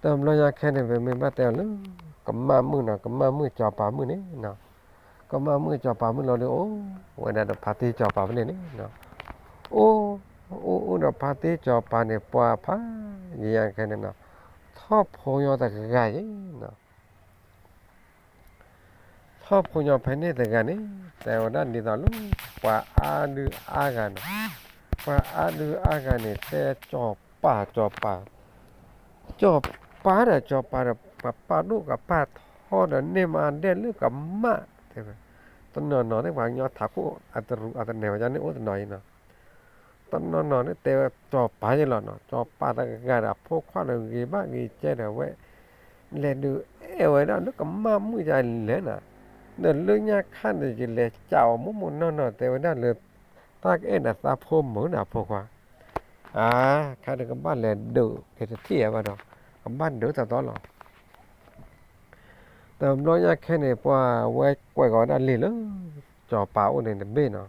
တဘျီညါခဲန့ၣ် ပမ့ၢ်ဘၣ်တဲအီၤလၢ ကမၣ်မုၣ်နီၤ ကမၣ်မုၣ်စီၤပၤမုၣ်န့ၣ်, ကမၣ်မုၣ်စီၤပၤမုၣ်လီၤဒီး အိၣ်ဝဲဒၣ်ဒီးဖါတံၢ်စီၤပၤဖဲန့ၣ်န့ၣ်, အိၣ် အိၣ်အိၣ်ဒီးဖါတံၢ်စီၤပၤန့ၣ် ပှၤဖးယံၤယံၤခဲန့ၣ်နီၤ, ထီၣ်ဖိညီတဂၤအံၤနီၤ ထီၣ်ဖိညီဖဲန့ၣ်တဂၤန့ၣ် တဲဝဲဒၣ်ဒ်သိးလၢ ပှၤအါဒုအါဂၤနီၤ, ပှၤအါဒုအါဂၤန့ၣ် တဲစီၤပၤ စီၤပၤ, စီၤပၤဒီးစီၤပၤဒီး ပပာ်ဒိၣ်ကပာ်ထီဒီးန့ၢ်မးဒဲးလၢကမၣ်, တဲဝဲ, တနီၤနီၤန့ၣ် ပှၤကညီထးခိၣ်အတရူးအတနဲၤဝဲဒၣ်န့ၣ်အိၣ်တနီၤအံၤနီၤ တနီၤနီၤန့ၣ် တဲဝဲစီၤပၤယဲလီၤနီၤ, စီၤပၤတဂၤဒီးအဖိခွါဒီးဂ့ၤဘၣ်ဂ့ၤကဲဒီးဝဲ လဲၤဒုးအဲၣ်ဝဲဒၣ်လၢကမၣ်မုၣ်ယၤလဲၣ်နီၤ, ဒီးလၢညါခါန့ၣ် ယလဲၤကးအီၤမိၢ်မိၢ်နီၢ်နီၢ် တဲဝဲဒၣ်လၢ တၢ်ကအဲၣ်ဒီးသးဖိမုၣ်ဒီးအဖိခွါ, အါ, ခါဒီးကဘၣ်လဲၤဒုးက့ၤတထံၣ်ဘၣ်ဒီး ကဘၣ်ဒုးတတီလီၤ တဘျီညါခဲန့ၣ် ပှၤဝဲကွဲးကီးဝဲဒၣ်လံာ်လၢ စီၤပၤအိၣ်န့ၣ်တဘ့ၣ်နီၤ,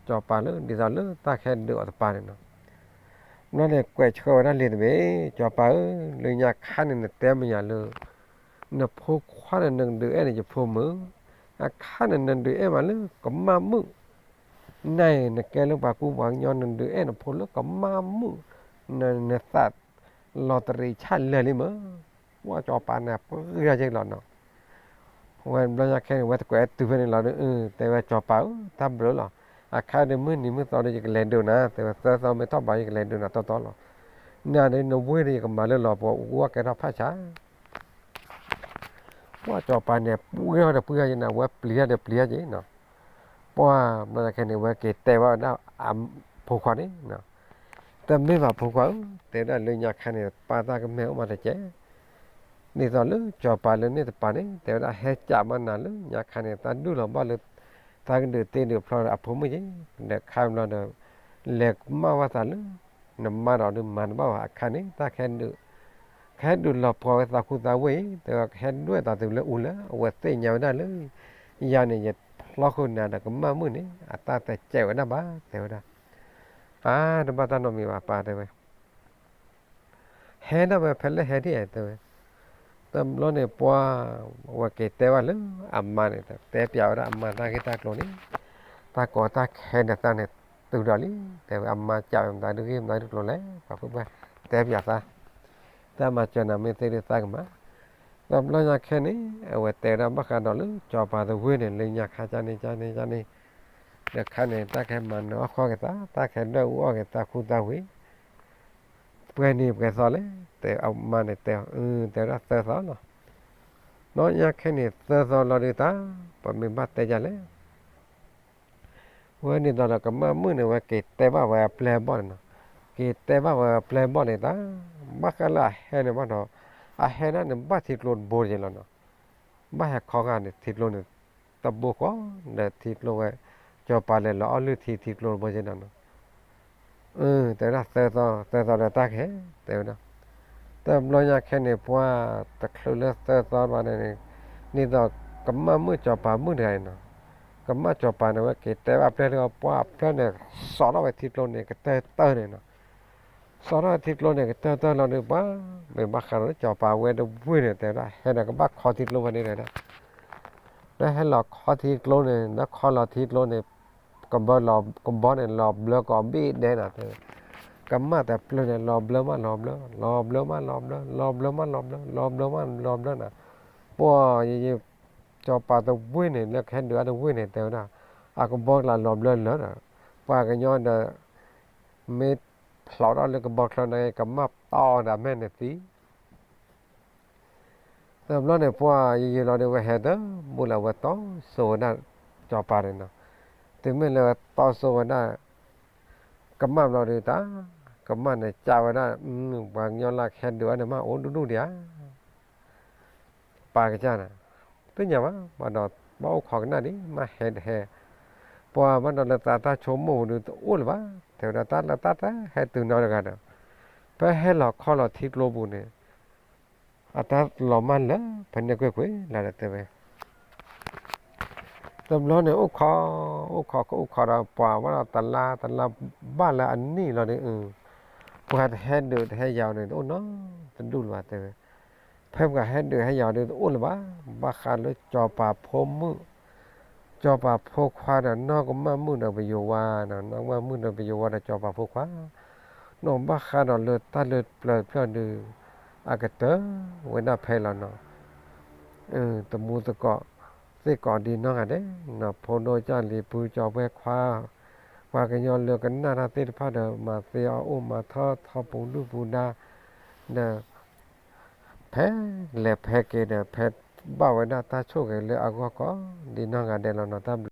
စီၤပၤလၢဒ်သိးလၢတၢ်ခဲဒုးအီၤတပၤန့ၣ်နီၤ, ဘျီန့ၣ်ကွဲးဆှၢဝဲဒၣ်လံာ်တဘ့ၣ်, စီၤပၤဧၢ, လၢညါခါန့ၣ် နတဲမ့ၢ်ယၤလၢ နဖိခွါန့ၣ် နကဒုးအဲၣ်န့ၣ်ယဖိမုၣ်, အခါန့ၣ် နဒုးအဲၣ်မးလၢကမၣ်မုၣ်, နၤအံၤ နကဲလၢပှၤကူပှၤကညီ နဒုးအဲၣ်နဖိလၢကမၣ်မုၣ်, နသးလီၤတရံးဆၣ်လၢာ်လံမ့ၢ်, ပှၤစီၤပၤန့ၣ် ပှ့ၤယဲလီၤနီၤ, ဝဲဘျီညါခဲန့ၣ် ဝဲတကွဲးတုၤဖဲန့ၣ်လီၤဒီး တဲဝဲစီၤပၤဧၢ တၢ်ဘျုးလီၤ, အခါဒီးမုၢ်နံၤမုၢ်သီဒီး ယကလဲၤဒုးနၤ တဲဝဲ သၢသီမ့ၢ်ထီၣ်ဘး ယကလဲၤဒုးနၤတီတီလီၤ, နၤဒီးနဝ့ၢ်ဒီး ယကမၤလၢလီၤပှီၤ အူအီၣ်ကဲထီၣ်ဖးဆါ ပှၤစီၤပၤန့ၣ် ပှ့ၤထီၣ်ဒီးပှ့ၤထီၣ်က့ၤနီၤ, ဝဲပျံၤထီၣ်ဒီးပျံၤထီၣ်က့ၤနီၤ, ပှၤဘျီညါခဲန့ၣ် ဝဲက့ၤတဲဘၣ်ဝဲဒၣ်အဖိခွါန့ၣ်, တမ့ၢ်ဘၣ်ဖိခွါဧၢ, တဲဝဲဒၣ်လၢညါခါန့ၣ် ပၢ်တၢ်ကမၣ်အိၣ်မးတကဲး, ဒ်သိးလၢစီၤပၤလၢန့ၣ်တပၤန့ၣ် တဲဝဲဒၣ်ဟဲကးမးနၤလၢညါခါန့ၣ် တၢ်ဒုးလီၤဘၣ်လၢ တၢ်ကဒုးတ့ဒုးဖျီဒီးအဖိမုၣ်က့ၤ, ဒီးခါဘျီဒီး လဲၤကမၣ်ဘၣ်သးလၢ နမါဒီးဒုးမၤတဘၣ်ဘၣ် အခါန့ၣ် တၢ်ကဟဲဒုး ကဟဲဒုးလီၤပှီၤဝဲသးခူသးဝ့ၢ်အံၤ တဲဝဲကဟဲဒွဲၣ်သးတုၤလၢအူလၢ အဝဲသ့ၣ်ညါဝဲဒၣ်လၢ ယၤန့ၣ် ယဖျီခိၣ်နၤဒီးကမၣ်မုၣ်န့ၣ် အတၢ်တစဲးဝဲဒၣ်ဘၣ် တဲဝဲဒၣ်, အါ တဘၣ်တၢ်နီတမံၤဘၣ် ပၢ်တဲဝဲ ဟဲဒၣ်ဝဲဖဲလဲၣ်ဟဲဒ်ဧါ တဲဝဲ, တဘျီန့ၣ်ပှၤ ဝဲက့ၤတဲဘၣ်လၢအမါန့ၣ် တဲပျးဝဲဒၣ်အမါတၢ်ဂ့ၢ်တၢ်ကျိၤန့ၣ်, တၢ်ကီတၢ်ခဲဒီးသးန့ၣ် တုၤဒီးလံ, တဲဝဲအမါကးဝဲမတၤဒုးဂ့ၢ်မတၤဒုးကျိၤလဲၣ် ပှၤဖုၣ်ဘၣ်တဲပျးသး, တၢ်မၤစၢၤနၤမ့ၢ်သ့ဒုးသးကမၤ, တဘျီညါခဲန့ၣ် အဝဲတဲဒၣ်ဘၣ်ဃးဒီးလၢစီၤပၤသဝ့ၢ်န့ၣ် လၢညါခါကန့ၣ်ကန့ၣ်ကန့ၣ်, ဒီးခါန့ၣ် တၢ်ကဟဲမၤနၢၤအီၣ်ဃီက့ၤသး တၢ်ကဟဲဒွဲၣ်အူအီၣ်က့ၤသးခူသးဝ့ၢ် ပှဲၤနံၤပှဲၤသီလဲၣ် တဲအမါန့ၣ်တဲအီၤ, တဲဝဲဒၣ်သၢသီလီၤ. ဘျီညါခဲန့ၣ်သၢသီလီၤဒုးတၢ် ပမ့ၢ်ဘၣ်တဲယၤလဲၣ်. ဝဲဒ်သိးဒီးကမၣ်မုၣ်န့ၣ် ဝဲက့ၤတဲဘၣ်ဝဲအပျဲၢ်အဘီၣ်န့ၣ်နီၤ, က့ၤတဲဘၣ်ဝဲအပျဲၢ်အဘီၣ်န့ၣ်တၢ်, ဘၣ်ဃးလၢအဟဲန့ၣ်ဘၣ်ဒီး, အဟဲဒၣ်န့ၣ်ဘၣ်ထံကျိတဘိယဲလီၤနီၤ, ဘၣ်ဟဲခီဂာ်န့ၣ် ထံကျိန့ၣ် တဘိဃီ, ဒီးထံကျိဝဲ စီၤပၤလဲၤလီၤအီၣ်လုၢ်ထံထံကျိတဘိယဲနီၤနီၤ, တဲဝဲဒၣ်သၢသီ, သၢသီဒီးတၢ်ကဟဲ, တဲဝဲဒၣ်, တဘျီညါခဲန့ၣ် ပှၤတချုးလၢသၢသီဘၣ်န့ၣ်, ဒ်သိး ကမၣ်မုၣ်စီၤပၤမုၣ်တဂၤန့ၣ်နီၤ, ကမၣ်စီၤပၤန့ၣ်ဝဲက့ၤတဲဘၣ်ပျဲၢ်လၢပှၢ်အဖျၢၣ်န့ၣ် စိာ်ထီၣ်ဝဲထံကျိန့ၣ် ကတၢၢ်တၢၢ်န့ၣ်နီၤ, စိာ်ထီၣ်ဝဲထံကျိန့ၣ် ကတၢၢ်တၢၢ်လီၤဒုးပှၤ, မ့ၢ်ဘၣ်ဃးဒီးလၢစီၤပၤဝဲတဝ့ၢ်န့ၣ် တဲဝဲဒၣ် ဟဲဒီးကဘၣ်ခီထံကျိဖဲန့ၣ်တဲဝဲဒၣ်, ဒီးဟဲလီၤခီထံကျိန့ၣ် ဒီးခီလီၤထံကျိန့ၣ် ကဘီလီၤ ကဘီန့ၣ် လီၤဘျၢကီးဘ့ၣ်ဒဲးနီၤ တဲဝဲ, ကမၣ်တဖျၢၣ်န့ၣ် လီၤဘျၢမးလီၤဘျၢ လီၤဘျၢမးလီၤဘျၢ လီၤဘျၢမးလီၤဘျၢ လီၤဘျၢမးလီၤဘျၢနီၤ, ပှၤယယ စီၤပၤတဝ့ၢ်န့ၣ် လၢကဟဲဒုးအါတဝ့ၢ်န့ၣ် တဲဝဲဒၣ်, အကဘီကျါလီၤဘျၢလၢာ်ဒီး, ပှၤကညီဒီး မ့ၢ်ဖျိးထီၣ်လၢကဘီချၢန့ၣ် ကမၣ်တီဒီးမဲာ်န့ၣ်သံ, တဘျီန့ၣ် ပှၤယယလီၤဒီး ဝဲဟဲတဘူၣ်လၢအဝဲတီစိဝဲဒၣ် စီၤပၤန့ၣ်နီၤ, တုၤမ့ၢ်လၢဝဲတီစိဝဲဒၣ် ကမၣ်ဘျီဒီးတၢ်, ကမၣ်န့ၣ်ကးဝဲဒၣ်, ပှၤကညီလၢကဟဲဒုးအါန့ၣ် မ့ၢ်အိၣ်ဒူၣ်ဒူၣ်ဒံးဧါ ပာ်ကစၢ်န့ၣ်, သ့ၣ်ညါဘၣ်, ဘၣ်ဒီးဘၣ်အိၣ်ခိးကနၣ်ဒံး မ့ၢ်ဟဲတဟဲ, ပှၤဘၣ်ဒီးလၢသးတၢ်ဆိကမိၣ်ပူၤဒုးတအိၣ်လၢၤဘၣ်, တဲဝဲဒၣ်တၢ်လၢတၢ်တဟဲတုၤနီတဂၤဒီး, ဖဲဟဲလီၤခီလီၤထံကျိပူၤန့ၣ်, အတၢ်လီၤမၢ်လၢဖဲန့ၣ်ကွ့ၢ်ကွ့ၢ်လီၤဒီးတဲဝဲ တဘျီန့ၣ် အိၣ်ခိး, အိၣ်ခိးကအိၣ်ခိးဒီး ပှၤဝဲဒၣ်တလါတလါဘၣ်လၢအနံၣ်လီၤဒီး, ပှၤတဟဲဒုးတဟဲယၤအီၤန့ၣ် တအိၣ်နီတဒူၣ်လၢၤဘၣ်တဲဝဲ, ဖဲပှၤဟဲဒုးဟဲယၤအီၤဒီးတအိၣ်လၢၤဘၣ်, ဘၣ်ဃးလၢစီၤပၤဖိမုၣ်, စီၤပၤဖိခွါဒီး နီၢ်ကမၣ်မုၣ်ဒီးပယိၤဝါ, နီၢ်ကမၣ်မုၣ်ဒီးပယိၤဝါဒီးစီၤပၤဖိခွါ, နီၢ်ဘၣ်ဃးဒီးလၢတၢ်လၢပျၢၤဖျၢၣ်ဒုး, အကတၢၢ်ဝဲဒၣ်ဖဲလီၤနီၤ တမူသကိး, သ့ၣ်ကိးဒံးနီၢ်ဂၤဒဲး, ဖိဒိၣ်ကၢ်လံၤ ဖုကၠီၤပှဲၤခွါ, ပှၤကညီလၢကနၣ်တၢ်သ့ၣ်တဖၣ်ဒီး မၤသ့အီၣ်အိၣ်မၤထီၣ်ထီပူၤဒုၣ်ပူၤဒါ, ဒီး ဖဲလဲၤဖဲက့ၤဒီး ဖဲဘၣ်ဝဲဒၣ်တၢ်ဆိၣ်ဂ့ၤလၢအဂီၢ်ကိးဒံးနီၢ်ဂၤဒဲးလီၤနီၤ တၢ်ဘျုး